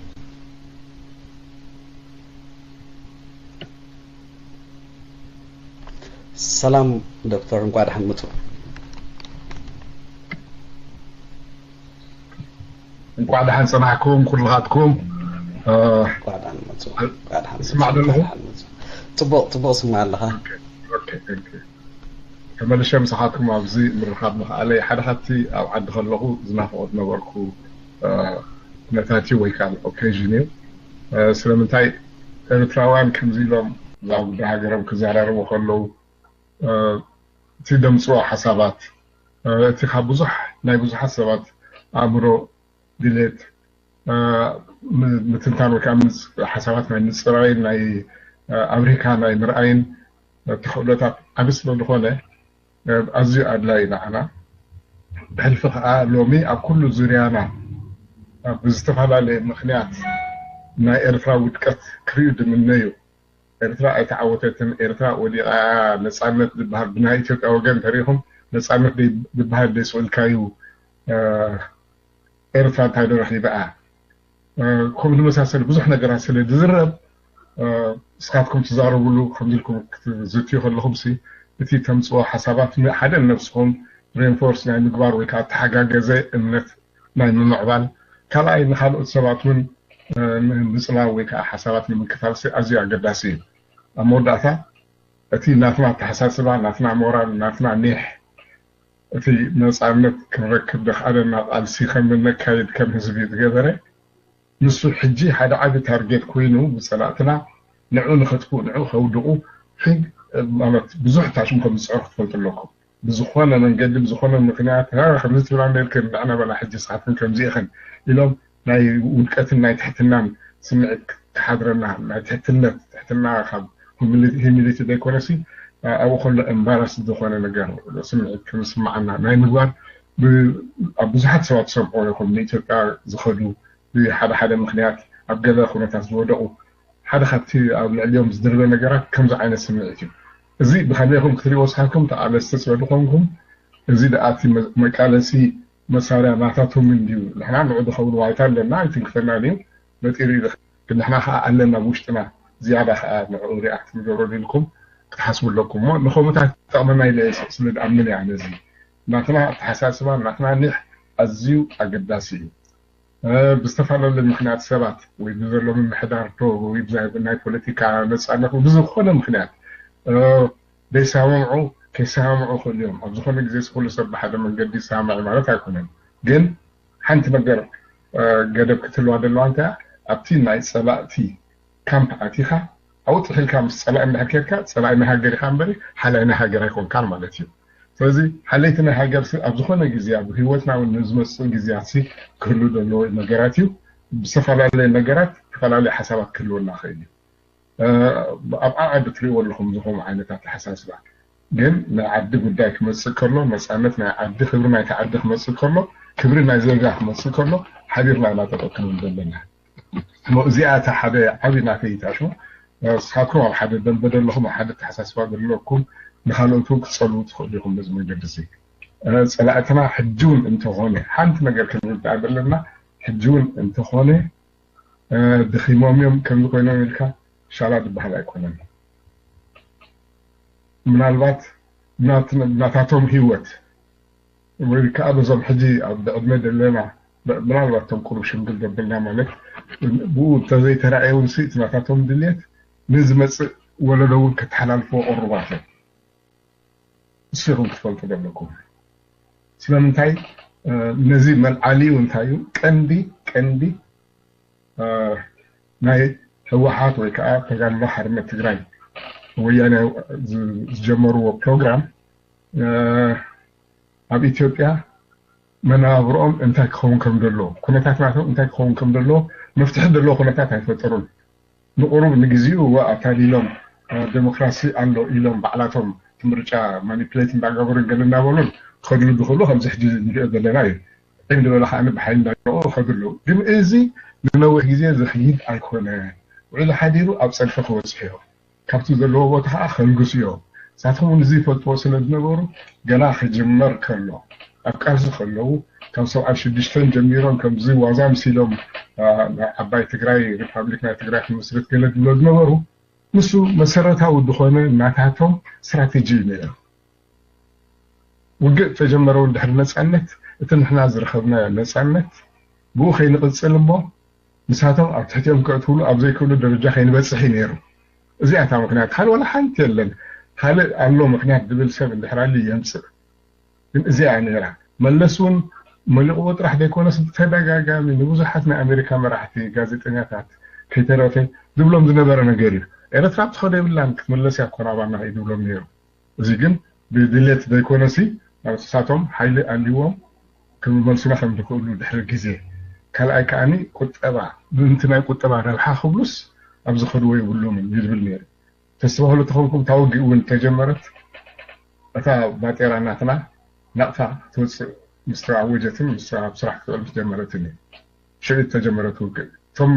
ሰላም ዶክተር እንኳዕ ደሓን መፁ እንኳዕ ደሓን ፀናሕኩም ኩልኻትኩም ስማዕ ዘለኹ ፅቡቅ ፅቡቅ ስማዕ ኣለኻ ተመልሸ ምሳኻትኩም ኣብዚ ምርኻብ ምኽኣለይ ሓደ ካብቲ ኣብ ዓዲ ከለኹ ዝናፍቆ ዝነበርኩ ኩነታት እዩ ወይ ከዓ ኦኬዥን እዩ ስለምንታይ ኤርትራውያን ከምዚ ኢሎም ናብ ጉዳይ ሃገሮም ክዘራረቡ ከለዉ እቲ ደምፅዎ ሓሳባት እቲ ካብ ብዙሕ ናይ ብዙሓት ሰባት ኣእምሮ ድሌት ምትንታን ወይ ከዓ ሓሳባት ናይ ምፅራይን ናይ ኣብሪካ ናይ ምርኣይን ተኽእሎታት ዓብ ስለ ዝኾነ ኣዝዩ ኣድላይ ንዓና ብሕልፊ ከዓ ሎሚ ኣብ ኩሉ ዙርያና ብዝተፈላለየ ምክንያት ናይ ኤርትራ ውድቀት ክርእዩ ድምነዩ ኤርትራ ኣይተዓወተትን ኤርትራ ወዲቃ ነፃነት ዝበሃል ብናይ ኢትዮጵያ ወገን ተሪኹም ነፃነት ዝበሃል ደይስእልካዩ ኤርትራ እንታይ ዶ ረኺበኣ ከምኡ ዝመሳሰሉ ብዙሕ ነገራት ስለ ዝዝረብ እስኻትኩም ትዛረብሉ ከምዚ ኢልኩም ክትዝትዩ ከለኹም ሲ እቲ ተምፅኦ ሓሳባት ሓደ ንነብስኹም ሬንፎርስ ናይ ምግባር ወይ ከዓ ተሓጋገዘ እምነት ናይ ምምዕባል ካልኣይ ንካልኦት ሰባት እውን ንምፅላው ወይ ከዓ ሓሳባት ንምክታል ሲ ኣዝዩ ኣገዳሲ እዩ ኣብ መወዳእታ እቲ ናትና ኣተሓሳስባ ናትና ሞራል ናትና ኒሕ እቲ ነፃነት ክንረክብ ደኽኣለና ቃልሲ ከም ነካይድ ከም ህዝቢ ዝገበረ ንሱ ሕጂ ሓደ ዓቢ ታርጌት ኮይኑ ብፀላእትና ንዑ ንኸጥፍኡ ንዑ ከውድቑ ሕግ ማለት ብዙሕ ታሽም ከም ዝፅዕሩ ክትፈልጡ ኣለኩም ብዝኾነ መንገዲ ብዝኾነ ምክንያት ከምዚ ትብላ ነርክን ንዕና በላ ሕጂ ስኻትክን ከምዚ ኢኽን ኢሎም ናይ ውድቀትን ናይ ትሕትናን ስምዒት ክሓድረና ናይ ትሕትነት ትሕትና ካብ ሂሚሊቲ ዘይኮነሲ ኣብኡ ከሎ ኤምባራስ ዝኾነ ነገር ስምዒት ክንስማዓና ናይ ምግባር ኣብ ብዙሓት ሰባት ዝሰምዑ ይኹን ንኢትዮጵያ ዝኸዱ ብሓደ ሓደ ምኽንያት ኣብ ገለ ኩነታት ዝወደቑ ሓደ ካብቲ ኣብ ልዕሊኦም ዝድርበ ነገራት ከምዚ ዓይነት ስምዒት እዩ። እዚ ብኸመይኹም ክትሪእዎ ስሓኩም ተቓለስቲ ስለ ዝኾንኩም እዚ ደኣ እቲ መቃለሲ መሳርያ ናታቶም እንድዩ። ንሕና ንዑ ዝኸውን ዋይታ ኣለና ኣይትንክፈናን እዩ። መጢሩ ይልኽ ንሕና ከዓ ኣለና ብውሽጥና ዝያዳ ከዓ ንዕኡ ሪኣክት ንገብረሉ ኢልኩም ክትሓስቡ ኣለኩም እሞ ንኸምኡታት ይጠቕመና ኢለ ስለ ዝኣምን እያ ነዚ ናትና ኣተሓሳስባ ናትና ኒሕ ኣዝዩ ኣገዳሲ እዩ። ብዝተፈላለዩ ምክንያት ሰባት ወይ ብዘሎ ምምሕዳር ዶ ወይ ናይ ፖለቲካ ነፃነት ብዝኾነ ምክንያት ዘይሰማምዑ ከይሰማምዑ ክእል እዮም። ኣብ ዝኾነ ግዜ ኩሉ ሰብ ብሓደ መንገዲ ይሰማማዕ ማለት ኣይኮነን። ግን ሓንቲ ነገር ገደብ ክትህልዋ ዘለዋ እንታይ ኣብቲ ናይ ፀላእቲ ካምፕ ኣቲኻ ኣብኡ ጥሒልካ ምስ ፀላኢ እንድሕር ኬድካ ፀላኢ ናይ ሃገር ኢኻ እምበሪ ሓላይ ናይ ሃገር ኣይኮንካን ማለት እዩ። ስለዚ ሓለይቲ ናይ ሃገር ኣብ ዝኾነ ግዜ ኣብ ህይወትና እውን ንዝመፅእ ግዜያት ክህሉ ዘለዎ ነገራት እዩ። ብዝተፈላለየ ነገራት ዝተፈላለዩ ሓሳባት ክህልወና ክእል እዩ። ኣብ ዓዓዲ ትሪእዎ ኣለኹም ዝኾም ዓይነት ኣተሓሳስባ ግን ናይ ዓዲ ጉዳይ ክመፅእ ከሎ ነፃነት ናይ ዓዲ ክብሪ ናይቲ ዓዲ ክመፅእ ከሎ ክብሪ ናይ ዜጋ ክመፅእ ከሎ ሓቢርና ኢና ጠጠው ክንብል ዘለና። እዚኣ እታ ሓደ ዓብዪ ናተይ እታ ሽሙ ንስኻትኩም ኣብ ሓደ ደንበ ዘለኹም ኣብ ሓደ ኣተሓሳስባ ዘለኩም ንካልኦት እውን ክትፀልዉ ትኽእሉ ኢኹም በዚ መንገዲ እዚ። ፀላእትና ሕጂ እውን እንተኾነ ሓንቲ ነገር ክንርዳእ ዘለና ሕጂ እውን እንተኾነ ድኺሞም እዮም ከምዚ ኮይኖም ኢልካ ሻላ ዝበሃል ኣይኮነን። ምናልባት ናታቶም ህይወት ወይ ከዓ በዞም ሕጂ ኣብ ዕድመ ዘለና ምናልባት ቶም ቁሩብ ሽምግል ዘበልና ማለት ብኡ እንተዘይተራእየ እውን እቲ ናታቶም ድልየት ንዝመፅእ ወለዶ እውን ከተሓላልፍዎ ቅሩባት እዮም። እሱ ኢኹም ክትፈልጡ ዘለኩም። ስለምንታይ ነዚ መልዓሊኡ እንታይ እዩ ቀንዲ ቀንዲ ናይ ህወሓት ወይ ከዓ ተጋድሎ ሓርነት ትግራይ ወያነ ዝጀመርዎ ፕሮግራም ኣብ ኢትዮጵያ መነባብርኦም እንታይ ክኸውን ከም ዘለዎ ኩነታት ናቶም እንታይ ክኸውን ከም ዘለዎ መፍትሒ ዘለዎ ኩነታት ኣይፈጠሩን። ንቁሩብ ንግዚኡ እወ ኣታሊሎም ዴሞክራሲ ኣሎ ኢሎም ባዕላቶም እቲ ምርጫ ማኒፕሌት እንዳገበሩን ገለ እንዳበሉን ክኸድሉ ዝኽእሉ ከምዚ ሕጂ ንሪኦ ዘለና እዩ። ዒም ዝበለ ከዓ ብሓይሊ እንዳገበሩ ይኸዱ ኣለዉ። ግን እዚ ንነዊሕ ግዜ ዝኽይድ ኣይኮነን። ውዕሊ ሓዲሩ ኣብ ፀድፊ ክበፅሑ እዮም። ካብቲ ዘለዎ ቦታ ከዓ ከልግሱ እዮም። ንሳቶም እውን እዚ ይፈልጥዎ ስለ ዝነበሩ ገና ክጅመር ከሎ ኣብ ቃልሲ ከለዉ ካብ ሰብዓን ሽዱሽተን ጀሚሮም ከምዚ ዋዛ ምሲሎም ዓባይ ትግራይ ሪፓብሊክ ናይ ትግራይ ክምስርት ገለ ዝብሎ ዝነበሩ ንሱ መሰረታዊ ዝኾነ ናታቶም ስትራቴጂ እዩ ነይሩ። ውግእ ተጀመረ እውን ድሕሪ ነፃነት እቲ ንሕና ዝረኸብናዮ ነፃነት ብኡ ከይንቕፅል እሞ ንሳቶም ኣብ ትሕቲኦም ከእትውሉ ኣብ ዘይክእሉ ደረጃ ከይንበፅሕ እዩ ነይሩ። እዚኣ እታ ምክንያት ካልእ ዋላ ሓንቲ የለን። ካልእ ኣሎ ምክንያት ዝብል ሰብ እንድሕር ኣልዩ የምፅእ። ግን እዚኣ እያ ነይራ። መለስ እውን መሊቕዎ ጥራሕ ዘይኮነስ ብተደጋጋሚ ንብዙሓት ናይ ኣሜሪካ መራሕቲ ጋዜጠኛታት ከይተረፈ ዝብሎም ዝነበረ ነገር እዩ። ኤረትራ ትኸዶ የብላን ክትምለስ እያ ኮራባና እዩ ዝብሎም ነይሩ። እዚ ግን ብድሌት ዘይኮነሲ ንሳቶም ሓይሊ ኣልዎም ክመልሱና ከም ዝኽእሉ ድሕሪ ግዜ ካልኣይ ከዓኒ ቁጠባ ምእንቲ ናይ ቁጠባ ረብሓ ክብሉስ ኣብ ዝኸድዎ የብሎምን እዩ ዝብል ነይሩ። ተስተባህሉ ተኾንኩም እታ ውግእ እውን ተጀመረት እታ ባጤራ ናትና ናቕፋ ክትወፅእ ምስ ተኣወጀትን ምስ ኣብ ስራሕ ክትውዕል ምስ ጀመረትን እዩ ሽዑ ተጀመረት ውግእ። እቶም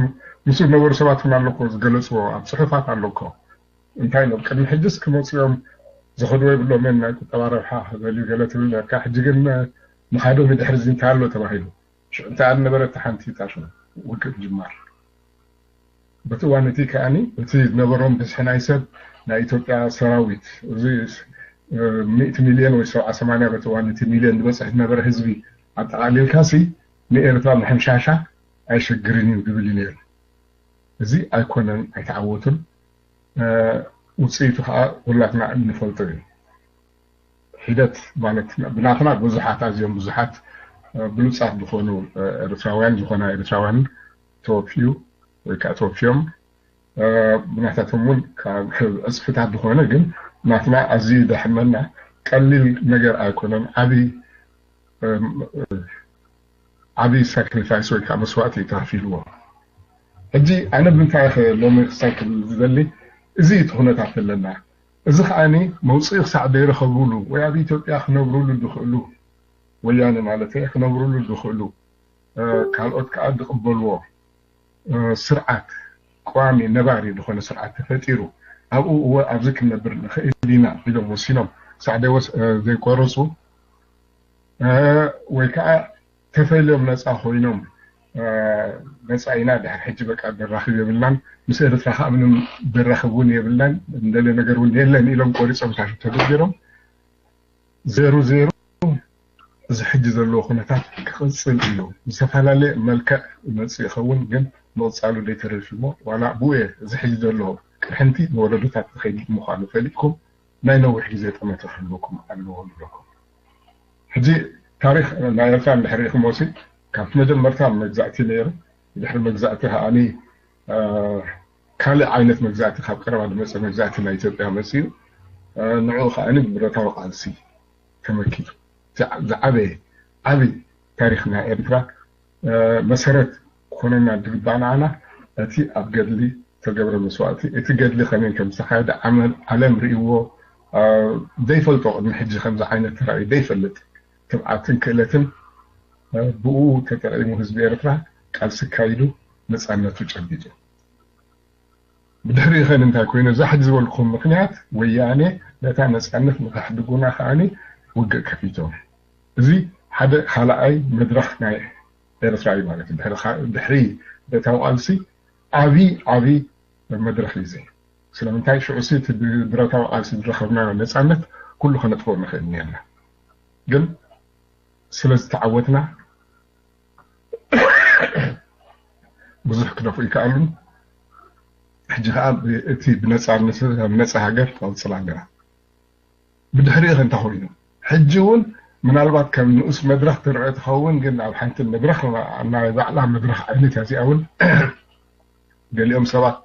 ምስኡ ዝነበሩ ሰባት እውን ኣለኮ ዝገለፅዎ ኣብ ፅሑፋት ኣለኮ እንታይ ኢሎም ቅድሚ ሕጅስ ክመፁ እዮም ዝኸድዎ ይብሎምን ናይ ቁጠባ ረብሓ ክደልዩ ገለ ትብል ነርካ ሕጂ ግን ምኻዶም ድሕሪ እዚ እንታይ ኣሎ ተባሂሉ ሽዑ እንታይ ኣነበረት ሓንቲ ጣሹ ውግእ ምጅማር በቲ እዋን እቲ ከዓኒ እቲ ዝነበሮም ብዝሒ ናይ ሰብ ናይ ኢትዮጵያ ሰራዊት እዚ ሚእቲ ሚልዮን ወይ ሰብዓ ሰማንያ በቲ እዋን እቲ ሚልዮን ዝበፅሕ ዝነበረ ህዝቢ ኣጠቓሊልካ ሲ ንኤርትራ ምሕምሻሻ ኣይሸግርን እዩ ዝብል እዩ ነይሩ። እዚ ኣይኮነን ኣይተዓወቱን። ውፅኢቱ ከዓ ሁላትና እንፈልጦ እዩ። ሒደት ማለት ብናትና ብዙሓት ኣዝዮም ብዙሓት ብሉፃት ዝኾኑ ኤርትራውያን ዝኾና ኤርትራውያን ተወፊዩ ወይ ከዓ ተወፊዮም ብናታቶም እውን ካብ ዕፅፍታት ዝኾነ ግን ናትና ኣዝዩ ደሕመና ቀሊል ነገር ኣይኮነን። ዓብይ ዓብይ ሳክሪፋይስ ወይ ከዓ መስዋእቲ እዩ ተኸፊልዎ። ሕጂ ኣነ ብምንታይ ኢኸ ሎሚ ክሳብ ክብል ዝደሊ እዚ እቲ ኩነታት ዘለና እዚ ከዓኒ መውፅኢ ክሳዕ ዘይረኸብሉ ወይ ኣብ ኢትዮጵያ ክነብርሉ ዝኽእሉ ወያነ ማለት ክነብርሉ ዝኽእሉ ካልኦት ከዓ ዝቕበልዎ ስርዓት፣ ቀዋሚ ነባሪ ዝኾነ ስርዓት ተፈጢሩ፣ ኣብኡ እወ ኣብዚ ክንነብር ንኽእል ኢና ኢሎም ወሲኖም ሳዕደወስ ዘይቆረፁ፣ ወይ ከዓ ተፈልዮም ነፃ ኮይኖም፣ ነፃ ኢና፣ ድሕር ሕጂ በቃ ደራኽብ የብልናን፣ ምስ ኤርትራ ከዓ ምንም ደራኽብ እውን የብልናን፣ እንደለ ነገር እውን የለን ኢሎም ቆሪፆም ተደቢሮም፣ ዜሩ ዜሩ እዚ ሕጂ ዘለዎ ኩነታት ክቕፅል እዩ። ዝተፈላለየ መልክዕ ይመፅእ ይኸውን፣ ግን ምቕፃሉ ዘይተርፍ እሞ ዋላ ብኡ እዚ ሕጂ ዘሎ ቅርሕንቲ ንወለዶታት ዝኸይድ ምዃኑ ፈሊጥኩም ናይ ነዊሕ ግዜ ጠመተ ክህልወኩም ኣለዎ ንብለኩም። ሕጂ ታሪኽ ናይ ኤርትራ እንድሕር ርኢኹም ወሲ ካብቲ መጀመርታ መግዛእቲ ነይሩ፣ ድሕሪ መግዛእቲ ከዓኒ ካልእ ዓይነት መግዛእቲ ካብ ቀረባ ዝመፀ መግዛእቲ ናይ ኢትዮጵያ መፅኡ፣ ንዕኡ ከዓኒ ብረታዊ ቃልሲ ተመኪቱ ዝዓበየ ዓብይ ታሪኽ ናይ ኤርትራ መሰረት ክኾነና ዝግባእ ንዓና እቲ ኣብ ገድሊ ዝተገብረ መስዋእቲ፣ እቲ ገድሊ ከመይ ከም ዝተኻየደ ዓለም ርእይዎ ዘይፈልጦ፣ ቅድሚ ሕጂ ከምዚ ዓይነት ተራእዩ ዘይፈልጥ ትብዓትን ክእለትን ብኡ ተጠቂሙ ህዝቢ ኤርትራ ቃልሲ ኣካይዱ ነፃነቱ ጨቢጡ። ብድሕሪኡ ከ እንታይ ኮይኑ? እዛ ሕጂ ዝበልኩም ምክንያት ወያኔ ነታ ነፃነት ንከሕድጉና ከዓኒ ውግእ ከፊቶም። እዚ ሓደ ካልኣይ መድረኽ ናይ ኤርትራ እዩ ማለት እዩ። ድሕሪ ብረታዊ ቃልሲ ዓብዪ ዓብዪ መድረኽ እዩ እዚ። ስለምንታይ ሽዑ እቲ ብረታዊ ቃልሲ ዝረኸብናዮ ነፃነት ኩሉ ከነጥፍኦ ንኽእል ነርና፣ ግን ስለዝተዓወትና ብዙሕ ክደፍኡ ይከኣሉን። ሕጂ ከዓ እቲ ብነፃ ሃገር ትቐፅል ኣለና። ብድሕሪኡ ከ እንታይ ኮይኑ? ሕጂ እውን ምናልባት ከም ንኡስ መድረኽ ትርአ ትኸውን፣ ግን ኣብ ሓንቲ መድረኽ ናይ ባዕላ መድረኽ ዓይነት እያ እዚኣ እውን። ገሊኦም ሰባት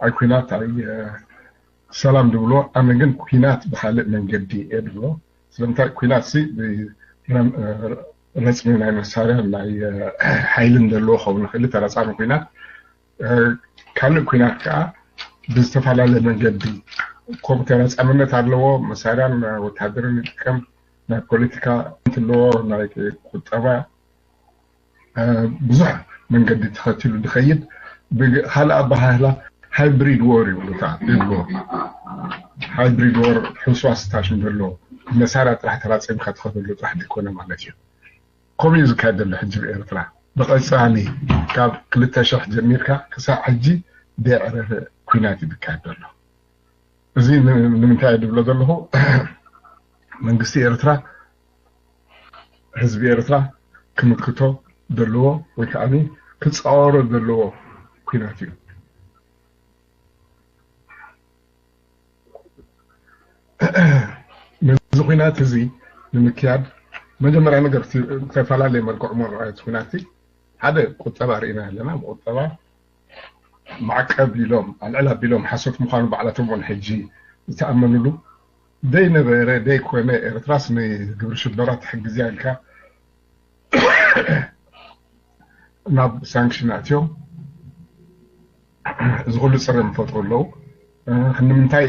ኣይ ኩናት ኣይ ሰላም ዝብሎ፣ ኣነ ግን ኩናት ብካልእ መንገዲ እየ ዝብሎ። ስለምንታይ ኩናት ሲ ረፅሚ ናይ መሳርያ ናይ ሓይልን ዘለዎ ከውን ንክእል ተረፃሚ ኩናት፣ ካልእ ኩናት ከዓ ብዝተፈላለየ መንገዲ ኮም ተረፃምነት ኣለዎ። መሳርያን ወታደርን ይጥቀም፣ ናይ ፖለቲካ ኣለዎ፣ ናይ ቁጠባ ብዙሕ መንገዲ ተኸቲሉ ዝኸይድ። ብካልእ ኣባሃህላ ሃይብሪድ ዎር ይብሉ ይብሉ። ሃይብሪድ ዎር ሕስዋስ ታሽም ዘሎ መሳርያ ጥራሕ ተራፂምካ ትኸደሉ ጥራሕ ዘይኮነ ማለት እዩ። ከምኡ እዩ ዝካየድ ዘሎ ሕጂ ብኤርትራ። ብቐፃሊ ካብ ክልተ ሽሕ ጀሚርካ ክሳዕ ሕጂ ደይዕረፈ ኩናት እዩ ዝካየድ ዘሎ። እዚ ንምንታይ ድብሎ ዘለኹ? መንግስቲ ኤርትራ ህዝቢ ኤርትራ ክምክቶ ዘለዎ ወይ ከዓ ክፃወሮ ዘለዎ ኩናት እዩ። ነዚ ኩናት እዚ ንምክያድ መጀመርያ ነገር ዝተፈላለየ መልክዑ መረኣየት ኩናት ሓደ ቁጠባ ርኢና ኣለና። ብቁጠባ ማዕቀብ ኢሎም ኣልዕል ኣቢሎም ሓሶት ምዃኑ ባዕላቶም እውን ሕጂ ዝተኣመኑሉ ዘይነበረ ዘይኮነ ኤርትራስ ንግብሪ ሽበራ ትሕግዝያ ኢልካ ናብ ሳንክሽን ኣትዮም እዚ ኩሉ ፀገም ይፈጥሩ ኣለዉ። ንምንታይ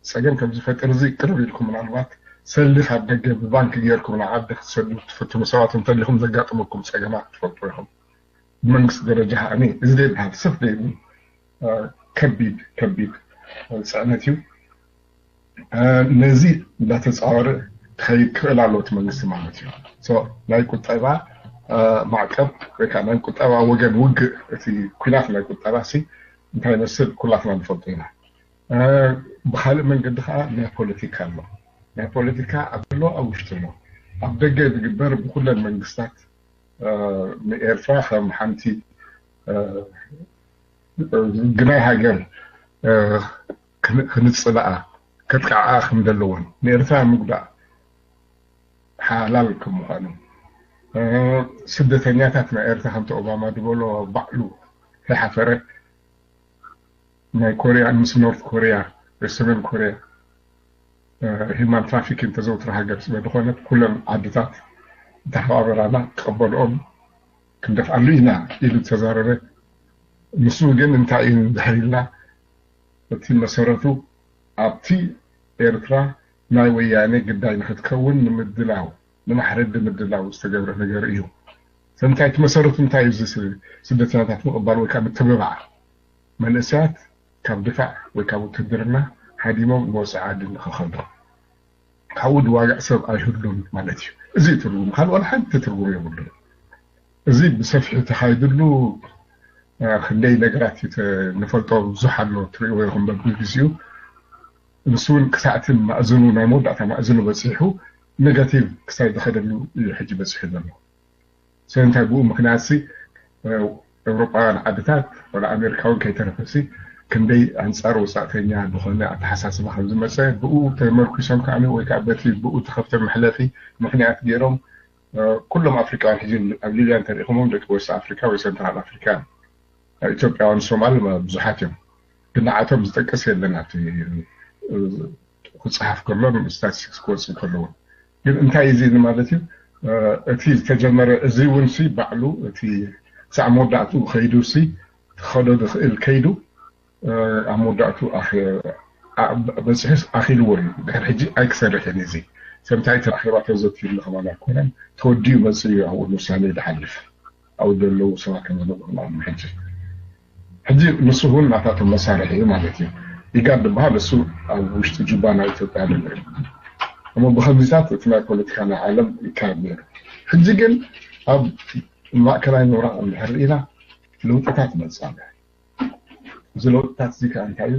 ፀገም ከም ዝፈጥር እዚ ቅርብ ኢልኩም ምናልባት ሰልዲ ካብ ደገ ብባንክ ገይርኩም ንዓዲ ክትሰዱ ትፍትኑ ሰባት እንተሊኹም ዘጋጥመኩም ፀገማት ትፈልጡ ኢኹም። ብመንግስቲ ደረጃ ከዓኒ እዚ ዘይበሃል ስፍ ዘይብል ከቢድ ከቢድ ፅዕነት እዩ። ነዚ እንዳተፃወረ ክኸይድ ክኽእል ኣለዎ እቲ መንግስቲ ማለት እዩ። ናይ ቁጠባ ማዕቀብ ወይ ከዓ ናይ ቁጠባ ወገን ውግእ እቲ ኩናት ናይ ቁጠባ ሲ እንታይ ይመስል ኩላትና ንፈልጦ ኢና። ብካልእ መንገዲ ከዓ ናይ ፖለቲካ ኣሎ። ናይ ፖለቲካ ኣብ ዘሎ ኣብ ውሽጢ ኣሎ። ኣብ ደገ ዝግበር ብኩለን መንግስታት ንኤርትራ ከም ሓንቲ ግናይ ሃገር ክንፅልኣ ከጥቅዓ ከም ዘለዎን ንኤርትራ ምጉዳእ ሓላል ከም ምዃኑ ስደተኛታት ናይ ኤርትራ ከምቲ ኦባማ ዝበሎ ባዕሉ ከይሓፈረ ናይ ኮርያ ምስ ኖርት ኮርያ ወይ ሰሜን ኮርያ ሂማን ትራፊኪን ተዘውትረ ሃገር ስለ ዝኾነት ኩለን ዓድታት እንተሓባበራና ክቐበልኦም ክንደፍኣሉ ኢና ኢሉ ዝተዛረበ ንሱ ግን እንታይ እዩ ድሕር ኢልና እቲ መሰረቱ ኣብቲ ኤርትራ ናይ ወያኔ ግዳይ ንክትከውን ንምድላው ንማሕረዲ ምድላው ዝተገብረ ነገር እዩ። ስለምንታይ እቲ መሰረቱ እንታይ እዩ? እዚ ስ- ስደተኛታት ምቕባል ወይ ከዓ ምትብባዕ መንእሰያት ካብ ድፋዕ ወይ ካብ ውትድርና ሃዲሞም ንወፃኢ ዓዲ ንክኸዱ ካብኡ ድዋግዕ ሰብ ኣይህሉን ማለት እዩ። እዚ እዩ ትርጉም፣ ካልእ ዋላ ሓንቲ ትርጉም የብሉን። እዚ ብሰፊሑ ተኻይድሉ ክንደይ ነገራት ንፈልጦ ብዙሕ ኣሎ፣ ትሪእዎ ኢኹም በብግዜኡ። ንሱ እውን ክሳዕቲ ማእዝኑ ናይ መወዳእታ ማእዝኑ በፂሑ ኔጋቲቭ ክሳይ ዝኸደሉ እዩ ሕጂ በፂሑ ዘሎ። ስለምንታይ ብኡ ምክንያት ሲ ኤውሮጳውያን ዓድታት ወላ ኣሜሪካ እውን ከይተረፈ ሲ ክንደይ ኣንፃር ወፃእተኛ ዝኾነ ኣተሓሳስባ ከም ዝመፀ ብኡ ተመርኩሶም ከዓ ወይ ከዓ በቲ ብኡ ተኸፍተ መሕለፊ ምክንያት ገይሮም ኩሎም ኣፍሪካውያን ሕጂ ኣብ ሊብያ እንተሪኢኹሞም ደቂ ወስት ኣፍሪካ ወይ ሰንትራል ኣፍሪካ ኢትዮጵያውያን ሶማል ብዙሓት እዮም። ግን ንዓቶም ዝጠቅስ የለን ኣብቲ ክፅሓፍ ከሎ ስታቲስቲክስ ክወፅእ ከለዎ። ግን እንታይ እዚ ማለት እዩ? እቲ ዝተጀመረ እዚ እውን ሲ ባዕሉ እቲ ክሳዕ መወዳእትኡ ከይዱ ሲ ክኸዶ ዝኽእል ከይዱ ኣብ መወዳእቱ በፅሒስ ኣኺልዎ እዩ። ድሕር ሕጂ ኣይክሰርሕን እዚ ሰምታይ እቲ ኣኼባ ተዘትዩሉ ከማን ኣይኮነን፣ ተወዲኡ መፅኡ እዩ ኣብኡ ውሳነ ዝሓልፍ ኣብኡ ዘለዉ ሰባት ከም ዝነግሩ ማለት ሕጂ ሕጂ ንሱ እውን ናታቶም መሳርሒ እዩ ማለት እዩ። ኢጋድ ዝበሃል እሱ ኣብ ውሽጢ ጁባ ናይ ኢትዮጵያ ዘሎ እዩ። እሞ ብከምዚታት እቲ ናይ ፖለቲካ ናይ ዓለም ይካየድ ነይሩ። ሕጂ ግን ኣብ ማእከላይ ምብራቕ እንድሕር ርኢና ለውጥታት መፅእ ኣሎ። እዚ ለውጥታት እዚ ከዓ እንታይ እዩ?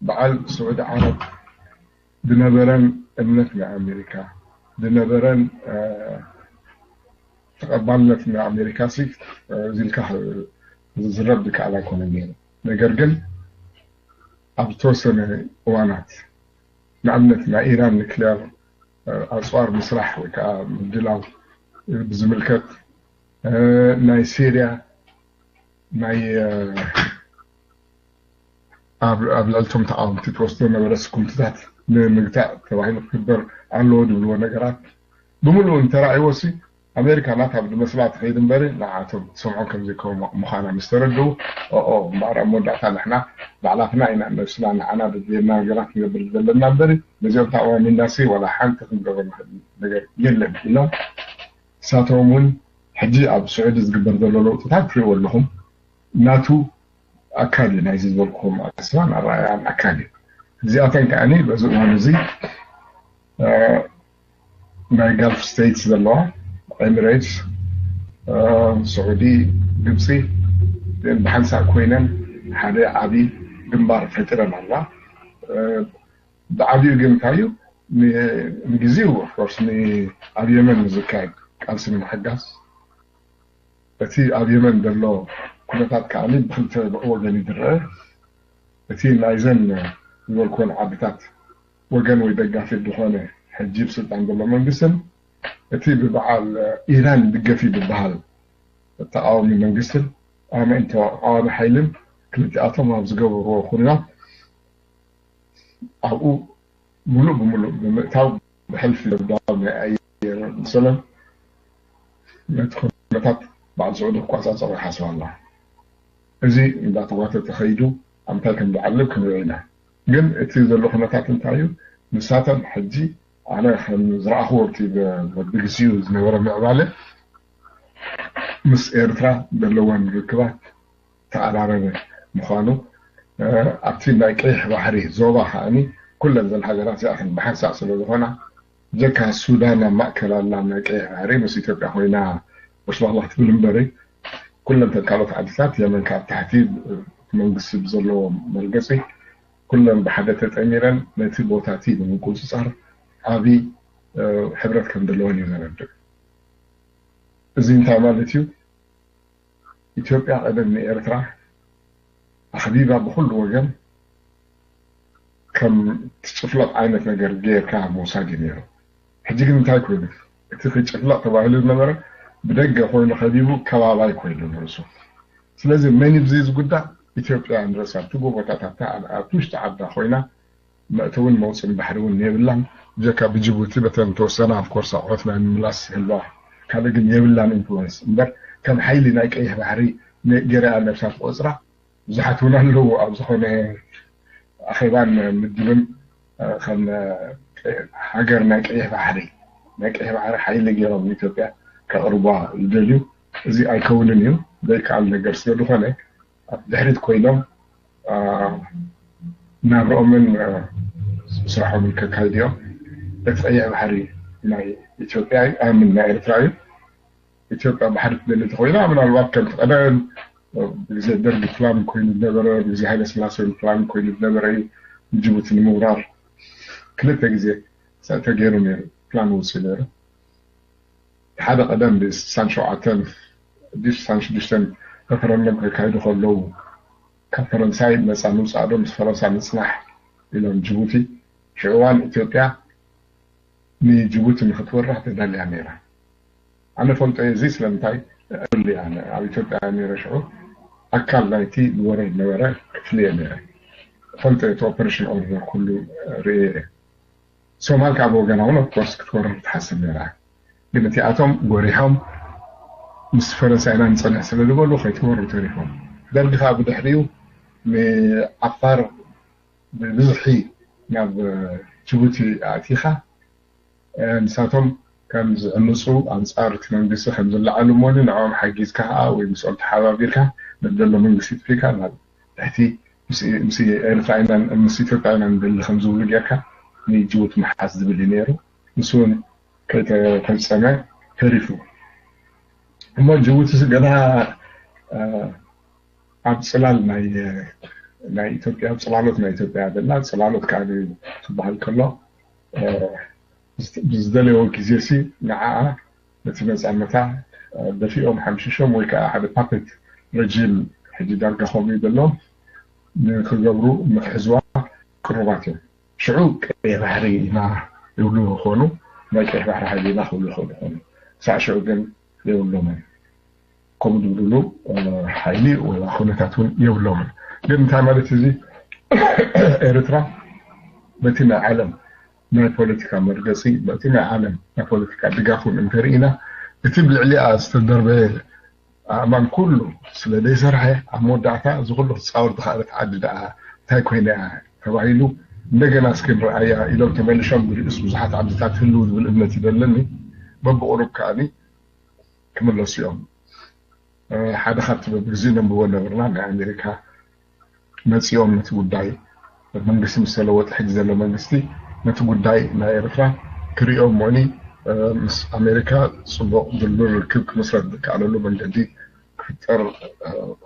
በዓል ስዑዲ ዓረብ ዝነበረን እምነት ናይ ኣሜሪካ ዝነበረን ተቐባልነት ናይ ኣሜሪካ ሲ እዚ ኢልካ ዝዝረብ ዝከኣል ኣይኮነን ነይሩ። ነገር ግን ኣብ ዝተወሰነ እዋናት ንኣብነት ናይ ኢራን ኒክሊር ኣፅዋር ምስራሕ ወይ ከዓ ምድላው ብዝምልከት ናይ ሲሪያ ናይ ኣብ ልዕልቶም ተቃወምቲ ትወስዶ ነበረ ስኩምትታት ንምግታእ ተባሂሉ ክግበር ኣለዎ ዝብልዎ ነገራት ብምሉኡ እንተራእይዎ ሲ ኣሜሪካ ናታ ብመስላ ትኸይድ እምበሪ ንዓቶም ትሰምዖም ከምዘይከው ምዃና ምስ ተረድኡ ኦኦ እምበኣር ኣብ መወዳእታ ንሕና ባዕላትና ኢና ነብስና ንዓና ደድልየና ነገራት ንገብር ዘለና እምበሪ ነዚኦም ተኣማሚንና ሲ ዋላ ሓንቲ ክንገብሮ ንኽእል ነገር የለን ኢሎም ንሳቶም እውን ሕጂ ኣብ ስዑዲ ዝግበር ዘሎ ለውጥታት ትሪእዎ ኣለኹም ናቱ ኣካል እዩ ናይዚ ዝበልኩኹም ኣተስባን ኣረኣያን ኣካል እዩ። እዚኣተን ከዓኒ በዚ እዋን እዚ ናይ ጋልፍ ስቴትስ ዘለዋ ኤሚሬትስ፣ ስዑዲ፣ ግብፂ ብሓንሳእ ኮይነን ሓደ ዓብዪ ግንባር ፈጢረን ኣለዋ። ብዓብዩ ግን እንታይ እዩ ንግዜኡ ኦፍኮርስ ኣብ የመን ዝካየድ ቃልሲ ንምሕጋዝ እቲ ኣብ የመን ዘሎ ኩነታት ከዓ ብክልተ ወገን ይድረአ። እቲ ናይዘን ዝበልኮን ዓድታት ወገን ወይ ደጋፊ ዝኾነ ሕጂ ብስልጣን ዘሎ መንግስትን እቲ ብበዓል ኢራን ይድገፍ እዩ ዝበሃል ተቃዋሚ መንግስትን ኣመ እንተ ተቃዋሚ ሓይልን ክልቲኣቶም ኣብ ዝገበርዎ ኩናት ኣብኡ ሙሉእ ብሙሉእ ብምእታው ብሕልፊ ደብዳብ ናይ ኣየር መሰሎም ነቲ ኩነታት በዓል ስዑዲ ክቋፃፀሮ ይሓስብ ኣሎ። እዚ እንዳተጓተተ ከይዱ ኣብ ምንታይ ከም ዝዓልብ ክንሪኦ ኢና። ግን እቲ ዘሎ ኩነታት እንታይ እዩ? ንሳተን ሕጂ ኣነ ከም ዝረኣኽዎ እቲ ብግዜኡ ዝነበረ ምዕባለ ምስ ኤርትራ ዘለወን ርክባት ተኣራረበ ምዃኑ ኣብቲ ናይ ቀይሕ ባሕሪ ዞባ ከዓኒ ኩለን ዘን ሃገራት እዚኣተን ብሓንሳእ ስለ ዝኾና ብጀካ ሱዳን ኣብ ማእከል ኣላ ናይ ቀይሕ ባሕሪ ምስ ኢትዮጵያ ኮይና ወሽባላ ክትብል እምበሪ ኩለን ተን ካልኦት ዓድታት የመን ካብ ታሕቲ መንግስቲ ብዘለዎ መርገፂ ኩለን ብሓደ ተጠሚረን ነቲ ቦታ እቲ ንምቁፅፃር ዓብዪ ሕብረት ከም ዘለወን እዩ ዘረድእ። እዚ እንታይ ማለት እዩ? ኢትዮጵያ ቀደም ንኤርትራ ኣኽቢባ ብኹሉ ወገን ከም ትጭፍለቕ ዓይነት ነገር ጌርካ ምውሳድ እዩ ነይሩ። ሕጂ ግን እንታይ ኮይኑ? እቲ ክጭፍለቕ ተባሂሉ ዝነበረ ብደገ ኮይኑ ከቢቡ ከባባይ ኮይኑ ንርእሱ። ስለዚ መን እዩ ብዚ ዝጉዳእ? ኢትዮጵያ ንርእሳ እቲ ጎቦታታታ ኣብ ውሽጢ ዓዳ ኮይና መእተውን መውፅን ባሕሪ እውን የብላን። ብጀካ ብጅቡቲ በተን ተወሰነ ኣፍኮርስ ኣቑሑት ናይ ምምላስ ይህልዋ ካልእ ግን የብላን ኢንፍሉወንስ እምበር ከም ሓይሊ ናይ ቀይሕ ባሕሪ ገሪኣ ነብሳ ትቆፅራ ብዙሓት እውን ኣለዉ ኣብ ዝኾነ ኣኼባን ምድብን ከም ሃገር ናይ ቀይሕ ባሕሪ ናይ ቀይሕ ባሕሪ ሓይሊ ገይሮም ንኢትዮጵያ ከቕርቧ ይደልዩ። እዚ ኣይከውንን እዩ፣ ዘይከኣል ነገር ስለ ዝኾነ ኣብ ድሕሪት ኮይኖም ናብርኦምን ስርሖምን ከካይድዮም። እቲ ቀይሕ ባሕሪ ናይ ኢትዮጵያ እዩ፣ ኣምን ናይ ኤርትራ እዩ። ኢትዮጵያ ባሕሪ ትደሊ ተኮይና ምናልባት ከም ቀደም ብግዜ ደርግ ፕላን ኮይኑ ዝነበረ፣ ብግዜ ሃይለ ስላሴ ፕላን ኮይኑ ዝነበረ እዩ። ጅቡቲ ንምውራር ክልተ ግዜ ተገይሩ ነይሩ፣ ፕላን ወፂኡ ነይሩ። ሓደ ቀደም ብ67 ብ66 ረፈረንደም ከካይዱ ከለዉ ካብ ፈረንሳይ ነፃ ምውፃእ ዶ ምስ ፈረንሳ ምፅናሕ ኢሎም ጅቡቲ ሽዕዋን ኢትዮጵያ ንጅቡቲ ንክትወራ ተዳልያ ነይራ። ኣነ ፈልጦ እዚ ስለምንታይ እሊ ኣነ ኣብ ኢትዮጵያ ነይረ ሽዑ ኣካል ናይቲ ዝወረድ ነበረ ክፍልየ ነይረ ፈልጦ እቲ ኦፐሬሽን ኦርደር ኩሉ ርእየ እየ። ሶማል ካብ ወገና እውን ኦፍኮርስ ክትወርር ትሓስብ ነይራ፣ ግን እቲኣቶም ጎሪሖም ምስ ፈረንሳይና ንፀንሕ ስለ ዝበሉ ከይትወሩ ተሪፎም። ደርጊ ከዓ ብድሕሪኡ ንዓፋር ብብዝሒ ናብ ጅቡቲ ኣእቲኻ ንሳቶም ከም ዝዕምፁ ኣንፃር እቲ መንግስቲ ከም ዝለዓሉ እሞኒ ንዕኦም ሓጊዝካ ከዓ ወይ ምስኦም ተሓባቢርካ ነደሎ መንግስቲ ጥፊካ ናብ ትሕቲ ምስ ኤርትራ ኢና ምስ ኢትዮጵያ ኢና ንደሊ ከም ዝብሉ ጌርካ ንጅቡቲ ምሓዝ ዝብል እዩ ነይሩ። ንሱ እውን ከይተፈፀመ ተሪፉ። እሞ ጅቡቲ ገና ኣብ ፅላል ናይ ናይ ኢትዮጵያ ኣብ ፅላሎት ናይ ኢትዮጵያ ዘለና ፅላሎት ከዓ ክበሃል ከሎ ብዝደለየዎ ግዜ ሲ ንዓኣ ነቲ ነፃነታ ደፊኦም ሓምሽሾም ወይ ከዓ ሓደ ፓፔት ረጂም ሕጂ ዳርጋ ከምኡ እዩ ዘለዎም ንክገብሩ ንክሕዝዋ ቅሩባት እዮም። ሽዑ ቀይሕ ባሕሪ ኢና ይብሉ ይኾኑ፣ ናይ ቀይሕ ባሕሪ ሓይሊ ኢና ክብሉ ይኽእሉ ይኾኑ። ክሳዕ ሽዑ ግን የብሎምን። ከምኡ ዝብልሉ ሓይሊ ወላ ኩነታት እውን የብሎምን። ግን እንታይ ማለት እዚ ኤርትራ በቲ ናይ ዓለም ናይ ፖለቲካ መርገፂ በቲ ናይ ዓለም ናይ ፖለቲካ ድጋፍ እውን እንተርኢና እቲ ብልዕሊኣ ዝተደርበየ ኣእማን ኩሉ ስለ ዘይሰርሐ ኣብ መወዳእታ እዚ ኩሉ ክፃወር ዝኸኣለት ዓዲ ደኣ እንታይ ኮይና እያ ተባሂሉ እንደገና እስኪ ንረኣያ ኢሎም ተመሊሾም ዝርእስ ብዙሓት ዓድታት ህልው ዝብል እምነት ይደለኒ። በብቁሩብ ከዓኒ ክምለሱ እዮም። ሓደ ካብቲ በብግዜኡ ነንብቦ ነበርና ናይ ኣሜሪካ መፂኦም ነቲ ጉዳይ መንግስቲ ምስ ተለወጠ ሕጂ ዘሎ መንግስቲ ነቲ ጉዳይ ናይ ኤርትራ ክሪኦ እሞኒ ምስ ኣሜሪካ ፅቡቕ ድልዱል ርክብ ክምስረት ዝከኣለሉ መንገዲ ክፍጠር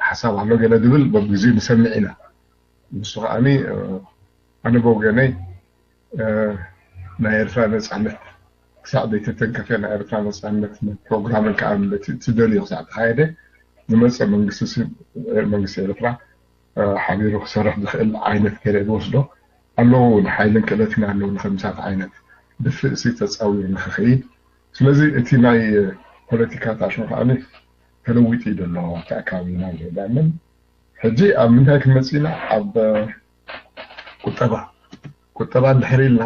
ሓሳብ ኣሎ ገለ ዝብል በብግዜኡ ንሰምዕ ኢና። ንሱ ከዓኒ ኣነ ብወገነይ ናይ ኤርትራ ነፃነት ክሳዕ ዘይተተንከፈ ናይ ኤርትራ ነፃነት ፕሮግራምን ከዓ ትደልዩ ክሳዕ ተካየደ ዝመፀ መንግስቲ መንግስቲ ኤርትራ ሓቢሩ ክሰርሕ ዝኽእል ዓይነት ገለ ዝወስዶ ኣለዎ እውን ሓይልን ክእለትን ኣለዎ ንከምሳት ዓይነት ድፍእሲ ተፃዊሩ ንክኸይድ። ስለዚ እቲ ናይ ፖለቲካ ታሽሙ ከዓ ተለዊጡ እዩ ዘሎ ኣብቲ ኣካባቢና ዝዳምን ሕጂ ኣብ ምንታይ ክንመፅእ ኢና ኣብ ቁጠባ ቁጠባ እንድሕር ኢልና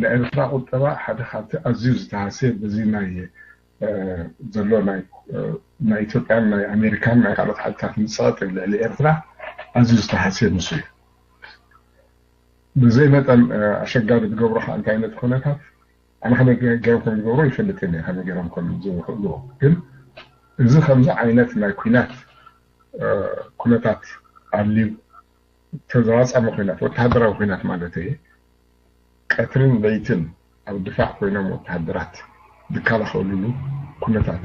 ንኤርትራ ቁጠባ ሓደ ካብቲ ኣዝዩ ዝተሃስየ በዚ ናይ ዘሎ ናይ ኢትዮጵያን ናይ ኣሜሪካን ናይ ካልኦት ሓይልታት ንፀቐጥ ልዕሊ ኤርትራ ኣዝዩ ዝተሃስየ ንሱ እዩ። ብዘይ መጠን ኣሸጋሪ ዝገብሮ ከዓ እንታይ ዓይነት ኩነታት ኣነ ከመይ ገይሮም ከም ዝገብሮ ይፈልጥ እየ ከመይ ገይሮም ከም ዝኽእሉ ግን እዚ ከምዚ ዓይነት ናይ ኩናት ኩነታት ኣልዩ ተዘራፃሚ ኩናት ወተሃደራዊ ኩናት ማለት እዩ። ቀትርን ለይትን ኣብ ድፋዕ ኮይኖም ወተሃደራት ዝከላኸሉሉ ኩነታት